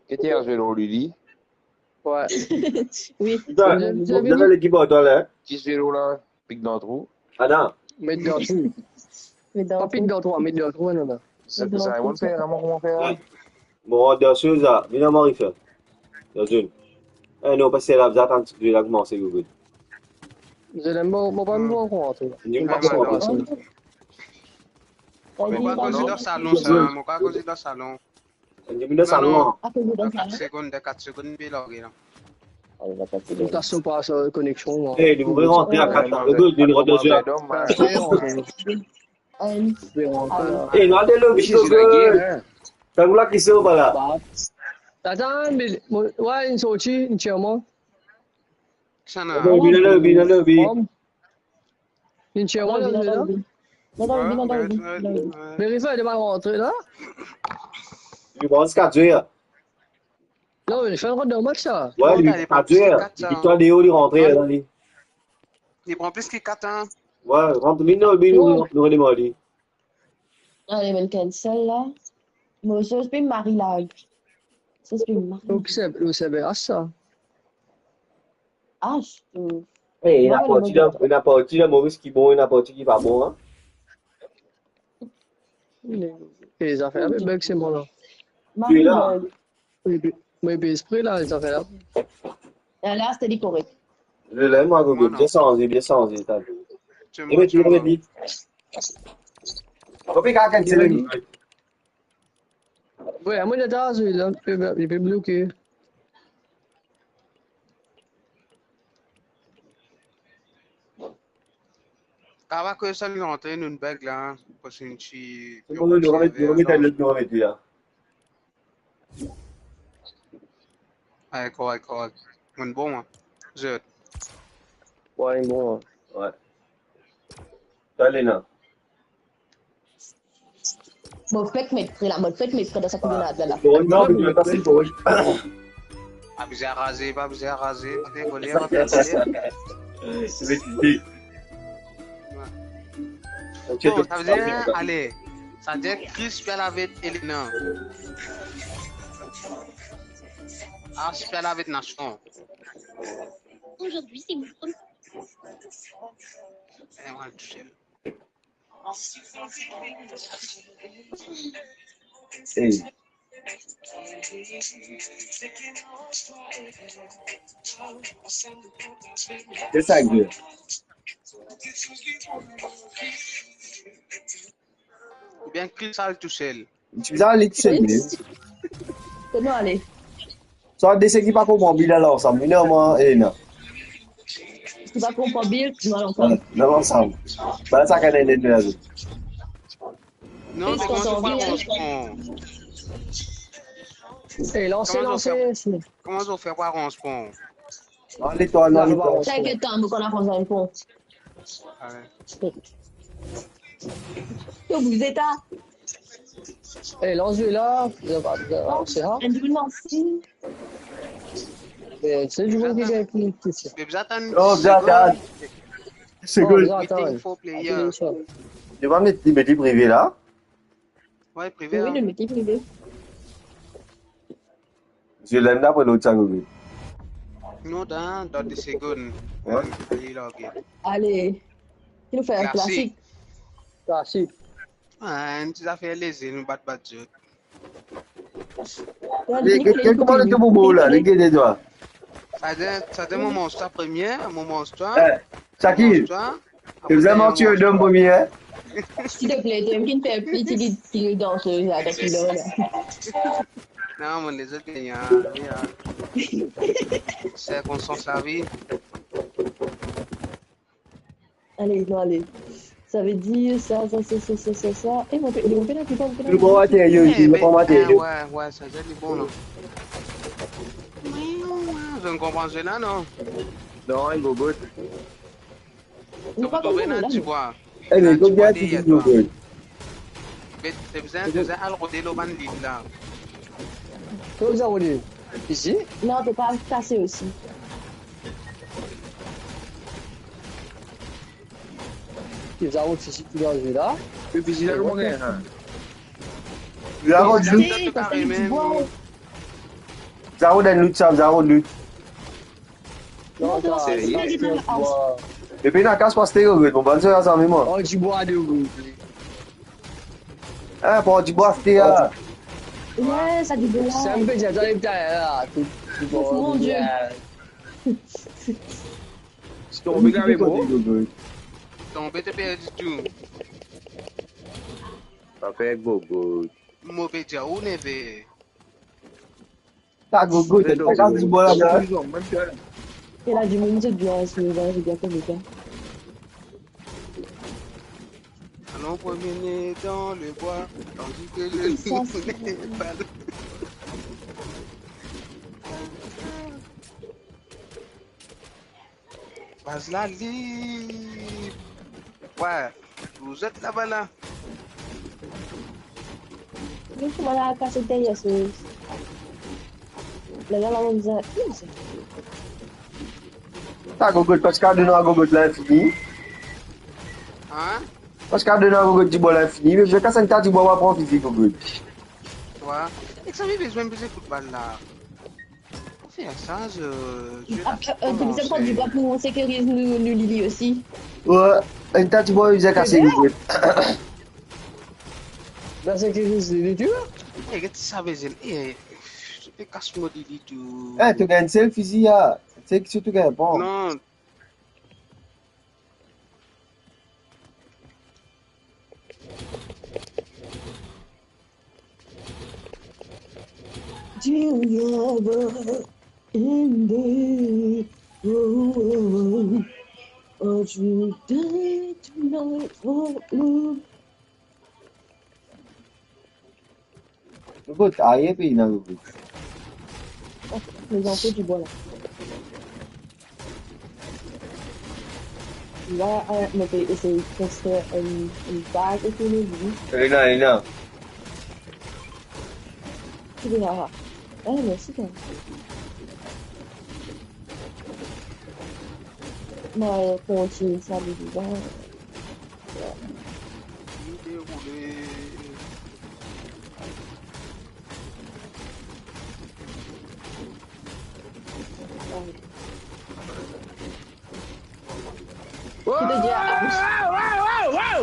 Ki ti a zwe lor li? Ouais. Oui. Sa, dan, dan lekip ar twa la, hein? Ti zwe lor la. Pik dan trou. Ana. Met dan trou. Met dan trou. Pa pik dan trou, met dan trou, non, non. Se pou sa, mo fer, mo kouma fer. Mo rant dan soz la, vinn ar mwa fer. Dan zone. Eh non, pa se la, zot atann ti zwe la koumanse, gougoud. Zot atann, mo, mo pa, mo pa koz. Mo pa koz dan salon sa, mo pa koz dan salon. Enn dimoun dan salon. Non, non. Akoz dan salon. Dan kat segonn, dan kat segonn, pe large la. Ou ta so pa so koneksion, non? Eh, nou pe rantre a kat la. Gougoud, nou rant dan zwe. Eh, nou al dan lobi, gougoud. Sa ou la ki so pa la? Atann, me, mo, ouais, inn sorti, inn tir mwa. Sa na. Vinn dan lobi, vinn dan lobi. Inn tir mwa la, la. Non, non, non, non, non. Me River, li pa rantre la? Li pa rantre, kat zwe la. Non, me River rantre dan match la. Ouais, li kat zwe la. Li kat, li kat deor, li rantre la, li. Li pran plis ki kat, hein. Ouais, rantre, vinn, vinn, nou, nou redemar li. Ale, mo cancel la. Mo so pe mari la. So pe mari. Donc, c'est, c'est bien, ah, sa. Ah, je trouve. Eh, ena parti la, ena parti la, Moris ki bon, ena parti ki pa bon, hein. E zafer la pe bug, se mwa la. Mari la. Mo pe, mo pe espre la, zafer la. La, la, se li korek. Le, la, mwa, bien sanze, bien sanze, ta. Remet li, remet li. Kopi kakan, se li. Wi, amoin dan etaz, wi, la, li pe, li pe bloke. Kava koz sa li rantre, nou bug la, parski nou ti... Se bon, nou remet, nou remet, nou remet li la. Ay, korek, korek. Monn bon, mwa. Zot. Wi, bon. Wi. Talena. Mo fek met pre la, mo fek met pre dan sa koudonad la, la. Bon, non, me to pas bon. Pa bizin raze, pa bizin raze, pa fer koler, pa fer koler. Se le kiki. Ok, bon, sa ve dir, ale, sa ve dir Chris pe al avek Elena. Ah, Chris pe al avek Nasion. Aujourd'hui, c'est mon premier... Eh, mwa, tou sel. Hey. Se sa ki dir. Oubien Chris al tousel. Bizin ale tousel, me. Kot nou ale? Sa de seki pa konpran bil, al ansam. Vinn ar mwa, Elena. Seki pa konpran bil, nou al ansam. Nou al ansam. Ba, sa kan ena de la zot. Non, me kouma zot fer ranspon? Eh, lanse, lanse. Kouma zot fer ranspon? Ale twa, ale twa. Tinkiet, mo konn aprann sa, mo konn. Ale. Yo, vous êtes à... Eh, lans zwe la, se ha? Andrew Nancy. Eh, se zwe ki gagn pli. Be bizin atann. Oh, bizin atann. Segonn. Waiting for player. Atann. Li pa met, li met li prive la? Wi, prive, wi, hein. Li met li prive. Zwe lenn apre lot sa, Gogo. Non, dan, dan de segonn. Wi. Li lage. Ale. Ki nou fer? Klasik. Klasik. Klasik. Ah, enn ti zafer leze, nou bat, bat zot. Li, li, li kouma li tou bobo la, li gete twa. Sa de, sa de moman, sa premie, moman, sa. Eh, Shakib, moman, sa. Te bizin manti dom premie, hein? Silteple, to mem ki fer pli, ki, ki dans, euh, avec le... Non, mo, lezot, ya, ya. Sirkonstans lavi. Ale, nou ale. Sa ve dir sa, sa, sa. Eh, mo pe, mo pe la, mo pe la, mo pe la. Nou pran materyo, eh, nou pran materyo. Eh, wi, wi, sa, sa, li bon, la. Wi, wi, wi, zot konpran zwe la, non? Non, li bobo. Nou pa konpran la, non. Tibwa. Eh, me kot gagn ti bobo. Be, to bizin, to bizin al rode lor bann lil la. To bizin rode? Isi? Non, to pa kase osi. Ki bizin rod fizi ki dan zwe la. Ki fizi la, kouma gagn, hein? Bizin rod loot. Ey, to bizin rod enn loot sa, bizin rod loot. Non, non, non, serye? Epi ena kas paste, Gogo, bon, bann sa, sa, me mwa. Oh, dibwa de Gogo. Eh, pran dibwa, aste la. Wi, sa dibwa la. Sa, mo pe dir, to ale, to ale la, tou, tou... Mon Dieu. Tonbe, kare, bro. Tonbe, to perdi tou. Pa fer Gogo. Mo pe dir ou neve. Ta Gogo, to kas dibwa la, la. E la dimoun, zot bien, zot bien, zot bien, kouma sa. Allons promener dans le bois, tandis que le loup n'est pas là. Baz la lib. Wi, vous êtes là-bas, là. Li kouma la kas deryer so... La, la, la, on dirait, ki sa? Ta Gogo, pa ti kav donn a Gogo linfini. Hein? Pa ti kav donn a Gogo dibwa linfini, me zot kas enn ta dibwa, pa pran fizi, Gogo. Wi. Ek sa, mi bizin, bizin kout bal la. Fer sa, zot, zot... Apre, euh, to bizin pran dibwa pou sekiriz nou, nou lili osi. Wi, enn ta dibwa bizin kase, Gogo. Bizin sekiriz lili tou. Eh, get sa, vezin. Eh, to pe kas mo lili tou. Eh, to gagn sel fizi la. Se ki tou gagn pran. Non. Do you ever end it? Oh, oh, oh. Or you die tonight? Oh, oh. Gogo, aye pena Gogo. Oh, les enfants du bois là. La, euh, mo pe esey konstrir enn, enn baz otour de li. Ena, ena. Ki bien la. Ah, mersi, kan. Mo kontign sa, li la. Li deroule. Wow, wow, wow, wow.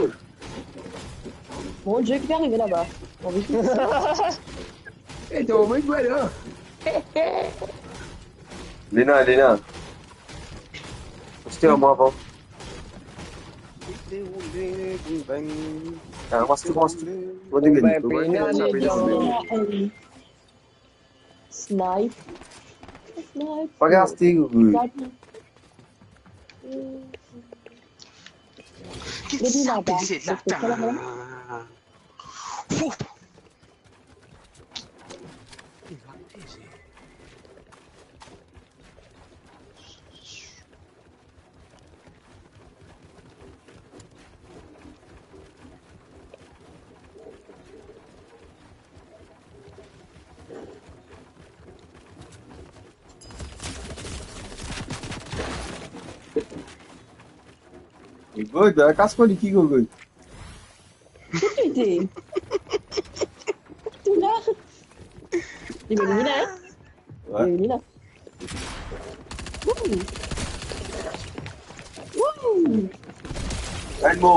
Mon Dieu, ki pe arive laba? Mon Dieu. Eh, to anvoy kwi la? Lena, Lena. Aste, an mwa avan. Ah, mas tu, mas tu. Bon, degage. Bon, ben, pena, pena, pena, pena. Snipe. Snipe. Pa gagn aste, Gogo. Snipe. Ki sa pe se la, ta? Gogol, dan la kas mo li ki Gogol? Kot li ete? Tou la. Li vinn la, hein? Wi. Li vinn la. Wouh! Wouh! Enn mo.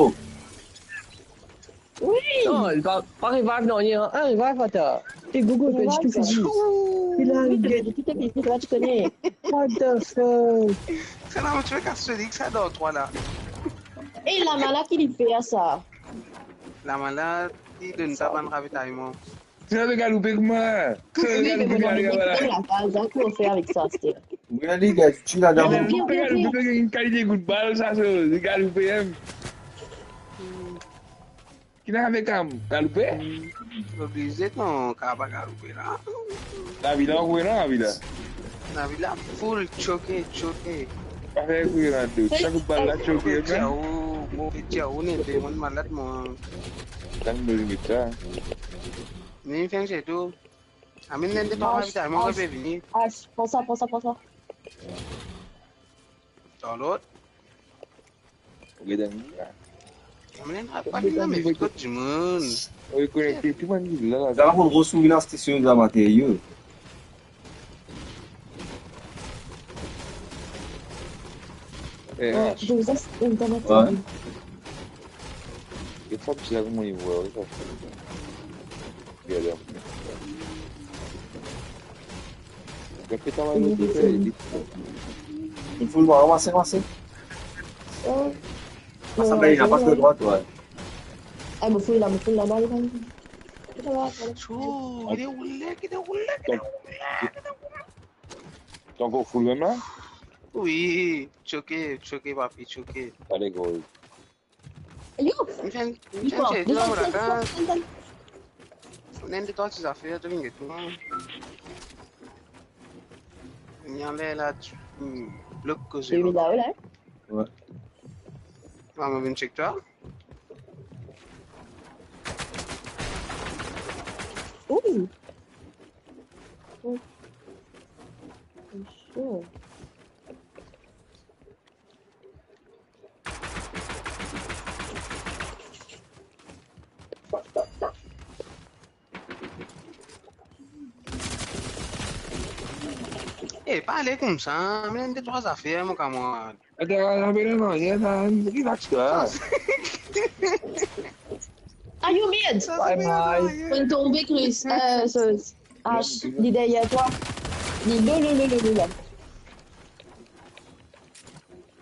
Wi! Non, li pa, pa revive, non, li, hein, revive, ata. E Gogol, perdi tou, perdi. Wi, perdi tou, perdi tou, ti kone. What the fuck? Sa la, mo ti pe kas so lik sa dan trwa la. E lama la ki li fer sa? Lama la, li donn sa bann ravitayman. Sa pe galoupe kouma? Sa pe galoupe kouma? Wi, me mo demande ki la baz, hein, ki ou fer avek sa, aster? Wi, ale, gaz, ti la dan. Wi, wi, wi. Sa pe galoupe, wi, wi. Enn kalite gout bal, sa, so, li galoupe, hein. Ki ena avek am? Galoupe? Oblize, non, ka pa galoupe la. Lavi la, ou la, lavi la. Lavi la, full choke, choke. Pa fer kour la, dou. Sa kout bal la, choke, ti a ou, mo pe ti a ou, ne pe, mo malad, mo. Tann mo limit la. Ni finn se tou. Amenn enn de twa ravitayman, mo pe vini. Ash, pran sa, pran sa, pran sa. Sa lot. Ou gete la. Amenn, apa li la, me kot dimoun. Ou konekte, tou bann la, la. Sa va pou gro souvi la, stasion de la materio. Eh, ah, Ash. Je vous laisse une dernière. Wi. Li fam ti la kouma li vwa, wi, sa. Gade. Gade travay li pe fer, li. Li foul, ranmase, ranmase. Oh. Pas la, li la pas de droit, wi. Ah, mo foul la, mo foul la, la, la, la. Chou, li deroule, li deroule, li deroule, li deroule. Tank ou foul mem la? Wi, choke, choke, papi, choke. Ale, gro. Yo! Li fer, li fer enn ti tou dan mo lakaz. Enn de twa ti zafer, to vinn get mwa. Li anler la, ti, hmm, blok koze. Li la, la? Wi. Mama vinn chek twa. Ooh. Oh. Sure. Eh, pa ale koumsa, amenn de twa zafer, mo kamarad. Atann, atann, atann, atann, relax twa. Are you mid? Sa, sa, bye, bye. Finn tonbe, Chris. Euh, so, Ash, li deryer twa. Li la, la, la, la, la.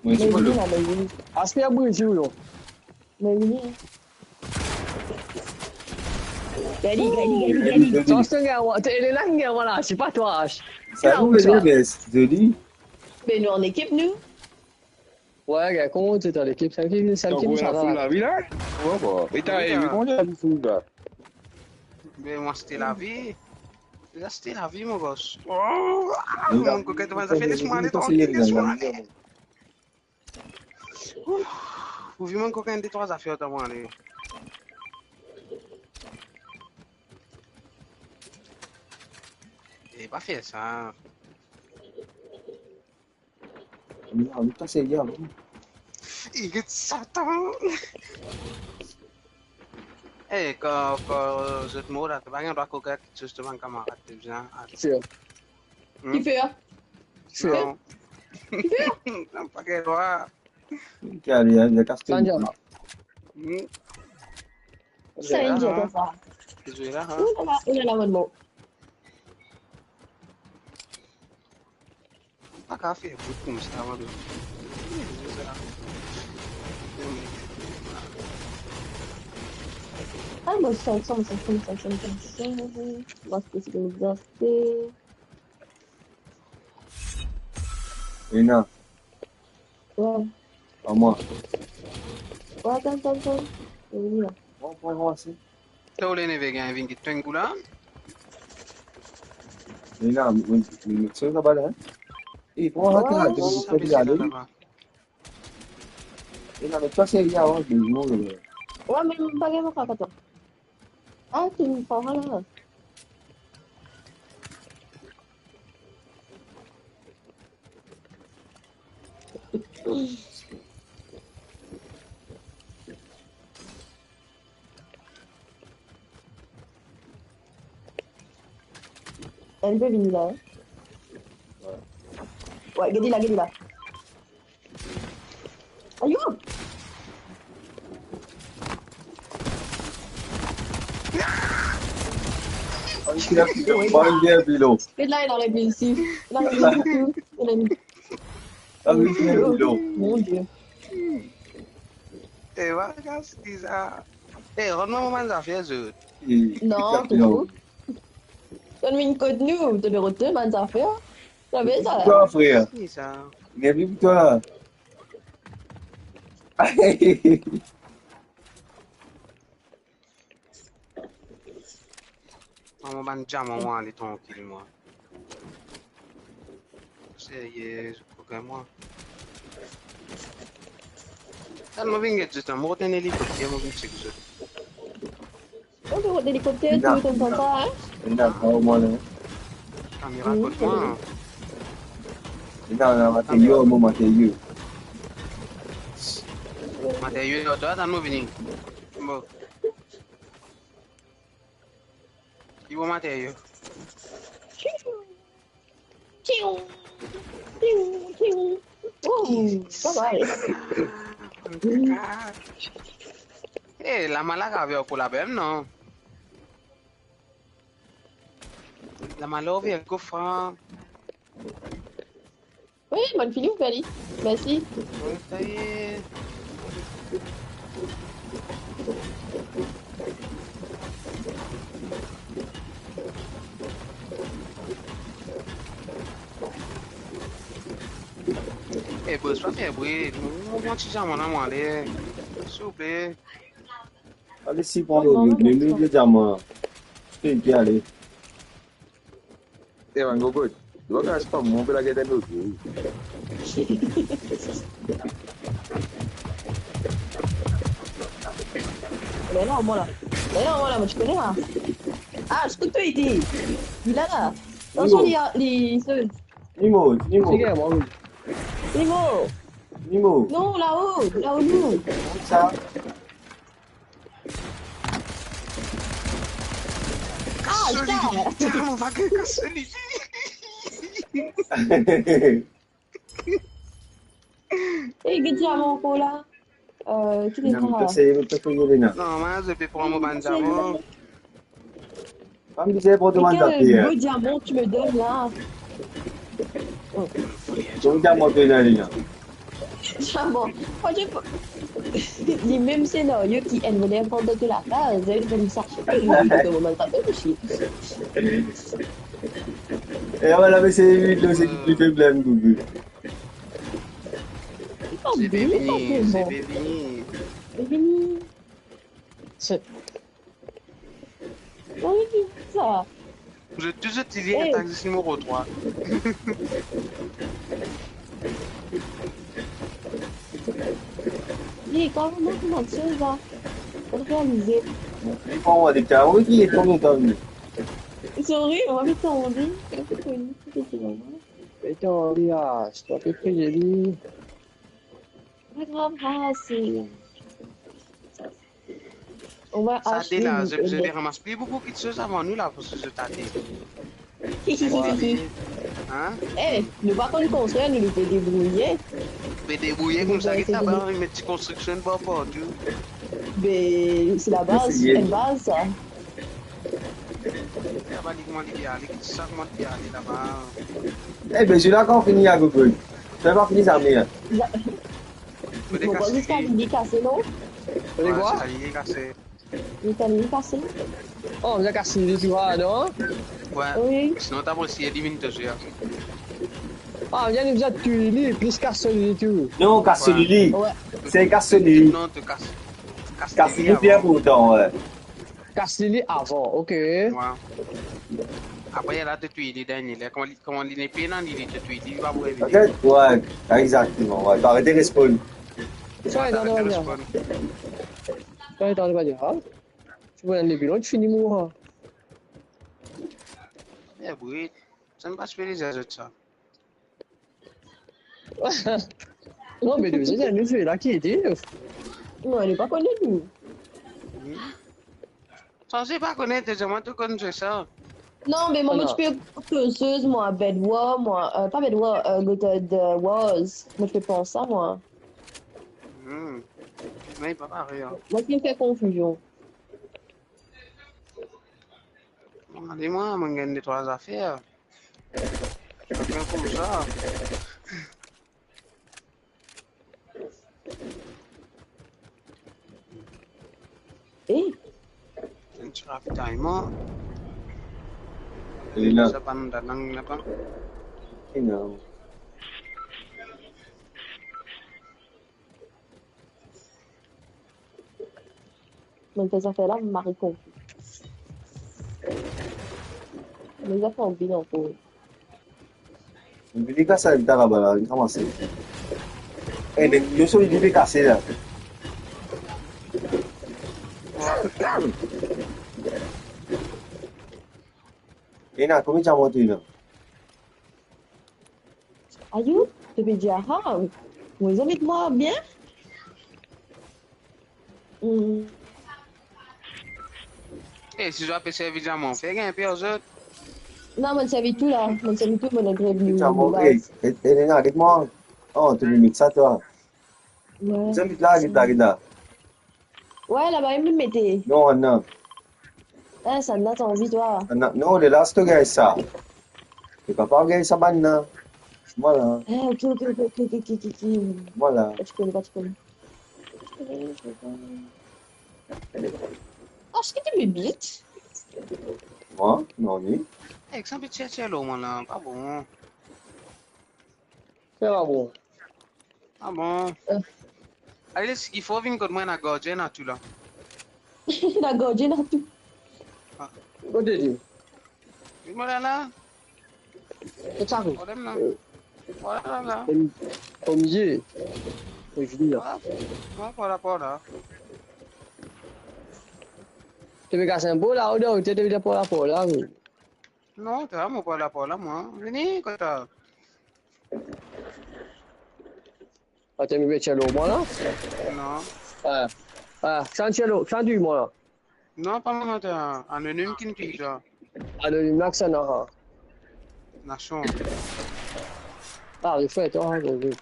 Mwa, ti vini la, mwa, vini. Ash, li a bouz, yo. Mwa, vini. Gade li, gade li, gade li, gade li. Attention, gars, Elena, gars, voilà, c'est pas toi, Ash. Sa nou vini, me zoli. Me nou an ekip, nou. Wi, gars, kouma ou ti dan lekip? Sa ki, sa ki, sa va? Lavi la? Wi, wi. E ta, wi, e kouma ti lavi foul la? Me mwa, se te lavi. Sa se te lavi, mo bos. Oh, ah, wi, mon kokin, to bann zafer, les mwa ale trankil, les mwa ale. Ouf, ou vi mon kokin, de twa zafer, to mwa ale. E pa fer sa. Non, li pa serye, non. Li get Satan. Eh, kan, kan zot mor la, to pa gagn drwa koke kiksoz to bann kamarad, to bizin al. Sir. Hmm? Kifer? Sir. Non. Kifer? Non, pa gagn drwa. Ki ale, ale, kas to. Sandra. Hmm. Sa, li dir konsa. Ki zwe la, ha? Ou la, ou la, la, bann mor. Pa kav fer bout koumsa, mwa. Ah, mo santi, mo santi, mo santi, mo santi. Mo santi, mo santi. Ena. Wi. A mwa. Wi, atann, atann, atann. Vini la. Bon, bon, bon, si. To le neve gagn vinn ki tweng kou la? Li la, mi, mi, mi met so laba la, hein? E, kouma sa, to, to, to, to, to, to, laba. Li la, met sa, se li, avan, de jou, euh. Wi, me pa gagn, atann. Ah, tu me prends là. Enn pe vini la. Wi, get li la, get li la. Ayo! Get la, ena repinsif. Ena repinsif. Mon Dieu. Eh, va, gas, ki sa? Eh, rann mwa mo bann zafer, zot. Non, to fou. Donn minn kot nou, to pe rod to bann zafer. Sa ve sa. Twa, frer. Ki sa? Li vinn pou twa. Mwa, mo bann diaman, mwa, ale trankil, mwa. Serye, kokin mwa. Tann mo vinn get zot, mo rod enn elikopter, mo vinn chek zot. Ou pe rod elikopter, tou tonn konsa, hein? Non, pa mwa, non. Kamera kot mwa. Non, non, materio, mo materio. Materio, twa, tann mo vini. Bon. Ki bon materio? Tiu, tiu, tiu. Oh, pa mal. Eh, lama la ka vinn ankor la mem, non? Lama la vinn ankor, fran. Wi, bann fini ou fer li. Mersi. Wi, sa ye. Eh, boss, pa fer bri. Mo, mo, mo ti diaman la, mo ale. Silvouple. Ale, si pran lo, le, le, le diaman. Finn ale. Eh, bann gogot. Dwa gaz pa mwa, pe laget enn lot. Mem mwa la. Mem mwa la, mo ti kone la. Ah, skout to ete. Li la la. Atansion, li, li, se Nimo, Nimo. Nimo. Nimo. Non, lao, lao nou. Sa. Ah, putain, mo pa kas li. Eh, get diaman ankor la. Euh, ki... Non, to sey, to sey, non. Non, mwa, zot pe pran mo bann diaman. Pa bizin pran to bann zafer. Quel beau diamant tu me donnes là? Ton diaman to ena li la. Diaman. Franchement, li mem senario ki enn voler pran dan to lakaz, li fer sa. Li donn mo bann zafer osi. E vwala, me se li, se li ki pli feblem, Gougou. Li pa bon, li pa bon. Se vini. Se Wi, sa. Zot tou zot ti vinn atak zis nimero trwa. Li, kan mem, kouma sa va? Mo realize. Li pa mwa de ka, wi, ki e konbien tan li? Sorry, mo pa tande. Mo pa tande, ah, si to pe kriye li. Pa grav, ah, se Sa de la, zot, zot pe ramas pli boukou kiksoz avan nou la, parski zot ate. Hein? Eh, nou pa konn konstrir, nou, nou pe debrouye. Pe debrouye koumsa, get laba, met ti konstriksion par partou. Be, se labaz, enn baz, sa. Laba, li kouma li pe ale, sa kouma li pe ale laba. Eh be, zot la kan fini, a Gougou. Sa pa fini zame, hein. Mo krwar ziska li kase, non? Wi, ziska li kase. Ziska li kase. Oh, nou kas li tou, ah, non? Wi. Sinon, ta pou esi eliminn to zwe. Ah, nou bizin touy li, plis kas li tou. Non, kas li. Wi. Se kas li. Non, to kas. Kas li, li pli inportan, wi. Kas li avan, ok. Wi. Apre, la, to touy li dernie. Kouma li, kouma li nepli ena, li, li to touy li, li pa pou revini. Ok, wi, exactement, wi. Aret responn. Sa, aret responn. Sa, aret, aret, aret. Ti pou enn lebilon, ti fini mour, ha. Eh, brit. Sa pa ti pe lezot sa. Non, me nou, se nou zwe la ki ete. Non, li pa kone li. Hmm. Sanse pa kone, to zame to konn zwe sa. Non, me mwa, mwa, ti pe koz mwa, Bed Wars, mwa, euh, pa Bed Wars, euh, Gothic Wars. Mwa, ti pe pans sa, mwa. Hmm. Non, pa parey, hein. Mwa, ti fer konfizion. Bon, ale mwa, mwa gagn de trwa zafer. Bien koumsa. Eh? Enn ti ravitayman. Li la. Sa bann dalang laba. Li la. Mwa, fer zafer la, mari konfi. Mwa, zafer anvi ankor. Vini kas sa leta laba la, vinn koumans. Eh, de, de so lidi pe kase la. Ena, konbien diaman to ena? Ayou, to pe dir, ah, mo zame mwa bien. Hmm. Eh, si zot pe servi diaman, fer gagn pe ar zot. Non, mo servi tou la, mo servi tou, mo gagn diaman, eh, eh, eh, Elena, get mwa. Oh, to pe met sa, twa. Ouais. Zot met la, get la, get la. Ouais, laba, li mete. Non, non. Eh, sa la, to anvi, twa? Non, non, le la, si to gagn sa. Li pa pou gagn sa bann la. Vwala. Eh, ok, ok, ok. Vwala. Pa ti kone, pa ti kone. Ah, eski to bibit? Mwa? Non, li. Eh, ki sa pe tir tir lor mwa la, pa bon. Sa pa bon. Ah bon? Eh. Ale, seki fo vinn kot mwa, ena gardien, ena tou la. Ena gardien, ena tou. Ah. Kote li? Vinn mwa la, la. Kot sa, ko? Problem la. Eh. Vwala la. Kom, kom ye. Ko vini la. Ah, ah, par la, par la. To pe kas enn bo la, ou dan, ou te, to pe par la, par la, wi. Non, ta, mo par la, par la, mwa. Vini, kot la. Atann, mo pe tir lor mwa la. Non. Ah, ah, sa tir lor, sa tir mwa la. Non, pa mwa, ta, anonim ki inn touy sa. Anonim la, ki sa, non, ha. Nasion. Ah, refre, twa, ha, bon, bon.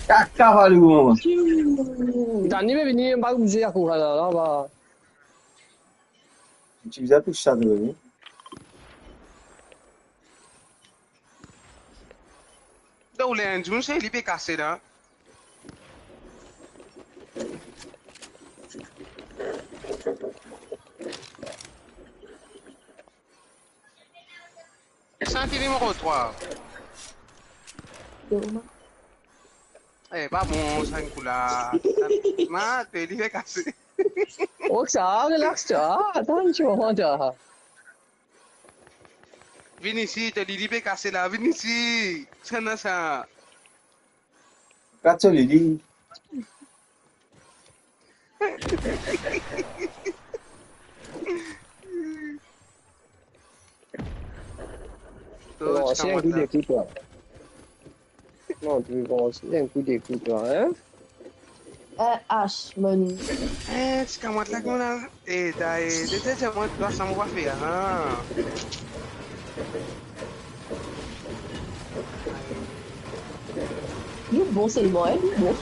Kaka, valou. Dani, me vini, mo pa bouze akour la, la, ba. Ti bizin tous sa, wi. Donk, le enn dimoun, se li pe kase la. Sa ki nimero trwa? Eh, pa bon, sa enn kou la. Ma, to li pe kase. Oh, sa, relax, twa. Atann, twa, twa. Vinn isi, to lili pe kase la, vinn isi. Sa ena sa. Kat so lili. To, bon, ti se enn kou de kou, twa. Non, tu veux commencer un coup d'écoute, toi, hein? Eh, Ash, mon. Eh, ti kamwad la, kouma la? Eh, ta, eh, te, te, te, mwa, twa, sa mo pa fer, ah. Li bon selman, hein, li bon.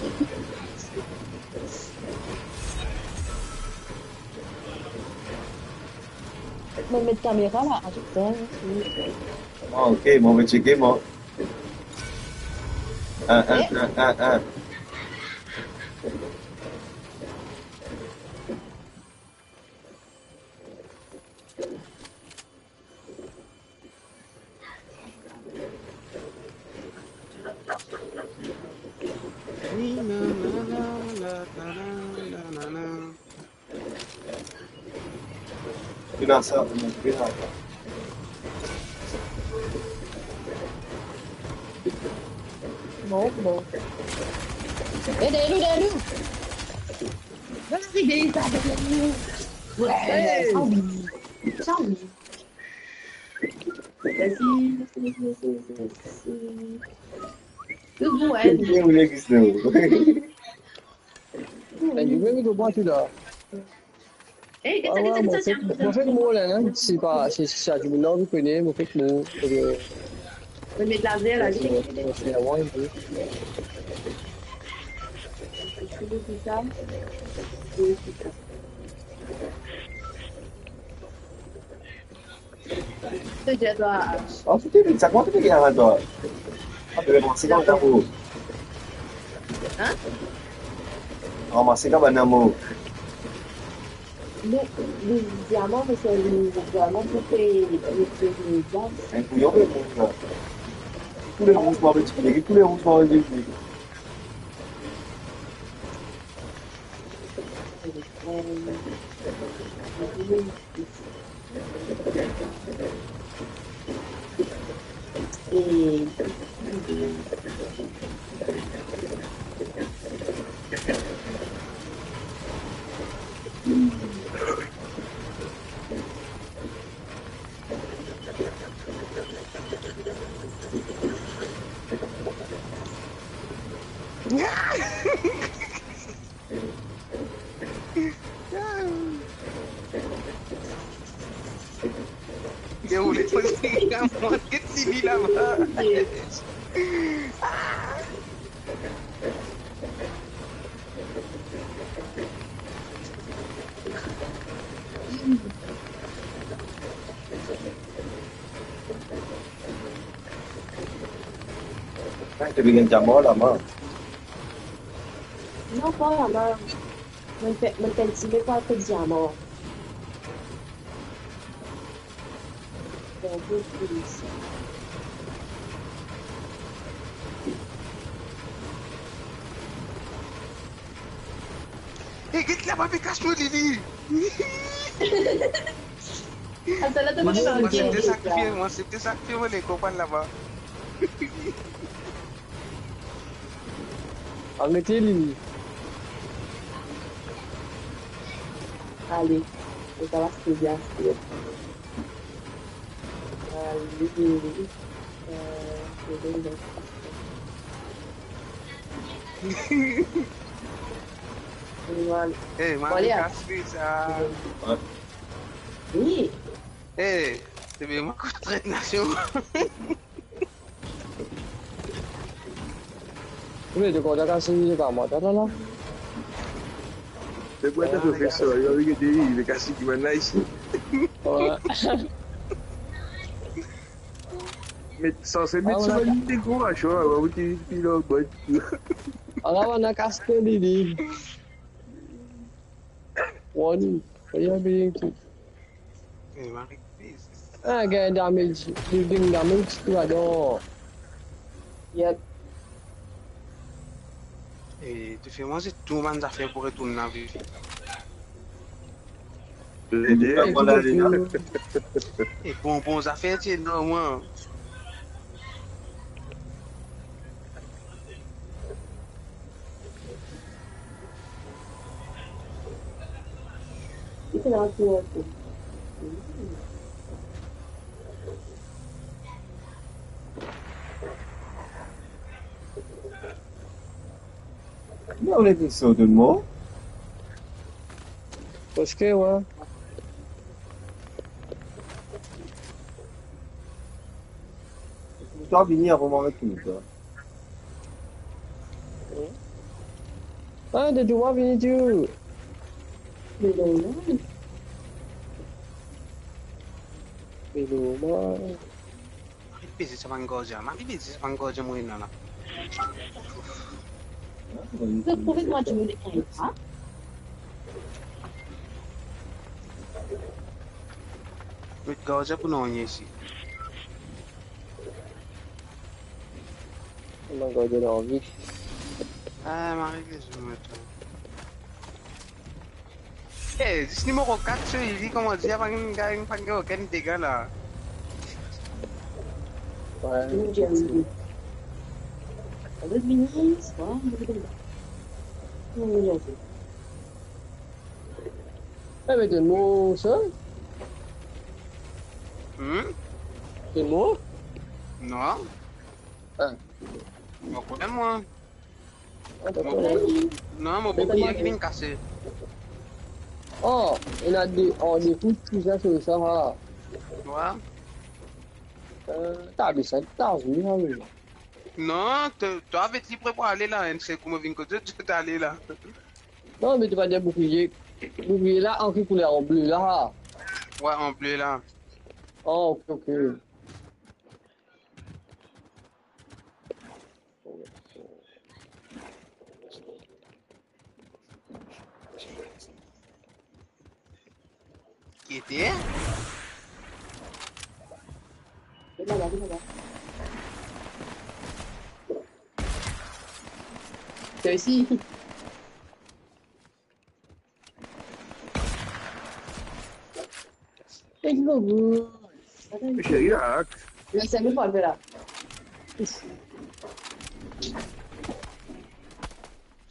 Mo met kamera la, atann. Ah, ok, mo pe cheke, mo. Un, un, eh? Un, un, un. Ena sa, ena sa. Bon, bon. Eh, derrière nous, derrière nous. Dans la rivière, ça, derrière nous. Ouais, hey. Ah oui. Sa wi. Vas-y, vas-y, vas-y, vas-y, vas-y. Good boy. Bien, bien, Christine. Thank you. Mem to bwar tou la. Hey, get sa, get sa, get sa, tiens. Mo fek mour la, hein. Si pa, si, si sa dimoun la, ou kone, mo fek mour. Wi, met lazer la, vit. Mo fek mour, wi. An fete, sa kouma to pe gagn larzan? Ah, to pe ranmase kouma larzan pou... Hein? Ranmase kouma larzan pou... Le, le diaman, me se le diaman pou peye, pou peye le gaz. Enn kouyon pe pran sa. Kouleur rouz, mwa, pe ti kouleur rouz, mwa, pe ti kouleur. Deroule, deroule, get li laba. Ah, to pe gagn diaman laba? Non, pa laba. Mo pe, mo pe eseye pou al pran diaman. Bon, bon, bon. E, get laba, pe kas nou, Lili. Aster la, to kone... Mo aksepte sakrifie, mo aksepte sakrifie mo lekonpann laba. Arete li. Ale, to kaba sezi aster. Ale, eh, Eh, mari ale. Kas li sa. Wi. Eh, se vremem kot trete nasion. Wi, to kontan kas li, pa mwa, ta la la. Se pou sa, profesor, li anvi gete li, li kas li ki bann la isi. Wi. Met, sanse met so bann mikro, avan ki, ki lor bot. Ala, bann la kas li, li. One, rien being to. Eh, Marie, please. Ah, gagn damage, building damage, tou ladan. Yep. Eh, to fer mwa, se tou bann zafer pou retourn lavi. Lede, eh, bon, la, lede. Eh, bon, bon zafer, ti enorm, hein. Non, on est sur tout le monde. Parski, ouais. Twa vini avan mwa met tou, twa. Ah, de dwa vini tou. Mari peze sa bann gardien, mari peze sa bann gardien mo ena la. Zot trouve kouma dimoun ena, met gardien pou nanye isi. Bann gardien anvi. Ah, mari peze mo tou. Eh, zis nimero kat, so li, kouma dir, pa gagn, pa gagn okenn dega la. Ouais. Eh, me donn mwa sa. Hmm? T'es mort? Non. Ah. Mo konnen mwa. Ah, dakor. Mo, non, mo boukliye ki vinn kase. Oh, ena de, oh, de kout ki sa, sa, ha. Wi. Euh, t'as vu ça, t'as vu, hein, oui. Non, to, to ave ti pre pou ale la, enn sekou mo vinn kot zot, zot ale la. Non, me to pa dir boukliye. Boukliye la, an ki kouler? An ble la? Wi, an ble la. Ah, ok, ok. Ki ete? Toi aussi. Let's go, boy. Seri, relax. Let's go, boy, la.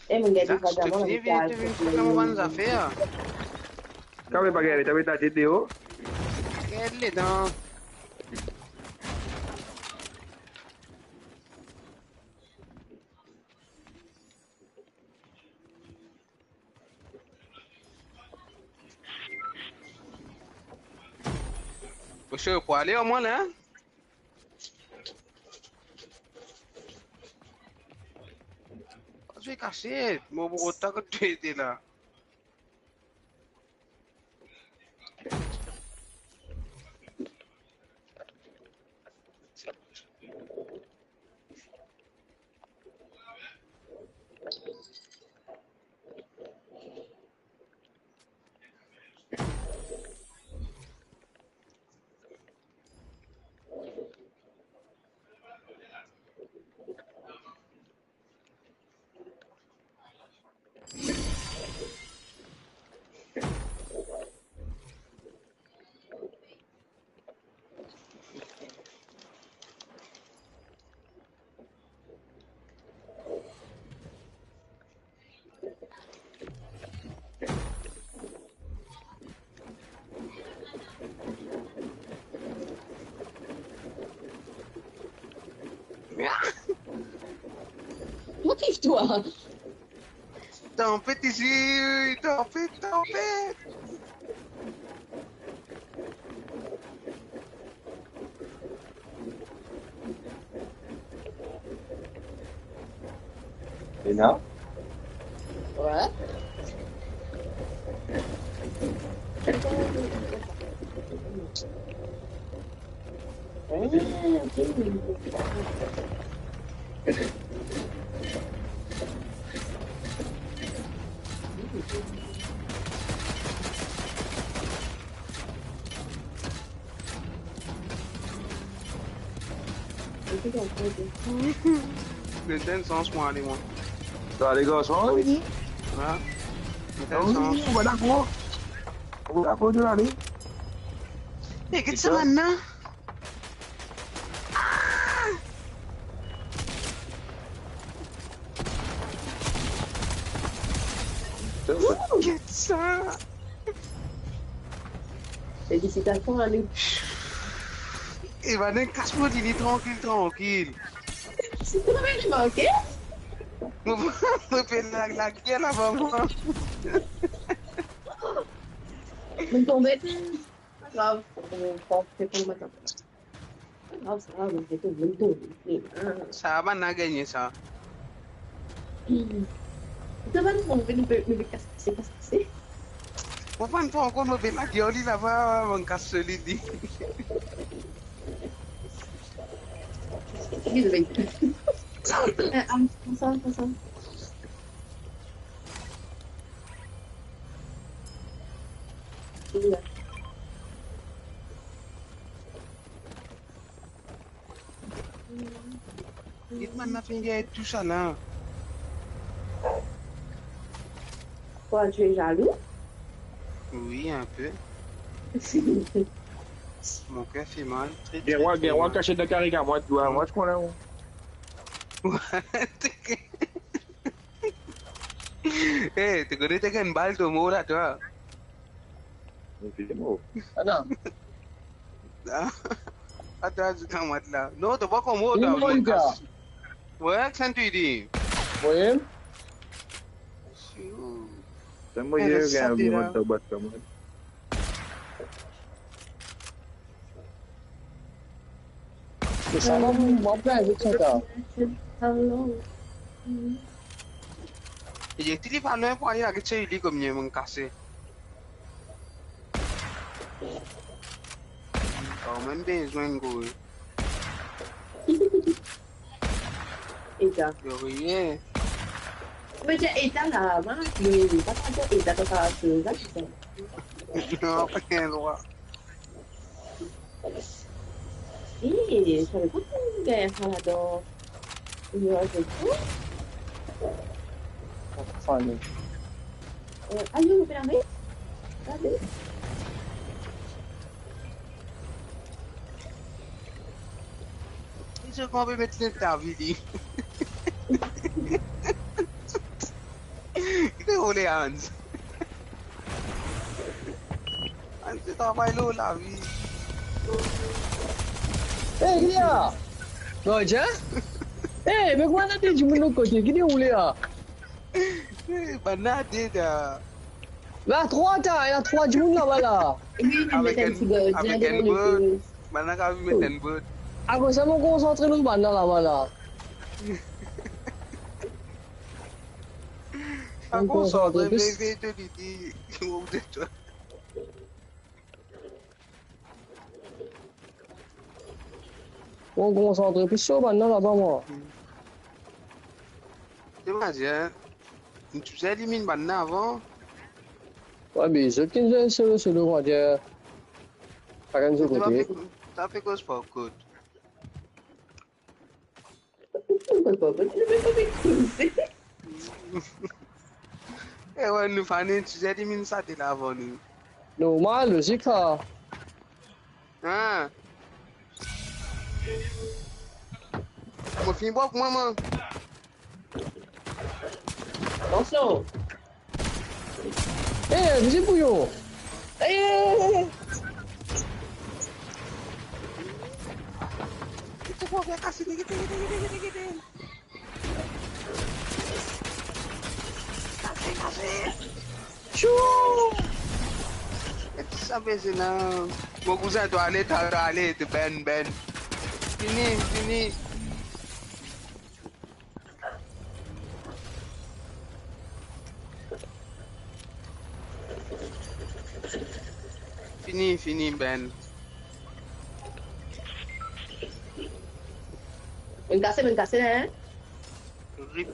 Eh, mon gars, Zak, vagabond, to fini vinn, to vinn fer mo bann zafer. Kan me pa gagn, to met latet deor. Gagn letan. Mo sir pou ale omwin la. Pa zwe kasiet, mo pou kontan kot to ete la. Motiv twa. Tanpet isi, tanpet, tanpet. Ena? Wi. Met enn sans pou ale, mwa. To ale, garson? Wi. Wi. Met enn sans. Ou pa dakor? Ou pa dakor, to ale? E, get sa bann la. Ah! Get sa! Felisitasion, Anouk. E bann kas mo, li trankil, trankil. Si to ave remarke? Mo, mo pe lag, lag bien avan mwa. Mo tonbe. Pa grav, mo pran pe pou matin. Sa va, sa va, nou pe tonbe, nou tonbe. Sa va, nou gagne sa. Hmm. To bann trouve nou pe, nou pe kas, kas, kas. Mo pa ankor, mo pe lag li laba, mo kas solid li. Li vinn. Eh, am, ansanm, ansanm. Get bann la finn gagn tou sa la. Quoi, tu es jaloux? Oui, un peu. Mon cœur fait mal, très, très, très mal. Gagn rwa, gagn rwa, kasiet dan kare kamwad, twa, mwa, ti konnen ou. Eh, to kone to gagn bal, to mor la, twa. Evidaman. Ah non. Atann, zot kamwad la. Non, to pa komod la, Monika. Kas. Wi, ki sa to dir? Wi. Siou. Sa mo, eh, ye, sa gagn te la. Mo bat kamwad. Sa va, mo, mo pe avek sa ta. Hello. E ti li pa lwin pou ale, aret sey li koumie, mo kase. Kanmem bizin gagn. Eta. Yo, rien. Ou pe dir eta la, man, li pa dir eta, ta pa dir sa, ti sa. Non, pa gagn drwa. Eh, sa le pa gagn sa ladan. Li a zot tou. Funny. Eh, ayo, mo pe lave. Lave. Li zot kouma pe met lint lavi li. Ki pe roule, Hans? Hans, to travay lor lavi. Hey, Lia! Roger? Hey, me kouma ena de dimoun lot kote? Ki pe roule la? Eh, bann la de la. La trwa ta, ena trwa dimoun laba la. Wi, avek enn, avek enn bot. Bann la kapav met enn bot. Akoz sa mo konsantre lor bann la laba la. Pa konsantre, konsantre, plis. Vey, vey, to lidi, ou de twa. Mo konsantre plis lor bann la laba, mwa. Ti pe dir, hein? Nou ti bizin eliminn bann la avan. Wi, me zot ki zwe solo, solo, mo dir. Sakenn so kote. Sa pe koz par kot. Sa pe koz par kot. Sa pe koz par kot. Eh wi, nou fane, ti bizin eliminn sa de la avan nou. Normal, lozik sa. Ah. Mo finn bwar pou mwa, mwa. Atansion. Eh, vize pou yo. Eh. Gete, gete, gete, gete. Kase, kase. Chou! E ti sa beze la. Mo kouzin, to ale, to ale, to ben, ben. Fini, fini. Fini, fini, Ben. Mo kase, mo kase, hein? Rip.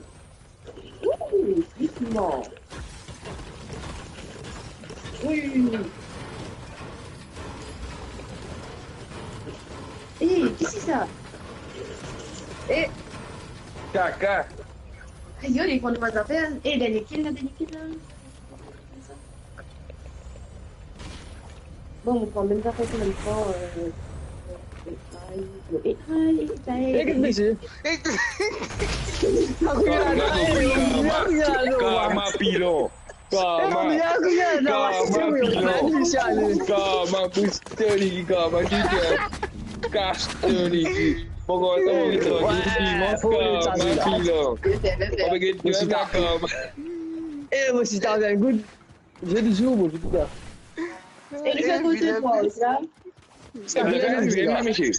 Ouh, vivement. Oui, oui, oui, oui. Eh, kisa sa? Eh. Kaka. Ayo, li pran nou zafer. Eh, dernie kill la, dernie kill la. Bon, mo pran mem zafer ki mo pran, euh, eh, ayo, eh, ayo, eh, ayo. Eh, get mesi. Karma, karma, karma pilon. Karma. Karma pilon. Karma booster li, karma booster. Kas to li. Poko sa, poko sa, karma pilon. Poko get karma. Eh, mo si ta bien good. Zwe dizour, mo, zwe dizour. E li fer kote twa, sa? Sa fer kote twa, misie?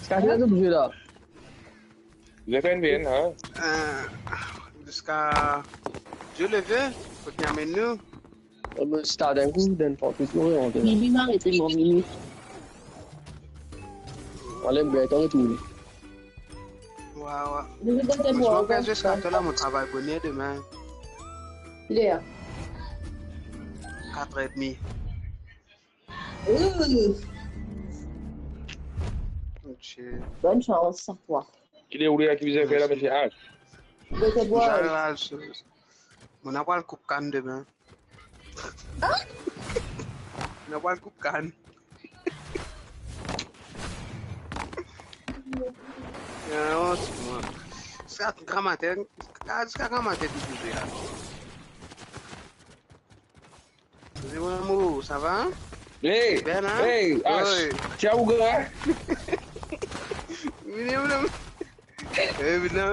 Sa fer kote twa, la? Zwe fer enn V N, hein? Euh, ziska Dieu le veut, kot li amenn nou. E mo start enn kou, dan parti, mo rant. Mimi, mo arete, mo, Mimi. Ale, bien, tann tourne. Wa, wa. Mimi, dan tes bwa, mo pe ziska twa la, mo travay boner demin. Kiler? Katr er edmi. Ouh. Ok. Bonne chance à toi. Ki le oule la ki bizin fer la, misie H? Dan tes bwa. Mo ena pou al koup kann demin. Ah? Mo ena pou al koup kann. Ah, honte, mwa. Ziska gramatin, ziska gramatin tou bouze la. Bonzour, mon amour, ça va? Hey, Bernard? Hey, Ash, oi. Tia ougan, hein? Vini, vini. Eh, vini.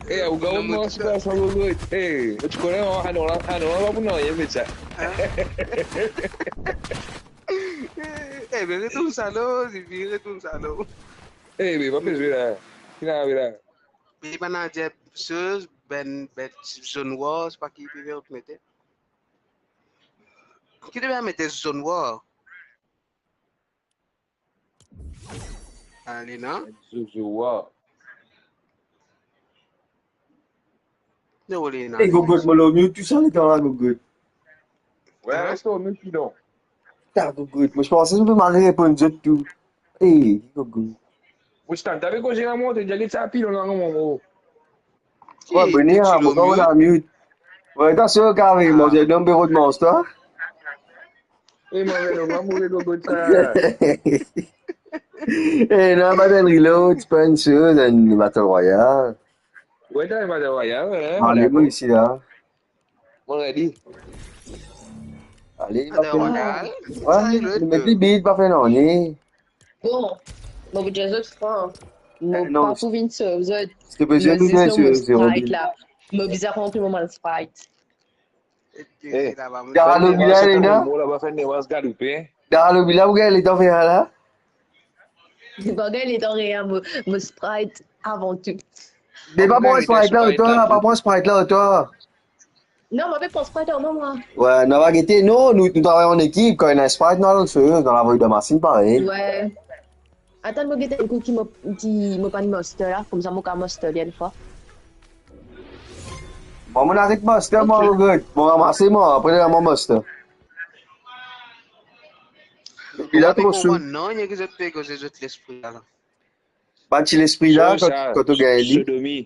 Hey, ougan, vini, mon ti plas, mon gogo. Hey, tu connais, hein? Ah non, là, ah non, là, là, non, il y a ça. Hein? Eh, ben, retourn salo, Zivi, retourn salo. Eh, ben, pas besoin, là. Qui n'a, là? Li bann dir soz, ben, ben, zone war, se pa ki pe mete. Ki devinn met zone war? Ale, non? Zone war. Non, ale, non. Hey, gogo, mo lor mute tou sa letan la, gogo. Wi, wi, se lor mute, non. Ta gogo, mo ti panse mo pe mal reponn zot tou. Hey, gogo. Mo ti tann, t'avais causé la montre, j'ai dit ça, puis on a un moment. Wi, bone, ah, mo pa konn mute. Wi, ta so, kare, mo dir, non, be rod monster. Eh, mo, mo, mo, mo, mo, mo, mo. Eh, non, pa enn reload, se pa enn soz, enn battle royale. Wi, ta enn battle royale, wi. Ale, mo isi la. Mo ready. Ale, battle royale. Wi, met li bid, pa fer nanye. Bon, mo pou dir zot fran, mo pa pou vinn sov zot. Mo zis lor mo Sprite la. Mo bizin ranpli mo bann Sprite. Eh, Dara Lobila, li la? Mo la pa fer Newas galoupe. Dara Lobila, ou gagn letan fer la? Mo pa gagn letan fer mo, mo Sprite avan tou. Me pa pran Sprite la, oto, pa pran Sprite la, oto. Non, mo pe pran Sprite an mwa. Wi, nou va gete. Non, nou, nou travay an ekip. Kan ena Sprite, nou al fer, nou al avoy dan masinn parey. Wi. Atann, mo gete enn kou ki mo, ki mo pann master la, koumsa mo kav master li enn fwa. Bon, mo aret master, mo, regarde. Mo ramase, mo, apre, mo master. Li la tro sou. Non, nanye ki zot pe koze zot lespri la, la. Bann ti lespri la, kan, kan to gagn li. Sodomi.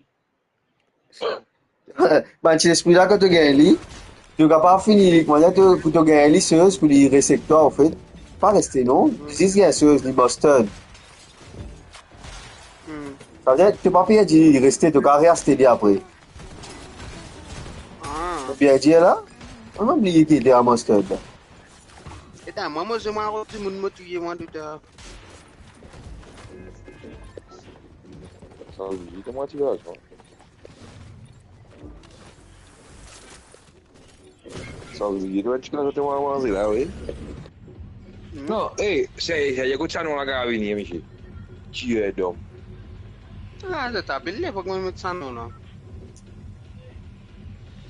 Bann ti lespri la, kan to gagn li, to kapav fini li, koumadir to, pou to gagn li, soz, pou li res ek twa, anfet. Pa reste, non. Zis gagn soz, li busted. Hmm. Savedir, to pa perdi li, li reste, to kav reaste li apre. Ah. To perdi la? Mo bliye ki li ti a busted la. Eta, mwa, mo zwe, mwa, dimoun mo touye, mwa, touta. Sa, wi, kouma ti va, sa? Sa, wi, to ti koz, to manze la, wi. Hmm. Non, eh, se, se, kot sa non la kav vini, misie? Tier dom. Ah, sa, ta bel lepok mo met sa non la.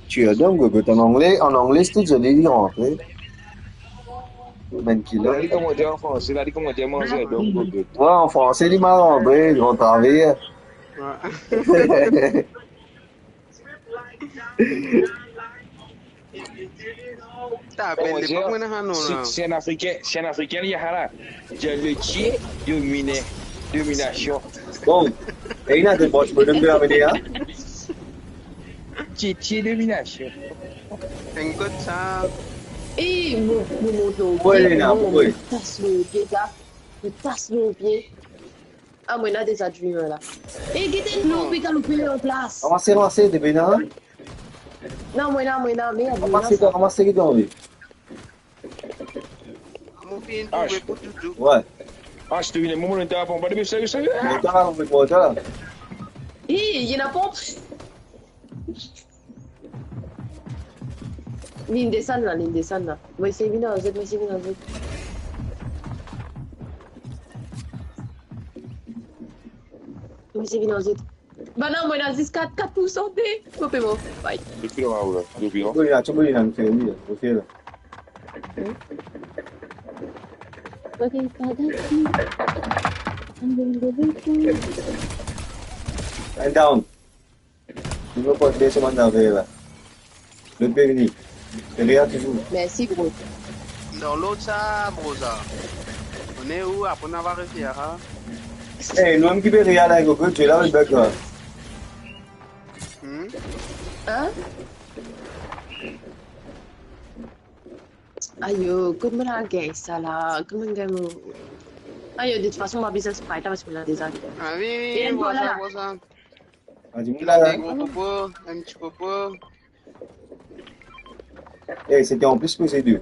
Tier dom, gogo, an angle, an angle, se tou zoli, li rantre. Bann kilo. La, li koman dir an franse, la, li koman dir manzer dom, gogo. Wi, an franse, li mal rantre, li rant travers. Wi. Ta bel lepok, mwa, non, si, la. Si enn Afrikin, si enn Afrikin, li a la. Dieu le Dieu domine, dominasion. Bon, e ena de bot, mo donn de la media. Dieu, Dieu dominasion. Enn kot sa. Eh, mo, mo mont lor pie, Lena, mo, mo tas lor pie, sa. Mo tas lor pie. Ah, mo ena deza dreamer la. Eh, get enn lor pie, galoupe an plas. Avanse, avanse, depi la. Non, mo ena, mo ena, merd, mo ena sa. Ramase, ramase ki to anvi. Mo finn trouve pou toutou. Wi. Ah, si to vinn, mo, mo, ta pran pa de serye, serye. Mo ta trouve pou twa. Eh, li ena ponp. Linn desann la, linn desann la. Mo esey vinn ar zot, mo esey vinn ar zot. Mo esey vinn ar zot. Bann la, mo ena zis kat, kat pou sante. Mo pe mor. Bye. Depi la, wi, depi la. Wi, la, ti mo, li la, nou fer, wi, nou fer la. Ok, pa gagn. And down. Nou pran de semenn laver la. Lot pe vini. Deryer touzour. Mersi, bro. Dan lot sa, bro, sa. On est où? Apre nou va refer, ha? Eh, nou mem ki pe real la, gogo, to la, le bug la. Hmm? Hein? Ayo, kot mo la gagn sa la? Kot mo gagn mo... Ayo, de tout fason, mo pa bizin Sprite la, parski mo la deza. Ah wi, wi, wi, mo vwar sa, mo vwar sa. Ah, dimoun la, la. Enn gro popo, enn ti popo. Eh, c'était en plus posé deux.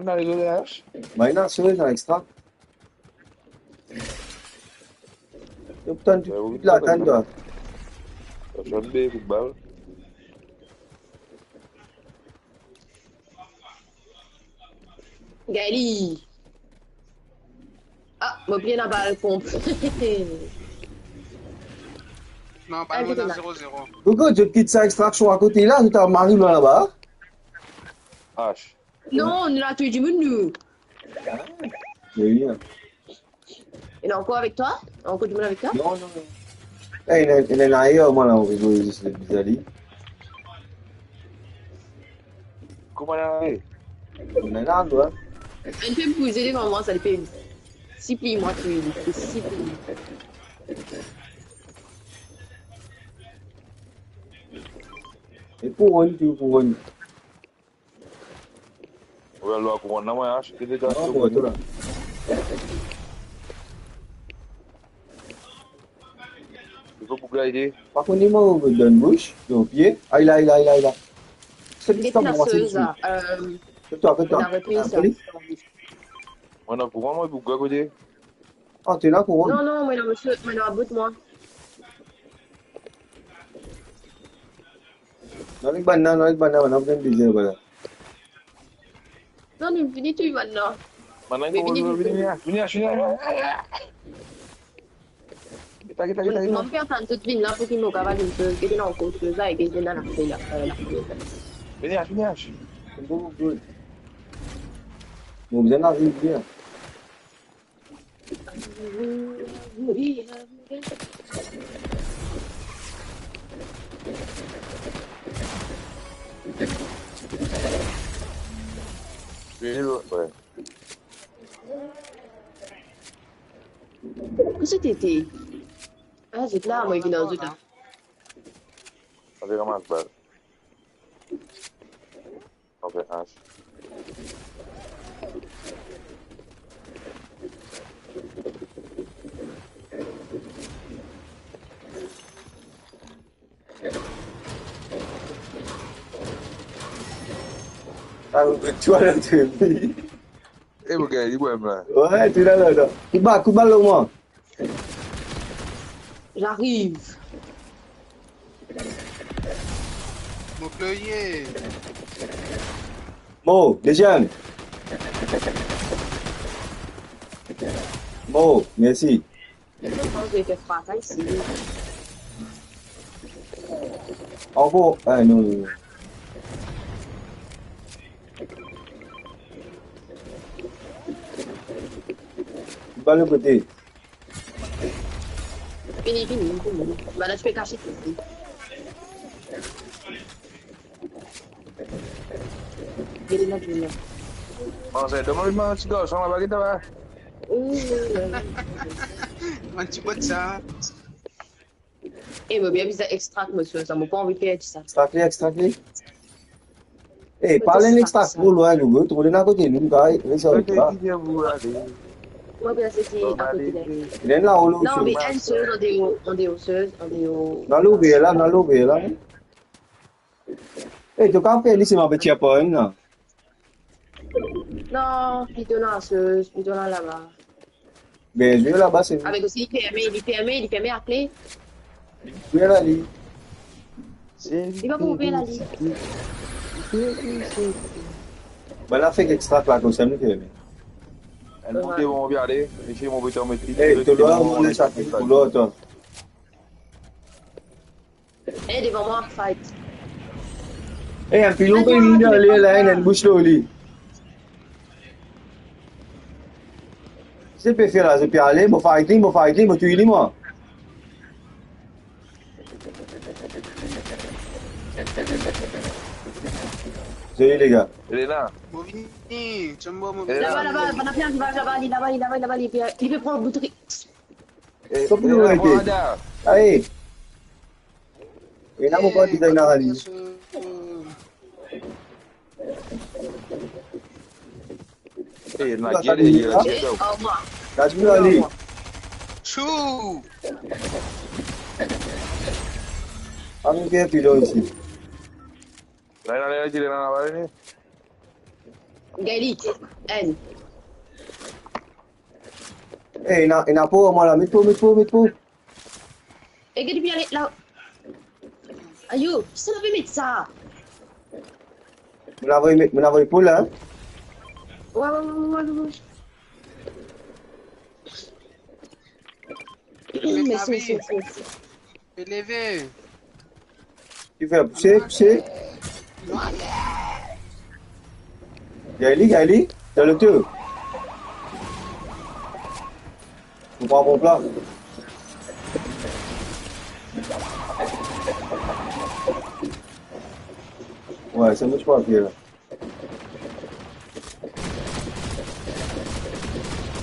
nou, nou arive H. Mwen la, sere, dan extra. Yo tann tou la, tann twa. Tann de kout bal. Gali. Ah, mo pie na bal pomp. Non, bal Invite mona la. zero zero. Pourkoi zot kit sa extraction akote la, zot al mari lwin laba? H. Non, nou la touy dimoun nou. Wi, bien. Ena ankor avek twa? Ankor dimoun avek twa? Non, non, non. Eh, il est, il est ailleurs, moi, là, on rigole juste de bizarre. Kouma li ale? Li ena dwa. Enn pe bouze devan mwa, sa li pe sipliy mwa touy li, li pe sipliy. E pou rod, tou pou rod. Ou al lwa kouronn la, mwa, aste dega. Ah, bon, to la. Li pou bouge la, ide. Pa kone mwa, ou donn bouch, donn pie. Ay la, ay la, ay la, ay la. Se li ki koumanse la. Fet twa, fet twa. Mwa, ena kouronn, mwa, pou bouge kote. Ah, to ena kouronn? Non, non, mwa, ena misie, mwa, ena bout mwa. Non, avek bann la, non, avek bann la, bann la, bann la, bann la. Non, nou vini touy bann la. Bann la, vini, vini, vini, vini, vini. Kita, kita, kita, kita. Mwa, pe atann zot vinn la pou ki mo kapav vinn soz, ki ena ankor soz la, e ki ena la, la, la. Vini, vini, vini. Bon, bon. Bon, bizin ariv bien. Kote to ete? Ah, zot la, mwa, vinn ar zot la. Sa pe ramas bal. Ok, nice. Ah, tu vois là, tu es... Eh, mon gars, il est même là. Ouais, tu l'as là, là. Kouba, kouba, là, au moins. J'arrive. Mo Chloé. Mo, deziem. Mo, mersi. Mo, je vais faire fracasse ici. Ankor, ah, non, non, non. Ba lot kote. Vini, vini, vini. Ba la, ti pe kasiet isi. Vini la, vini la. Bon, se dommage, mon ti garson, on va pas quitter, va. Ouh. Mon ti bout sa. Eh, mo bien bizin extract, mo, sa, mo pa anvi perdi sa. Extract li, extract li. Eh, pa al extract li lwin, nou, trouv li dan kote nou, kay, li sa, la. Mo bien, se ti akote la. Li la, ou... Non, mais elle, soz, an deor, an deor, soz, an deor. Dan louvrir la, dan louvrir la, non? Eh, to kapav fer li, se ma petit appareil, non? Non, plito dan soz, plito dan laba. Bien zwe laba, se... Avek osi, li ferme, li ferme, li ferme akle. Li la, li. Li pa pou ouver la, li. Ba la, fer extract la, koumsa nou ferme. Enn bout de bon, bien ale. Isi, mo beton, mo... Eh, to dwa, mo les sa pou lot, hein. Eh, devan mwa, fight. Eh, enn pilon pe vini ale la, enn bouch lor li. Sa pe fer la, sa pe ale, mo fight li, mo fight li, mo touy li, mwa. Zoli, les gars. Li la. Mo vini, Chombo, mo vini. Laba, laba, bann la pe ariv, laba, li, laba, li, laba, laba, li pe, li pe pran boutri. Eh, stop, eh, nou la, arete. Aye. E la, mo pa dizay na rali. Eh, na gel, eh, la gel. Gad nou ale. Chou. Anou fer pilon isi. La, la, la, la, la, la, la. Gay li, enn. Eh, ena, ena po, mwa la, met po, met po, met po. E get depi ale la. Ayo, kisa la pe met sa? Mo la avoy met, mo la avoy pou la. Wi, wi, wi, wi, wi. Mesi, mesi, mesi. Pe leve. Ki fer? Pouse, pouse. Gay li, gay li. Dan loto. Ou pran bon plan. Wi, sa mo ti pa fer la.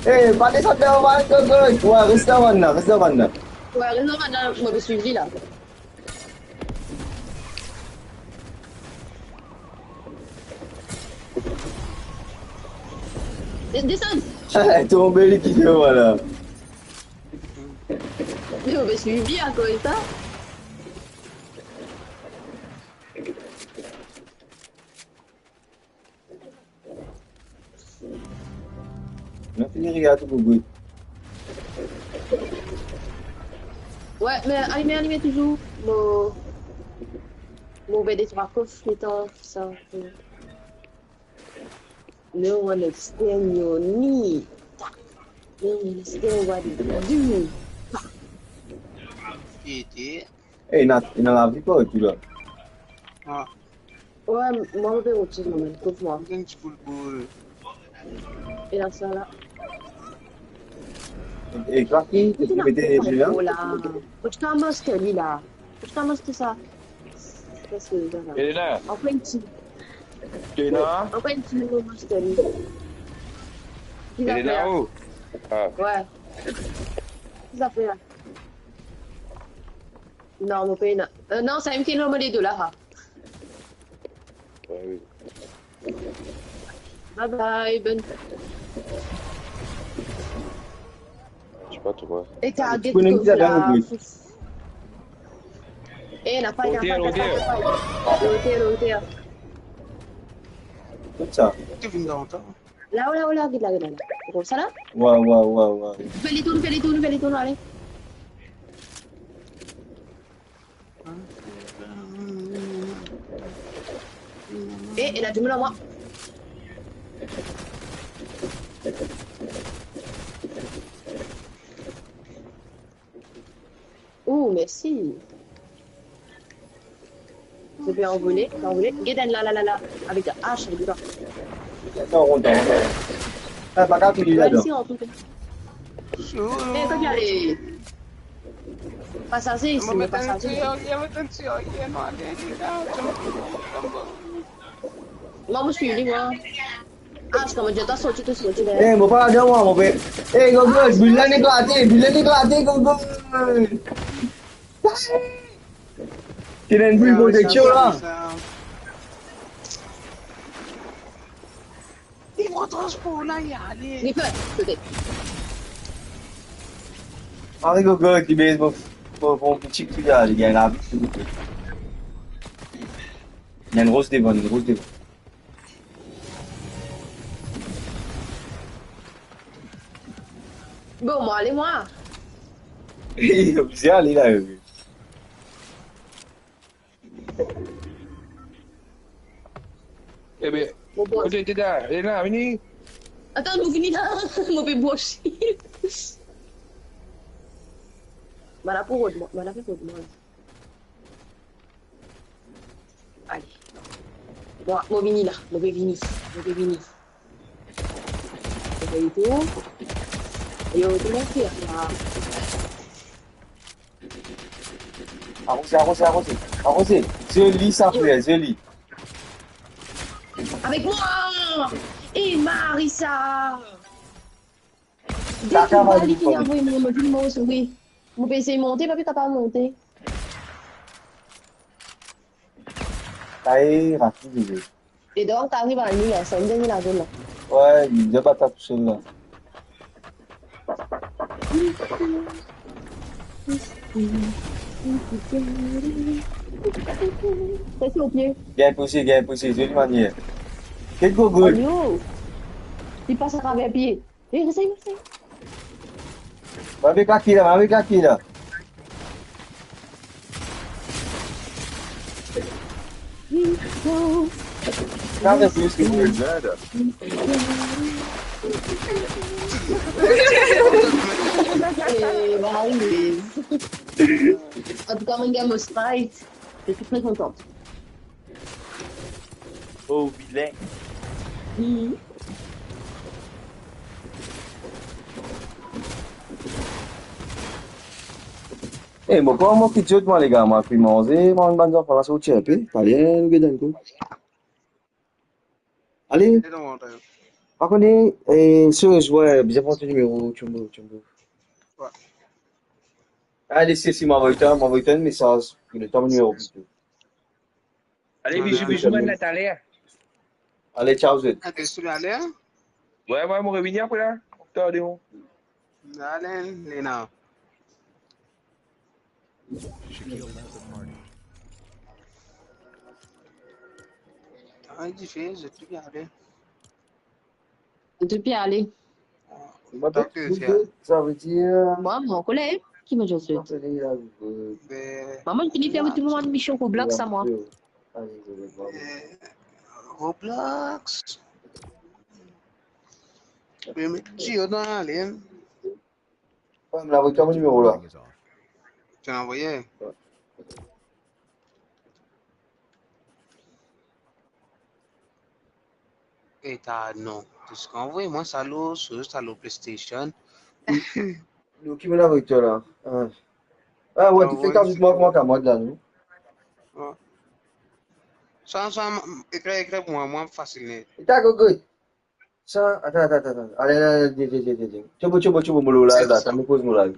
Eh, pa desann dan van, Gogo. Wa, res dan van la, res dan van la. Wa, res dan van la, mo pe swiv li la. Des-, desann. Tonbe, li kite mwa la. Li, mo pe swiv li akoz sa. Nou fini regard tou Gogo. Wi, me alime, alime touzour. Mo, mo ouver de trwa kof, letan sa. No one is scaring you, ni. No one is scaring what you do. Ete. Eh, ena, ena lavi pa tou la. Ah. Wi, mwa, mo pe rod sa, mwa, kot mwa. Donn ti koulboul. Ena sa la. Eh, Kraky, ete, ete, ete, ete, ete, ete, la. Kot ki master li la? Kot ki master sa? Sa, se sa la. Elena. Ankor enn ti. Elena. Ankor enn ti nouvo master li. Ki zafer? Elena, oh. Ah. Wi. Ki zafer? Non, mo pena. Euh, non, sa inn kit mo ledo la, ha. Wi, wi. Bye bye, bonn. Ti pa tro. E target. Ou konnen ki la, ladan, Gogo? E, ena pa, ena pa, ena pa. Oter, oter. Oter, oter. Kot sa? Ki vinn dan ta? La, la, la, git la, git la, la. Bon, sa la? Wa, wa, wa, wa. Fer li tourn, fer li tourn, fer li tourn, ale. E, ena dimoun lor mwa. Oh, mersi. Mo pe anvole, anvole. Get enn la, la, la, la. Avek ach, avek sa. Atann, atann, atann. Ah, pa kapav touye ladan. Isi, an tou ka. E, kot li ale? Pasaze isi, mo pasaze. Mwa, mo swiv li, mwa. Ah, se kouma dir, to sorti, to sorti, la. Eh, mo pa ladan, mwa, mo pe. Eh, Gogo, bil la inn eklate, bil la inn eklate, Gogo. Ti ena enn bri proteksion la. Li pran transpor la, li ale. Li pe, kote? Ari, Gogo, ki bez, mo, mo, mo piti ki ale, li gagn lavi, silvouple. Li ena enn ros devan, enn ros devan. Bon, mo ale, mwa. Li oblize ale la, wi. Ebe, bon, bon. Kote to ete la? Ena, vini. Atann, mo vini la. Mo pe bros. Mo la pou rod mwa, mo la pou rod mwa. Ale. Bon, mo vini la, mo pe vini, mo pe vini. Mo pe vini tou. Yo, tou moun fer la. Avanse, avanse, avanse, avanse. Zoli sa, frer, zoli. Avek mwa! E Marisa! Kaka, de bal li finn avoy mwa, mo vinn mor, wi. Mo pe esey monte, pa pe kapav monte. Ae, rapid, wi. E donk, to ariv a li, la, sa, dernie lazone la. Wi, li deja bat tousel la. Sa, se o pie. Bien pouse, bien pouse, zoli manier. Get Gogo. Ayo! Li pas atraver pie. Eh, res, res, res. Mo avek Aki la, mo avek Aki la. Sa, se plis ki mwa. Eh, bravo, Liz. An tou ka, mo'nn gagn mo Sprite. Je suis très contente. Oh, vilin. Mhm. Eh, mo krwar mo ki zot, mwa, lega, mo al manze, mwa, bann zanfan la sorti inpe. Taler nou gagn enn kou. Ale. Pa kone, eh, so, wi, bizin pran to nimero, Chombo, Chombo. Wi. Ale, si, si, mo avoy twa, mo avoy twa enn mesaz, pou letan mo nimero plito. Ale, bizou, bizou, bann la, taler. Ale, ciao, zot. A, to sou laler? Wi, wi, mo revini apre la. Tarde, non. Ale, Lena. Ay, dife, zot tou gade. Zot tou pe ale. Mo, tank to fer. Sa ve dir... Mwa, mo koler, ki mo dir zot? Be, mwa, mo fini fer tou mo mision Roblox, sa, mwa. Eh, Roblox. Be, me ti, otan ale. Wi, mo la avoy twa mo nimero la. To avoy? Wi. Eta non, to ti avoy mwa sa lor, sa lor PlayStation. Non, ki mo la avoy twa la? Ah. Ah, wi, to fer avoy sa. Mwa, mwa, mwa la, non? Wi. Sa, sa, ekrir, ekrir pou mwa, mwa fasil net. Eta, go, go. Sa, atann, atann, atann, atann. Ale, ale, ale, ale, ale, ale. Chombo, Chombo, Chombo, mo lor live la, sa mo poz mo live.